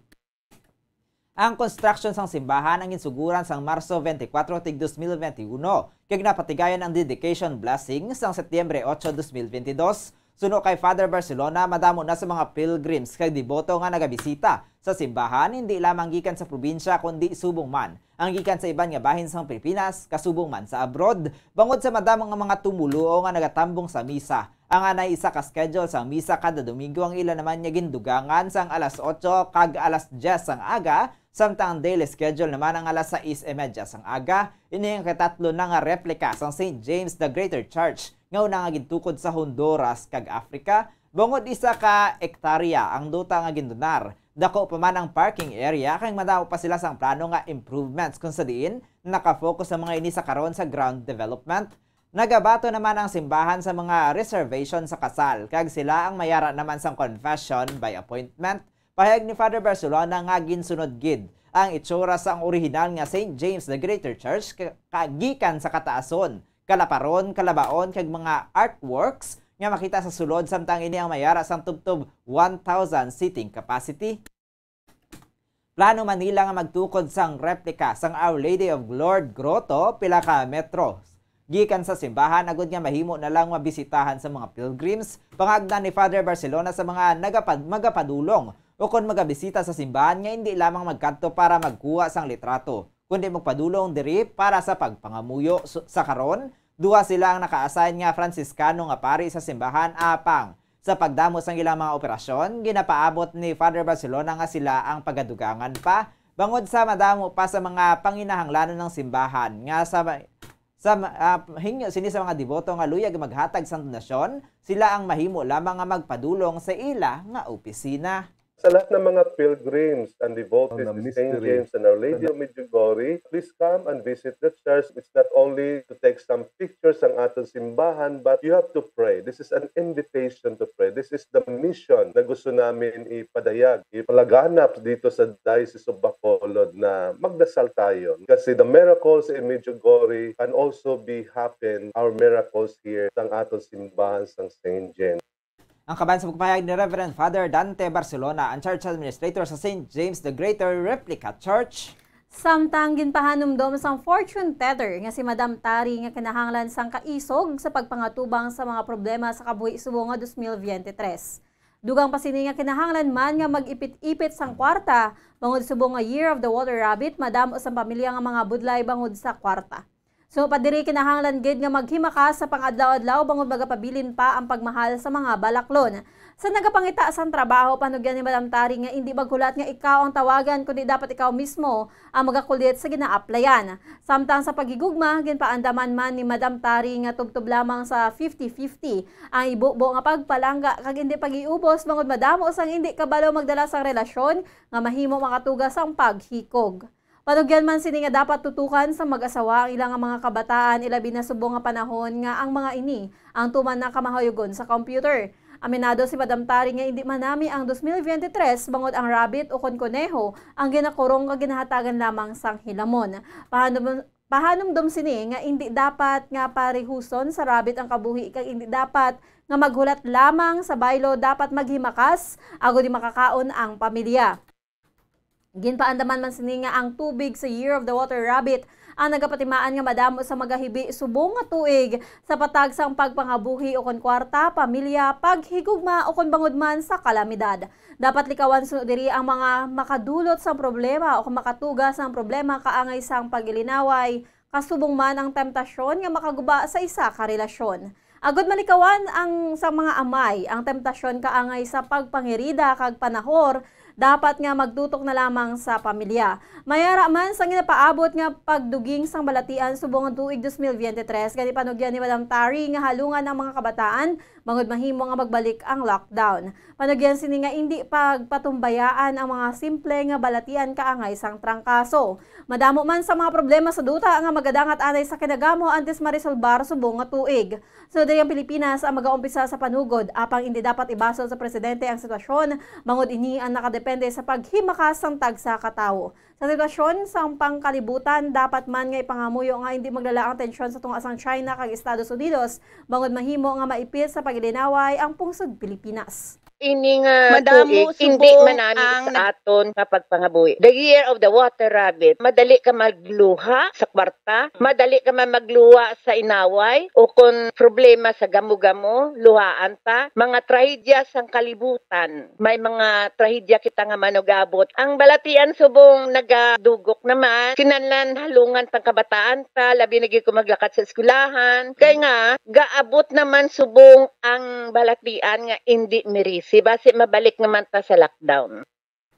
Ang construction sang simbahan ang ginsuguran sang Marso twenty-four tig dos mil twenty-one, kag napatigayon ang dedication blessing sang Setyembre ocho, dos mil twenty-dos. Suno kay Father Barcelona, madamo na sa mga pilgrims kag deboto nga nagabisita sa simbahan, hindi lamang gikan sa probinsya, kundi subong man ang gikan sa iban nga bahin sang Pilipinas, kasubong man sa abroad, bangod sa madamo nga mga tumoluo nga nagatambong sa misa Ang anay isa ka schedule sang misa kada Domingo ang ila naman nga gindugangan sang alas otso kag alas diyes sang aga, samtang ang daily schedule naman ang alas sais y media sang aga. Ini ang katatlo na nga replika sang Saint James the Greater Church nga una nga gintukod sa Honduras kag Africa. Bangod isa ka ektarya ang duta nga gindonar, dako pa man ang parking area, kag madamo pa sila sang plano nga improvements, kung sa diin nakafocus ang mga ini sa karon sa ground development. Nagabaton naman ang simbahan sa mga reservation sa kasal, kag sila ang mayara naman sang confession by appointment. Pahayag ni Father Barcelona nga ginsunod gid ang itsura sang orihinal nga Saint James the Greater Church ka-, ka-, gikan sa kataason, kalaparon, kalabaon, kag mga artworks nga makita sa sulod, samtang ini ang mayara sang tubtob one thousand seating capacity. Plano man nila nga magtukod sang replika sang Our Lady of Lord Grotto pila ka metro gikan sa simbahan, agud nga mahimo na lang mabisitahan sa mga pilgrims. Pangagda ni Father Barcelona sa mga nagapad-, magapadulong ukon magabisita sa simbahan nga indi lamang magkadto para magkuha sang litrato, kundi magpadulong diri para sa pagpangamuyo. Su-, sa karon, duha sila ang naka-assign nga Franciscano nga pari sa simbahan, apang sa pagdamo sang ilang mga operasyon, ginapaabot ni Father Barcelona nga sila ang pagadugangan pa, bangod sa madamo pa sa mga panginahanglanon ng simbahan nga sa, sa, ah, hingyo sini sa mga deboto nga luyag maghatag sang donasyon, sila ang mahimo lamang nga magpadulong sa ila nga opisina. Sa lahat ng mga pilgrims and devotees ni Saint James and Our Lady of Medjugorje, please come and visit the church. It's not only to take some pictures ang aton simbahan, but you have to pray. This is an invitation to pray. This is the mission na gusto namin ipadayag, ipalaganap dito sa Diocese of Bacolod na magdasal tayo. Kasi the miracles in Medjugorje can also be happen, our miracles here, sa aton simbahan sang Saint James. Ang kaban sa pagpahayag ni Reverend Father Dante Barcelona, ang Church Administrator sa Saint James the Greater Replica Church. Samtang ginpahanumdom sang fortune teller nga si Madam Tari nga kinahanglan sang kaisog sa pagpangatubang sa mga problema sa kabuhi subong nga dos mil biyente tres. Dugang pa sini nga kinahanglan man nga mag-ipit-ipit sang kwarta bangod subong nga Year of the Water Rabbit, madamo sang pamilya nga mga budlay bangod sa kwarta. So, pa diri kinahanglan gid nga maghimakas sa pang-adlaw-adlaw bangod magapabilin pa ang pagmahal sa mga balaklon. Sa nagapangita sang trabaho, panugyan ni Madam Tari nga indi maghulat nga ikaw ang tawagan, kundi dapat ikaw mismo ang magakulit sa ginaaplayan. Samtang sa paghigugma, ginpaandaman man ni Madam Tari nga tubtob lamang sa fifty fifty ang ibubo nga pagpalangga kag indi pag-iubos bangod madamo sang indi kabalo magdala sang relasyon nga mahimo makatuga sang paghikog. Panugyan man sini nga dapat tutukan sa mag-asawa ang ila nga mga kabataan, ilabi na subong nga panahon nga ang mga ini ang tuman na kamahayogon sa computer. Aminado si Madam Tari nga indi manami ang dos mil biyente tres bangod ang rabbit ukon koneho ang ginakurong kag ginahatagan lamang sang hilamon. Pahanum-, pahanumdom sini nga indi dapat nga parehuson sa rabbit ang kabuhi kag indi dapat nga maghulat lamang sa baylo, dapat maghimakas agod di makakaon ang pamilya. Ginpaandaman man sini nga ang tubig sa Year of the Water Rabbit ang nagapatimaan nga madamo sa magahibi subong nga tuig sa patag sang pagpangabuhi ukon kwarta, pamilya, paghigugma, ukon bangod man sa kalamidad. Dapat likawan suno diri ang mga makadulot sang problema ukon makatuga sang problema kaangay sang pag-ilinaway, kasubong man ang temptasyon nga makaguba sa isa ka relasyon. Agod malikawan ang sa mga amay ang temptasyon kaangay sa pagpangirida kag panahor, dapat nga magtutok na lamang sa pamilya. Mayara man sang ginapaabot nga pagduging sang balatian subong ang tuig dos mil biyente tres, gani panugyan ni Madam Tari nga halungan ang mga kabataan bangod mahimo nga magbalik ang lockdown. Panugyan sini nga indi pagpatumbayaan ang mga simple nga balatian kaangay sang trangkaso. Madamo man sa mga problema sa duta nga magadangat anay sa kinagamo antes marisolbar subong nga tuig. Sunod diri ang Pilipinas ang magaumpisa sa panugod, apang indi dapat ibasol sa presidente ang sitwasyon, bangod ini ang nakadepende sa paghimakas sang tagsa ka tawo. Sa sitwasyon sang pangkalibutan, dapat man nga ipangamuyo nga indi maglala ang tensyon sa tunga sang China kag Estados Unidos, bangod mahimo nga maipit sa pag-ilinaway ang pungsod Pilipinas. Ini nga Madamo tuig, hindi subong manami ang sa nag- aton nga pagpangabuhi. The year of the water rabbit. Madali ka magluha sa kwarta, madali ka man magluha sa inaway, o kon problema sa gamo-gamo, luhaan ta. Mga trahedya sang kalibutan. May mga trahedya kita nga manugabot. Ang balatian subong nagadugok naman, kinahanglan halungan pang kabataan ta, labi na gid kung maglakat sa eskwelahan. Kay nga, gaabot naman subong ang balatian nga indi mirisi, basi mabalik naman ta sa lockdown.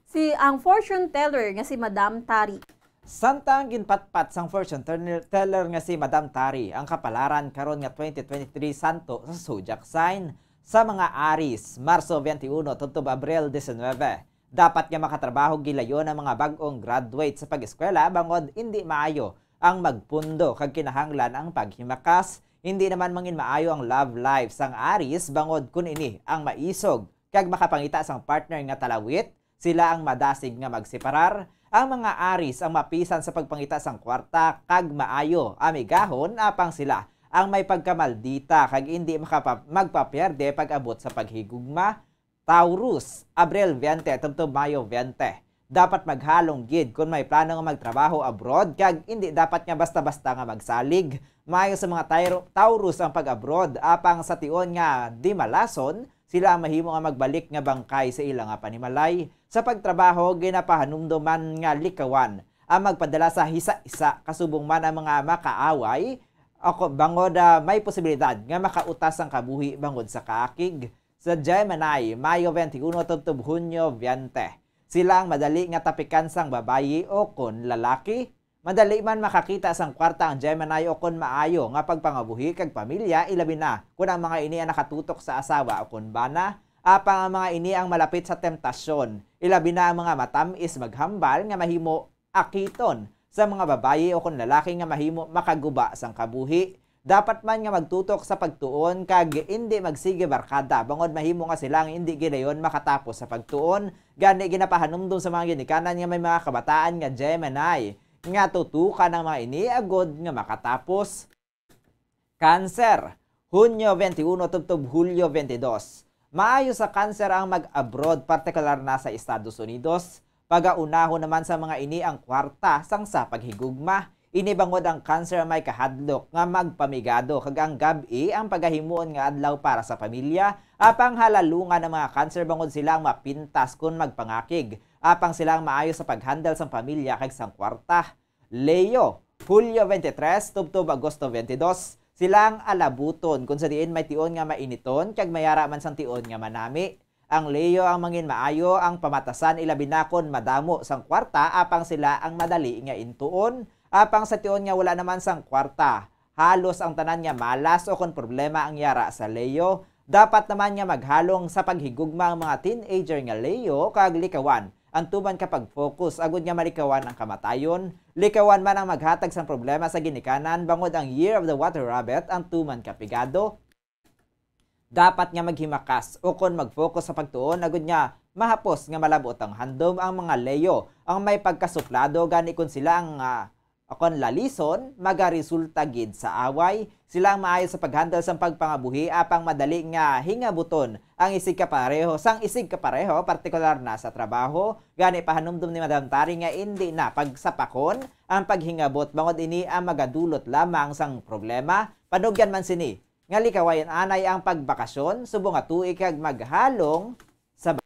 Si ang fortune teller nga si Madam Tari. Samtang ginpatpat sang fortune teller, teller nga si Madam Tari ang kapalaran karon nga twenty twenty-three santo sa zodiac sign sa mga Aries, Marso twenty-one tubtob Abril diecinuebe. Dapat nga makatrabaho gilayon ang mga bag-ong graduate sa pag-eskwela bangod indi maayo ang magpundo kag kinahanglan ang paghimakas. Hindi naman mangin maayo ang love life sang Aries bangod kun ini ang maisog kag makapangita sang partner nga talawit, sila ang madasig nga magseparar. Ang mga Aries ang mapisan sa pagpangita sang kwarta kag maayo amigahon, apang sila ang may pagkamaldita kag indi makapa-, magpapierde pag-abot sa paghigugma. Taurus, Abril twenty tubtob Mayo twenty. Dapat maghalong gid kon may plano nga magtrabaho abroad, kag indi dapat nga basta-basta nga magsalig. Maayo sa mga Tairo-, Taurus ang pag-abroad, apang sa tion nga di malason, sila ang mahimo nga magbalik nga bangkay sa ila nga panimalay. Sa pagtrabaho, ginapahanumdom man nga likawan ang magpadala sa hisa-hisa, kasubong man ang mga makaaway, ako, bangod, ah, may posibilidad nga makautas ang kabuhi bangod sa kaakig. Sa Gemini, Mayo twenty-one tubtob Hunyo twenty. Sila ang madali nga tapikan sang babayi o kon lalaki. Madali man makakita sang kwarta ang Gemini o kon maayo nga pagpangabuhi kag pamilya, ilabi na kon ang mga ini ang nakatutok sa asawa o kon bana. Apang ang mga ini ang malapit sa temptasyon, ilabi na ang mga matam-is maghambal nga mahimo akiton sa mga babayi o kon lalaki nga mahimo makaguba sang kabuhi. Dapat man nga magtutok sa pagtuon kag indi magsige barkada, bangod mahimo nga sila ang indi gilayon makatapos sa pagtuon. Gani, ginapahanumdom sa mga ginikanan nga may mga kabataan nga Gemini nga tutukan ang mga ini agod nga makatapos. Cancer, Hunyo twenty-one tubtob Hulyo twenty-dos. Maayo sa Cancer ang mag-abroad, partikular na sa Estados Unidos. Pagaunahon naman sa mga ini ang kwarta sang sa paghigugma. Ini bangod ang Cancer may kahadlok nga magpamigado, kag ang gab-i ang pagahimuon nga adlaw para sa pamilya. Apang halalungan ang mga Cancer bangod sila ang mapintas kon magpangakig. Apang sila ang maayo sa pag-handle sang pamilya kag sang kwarta. Leo, Hulyo twenty-three tubtob Agosto twenty-dos. Sila ang alabuton, kung sa diin may tion nga mainiton, kag may ara man sang tion nga manami. Ang Leo ang mangin maayo ang pamatasan, ilabi na kon madamo sang kwarta, apang sila ang madali nga intuon. Apang sa tion nga wala naman sang kwarta, halos ang tanan nga malas o kon problema ang yara sa Leo. Dapat naman nga maghalong sa paghigugma ang mga teenager nga Leo kag likawan ang tuman ka pag-focus agud nga malikawan ang kamatayon. Likawan man ang maghatag sang problema sa ginikanan, bangod ang Year of the Water Rabbit ang tuman ka pigado. Dapat nga maghimakas o kon mag-focus sa pagtuon agud nga mahapos nga malab-ot ang handom ang mga Leo, ang may pagkasuplado, gani kon sila ang, ah, o kon lalison, magaresulta gid sa away. Sila ang maayo sa pag-handle sang pagpangabuhi, apang madali nga hingabuton ang isig kapareho, sang isig kapareho, partikular na sa trabaho. Gani, pahanumdom ni Madam Tari nga indi na pagsapakon ang paghingabot, bangod ini ang magadulot lamang sang problema. Panugyan man sini nga likawayan anay ang pagbakasyon subong nga tuig kag maghalong sa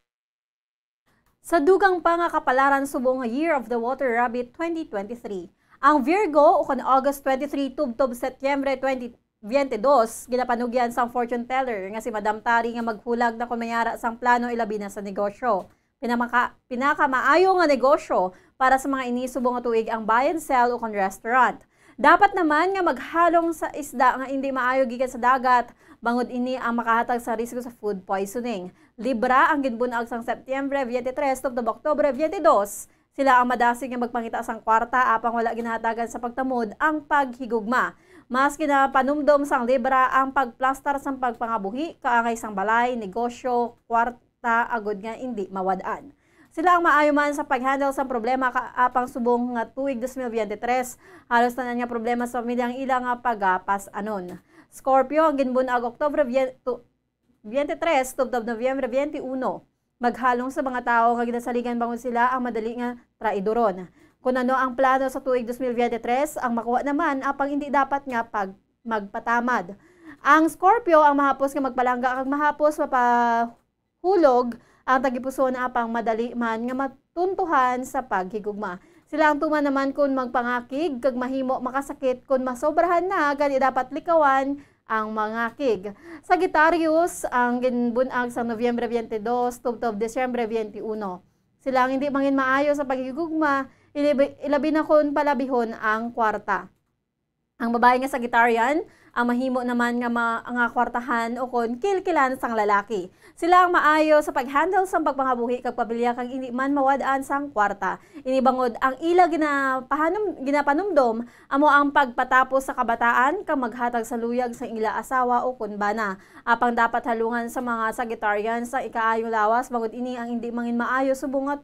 Sa dugang pa nga kapalaran subong nga Year of the Water Rabbit twenty twenty-three, ang Virgo, ukon August twenty-three tubtob Setyembre twenty twenty-two, ginapanugyan sang fortune teller nga si Madam Tari nga maghulag na kon may ara sang plano, ilabi na sa negosyo. Pinamaka-, pinakamaayo nga negosyo para sa mga ini subong nga tuig ang buy and sell ukon restaurant. Dapat naman nga maghalong sa isda nga indi maayo gikan sa dagat, bangod ini ang makahatag sa risgo sa food poisoning. Libra ang ginbun-ag sang Setyembre twenty-three tubtob Oktubre twenty-two. Sila ang madasig nga magpangita sang kwarta apang wala ginahatagan sa pagtamod ang paghigugma. Mas ginapanumdom sang Libra ang pagplastar sang pagpangabuhi, kaangay sang balay, negosyo, kwarta, agud nga indi mawad-an. Sila ang maayo man sa pag-handle sang problema ka-, apang subong nga tuig dos mil biyente tres, halos tanan nga problema sa pamilya ang ila nga pagapas-anon. Scorpio ang ginbun-ag Oktubre biyente, tu-, twenty-three tubtob Nobyembre twenty-one, maghalong sa mga tawo nga ginasaligan bangod sila ang madali nga traidoron. Kon ano ang plano sa tuig twenty twenty-three, ang makuha naman apang hindi dapat nga pag magpatamad. Ang Scorpio ang mahapos nga magpalangga kag mahapos mapa hulog ang tagipusoon, apang madali man nga matuntuhan sa paghigugma. Sila ang tuman naman kon magpangakig kag mahimo makasakit kon masobrahan na, gani dapat likawan ang mangakig. Sagittarius ang ginbun-ag sang Nobyembre twenty-two tubtob Disyembre twenty-one. Sila ang hindi mangin maayo sa paghigugma, ilabi, ilabi na kon palabihon ang kwarta. Ang babayi nga Sagittarian, ang mahimo naman nga ma-, nga kwartahan o kon kilkilan sang lalaki. Sila ang maayo sa pag-handle sang pagpangabuhi kag pamilya kag indi man mawad-an sang kwarta. Ini bangod ang ila ginapahanum-, ginapanumdom amo ang pagpatapos sa kabataan kag maghatag sa luyag sa ila asawa o kon bana. Apang dapat halungan sa mga Sagittarian sa ikaayong lawas bangod ini ang indi mangin maayo subong nga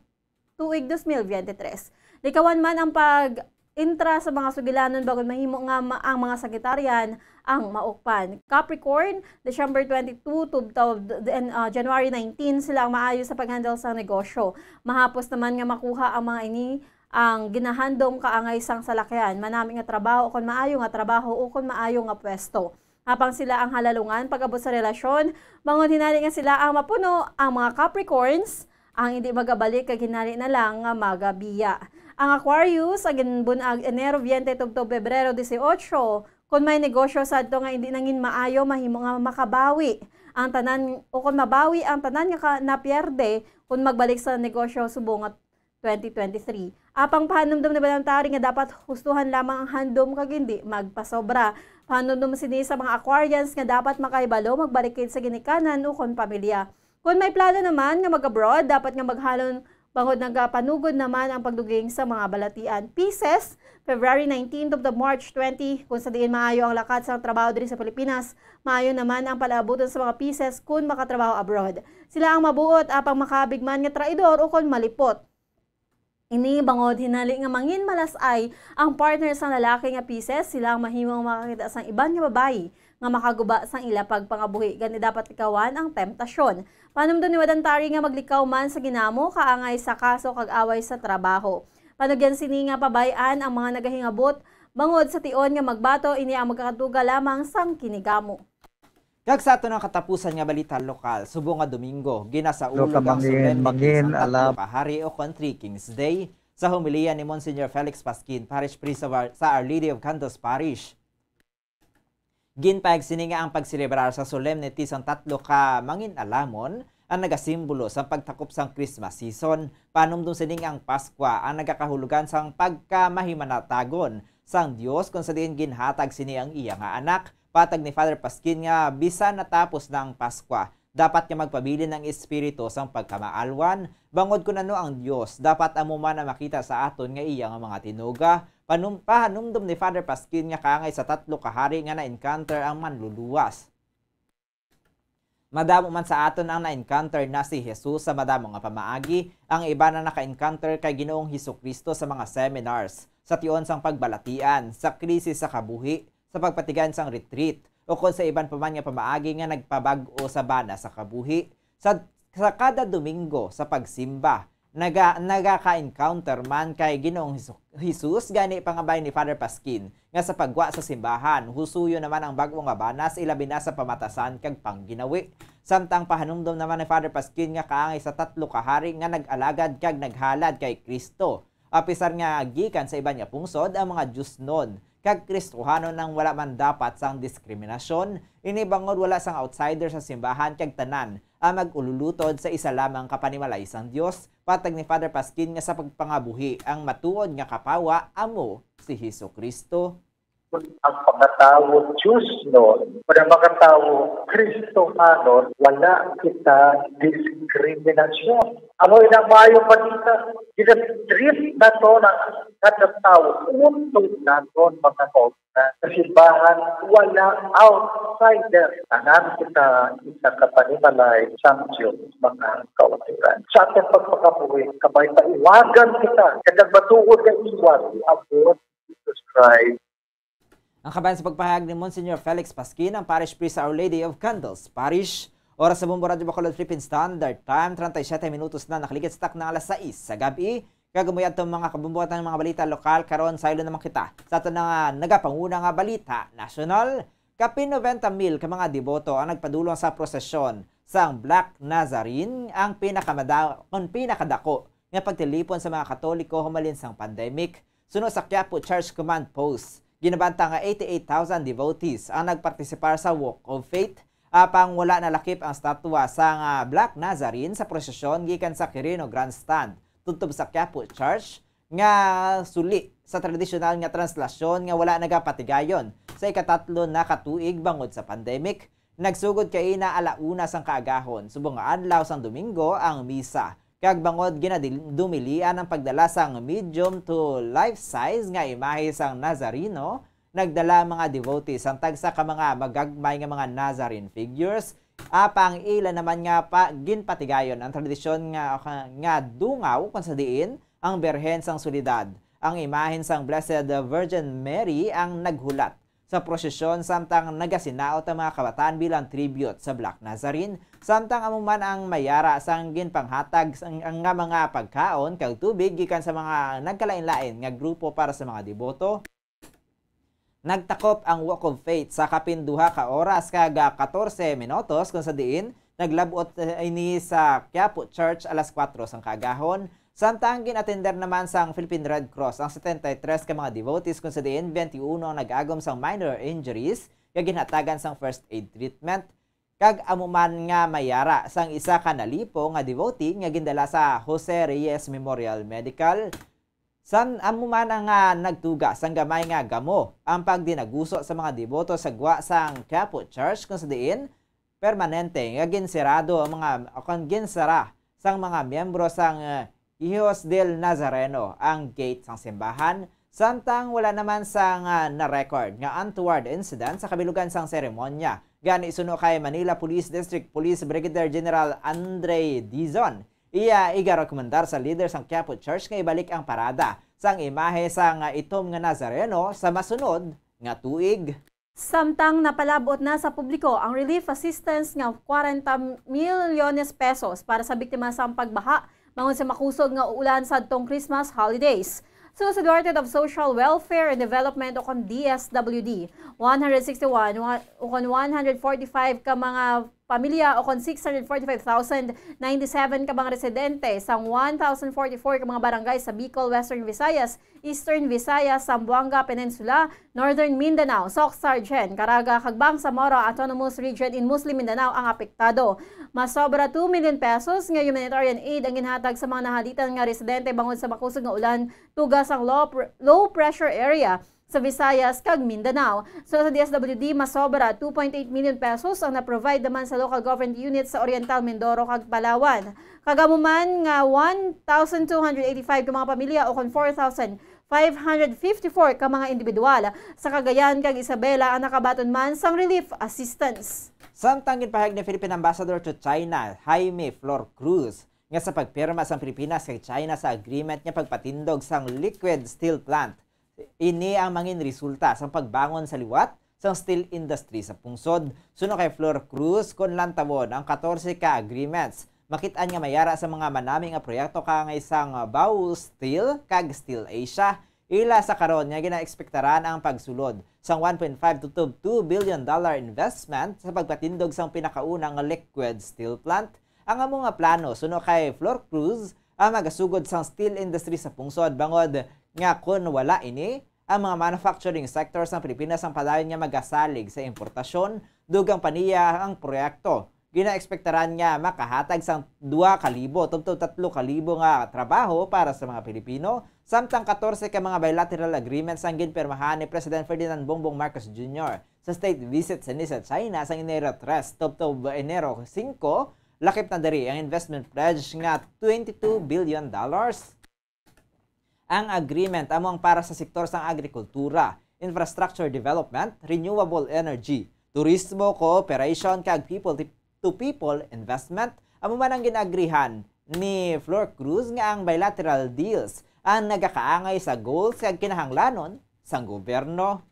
tuig dos mil biyente tres. Likawan man ang pag-intra sa mga sugilanon bangod mahimo nga ma-, ang mga Sagittarian ang maukpan. Capricorn, December twenty-two to, to, and, uh, January nineteen, sila ang maayo sa pag-handle sa negosyo. Mahapos naman nga makuha ang mga ini ang ginahandom kaangay sang salakyan, manami nga trabaho o kon maayo nga trabaho o kon maayo nga pwesto. Apang sila ang halalungan pag-abot sa relasyon, bangod hinali nga sila ang mapuno. Ang mga Capricorns ang hindi magabalik kag hinali na lang nga magabiya. Ang Aquarius, ang ginbun-ag Enero twenty tubtob Pebrero dieciocho, kon may negosyo sadto nga hindi nangin maayo, mahimo nga makabawi ang tanan, o kon mabawi ang tanan nga ka-, napierde kon magbalik sa negosyo subong nga twenty twenty-three. Apang pahanumdom ni Madam Tari nga dapat hustuhan lamang ang handom kag hindi magpasobra. Pahanumdom sini sa mga Aquarians nga dapat makahibalo magbalikid sa ginikanan ukon pamilya. Kon may plano naman nga mag-abroad, dapat nga maghalon bangod nagapanugod naman ang pagduging sa mga balatian. Pisces, February nineteen to the March twenty, kung sa diin maayo ang lakat sa trabaho diri sa Pilipinas, maayo naman ang palaabuton sa mga Pisces kun makatrabaho abroad. Sila ang mabuot, apang makaabig man nga traidor ukon malipot. Ini bangod hinali nga mangin malas-ay ang partner sang lalaki nga Pisces, sila ang mahimong makakita sang iban nga babayi nga makaguba sang ila pagpangabuhi, gani dapat likawan ang temptasyon. Panumdom ni Madam Tari nga maglikaw man sa ginamo, kaangay sa kaso kag away sa trabaho. Panugyan sini nga pabay-an ang mga nagahingabot bangod sa tion nga magbato ini ang magkakatuga lamang sang kinigamo. Kag sa aton ang katapusan nga balita lokal, subong nga Domingo, ginasaulog ang solemnity sang tatlo ka hari o kon Three Kings Day. Sa homilya ni Monsignor Felix Pasquin, Parish Priest sa Our, sa Our Lady of Candles Parish, ginpahayag sini nga ang pagselebrar sa solemnity sang tatlo ka mangin-alamon ang nagasimbolo sang pagtakop sang Christmas season. Panumdom sini nga ang Paskwa ang nagakahulugan sang pagkamahimanatagon sang Dios, kung sa diin ginhatag sini ang iya nga Anak. Patag ni Father Pasquin nga bisan natapos na ang Paskwa, dapat nga magpabilin ang espiritu sang pagkamaalwan, bangod kun ano ang Dios, dapat amo man ang makita sa aton nga iya nga mga tinuga. Panum-, pahanumdom ni Father Pasquin nga kaangay sa tatlo ka hari nga na-encounter ang manluluwas. Madamo man sa aton ang na-encounter na si Jesus sa madamo nga pamaagi. Ang iban ang naka-encounter kay Ginoong Jesu-Cristo sa mga seminars, sa tion sang pagbalatian, sa krisis sa kabuhi, sa pagpatigayon sang retreat, ukon sa iban pa man nga pamaagi nga nagpabag-o sa bana sa kabuhi. Sa, sa kada Domingo sa pagsimba, naga-, nagaka-encounter man kay Ginoong Hesu-, Jesus, gani pangabay ni Father Pasquin nga sa paggwa sa simbahan, husuyon naman ang bag-o nga banas, ilabi na sa pamatasan kag pangginawi. Samtang pahanumdom naman ni Father Pasquin nga kaangay sa tatlo ka hari nga nag-alagad kag naghalad kay Cristo. Apisar nga gikan sa iban nga pungsod ang mga diosnon kag Kristohanon ang wala man dapat sang diskriminasyon, ini bangod wala sang outsider sa simbahan kag tanan ang mag-ululutod sa isa lamang ka panimalay sang Dios. Patag ni Father Pasquin nga sa pagpangabuhi, ang matuod nga kapawa amo si Jesu-Cristo. Ang mga tawo diosnon, kon ang mga tawo Kristohanon, wala kita diskriminasyon. Amo ina ang maayong balita. Gina-treat naton ang kada tawo utod naton, mga kauturan. Sa simbahan, wala outsider. Tanan kita isa ka panimalay sang Dios, mga kauturan. Sa atong pagpangabuhi, kabay paiwagan kita kag ang matuod nga iwag iabot Jesus Christ. Ang kabayan sa pagpahayag ni Monsignor Felix Pasquin, ang Parish Priest sa Our Lady of Candles Parish, Oras sa Bombo Radyo Bacolod Philippine Standard Time, treinta y siete minutos na nakaligid sa takna alas sais sa gabi. Kag umuyad to mga kabombo, ang mga balita lokal karon, saylo naman kita sa aton nga nagapanguna nga balita nasyonal. Kapin noventa mil ka mga deboto ang nagpadulong sa prosesyon sang Black Nazarene, ang pinakamada-, kon pinakadako nga pagtilipon sa mga Katoliko humalin sang pandemic. Suno sa Quiapo Church Command Post, ginabanta nga eighty-eight thousand devotees ang nagpartisipar sa Walk of Faith, apang wala nalakip ang statwa sang Black Nazarene sa prosesyon gikan sa Quirino Grandstand tubtob sa Quiapo Church, nga suli sa tradisyonal nga translasyon nga wala nagapatigayon sa ikatatlo na ka tuig bangod sa pandemic. Nagsugod kaina ala una sang kaagahon, subong nga adlaw sang Domingo ang misa, kag bangod ginadumilian ang pagdala sang medium to life size nga imahe sang Nazareno, nagdala ang mga devotees sang tagsa ka mga magagmay nga mga Nazarene figures, apang ila naman nga pa, ginpatigayon ang tradisyon nga, nga dungaw, kon sa diin ang Birhen sang Soledad, ang imahen sang Blessed Virgin Mary ang naghulat sa prosesyon, samtang nagasinaot ang mga kabataan bilang tribute sa Black Nazarene, samtang amo man ang mayara sang ginpanghatag sang, ang nga mga pagkaon kag tubig gikan sa mga nagkalain-lain nga grupo para sa mga deboto. Nagtakop ang Walk of Faith sa kapin duha ka oras kag, ah, katorse minutos, kon sa diin naglab-ot, eh, ini sa Quiapo Church alas kuwatro sang kaagahon. Samtang gin-atender naman sang Philippine Red Cross ang setenta y tres ka mga devotees, kon sa diin twenty-uno ang nag-agom sang minor injuries nga ginhatagan sang first aid treatment, kag amo man nga mayara sang isa ka nalipo nga devotee nga gindala sa Jose Reyes Memorial Medical. San amo man ang, ah, nagtuga sang gamay nga gamo ang pagdinaguso sa mga deboto sa gwa sang Quiapo Church, kon sa diin permanente nga ginsirado ang mga, o kon ginsara sang mga miyembro sang, ah, Hijos del Nazareno ang gate sang simbahan, samtang wala naman sang, ah, na-record nga untoward incident sa kabilugan sang seremonya. Gani, suno kay Manila Police District Police Brigadier General Andre Dizon, iya igarekomendar sa leader sang Quiapo Church nga ibalik ang parada sang imahe sang, ah, itom nga Nazareno sa masunod nga tuig. Samtang napalab-ot na sa publiko ang relief assistance nga kwarenta milyones pesos para sa biktima sang pagbaha bangod sa makusog nga ulan sadtong Christmas holidays. Suno sa Department of Social Welfare and Development o kon D S W D, one hundred sixty-one wa-, o kon one hundred forty-five ka mga pamilya o kon six hundred forty-five thousand ninety-seven ka mga residente sang one thousand forty-four ka mga barangay sa Bicol, Western Visayas, Eastern Visayas, Zamboanga Peninsula, Northern Mindanao, Soc-Sargen, Caraga, kag Bangsamoro Autonomous Region in Muslim Mindanao ang apektado. Masobra two million pesos nga humanitarian aid ang ginhatag sa mga nahalitan nga residente bangod sa makusog nga ulan tuga sang low pr-, low pressure area sa Visayas kag Mindanao. Suno sa D S W D, masobra two point eight million pesos ang na-provide naman sa local government units sa Oriental Mindoro kag Palawan. Kag amo man nga one thousand two hundred eighty-five ka mga pamilya o kon four thousand five hundred fifty-four ka mga individual sa Cagayan kag Isabela ang nakabaton man sang relief assistance. Samtang ginpahayag ni Philippine Ambassador to China, Jaime Flor Cruz, nga sa pagpirma sang Pilipinas kag China sa agreement nga pagpatindog sang liquid steel plant, ini ang mangin resulta sang pagbangon sa liwat sang steel industry sa pungsod. Suno kay Flor Cruz, kon lantawon ang katorse ka agreements, makit-an nga mayara sa mga manami nga proyekto kaangay sang Baowu Steel kag Steel Asia. Ila sa karon nga ginaekspektaran ang pagsulod sang one point five to two billion dollar investment sa pagpatindog sang pinakauna nga liquid steel plant. Ang amo nga plano, suno kay Flor Cruz, ang magasugod sang steel industry sa pungsod, bangod nga kon wala ini, ang mga manufacturing sector sang Pilipinas ang padayon nga magasalig sa importasyon, dugang pa niya ang proyekto. Ginaekspektaran nga makahatag sang duha ka libo tubtob tatlo ka libo nga trabaho para sa mga Pilipino, samtang katorse ka mga bilateral agreements ang ginpirmahan ni President Ferdinand Bongbong Marcos Junior sa state visit sini sa China sang Enero tres tubtob Enero singko. Lakip na diri ang investment pledge nga twenty-two billion dollars. Ang agreement amo ang para sa sektor sang agrikultura, infrastructure development, renewable energy, turismo, cooperation, kag people to people investment. Amo man ang gin-agrihan ni Flor Cruz nga ang bilateral deals ang nagakaangay sa goals kag kinahanglanon sang gobyerno.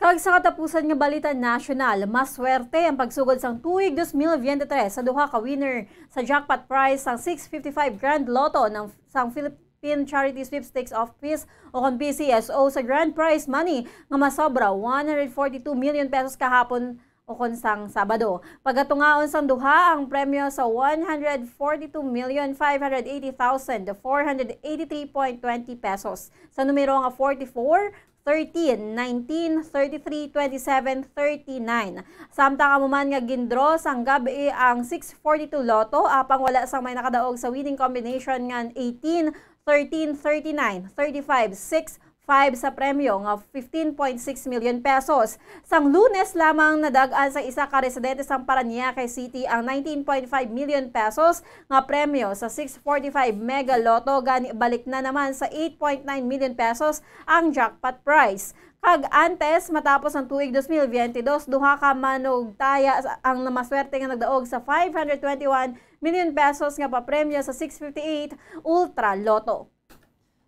Kag sa katapusan nga balita nasyonal, maswerte ang pagsugod sang tuig dos mil biyente tres sa duha ka winner sa jackpot prize sang six fifty-five Grand Lotto ng, sang Philippine Charity Sweepstakes Office o kon P C S O sa grand prize money nga masobra one hundred forty-two million pesos kahapon o kon sang Sabado. Pagatungaon sang duha ang premyo sa one hundred forty-two million five hundred eighty thousand four hundred eighty-three point twenty pesos sa numero nga forty-four, thirteen, nineteen, thirty-three, twenty-seven, thirty-nine. Samtang amo man nga gin-draw sang gab-i ang six forty-two Lotto, apang wala sang may nakadaog sa winning combination nga eighteen, thirteen, thirty-nine, thirty-five, six, five sa premyo nga fifteen point six million pesos. Sang Lunes lamang, nadag-an sa isa ka residente sang Parañaque City ang nineteen point five million pesos nga premyo sa six forty-five Mega Lotto, gani balik na naman sa eight point nine million pesos ang jackpot prize. Kag antes, matapos ang tuig dos mil biyente dos, duha ka manugtaya sa, ang namaswerte nga nagdaog sa five hundred twenty-one million pesos nga papremyo sa six fifty-eight Ultra Lotto.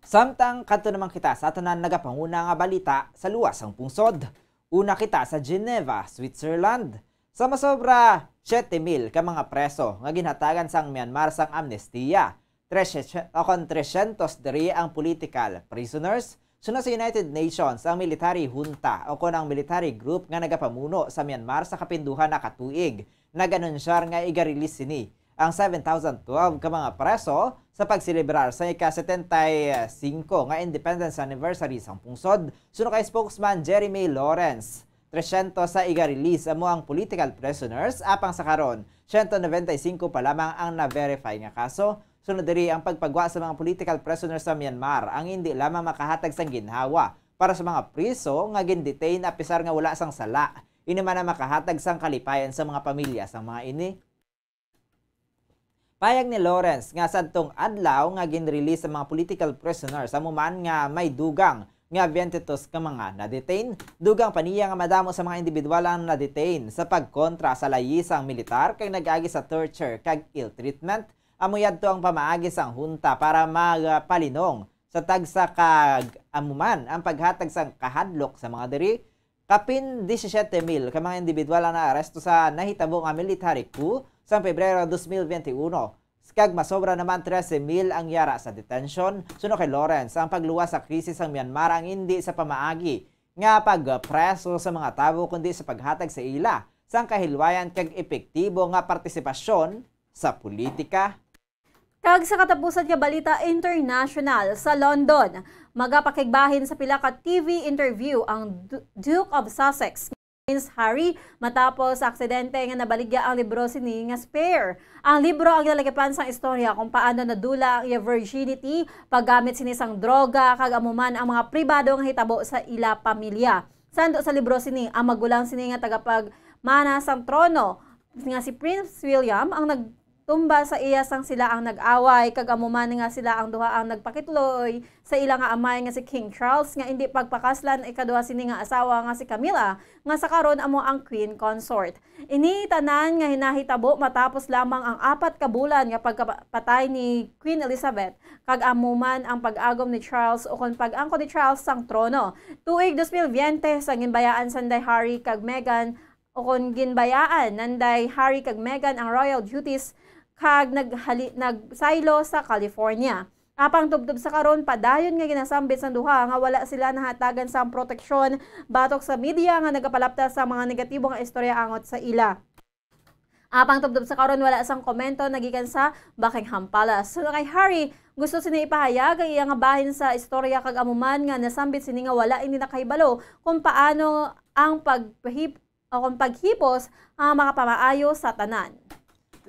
Samtang kadto naman kita sa tanan nagapanguna nga balita sa luwas sang pungsod. Una kita sa Geneva, Switzerland. Sa masobra siyete mil ka mga preso nga ginhatagan sang Myanmar sang amnestiya, tresye-, o kon tresyentos diri ang political prisoners. Suno sa United Nations, ang military junta o kon ang military group nga nagapamuno sa Myanmar sa kapinduhan na ka tuig nag-anunsyar nga iga-release sini ang seven thousand twelve ka mga preso sa pagselebrar sa ika-setenta y singko nga independence anniversary sang pungsod, suno kay spokesman Jeremy Lawrence. Tresyentos sa iga-release amo ang political prisoners, apang sa karon, siyento nobenta y singko pa lamang ang na-verify nga kaso. Sunod diri ang pagpagwa sa mga political prisoners sa Myanmar, ang indi lamang makahatag sang ginhawa para sa mga priso nga gin-detain apisar nga wala sang sala. Ini man ang makahatag sang kalipayan sa mga pamilya sang mga ini. Payag ni Lawrence nga sadtong adlaw nga gin-release ang mga political prisoners, amo man nga may dugang nga biyente dos ka mga na-detain. Dugang pa niya nga madamo sa mga individual ang na-detain sa pagkontra sa layi sang militar kag nag-agi sa torture kag ill treatment. Amo yadto ang pamaagi sang hunta para magapalinong sa tagsa kag amo man ang paghatag sang kahadlok sa mga diri. Kapin disisiete mil ka mga individual ang naaresto sa nahitabo nga military coup sang Pebrero dos mil biyente uno, kag masobra naman trese mil ang yara sa detention. Suno kay Lawrence, ang pagluwas sa krisis sang Myanmar ang indi sa pamaagi nga pagpreso sa mga tawo, kundi sa paghatag sa ila sang kahilwayan kag epektibo nga partisipasyon sa politika. Kag sa katapusan nga balita international, sa London, magapakigbahin sa pila ka T V interview ang Du-, Duke of Sussex, Prince Harry, matapos sa aksidente nga nabaligya ang libro sini nga Spare. Ang libro ang ginalagipan sang istorya kung paano nadula ang iya virginity, paggamit sini sang droga, kag amo man ang mga pribado nga hitabo sa ila pamilya. Sando sa libro sini, ang magulang sini nga tagapagmana sang trono nga si Prince William ang nag- tumba sa iya sang sila ang nag-away, kag amo man nga sila ang duha ang nagpakitloy sa ila nga amay nga si King Charles nga indi pagpakaslan ang ikaduha sini nga asawa nga si Camilla, nga sa karon amo ang Queen Consort. Ini tanan nga hinahitabo matapos lamang ang apat ka bulan nga pagkapatay ni Queen Elizabeth, kag amo man ang pag-agom ni Charles o kon pag-angkon ni Charles sang trono. Tuig dos mil biyente, sa ginbayaan sanday Harry kag Meghan, o kon ginbayaan nanday Harry kag Meghan ang royal duties kag naghali-, nagsaylo sa California. Apang tubtob sa karon, padayon nga ginasambit sang duha nga wala sila nahatagan sang proteksyon batok sa media nga nagapalapta sa mga negatibo nga istorya angot sa ila. Apang tubtob sa karon, wala sang komento nagikan sa Buckingham Palace. Suno kay Harry, gusto sini ipahayag ang iya nga bahin sa istorya kag amo man nga nasambit sini nga wala ini nakahibalo kung paano ang pagpahip-, o kung paghipos ang makapamaayo sa tanan.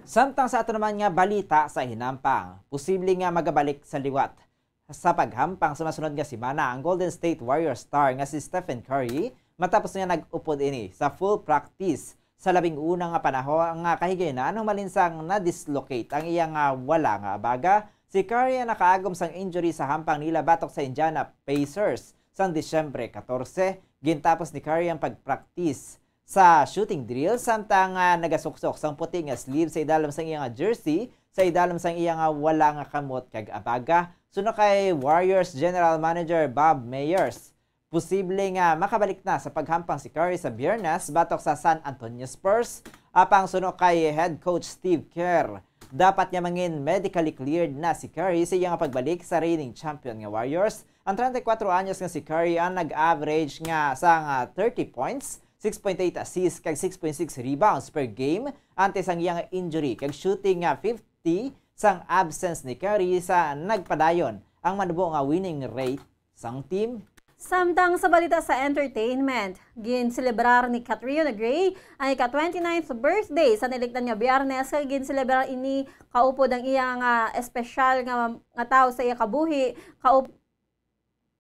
Samtang sa ato naman nga balita sa hinampang, posible nga magabalik sa liwat sa paghampang sa masunod nga semana ang Golden State Warrior star nga si Stephen Curry matapos nga nag-upod ini sa full practice sa labing una nga panahon nga kahigayonan humalin sang na-dislocate ang iya nga wala nga abaga. Si Curry ang nakaagom sang injury sa hampang nila batok sa Indiana Pacers sang Disyembre katorse. Gintapos ni Curry ang pag-practice sa shooting drill samtang, ah, nagasuksok sang puti nga sleeve sa idalom sang iya nga jersey, sa idalom sang iya nga wala nga kamot kag abaga. Suno kay Warriors General Manager Bob Myers, Posible nga makabalik na sa paghampang si Curry sa Biyernes batok sa San Antonio Spurs, apang suno kay head coach Steve Kerr, dapat niya mangin medically cleared na si Curry sa iya nga pagbalik sa reigning champion nga Warriors. Ang treinta y cuatro anyos nga si Curry ang nag-average nga sang, ah, thirty points, six point eight assists, kag six point six rebounds per game antes ang iyang injury kag shooting nga fifty sang absence ni Curry sa nagpadayon ang manubo nga winning rate sang team. Samtang sa balita sa entertainment, ginselebrar ni Catriona Gray ang ika twenty-ninth birthday sa nalikdan nga Biyernes, kag ginselebrar ini kaupod ang iya nga espesyal nga, nga tawo sa iya kabuhi, kaup-,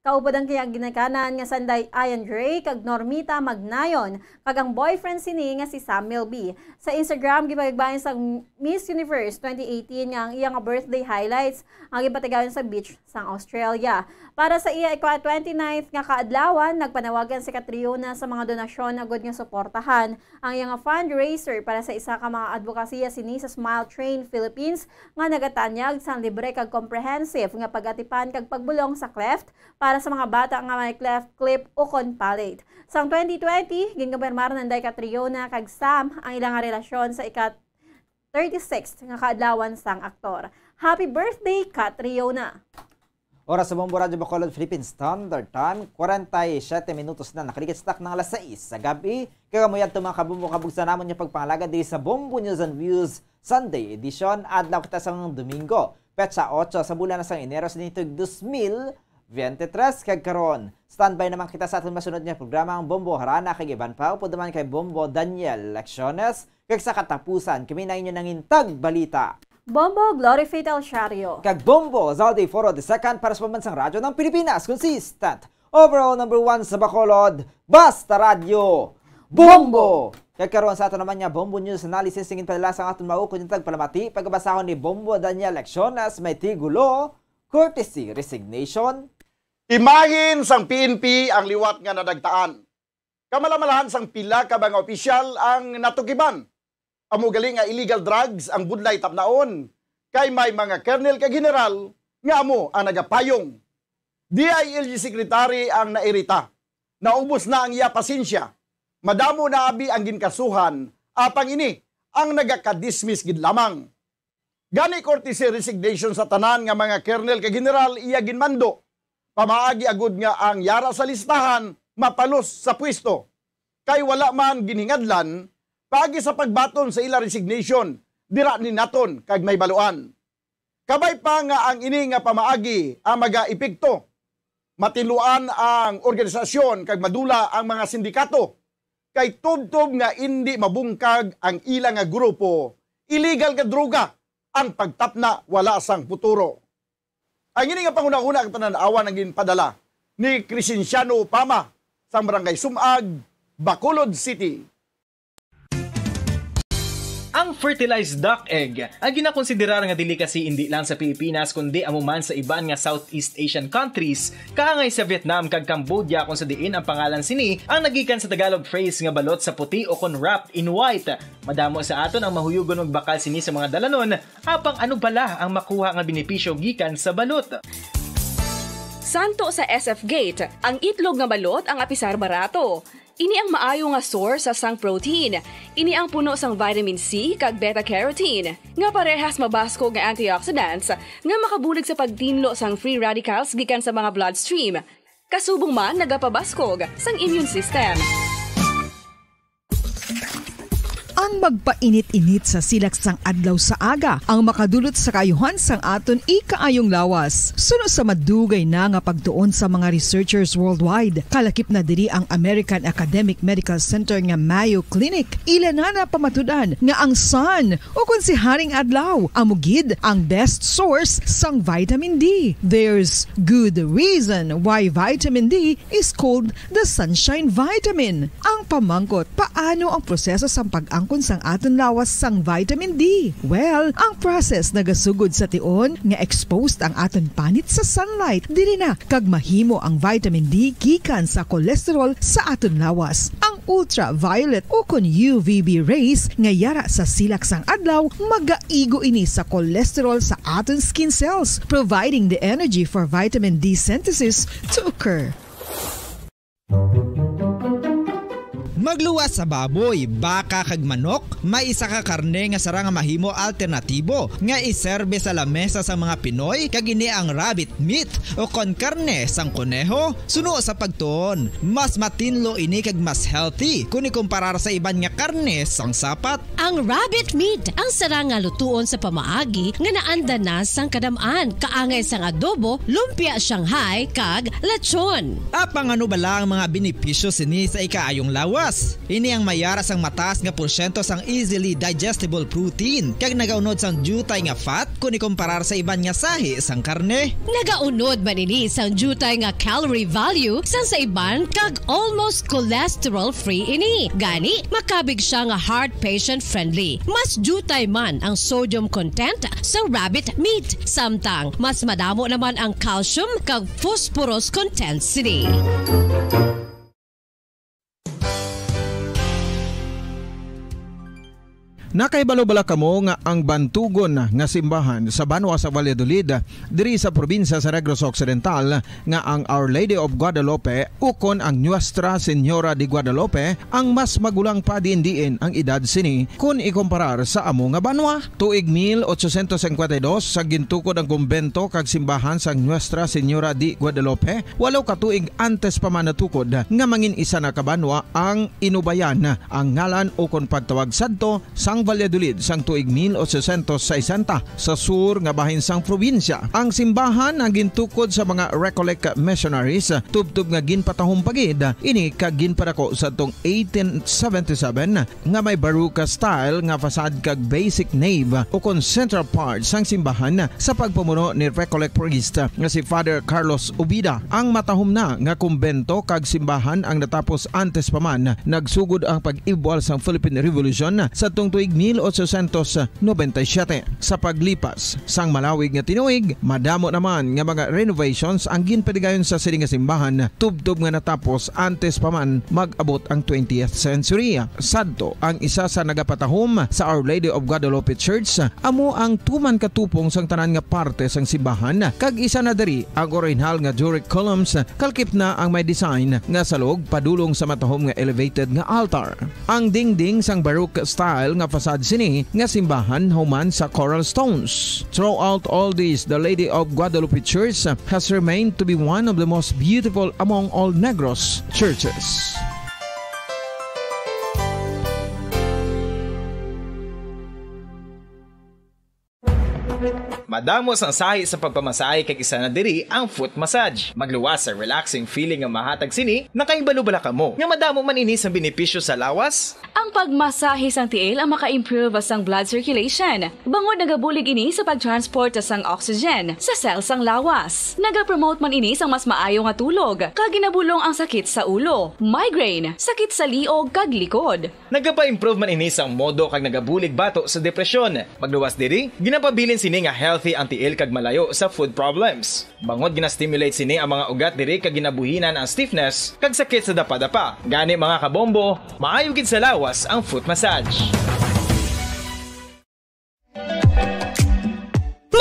kaupod ang iya ginikanan nga sanday Ian Gray kag Normita Magnayon, kag ang boyfriend sini nga si Sam Milby. Sa Instagram, gipahigbayan sang Miss Universe twenty eighteen nga ang iya nga birthday highlights ang gipatigayon sa beach sang Australia. Para sa iya ika twenty-ninth nga kaadlawan, nagpanawagan si Catriona sa mga donasyon agud nga suportahan ang iya nga fundraiser para sa isa ka mga advokasya sini sa Smile Train Philippines nga nagatanyag sang libre kag comprehensive nga pag-atipan kag pagbulong sa cleft para sa mga bata nga may cleft lip ukon palate. Sang twenty twenty, ginkumpirmar nanday Catriona kag Sam ang ila nga relasyon sa ika thirty-sixth nga kaadlawan sang aktor. Happy birthday, Catriona! Oras sa Bombo Radyo Bacolod, Philippine Standard Time, kwarenta y siyete minutos na, nakaligid sa takna nga alas sais sa gab-i. Kag amo yadto, mga kabombo, kabugsan namon nga pagpangalagad diri sa Bombo News and Views Sunday Edition. Adlaw kita sa mga Domingo, petsa otso sa bulan na sang Enero sa tuig dos mil veintitrés. Kag karon, standby naman kita sa aton masunod nga programa, ang Bombo Harana kag iban pa, upod naman kay Bombo Daniel Lecciones. Kag sa katapusan, kami na inyo nangintag balita. Bombo Glory Fatal Shario. Kag Bombo Zaldi Foro the second para sa pambansang radyo ng Pilipinas. Consistent, overall number one sa Bacolod, Basta Radyo, Bombo! Kag karon sa ato naman nga Bombo News Analysis, singin padala sa aton maukod yung tagpalamati, pagkabasahon ni Bombo Daniel Lecciones, may tigulo, courtesy resignation. Imahin sang P N P ang liwat nga nadagtaan. Kamalamalahan sang pila ka mga opisyal ang natukiban. Amo gali nga illegal drugs ang budlay tapnaon, kay may mga kernel kag general nga amo ang nagapayong. D I L G secretary ang nairita. Naubos na ang iya pasensya. Madamo na abi ang ginkasuhan, apang ini ang nagakadismiss gid lamang. Gani, courtesy resignation sa tanan nga mga kernel kag general iya ginmando, pamaagi agud nga ang yara sa listahan mapalos sa pwesto, kay wala man ginhingadlan paagi sa pagbaton sa ila resignation. Dira ni naton kag mahibaluan. Kabay pa nga ang ini nga pamaagi ang magaepekto, matinluan ang organisasyon kag madula ang mga sindikato, kay tubtob nga indi mabungkag ang ila nga grupo, illegal nga droga ang pagtapna wala sang futuro. Ang ini nga panghunahuna kag panan-awan ang ginpadala ni Crescenciano Pama sang Barangay Sumag, Bacolod City. Ang fertilized duck egg ay ginakonsiderar nga delicacy indi lang sa Pilipinas kundi amo man sa iban nga Southeast Asian countries, kaangay sa Vietnam kag Cambodia, kung sa diin ang pangalan sini ang nagikan sa Tagalog phrase nga balot sa puti o kon wrapped in white. Madamo sa aton ang mahuyugon magbakal sini sa mga dalanon, apang ano bala ang makuha nga benepisyo gikan sa balot? Santo sa S F Gate, ang itlog nga balot ang apisar barato. Ini ang maayo nga source sa sang protein. Ini ang puno sang vitamin C kag beta carotene, nga parehas mabaskog nga antioxidants nga makabulig sa pagtinlo sang free radicals gikan sa mga bloodstream. Kasubong man, nagapabaskog sang immune system. Ang magpainit-init sa silak sang adlaw sa aga ang makadulot sa kaayuhan sang aton ikaayong lawas. Suno sa madugay na nga pagtuon sa mga researchers worldwide, kalakip na diri ang American Academic Medical Center nga Mayo Clinic. Ila na napamatud-an nga ang sun, o kon si Haring Adlaw, amo gid ang best source sang vitamin D. There's good reason why vitamin D is called the sunshine vitamin. Ang pamangkot, paano ang proseso sang pag-angkon sang aton lawas sang vitamin D? Well, ang process nagasugod sa tion nga exposed ang aton panit sa sunlight. Diri na kag mahimo ang vitamin D gikan sa cholesterol sa aton lawas. Ang ultraviolet o kon U V B rays nga yara sa silak sang adlaw, magaigo ini sa cholesterol sa aton skin cells, providing the energy for vitamin D synthesis to occur. Magluwas sa baboy, baka kag manok, may isa ka karne nga sarang nga mahimo alternatibo nga iserbe sa lamesa sang mga Pinoy, kag ini ang rabbit meat o kon karne sang koneho. Suno sa pagtuon, mas matinlo ini kag mas healthy kon ikumparar sa iban nga karne sang sapat. Ang rabbit meat ang sarang nga lutuon sa pamaagi nga naanda na sang kadam-an, kaangay sang adobo, lumpia Shanghai, kag lechon. Apang ano bala ang mga benepisyo sini sa ikaayong lawas? Ini ang may ara sang mataas nga porsyento sang easily digestible protein, kag nagaunod sang diutay nga fat kon ikumparar sa iban nga sahi sang karne. Nagaunod man ini sang diutay nga calorie value sang sa iban, kag almost cholesterol-free ini. Gani, makabig sia nga heart patient-friendly. Mas diutay man ang sodium content sa rabbit meat, samtang mas madamo naman ang calcium kag phosphorus content sini. Nakahibalo bala kamo nga ang bantugon nga simbahan sa banwa sa Valladolid, diri sa probinsya sa Negros Occidental, nga ang Our Lady of Guadalupe ukon ang Nuestra Señora de Guadalupe ang mas magulang pa diin-diin ang edad sini kon ikumparar sa amo nga banwa? Tuig mil ochocientos cincuenta y dos sa gintukod ang kumbento kag simbahan sang Nuestra Señora de Guadalupe, walo ka tuig antes pa man natukod nga mangin isa na ka banwa ang Inubayan, ang ngalan ukon pagtawag sadto sang Valladolid sang tuig mil ochocientos sesenta sa sur nga bahin sang probinsya. Ang simbahan ang gintukod sa mga Recollect missionaries, tubtob nga ginpatahom pa gid ini kag ginpadako sadtong eighteen seventy-seven, nga may Baroque style nga facade kag basic nave ukon central part sang simbahan sa pagpamuno ni Recollect priest nga si Father Carlos Ubida. Ang matahom na nga kumbento kag simbahan ang natapos antes pa man nagsugod ang pag-ibwal sang Philippine Revolution sadtong tuig mil ochocientos noventa y siete. Sa paglipas sang malawig nga tinuig, madamo naman nga mga renovations ang ginpadigayon sa sini nga simbahan, tubtob nga natapos antes pa man mag-abot ang twentieth century. Sadto, ang isa sa nagapatahom sa Our Lady of Guadalupe Church, amo ang tuman katupong sang tanan nga parte sang simbahan, kag isa na diri ang orihinal nga Doric columns, kalkip na ang may design nga salog padulong sa matahom nga elevated nga altar. Ang dingding sang Baroque style nga facade sini nga simbahan human sa coral stones. Throughout all this, the Lady of Guadalupe Church has remained to be one of the most beautiful among all Negros churches. Madamo sang sahi sa pagpamasahe, kag isa na diri ang foot massage. Magluwas sa relaxing feeling nga mahatag sini. Nakahibalo bala kamo nga madamo man ini sa benepisyo sa lawas? Ang pagmasahe sang tiil ang maka-improve sang blood circulation, bangod nagabulig ini sa pag-transport sang oxygen sa cell sang lawas. Nagapromote man ini sang mas maayo nga tulog, kag ginabulong ang sakit sa ulo, migraine, sakit sa liog, kag likod. Nagapa-improve man ini sang modo kag nagabulig bato sa depresyon. Magluwas diri, ginapabilin sini nga healthy ang tiil kag malayo sa foot problems. Bangod gina-stimulate sini ang mga ugat diri kag ginabuhinan ang stiffness kag sakit sa dapadapa. Gani, mga kabombo, maayo gid sa lawas ang foot massage.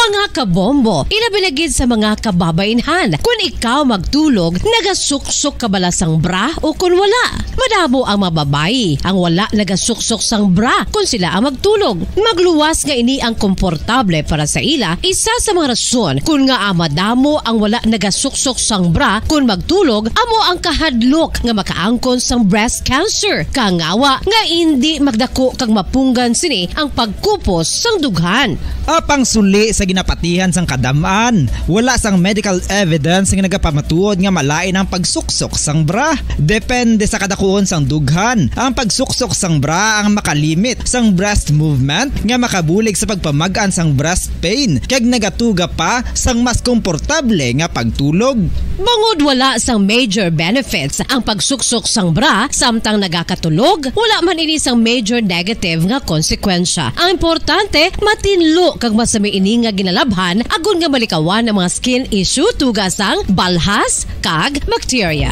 Mga kabombo, ilabi na gid sa mga kababainhan, kun ikaw magtulog, nagasuksok ka bala sang bra o kun wala? Madamo ang mga babayi ang wala nagasuksok sang bra kun sila ang magtulog. Magluwas nga ini ang komportable para sa ila, isa sa mga rason kun ngaa madamo ang wala nagasuksok sang bra kun magtulog amo ang kahadlok nga makaangkon sang breast cancer, kangawa nga indi magdako kag mapunggan sini ang pagkupos sang dughan. Apang suli sa ginapatihan sang kadam-an, wala sang medical evidence nga nagapamatuod nga malain ang pagsuksok sang bra. Depende sa kadakuon sang dughan. Ang pagsuksok sang bra ang makalimit sang breast movement nga makabulig sa pagpamag-an sang breast pain, kag nagatuga pa sang mas komportable nga pagtulog. Bangod wala sang major benefits ang pagsuksok sang bra samtang nagakatulog, wala man ini sang major negative nga konsekwensya. Ang importante, matinlo kag masami ini nga ginalabhan, agod nga malikawan ang mga skin issue, tuga sang balhas kag bakterya.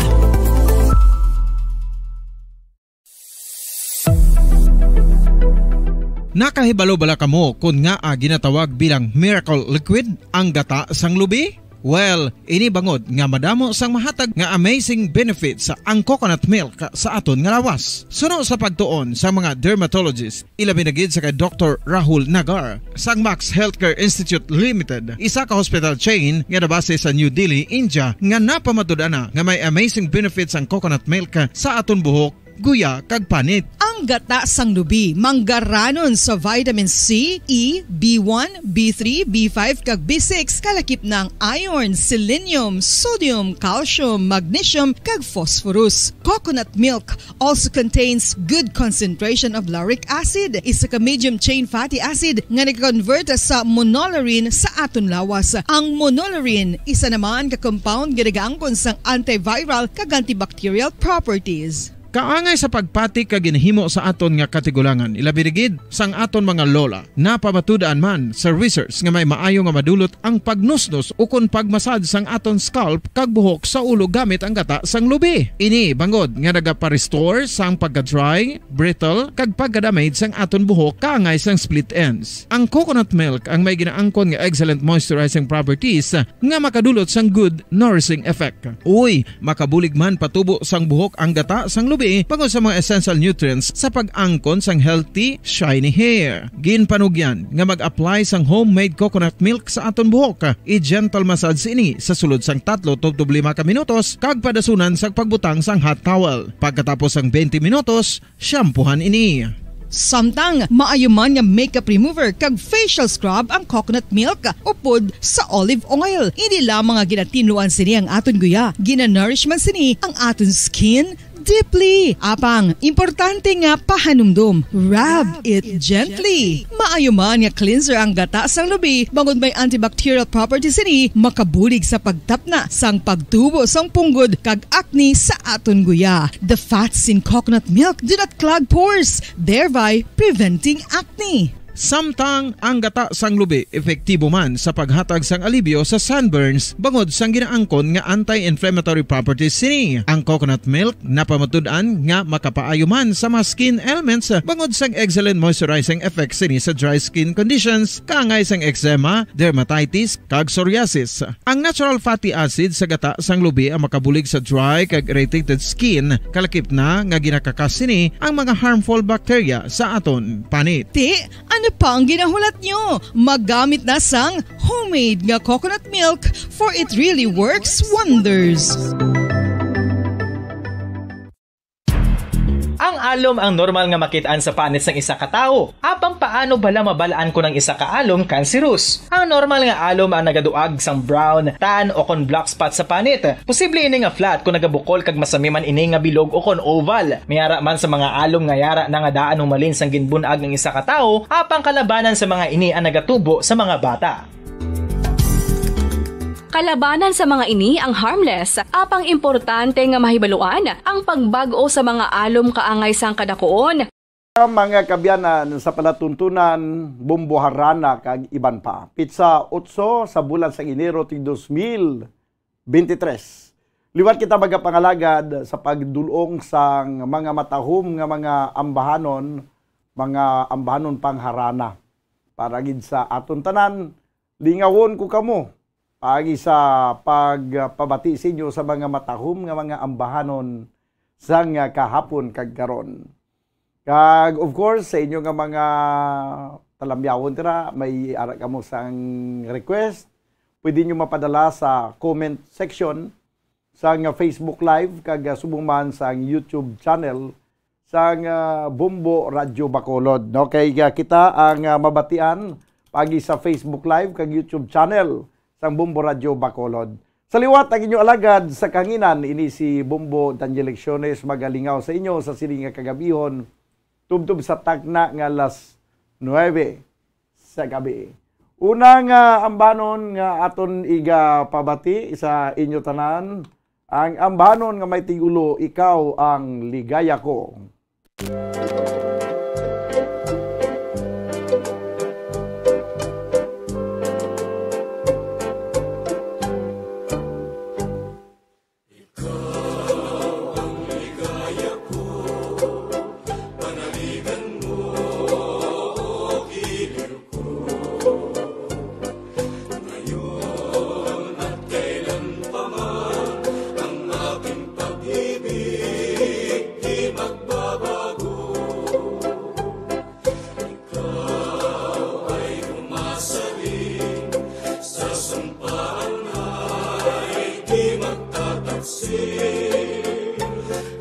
Nakahibalo bala kamo kon ngaa ginatawag bilang miracle liquid ang gata sang lubi? Well, ini bangod nga madamo sang mahatag nga amazing benefits ang coconut milk sa aton nga lawas. Suno sa pagtuon sa mga dermatologist, ilabi na gid sa kay Doktor Rahul Nagar sang Max Healthcare Institute Limited, isa ka hospital chain nga nabase sa New Delhi, India, nga napamatud-an na nga may amazing benefits ang coconut milk sa aton buhok, guya, kag panit. Ang gata sang lubi manggaranon sa vitamin C, E, B one, B three, B five, kag B six, kalakip na ang iron, selenium, sodium, calcium, magnesium, kag phosphorus. Coconut milk also contains good concentration of lauric acid, isa ka medium chain fatty acid nga nag-convert sa monolaurin sa aton lawas. Ang monolaurin, isa naman ka compound nga nagaangkon sang antiviral kag antibacterial properties. Kaangay sa pagpati kag ginhimo sa aton nga katigulangan, ilabi na gid sang aton mga lola. Napamatud-an man sa research nga may maayo nga madulot ang pagnusnos ukon pag-massage sang aton scalp kag buhok sa ulo gamit ang gata sang lubi. Ini bangod nga nagapa-restore sang pagka-dry, brittle, kag pagka-damage sang aton buhok kaangay sang split ends. Ang coconut milk ang may ginaangkon nga excellent moisturizing properties nga makadulot sang good nourishing effect. Uy, makabulig man patubo sang buhok ang gata sang lubi bangod sa mga essential nutrients sa pag-angkon sang healthy, shiny hair. Ginpanugyan nga mag-apply sang homemade coconut milk sa aton buhok. I-gentle massage ini sa sulod sang tatlo tubtob lima ka minutos kag padasunan sang pagbutang sang hot towel. Pagkatapos sang twenty minutos, shampoohan ini. Samtang maayo man nga makeup remover kag facial scrub ang coconut milk upod sa olive oil. Hindi lamang nga ginatinluan sini ang aton guya, ginanourish man sini ang aton skin deeply. Apang, importante nga pahanumdom, rub it gently. Maayo man nga cleanser ang gata sang lubi, bangod may antibacterial properties sini, makabulig sa pagtapna sang pagtubo sang punggod kag acne sa aton guya. The fats in coconut milk do not clog pores, thereby preventing acne. Samtang ang gata sang lubi epektibo man sa paghatag sang alibyo sa sunburns bangod sang ginaangkon nga anti-inflammatory properties sini. Ang coconut milk napamatud-an nga makapaayo man sa mga skin ailments bangod sang excellent moisturizing effects sini sa dry skin conditions, kaangay sang eczema, dermatitis, kag psoriasis. Ang natural fatty acid sa gata sang lubi ang makabulig sa dry kag irritated skin, kalakip na nga ginakakas sini ang mga harmful bacteria sa aton panit. Ti, ano pa ang ginahulat nyo? Maggamit na sang homemade nga coconut milk, for it really works wonders. Ang alom ang normal nga makit-an sa panit sang isa ka tawo. Apang paano bala mabal-an kon ang isa ka alom cancerous? Ang normal nga alom ang nagaduag sang brown, tan, o kon black spot sa panit. Posible ini nga flat kon nagabukol kag masami man ini nga bilog o kon oval. May ara man sa mga alom nga yara na nga daan humalin sang ginbun-ag ang isa ka tawo, apang kalabanan sa mga ini ang nagatubo sa mga bata. Kalabanan sa mga ini ang harmless, apang importante nga mahibaluan ang pagbag-o sa mga alom kaangay sang kadakuon. Mga kaabyanan sa palatuntunan, Bombo Harana kag iban pa. Pitsa otso sa bulan sang Enero tuig dos mil bente tres. Liwat kita magapangalagad sa pagdul-ong sang mga matahom nga mga ambahanon, mga ambahanon pangharana. Para gid sa aton tanan, lingawon ko kamo paagi sa pagpabati sa inyo sa mga matahom nga mga ambahanon sang kahapon kag karon. Kag, of course, sa inyo nga mga talamyawon dira, may ara kamo sang request, pwede nyo mapadala sa comment section sang Facebook Live kag, ah, subong man sang YouTube channel sang, ah, Bombo Radyo Bacolod. No? Kay, ah, kita ang, ah, mabatian paagi sa Facebook Live kag YouTube channel sang Bombo Radyo Bacolod. Sa liwat ang inyo alagad sa kahanginan, ini si Bombo Daniel Lecciones, magalingaw sa inyo sa sini nga kagabihon, tubtob sa tagna nga alas nuebe sa gabi. Una nga ambanon nga aton igapabati sa inyo tanan, ang ambanon nga may tigulo, Ikaw ang Ligaya Ko.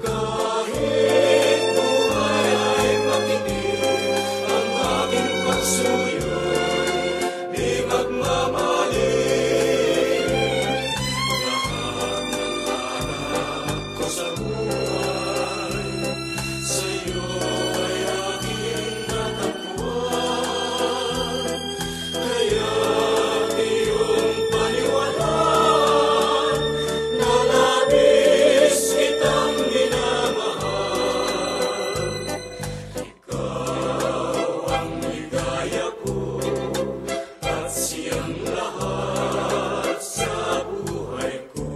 Kahit buhay ay makinig, ang aking pagsuyo di magmamali. Lahat ng hanap ko sa buhay, sa'yo ay aking natagpuan. Kaya't iyong paniwalaan na labis kitang minamahal. Ikaw ang ligaya ko at siyang lahat sa buhay ko.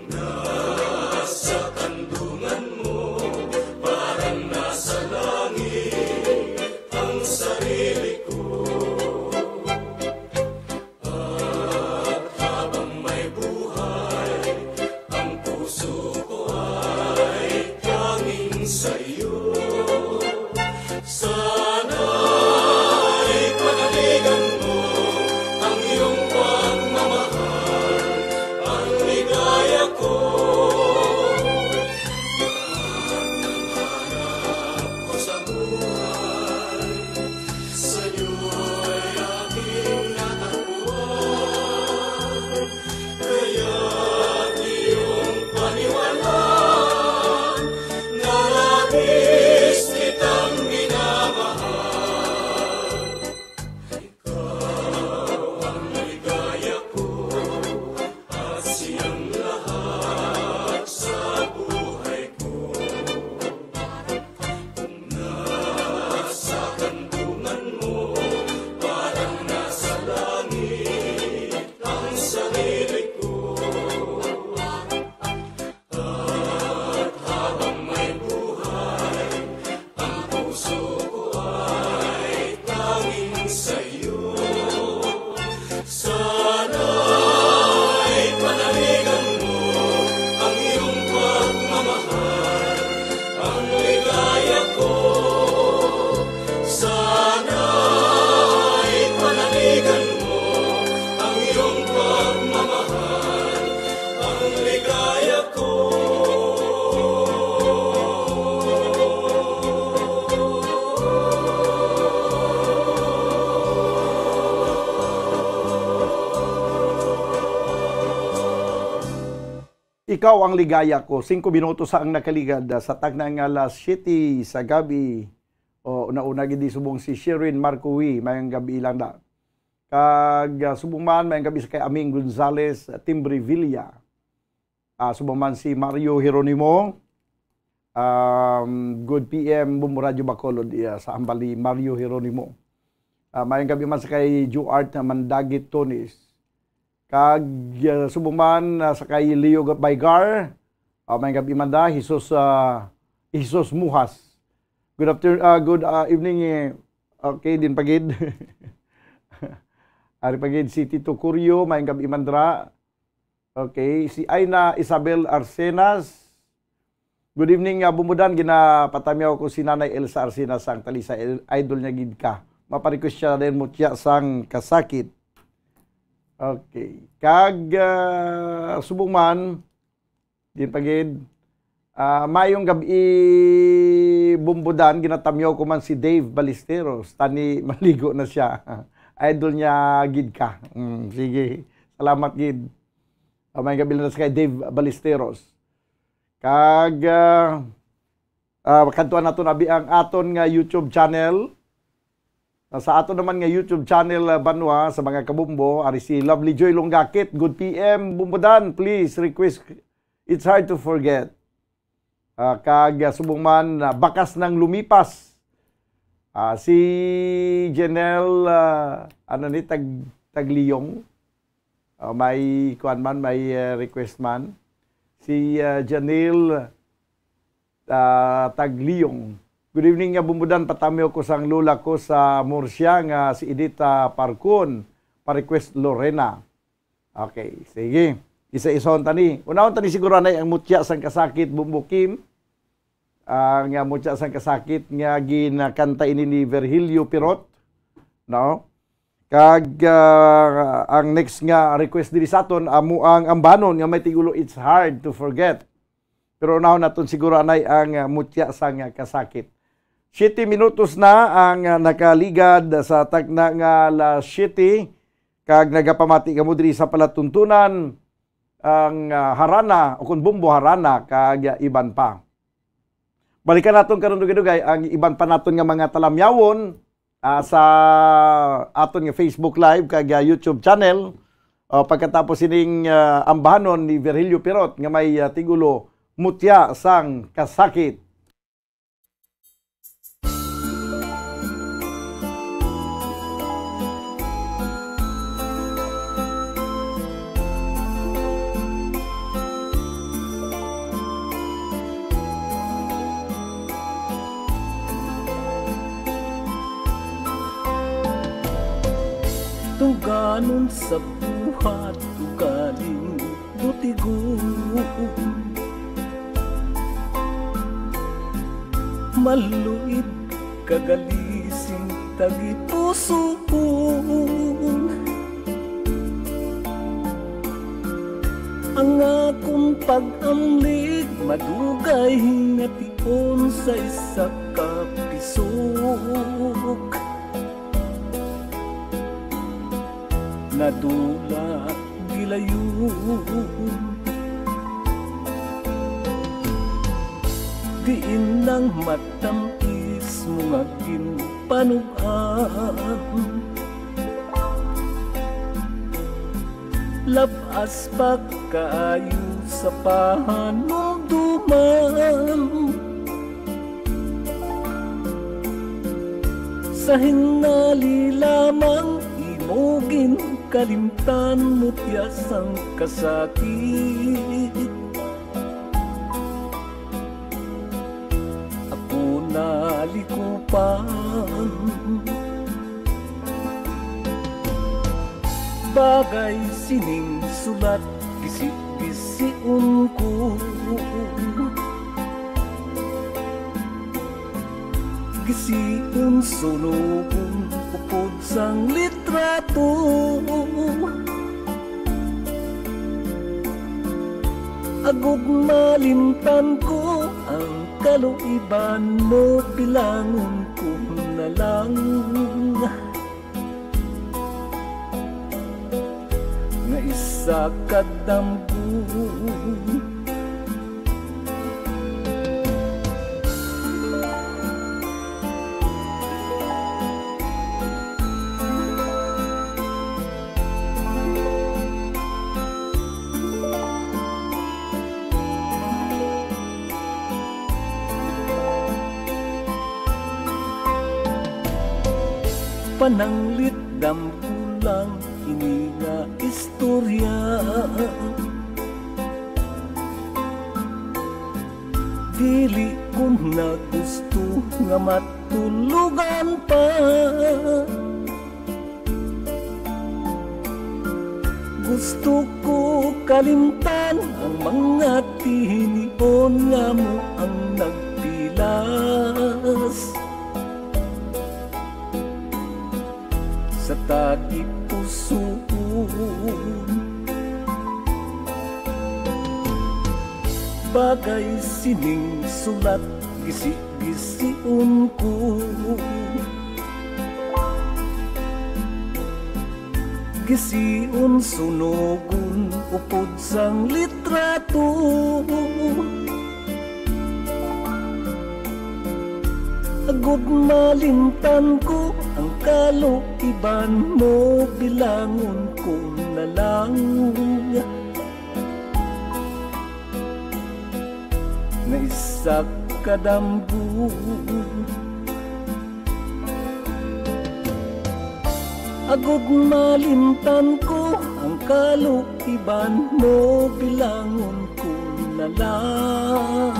Nasa kandungan mo, parang nasa langit ang sarili ko. At habang may buhay, ang puso ko ay tanging sa iyo. Sana'y panaligan mo ang iyong pagmamahal, ang ligaya ko. Lahat ng hanap ko sa buhay, sa'yo ay aking natagpuan. Kaya't iyong paniwalaan na labis kitang minamahal. Ikaw ang ligaya ko at siyang lahat sa buhay ko. Nasa kandungan mo, parang nasa langit ang sarili ko. At habang may buhay, ang puso ko ay tanging sa iyo. Sana'y panaligan mo ang iyong pagmamahal, ang ligaya ko. Sana'y panaligan mo ang iyong pagmamahal, ang ligaya ko. Ikaw ang ligaya ko. Singko minutos ang nakaligad, ah, sa takna nga alas siyete sa gabi. O, una-una gid subong si Sherin Marcowi, mayong gabi lang da. Kag, ah, subong man, mayong gabi sa kay Aming Gonzales, ah, Timbrevilla. Ah, subong man si Mario Jeronimo, um, good P M, Bombo Radyo Bacolod, iya, sa hambal ni Mario Jeronimo. Ah, mayong gabi man sa kay Juart na Mandagit Tonis. Kag, ah, subong man, ah, sa kay Leo Baygar, ah, mayong gabi man da, Jesus, ah, Jesus Muhas. Good after-, ah, good, ah, evening, eh. Okay, din pagid. Ari pagid si Tito Curio, mayong gabi man dra. Okay, si Aina Isabel Arcenas. Good evening, ah, Bumbudan. Ginapatamyaw ko si Nanay Elsa Arcenas sang Talisay. Idol niya gid ka. Maparequest siya din mo siya sang kasakit. Okay. Kag, ah, subong man, din pagid. Ah, mayong gabi, Bumbudan. Ginatamyaw ko man si Dave Balisteros. Tani maligo na siya. Idol niya gid ka. Mm, sige. Salamat gid. Ah, mayong gabi na sa kay Dave Balisteros. Kag, ah, ah, kadtuan nato na bi ang aton nga YouTube channel. Ah, sa aton naman nga YouTube channel, ah, banwa, sa mga kabumbo, ari si Lovely Joy Longakit. Good P M, Bumbudan, please request It's Hard to Forget. Ah, kag, ah, subong man, ah, Bakas nang Lumipas. Ah, si Janelle, ah, ano ni, Tag-, Tagliyong. Ah, may kuan man, may, ah, request man. Si, ah, Janelle, ah, Tagliyong. Good evening, nga Bumbudan. Patamyaw ko sang lola ko sa Murcia nga si Edita Parcon. Pa-request Lorena. Okay, sige. Isa-isahon tani. Unahon tani siguro anay ang Mutya sang Kasakit, Bumbo Kim. Ang, ah, Mutya sang Kasakit nga ginakanta ini ni Virgilio Pirot. No? Kag, ah, ang next nga request diri sa aton, amo ang ambanon nga may tigulo, It's Hard to Forget. Pero unahon naton siguro anay ang, ah, Mutya sang Kasakit. Siyete minutos na ang, ah, nakaligad sa takna nga alas siyete, kag nagapamati kamo diri sa palatuntunan ang, ah, Harana, o kung Bumbo Harana, kag, ah, iban pa. Balikan naton karon dugay-dugay ang iban pa naton nga mga talamyawon, ah, sa aton nga Facebook Live kag, ah, YouTube channel. Ah, pagkatapos sining, ah, ambahanon ni Virgilio Pirot nga may, ah, tigulo, Mutya sang Kasakit. Tungganon sa buhat, ugaling butigon. Maluib kagalising tagipusoon. Ang akon pag-amlig madugay nga tion sa isa ka pisok. Nadula gilayon. Diin ang matamis mo nga ginpanug-an. Lab-as pa kaayo sa pahanumduman. Sa hinali lamang imo ginkalimtan, Mutya sang Kasakit. Ako nalikupan. Bagay sining sulat, gisi-gision ko. Gisi-gision, sunugon, upod sang litrato. Agud malimtan ko ang kaluiban mo, bilangon ko na lang nga isa ka damgo. Pananglit, damgo lang ini nga istorya. Dili ko na gusto nga matulugan pa. Gusto ko kalimtan ang mga tinion nga mo ang nagpilas sa tagipusoon. Bagay sining sulat, gisi-gision ko. Gisi-gision, sunugon, upod sang litrato. Agud malimtan ko ang kaluiban mo, bilangon ko na lang nga isa ka damgo. Agud malimtan ko ang kaluiban mo, bilangon ko na lang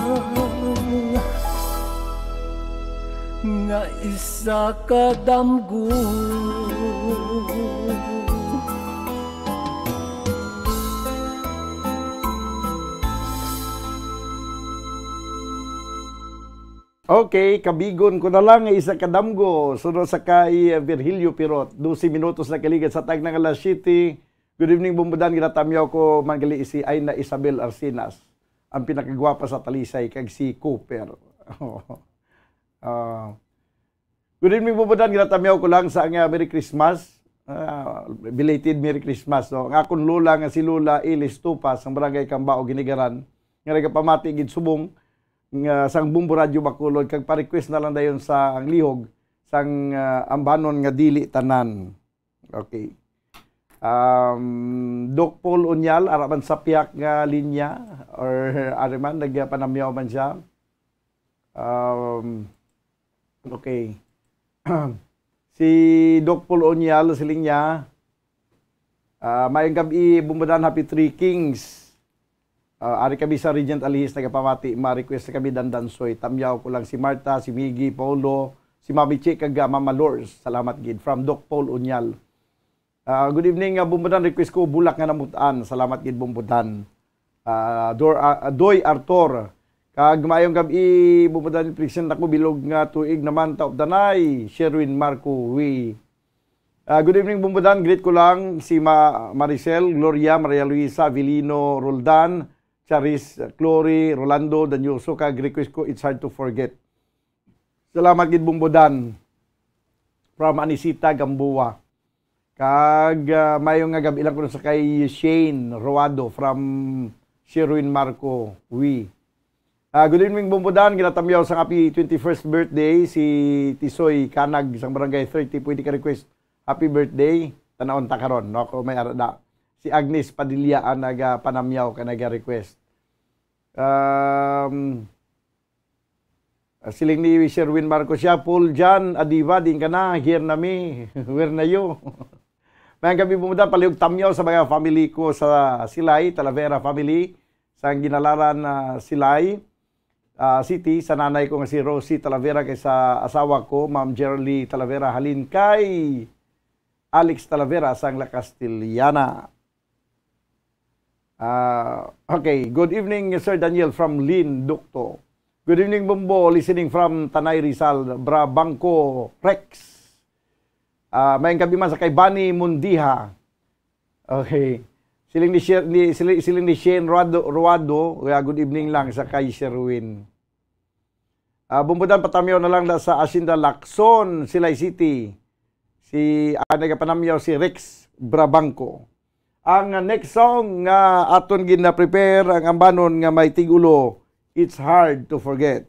nga isa ka damgo. Okay, kabigon ko na lang nga isa ka damgo. Sunod sa kay Virgilio Pirot, dose minutos na kaligat sa tagna nga alas siyete. Good evening, Bumbudan. Ginatamyaw ko man gali si Aina Isabel Arcenas, ang pinakagwapa sa Talisay, kag si Cooper. Ah, good evening, Bumbudan. Ginatamyaw ko lang sa nga Merry Christmas. Ah, belated Merry Christmas, no? Ang akon lola nga si Lola Ilis Tupas, ang barangay Cambao, Ginigaran, nga nagapamati gid subong nga sang Bumbo Radyo Bacolod, kag pa-request na lang dayon sa ang lihog sang, ah, ambanon nga dili tanan. Okay. Um, Doc Paul Unyal, ara man sa pihak nga linya, or ari man, nagpanamyaw man siya. Um, okay. Si Doc Paul Unyal, siling niya, ah, "Maayong gab-i, Bumbudan, Happy Three Kings." Ah, ari kami sa Regent Alihis, nagapamati, ma-request na kami, Dandansoy. Tamyaw ko lang si Martha, si Miggy, Paolo, si Mami Chi, kag, ah, Mama Lors. Salamat gid. From Doc Paul Unyal. Ah, good evening, ah, Bumbudan. Request ko, Bulak nga Namutan. Salamat gid, Bumbudan. Ah, Dor-, ah, Doy Artor. Kag maayong gab-i, Bumbudan. Present ako, bilog nga tuig naman, taop danay. Sherwin Marco, wi. Ah, good evening, Bumbudan. Greet ko lang si Ma-, Maricel, Gloria, Maria Luisa, Avelino, Roldan, Charis, Clory, Rolando, Danyoso, kag request ko, It's Hard to Forget. Salamat gid, Bumbudan. From Anisita Gamboa. Kag, ah, mayo nga gab-i lang kuno sa kay Shane Roado from Sherwin Marco, wi. Ah, good evening, Bumbudan. Ginatamyaw sang happy twenty-first birthday si Tisoy Kanag sang Barangay thirty. Pwede ka request happy birthday? Tanawon ta karon, no? Kung may ara na. Si Agnes Padilla ang nagapanamyaw ka nag-request. Um, ah, siling ni Sherwin Marcos siya, "Paul John, adiwa, din ka na, here na mi, where na you?" Mayang gabi, Bumbudan, palihog tamyaw sa mga family ko sa Silay, Talavera family, sa ginalaran na Silay, ah, City, sa nanay ko nga si Rosie Talavera, kay sa asawa ko, Ma'am Gerly Talavera, halin kay Alex Talavera sang La Castellana. Ah, okay. Good evening, Sir Daniel from Lin Ducto. Good evening, Bumbo. Listening from Tanay, Rizal, Brabangco, Rex. Ah, may gabi man sa kay Bani Mundiha. Okay. Siling ni Sher-, ni, siling, siling ni Shane Ruado, Ruado, kaya good evening lang sa kay Sherwin. Ah, Bumbudan, patamyaw na lang na sa Hacienda Lacson, Silay City. Si, ah, nagapanamyaw si Rex Brabangco. Ang next song nga aton gina-prepare, ang ambanon nga may tigulo, It's Hard to Forget.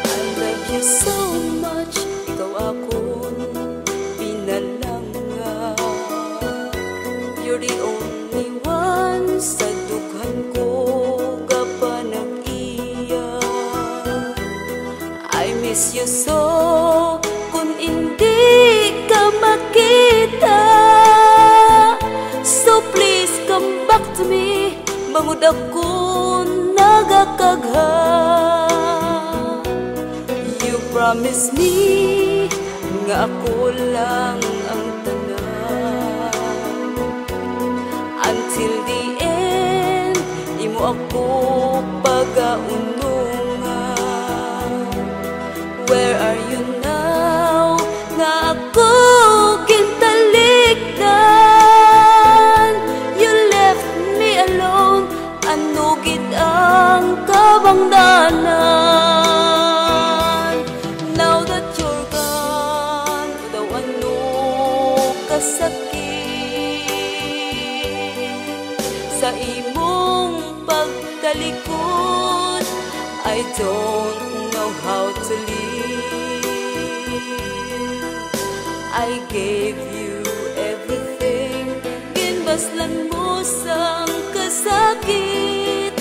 I love you so much, ikaw akon pinalangga. You're the only one sa dughan ko kapanag-iya. I miss you so, kun indi ka makita. So please come back to me, bangod ako nagakagha. You promise me nga ako lang ang tanan. Until the end, imo ako pagaunungan. Where are you now? Nga ako gintalikdan. You left me alone. Ano gid ang kabangdanan? Now that you're gone, daw ano kasakit sa imong pagtalikod, I don't know how to live. I gave you everything, ginbaslan mo sang kasakit.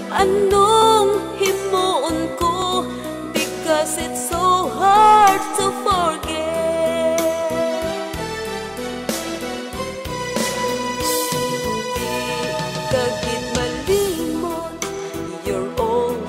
Anong himuon ko? Because it's so hard to forget. Di ka gid malimot, you're always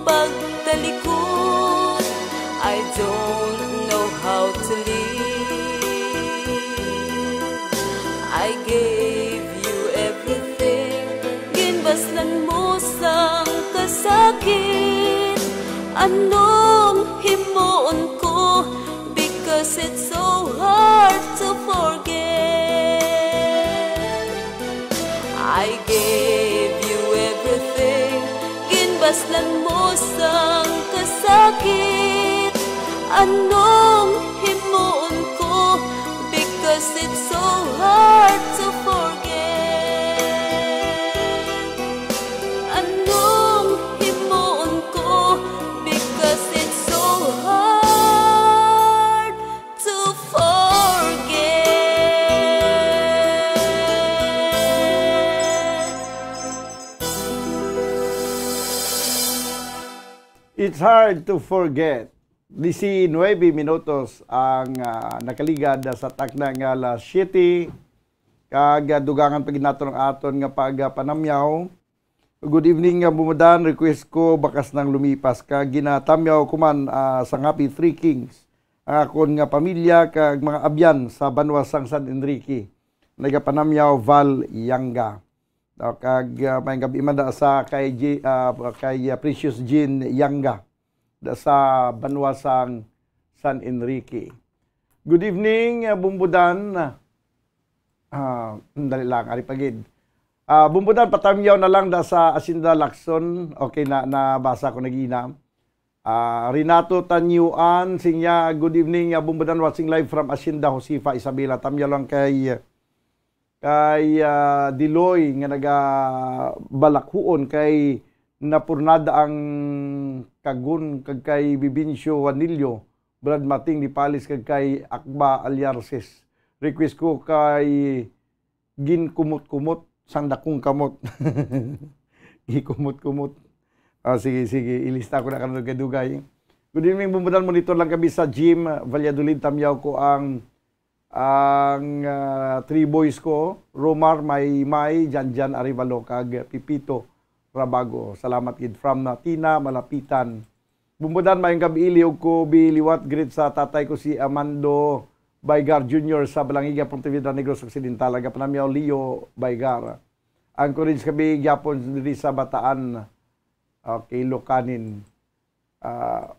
pagtalikod. I don't know how to live. I gave you everything. Ginbaslan mo sang kasakit. Anong himuon ko? Because it's so hard to forget. I gave you everything. Ginbaslan mo sang kasakit. Anong himuon ko? Because it's so hard to forget. Anong himuon ko? Because it's so hard to forget. It's hard to forget. Diecinuebe minutos ang, ah, nakaligad sa takna nga alas siyete. Kag, ah, dugangan pa gid naton ang aton nga pagpanamyaw. Good evening, ah, Bumudan. Request ko, Bakas Nang Lumipas. Kag ginatamyaw ko man, ah, sang Happy Three Kings ang akon nga pamilya kag mga abyan sa banwa sang San Enrique. Nagapanamyaw, Val Yanga. Ah, kag, ah, maayong gab-i man da sa kay G-, ah, kay, ah, Precious Jean Yanga da sa banwa sang San Enrique. Good evening, ah, Bumbudan. Ah, dali lang, ari pa gid. Ah, Bumbudan, patamyaw na lang da sa Hacienda Lacson. Okay na, nabasa ko nagina. Ah, Renato Tanyuan, siya, "Good evening, ah, Bumbudan, watching live from Hacienda Josefa, Isabela." Tamyaw lang kay, kay, ah, Diloy nga nagabalakhuon kay napurnada ang Kagun kag kay Bibencio Juanillo, Brad Mating ni Palis kag kay Akba Alyarces. Request ko kay Ginkumot-kumot sang Dakong Kamot. Gikumot-kumot. Ah, sige, sige. Ilista ko na karon dugay-dugay. Good evening, Bumbudan. Monitor lang kami sa gym, Valladolid. Tamyaw ko ang, ang, ah, three boys ko, Romar, Maymay, Janjan Arevalo, kag Pipito Rabago. Salamat gid from, ah, Tina Malapitan. Bumbudan, maayong gab-i, liog ko biliwat. Greet sa tatay ko si Amando Baygar Junior sa Balangiga, Pontevedra, Negros Occidental. Agapanamyaw, Leo Baygar. Encourage kami gyapon diri sa Bataan. Okay, Locanin. Ah,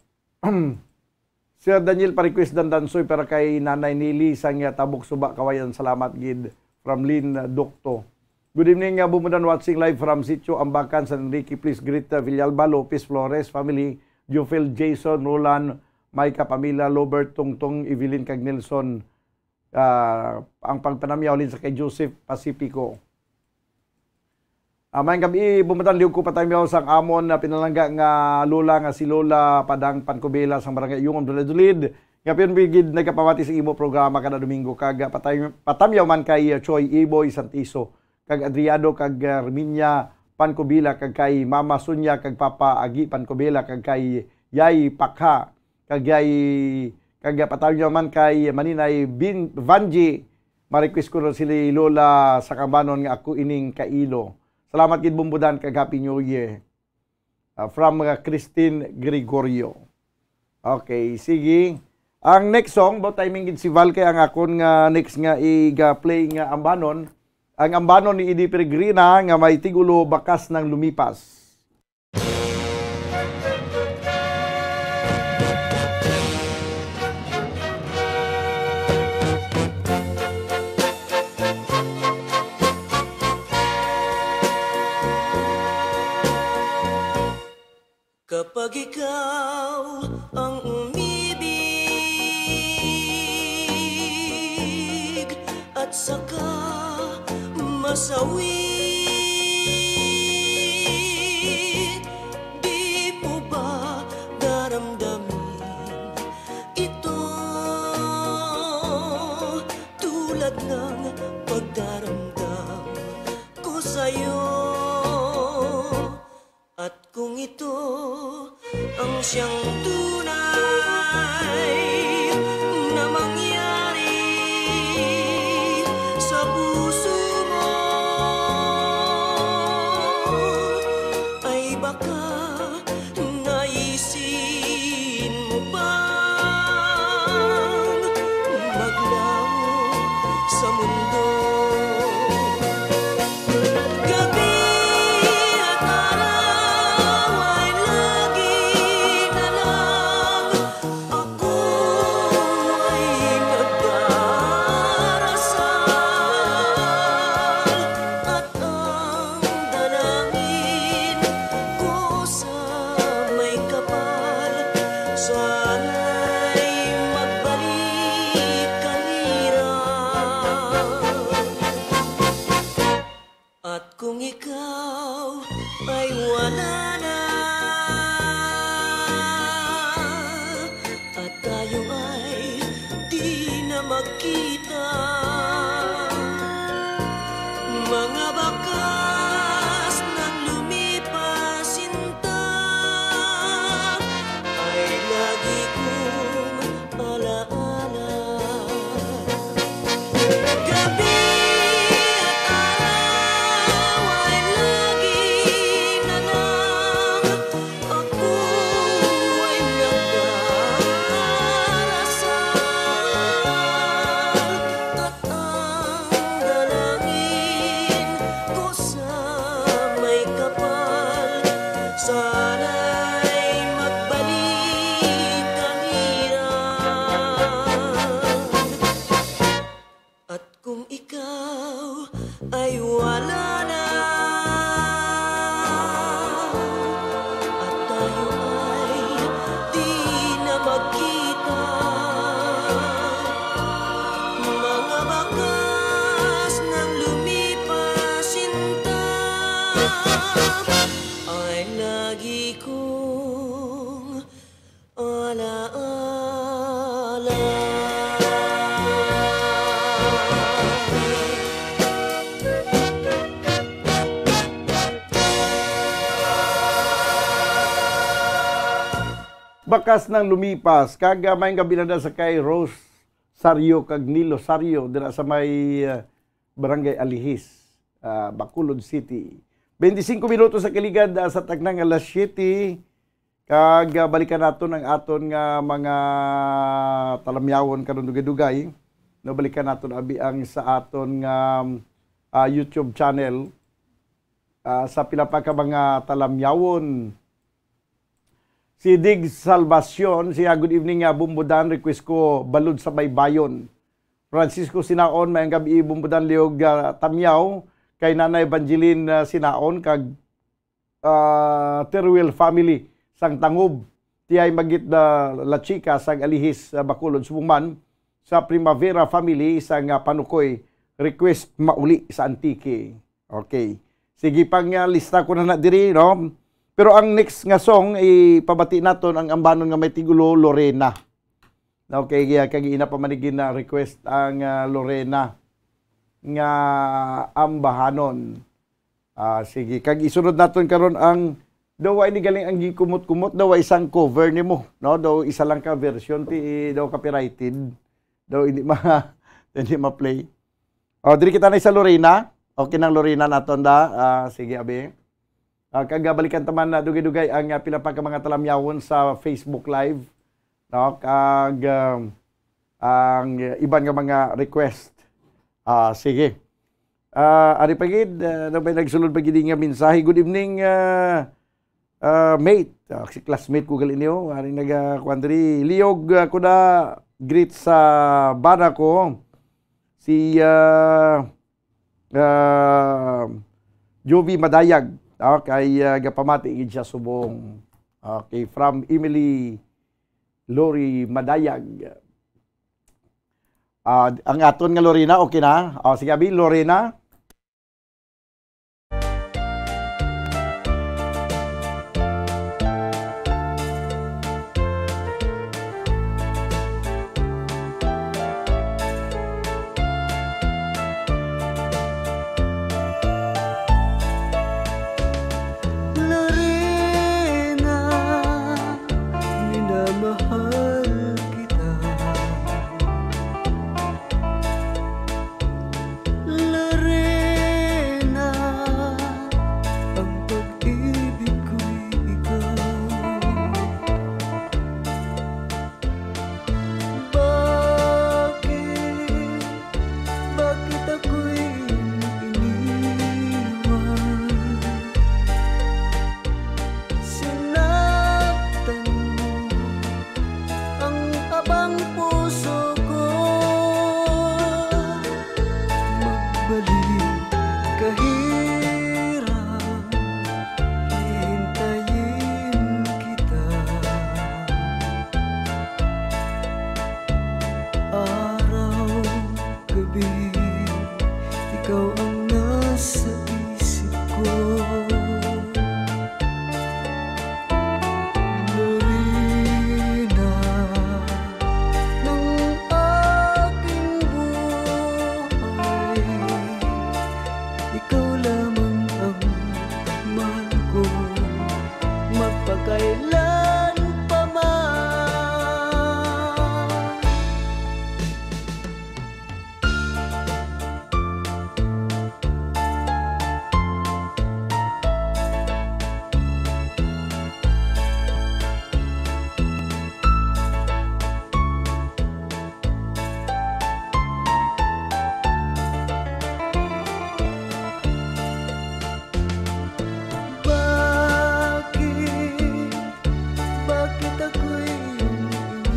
Sir Daniel, pa-request Dandansoy para kay Nanay Nili sang Tabok Suba, Kawayan. Salamat gid. From Lynn, uh, Docto. Good evening, uh, Bumudan, watching live from Sitio Ambacan, San Enrique. Please greet, uh, Villalba, Lopez, Flores family, Jufil, Jason, Roland, Micah, Pamela, Lobert, Tungtong, Evelyn, kag Nelson. Ah, ang pagpanamyaw halin sa kay Joseph Pacifico. Ah, maayong gab-i, Bumatan, liog ko patamyaw sang amon na pinalangga nga lola nga si Lola Padang Pancubela sang Barangay Ayungon, Valladolid. Nga piyong gid nagapamati sa imo programa kada Domingo, kag, ah, patay-, patamyaw man kay, ah, Choy Iboy Santiso, kag Adriado, kag, ah, Herminia Pancubela, kag kay Mama Sonia, kag Papa Agi Pancubela, kag kay Yay Pakha, kag yay, kag, ah, patamyaw man kay Maninay Bin-, Vanji. Ma-request ko na sila Lola sa Kambanon nga ako ining kailo. Salamat gid, Bumbudan, kag Happy New Year. Ah, from, ah, Christine Gregorio. Okay, sige. Ang next song, about timing gid si Val, kay ang akon nga next nga iga-play nga ambanon, ang ambanon ni Eddie Peregrina nga may tigulo, Bakas Nang Lumipas. Kapag ikaw ang umibig at saka masawi, di mo ba daramdamin ito tulad ng pagdaramdam ko sa'yo? At kung ito ang siyang tunay na mangyari sa puso mo, ay baka na Sana'y magbalik ang hirap. At kung ikaw ay wala na, at tayo ay di na magkita, mga bakas ng lumipas, sinta, ay lagi kong alaala. Gabi at araw ay lagi na lang ako ay nagdarasal, at ang dalangin ko sa may kapal, sana'y magbalik ang hirap. At kung ikaw ay wala na, at tayo ay di na magkita, mga bakas ng lumipas, sinta, ay lagi kong alaala. Bakas ng lumipas, kag, ah, maayong gabi na sa kay Rose Sario kag Nilo Sario dira sa may, ah, Barangay Alihis, ah, Bacolod City. Twenty-five minutos sa kaligad, ah, sa taknang alas siyete. Kag, ah, balikan naton ang aton nga mga talamyawon karon dugay-dugay. No, balikan naton abi ang sa aton nga, ah, YouTube channel. Ah, sa pila pa ka mga talamyawon. Si Dig Salvacion, siya, "Good evening, ah, Bombo Dan. Request ko Balod sa Baybayon." Francisco Sinaon, "Maayong gabi, Bombo Dan, Liog, ah, Tamyaw, kay Nanay Evangeline, ah, Sinaon, kag, ah, Teruel family sang Tangob, Tiay Magit, ah, La Chica sang Alihis, ah, Bacolod, Subong man, sa Primavera family sang, ah, Panukoy, request mauli sa Antique." Okay. Sige, pang, ah, lista ko na na diri, no? Pero ang next nga song, ipabati naton ang ambanon nga may tigulo, Lorena. Okay, yeah, kag ina pa man ni gina-request ang, ah, Lorena nga ambahanon. Ah, sige, kag isunod naton karon ang, daw wa ini galing ang gikumot-kumot, daw wa isang cover nimo, no? Daw isa lang ka version, ti, daw copyrighted. Daw hindi ma-, hindi ma-play. O, diri kita na sa Lorena. Okay nang Lorena naton da. Ah, sige, abi. Ah, kag, ah, balikan ta man na dugay-dugay ang, ah, pila pa ka mga talamyawon sa Facebook Live, no? Kag, um, ang iban nga mga request. Ah, sige. Ah, ari pa gid, ah, ano ba yung nagsulod pa gid nga mensahe? "Good evening, ah, ah, mate." Ah, si classmate ko gali niyo, ari naga, kuwan diri. "Liog, ah, ko na greet sa bana ko. Si, ah, ah, Jovi Madayag." Ah, kay, ah, gapamati gid siya subong. Okay, from Emily Lori Madayag. Ah, ang aton nga Lorena, okay na? O, sige, abi, Lorena. Lorena, minamahal kita. Bakit ako'y iniwan?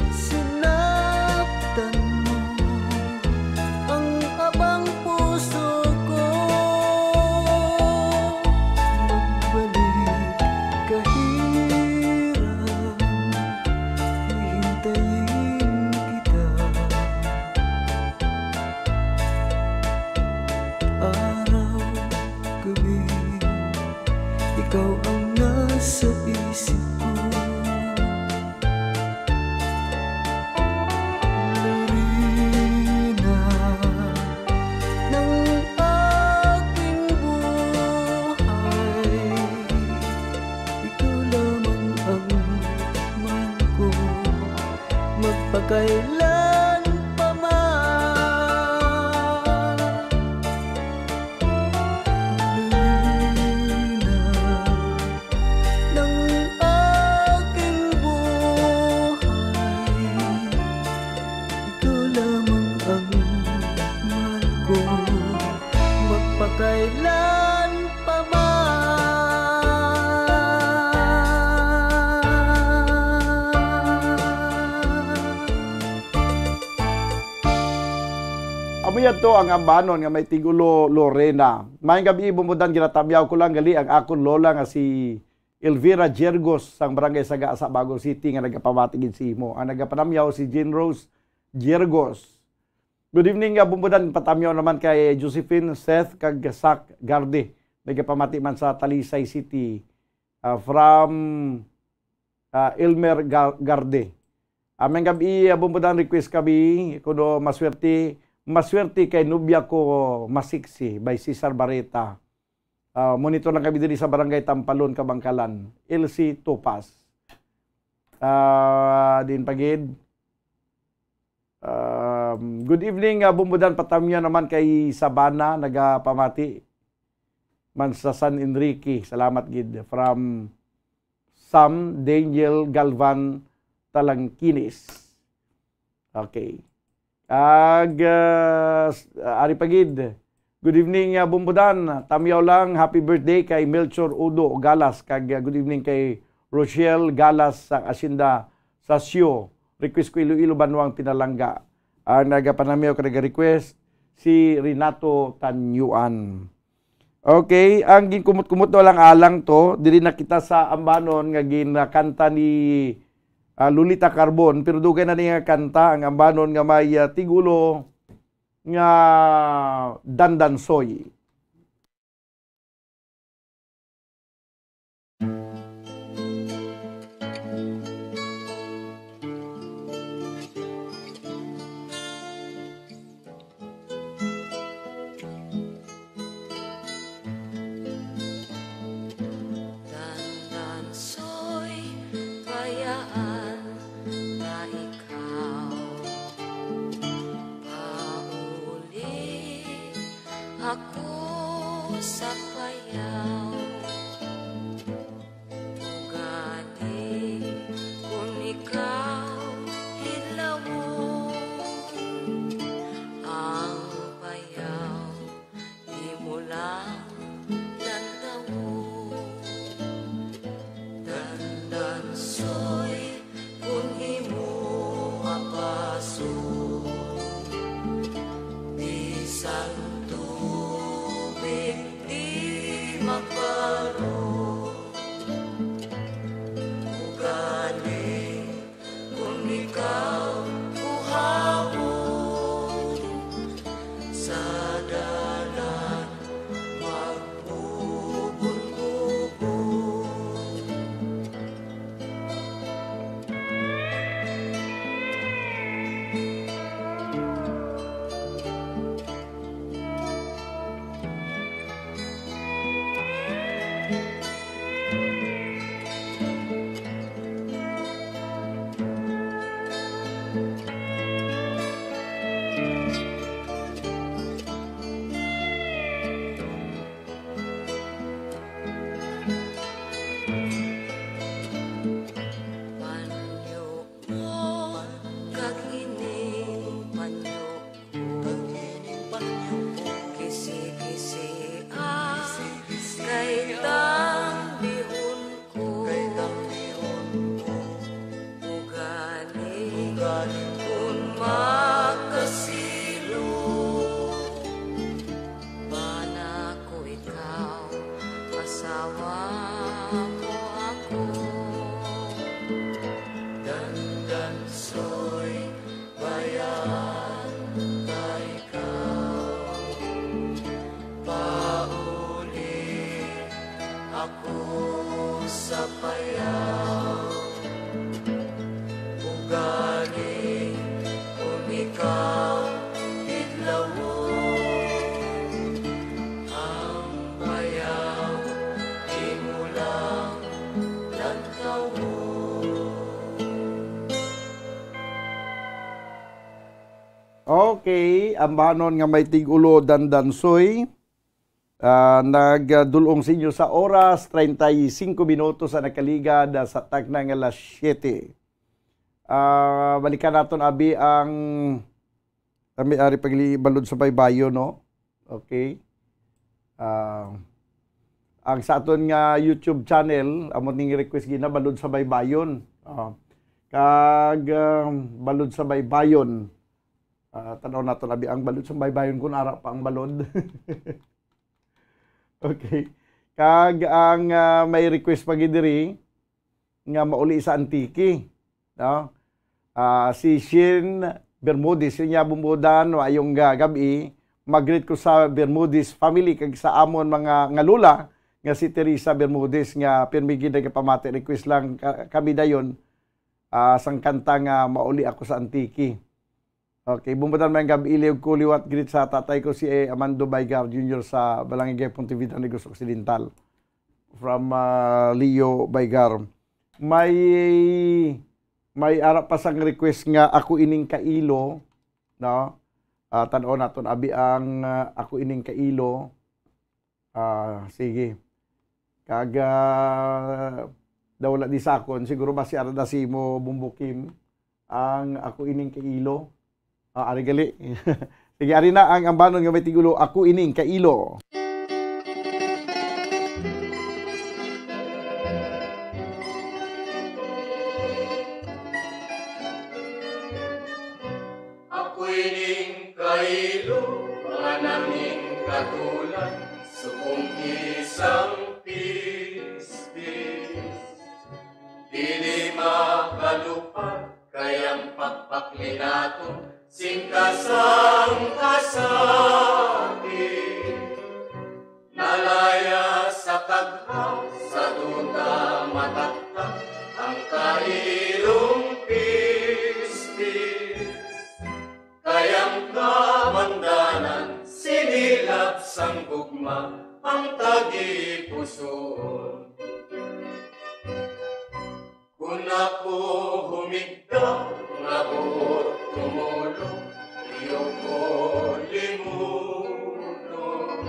Sinaktan mo ang abang puso ko. Magbalik ka, hirang, hihintayin kita. Araw, gabi, ikaw ang nasa isip ko. Lorena ng aking buhay, ikaw lamang ang mahal ko, magpakailan pa man. Lorena ng aking buhay, ikaw lamang ang mahal ko, magpakailan pa man. Amo yadto ang ambanon nga may tigulo Lorena. Maayong gabi, Bumbudan, ginatamyaw ko lang gali ang akon lola nga si Elvira Jergos sang Barangay Sagasa, Bago City, nga nagapamati gid sa imo. Ang nagapanamyaw si Jean Rose Jergos. Good evening, ah, Bumbudan. Patamyaw naman kay Josephine, Seth, kag Sak Garde. Nagapamati man sa Talisay City. Ah, from, ah, Elmer Gar-, Garde. Ah, maayong gabi, ah, Bumbudan, request kami kuno maswerte, maswerte kay nobya ko masiksi by Cesar Barreta. Ah, monitor lang kami diri sa Barangay Tampalon, Kabangkalan. L C Topas. Ah, din pagid. Um, good evening, ah, Bumbudan, patamyaw naman kay Sabana, nagapamati man sa San Enrique. Salamat gid. From Sam Daniel Galvan Talangkinis. Okay. Ag, ah, s-, ah, ari pa gid. Good evening, ah, Bumbudan. Tamyaw lang, happy birthday kay Melchor Udo Galas, kag, ah, good evening kay Rochelle Galas sa Asyenda sa Sio. Request ko Iloilo, Banwang Pinalangga. Ang nagapanamyaw kag nag-request si Renato Tanyuan. Okay, ang ginkumot-kumot na lang alang to, diri na kita sa ambanon nga ginakanta ni, ah, Lolita Carbon, pero dugay na ni nga kanta ang ambanon nga may, ah, tigulo nga Dandansoy. Dandansoy, bayaan na ikaw. Pauli ako sa payaw. Ugaling kon ikaw hidlawon, ang payaw imo lang lantawon. Dandansoy, kon imo apason, bisan tubig di mabalo. Ugaling kon ikaw kuhaon, sa dalan magbubon-bubon. Sa payaw, ugaling, unika, kidlawon. Ang payaw, imo lang lantawon. Okay, ambanon nga may tig-ulo, Dandansoy. Ah, nagdul-ong sa inyo sa oras, treinta y cinco minutos ang nakaligad, ah, sa takna nga alas siyete. Ah, balikan naton, abi, ang, kami ari paglibalod sa baybayon, no? Okay. Ah, ang sa aton nga YouTube channel, amo ning request gina, Balod sa Baybayon. Ah, kag, ah, Balod sa Baybayon. Ah, tan-aw naton, abi, ang Balod sa Baybayon, kung ara pa ang balod. Okay. Kag ang, ah, may request pa gid diri nga mauli sa Antique, no? Ah, si Shin Bermudez, niya bumbudan, maayong, ah, gab-i. Mag-greet ko sa Bermudez family kag sa amon mga nga lola nga si Teresa Bermudez nga pirmi gid nagapamati. Request lang ka-, kami dayon, ah, sang kanta nga Mauli Ako sa Antique. Okay, bumbudan man gab-i, liwat greet sa tatay ko si, eh, Amando Baygar Junior sa Balangigay, Pontevedra, Negros Occidental. From, ah, Leo Baygar. May, may ara pa sang request nga Ako Ining Kailo, no? Ah, tan-aw naton, abi, ang, ah, Ako Ining Kailo. Ah, sige. Kag, ah, daw wala di sa akon, siguro ba si Arda Simo Bumbukim ang Ako Ining Kailo? Ah, ari gali. Sige, ari na ang ambanon nga may tigulo, Ako Ining Kailo. Ako'y ning kailo nga nangin katulan, subong isang pispis. Dili makalupad kay ang pagpakli nato sing kasang kasakit. Nalaya sa tagha, sa duta mataktak ang kailong pispis. Kay ang kamandanan, sinilab sang gugma ang tagipusoon. Kon ako humigda nga buot tumulong, iyo ko limunon.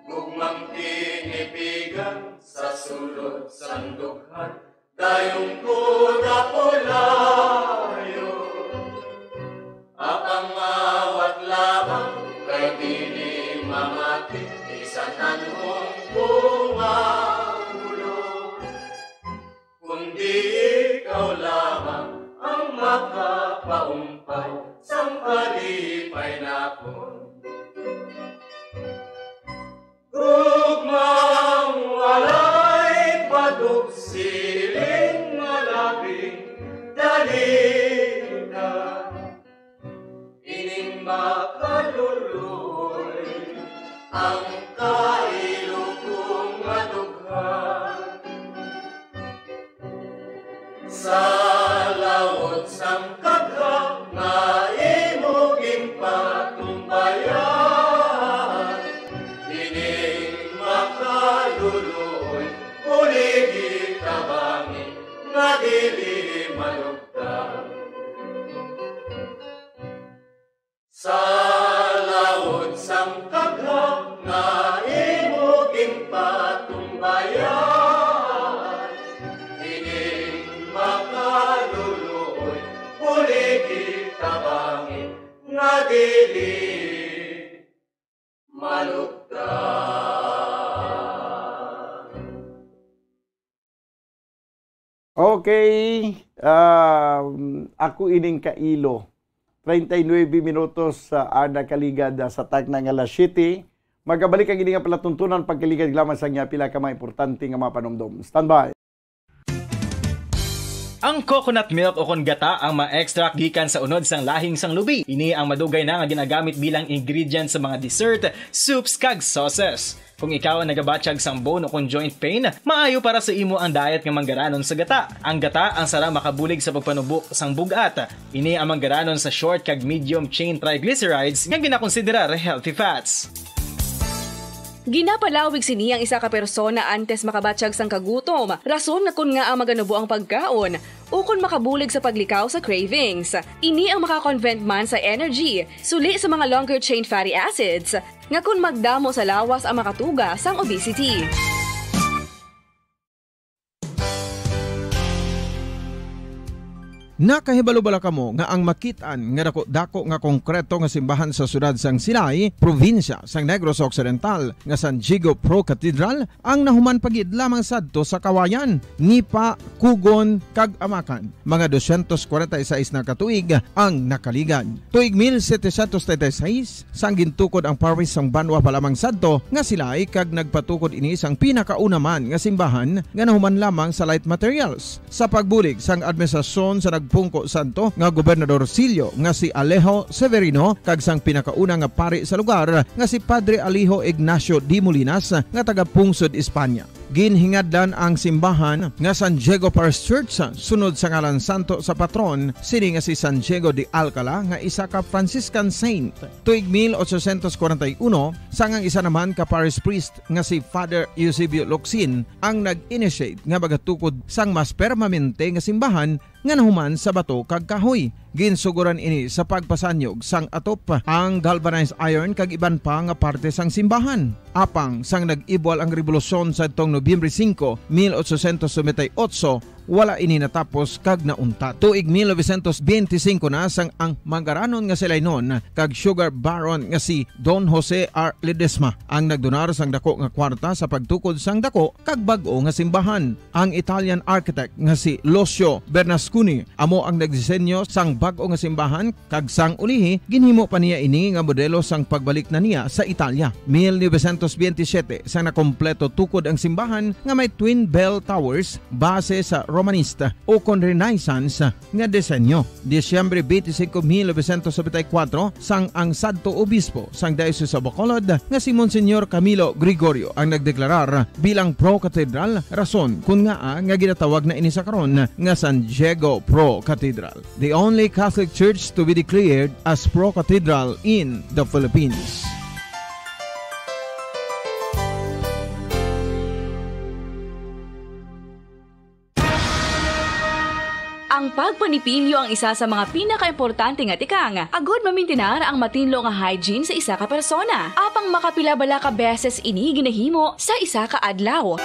Gugmang tinipigan sa sulod sang dughan, dayon ko napulayon. Apang maawat lamang kay dili mamati, bisan anhon ko maulog. Kundi ikaw lamang ang makapaumpay sang kalipay nakon. Gugmang walay padug, siling nga labing dalita. Ining makaluloy ang kailo ko nga dughan. Sa laot sang kagha nga imo ginpatumbayan, ining makaluloy, buligi tabangi nga dili malugtan. Sa laod sang kagha nga imo ginpatumbayan, ining makaluluoy, buligi tabangi nga dili malugtan. Okay, um, Ako Ining Kailo. Treinta y nueve minutos, ah, ang nakaligad, ah, sa takna nga alas siyete. Magabalik ang ini nga palatuntunan pagkaligad lamang sa nga pila ka mga importante nga mga panumdom. Standby. Ang coconut milk ukon gata ang ma-extract gikan sa unod sang lahing sang lubi. Ini ang madugay na nga ginagamit bilang ingredient sa mga dessert, soups, kag sauces. Kung ikaw ang nagabatyag sang bone ukon joint pain, maayo para sa imo ang diet nga manggaranon sa gata. Ang gata ang sara makabulig sa pagpanubo sang bug-at. Ini ang manggaranon sa short kag medium chain triglycerides nga ginakonsiderar healthy fats. Ginapalawig sini ang isa ka persona antes makabatyag sang kagutom, rason nga kon ngaa maganubo ang pagkaon, ukon makabulig sa paglikaw sa cravings. Ini ang maka-convert man sa energy, suli sa mga longer chain fatty acids, nga kon magdamo sa lawas ang makatuga sang obesity. Nakahibalo bala kamo nga ang makit-an nga dako-dako nga konkreto nga simbahan sa siyudad sang Silay, probinsya sang Negros Occidental, nga San Diego Pro Cathedral, ang nahuman pa gid lamang sadto sa Kawayan, Nipa, Cogon, kag Amacan? Mga dosyentos kwarenta y seis na ka tuig ang nakaligad. Tuig mil setecientos treinta y seis, sang gintukod ang parish sang banwa pa lamang sadto nga Silay, kag nagpatukod ini sang pinakauna man nga simbahan nga nahuman lamang sa light materials. Sa pagbulig sang administrasyon sa nagpungko sadto nga gobernadorcillo nga si Alejo Severino kag sang pinakauna nga pari sa lugar nga si Padre Alejo Ignacio de Molinas nga taga-pungsod Espanya. Ginhingadlan ang simbahan nga San Diego Parish Church sunod sa ngalan santo sa patron sini nga si San Diego de Alcala nga isa ka Franciscan saint. Tuig mil ochocientos kwarenta y uno, sang ang isa naman ka parish priest nga si Father Eusebio Locsin ang nag-initiate nga magatukod sang mas permanente nga simbahan nga nahuman sa bato kag kahoy. Ginsugoran ini sa pagpasanyog sang atop, ang galvanized iron kag iban pa nga parte sang simbahan. Apang sang nag-ibwal ang rebolusyon sadtong Nobyembre singko, mil ochocientos noventa y ocho, wala ini natapos kag nauntat. Tuig mil novecientos benti singko na sang ang manggaranon nga Silaynon kag sugar baron nga si Don Jose R. Ledesma ang nagdonar sang dako nga kwarta sa pagtukod sang dako kag bag-o nga simbahan. Ang Italian architect nga si Lucio Bernasconi amo ang nagdisenyo sang bag-o nga simbahan, kag sang ulihi ginhimo pa niya ini nga modelo sang pagbalik na niya sa Italia. Mil novecientos benti siyete, sang nakompleto tukod ang simbahan nga may twin bell towers base sa Romanista ukon Renaissance nga disenyo. Disyembre benti singko, mil novecientos nobenta y kuwatro, sang ang sadto obispo sang Diocese of Bacolod nga si Monsignor Camilo Gregorio ang nagdeklarar bilang pro-cathedral, rason kon ngaa nga ginatawag na ini sa karon nga San Diego Pro Cathedral, the only Catholic church to be declared as pro-cathedral in the Philippines. Ang pagpanipilyo ang isa sa mga pinakaimportante nga tikang agod mamintinar ang matinlo nga hygiene sa isa ka persona. Apang makapila bala ka beses ini ginahimo sa isa ka adlaw?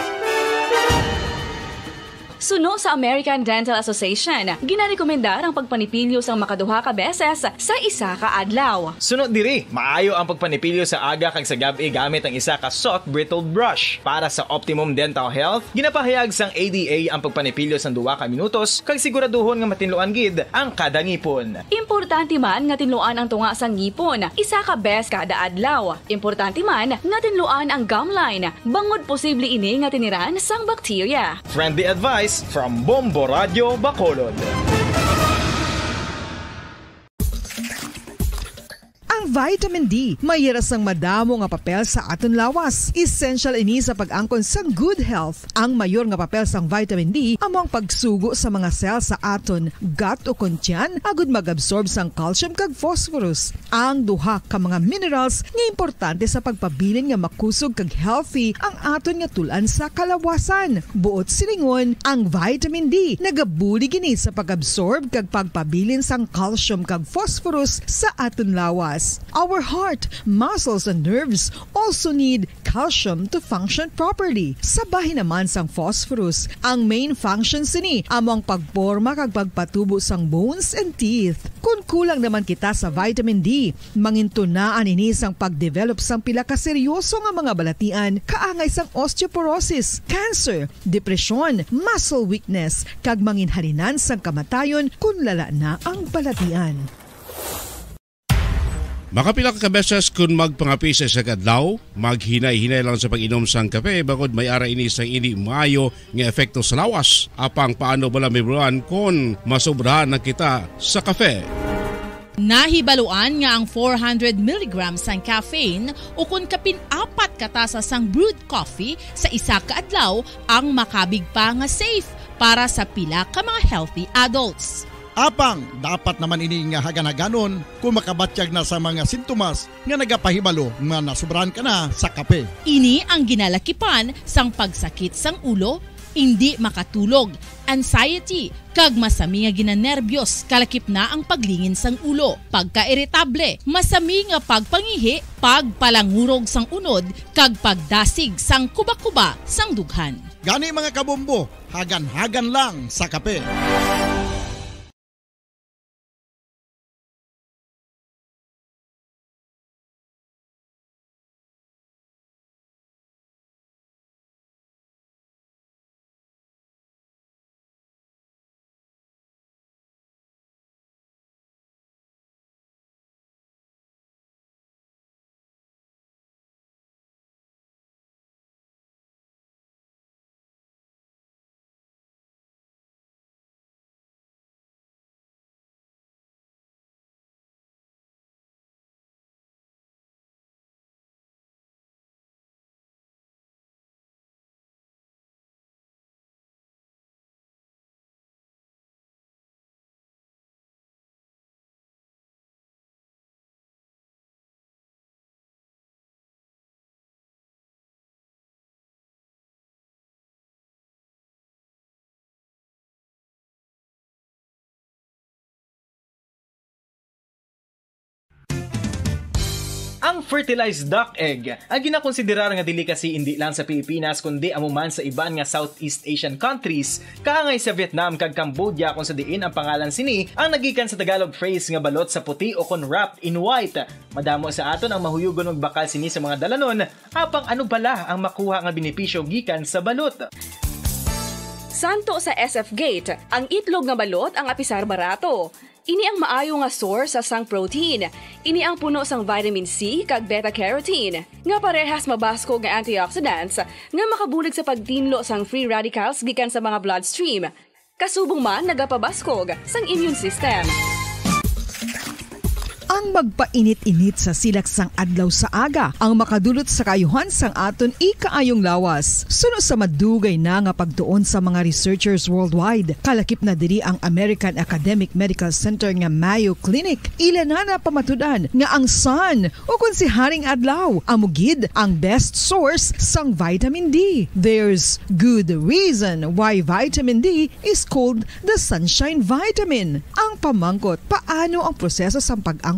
Suno sa American Dental Association, ginarekomendar ang pagpanipilyo sang makaduha ka beses sa isa ka adlaw. Suno diri, maayo ang pagpanipilyo sa aga kag sa gab-i gamit ang isa ka soft bristled brush. Para sa optimum dental health, ginapahayag sang A D A ang pagpanipilyo sang duha ka minutos kag siguraduhon nga matinluan gid ang kada ngipon. Importante man nga tinluan ang tunga sang ngipon isa ka bes kada adlaw. Importante man nga tinluan ang gum line bangod posible ini nga tiniran sang bakterya. Friendly advice from Bombo Radio Bacolod. Ang vitamin D may hira sang madamo nga papel sa aton lawas. Essential ini sa pag-angkon sang good health. Ang mayor nga papel sang vitamin D amo ang pagsugo sa mga cell sa aton gut ukon tiyan agud mag-absorb sang calcium kag phosphorus, ang duha ka mga minerals nga importante sa pagpabilin nga makusog kag healthy ang aton nga tul-an sa kalawasan. Buot silingon, ang vitamin D nagabulig ini sa pag-absorb kag pagpabilin sang calcium kag phosphorus sa aton lawas. Our heart, muscles, and nerves also need calcium to function properly. Sa bahin naman sang phosphorus, ang main function sini amo ang pagporma kag pagpatubo sang bones and teeth. Kon kulang naman kita sa vitamin D, mangintunaan ini sang pag-develop sang pila ka seryoso nga mga balatian, kaangay sang osteoporosis, cancer, depresyon, muscle weakness, kag manginhalinan sang kamatayon kon lala na ang balatian. Makapila ka beses kun magpangape sa isa ka adlaw, maghinay-hinay lang sa pag-inom sang kape, bangod may ara ini sang indi maayo nga epekto sa lawas. Apang paano bala mahibaluan kon masobrahan na kita sa kape? Nahibaluan nga ang four hundred milligrams sang caffeine, ukon kapin apat ka tasa sang brewed coffee sa isa ka adlaw, ang makabig pa nga safe para sa pila ka mga healthy adults. Apang dapat naman ini nga hagan-haganon kung makabatyag na sa mga sintomas nga nagapahibalo nga nasubrahan ka na sa kape. Ini ang ginalakipan sang pagsakit sang ulo, indi makatulog, anxiety, kag masami nga ginanerbyos, kalakip na ang paglingin sang ulo, pagkairitable, masami nga pagpangihi, pagpalangurog sang unod, kag pagdasig sang kuba-kuba sang dughan. Gani, mga kabombo, hagan-hagan lang sa kape. Ang fertilized duck egg, ang ginakonsiderar nga delicacy indi lang sa Pilipinas, kundi amo man sa iban nga Southeast Asian countries, kaangay sa Vietnam kag Cambodia, kung sa diin ang pangalan sini ang nagikan sa Tagalog phrase nga balot sa puti o kon wrapped in white. Madamo sa aton ang mahuyugon magbakal sini sa mga dalanon, apang ano bala ang makuha nga benepisyo gikan sa balot? Santo sa S F Gate, ang itlog nga balot ang apisar barato. Ini ang maayo nga source sa sang protein. Ini ang puno sang vitamin C kag beta carotene, nga parehas mabaskog nga antioxidants nga makabulig sa pagtinlo sang free radicals gikan sa mga bloodstream. Kasubong man nagapabaskog sang immune system. Ang magpainit-init sa silak sang adlaw sa aga ang makadulot sa kaayuhan sang aton ikaayong lawas. Suno sa madugay na nga pagtuon sa mga researchers worldwide, kalakip na diri ang American Academic Medical Center nga Mayo Clinic, ila na napamatud-an nga ang sun, o kon si Haring Adlaw, amo gid ang best source sang vitamin D. There's good reason why vitamin D is called the sunshine vitamin. Ang pamangkot, paano ang proseso sang pag-angkon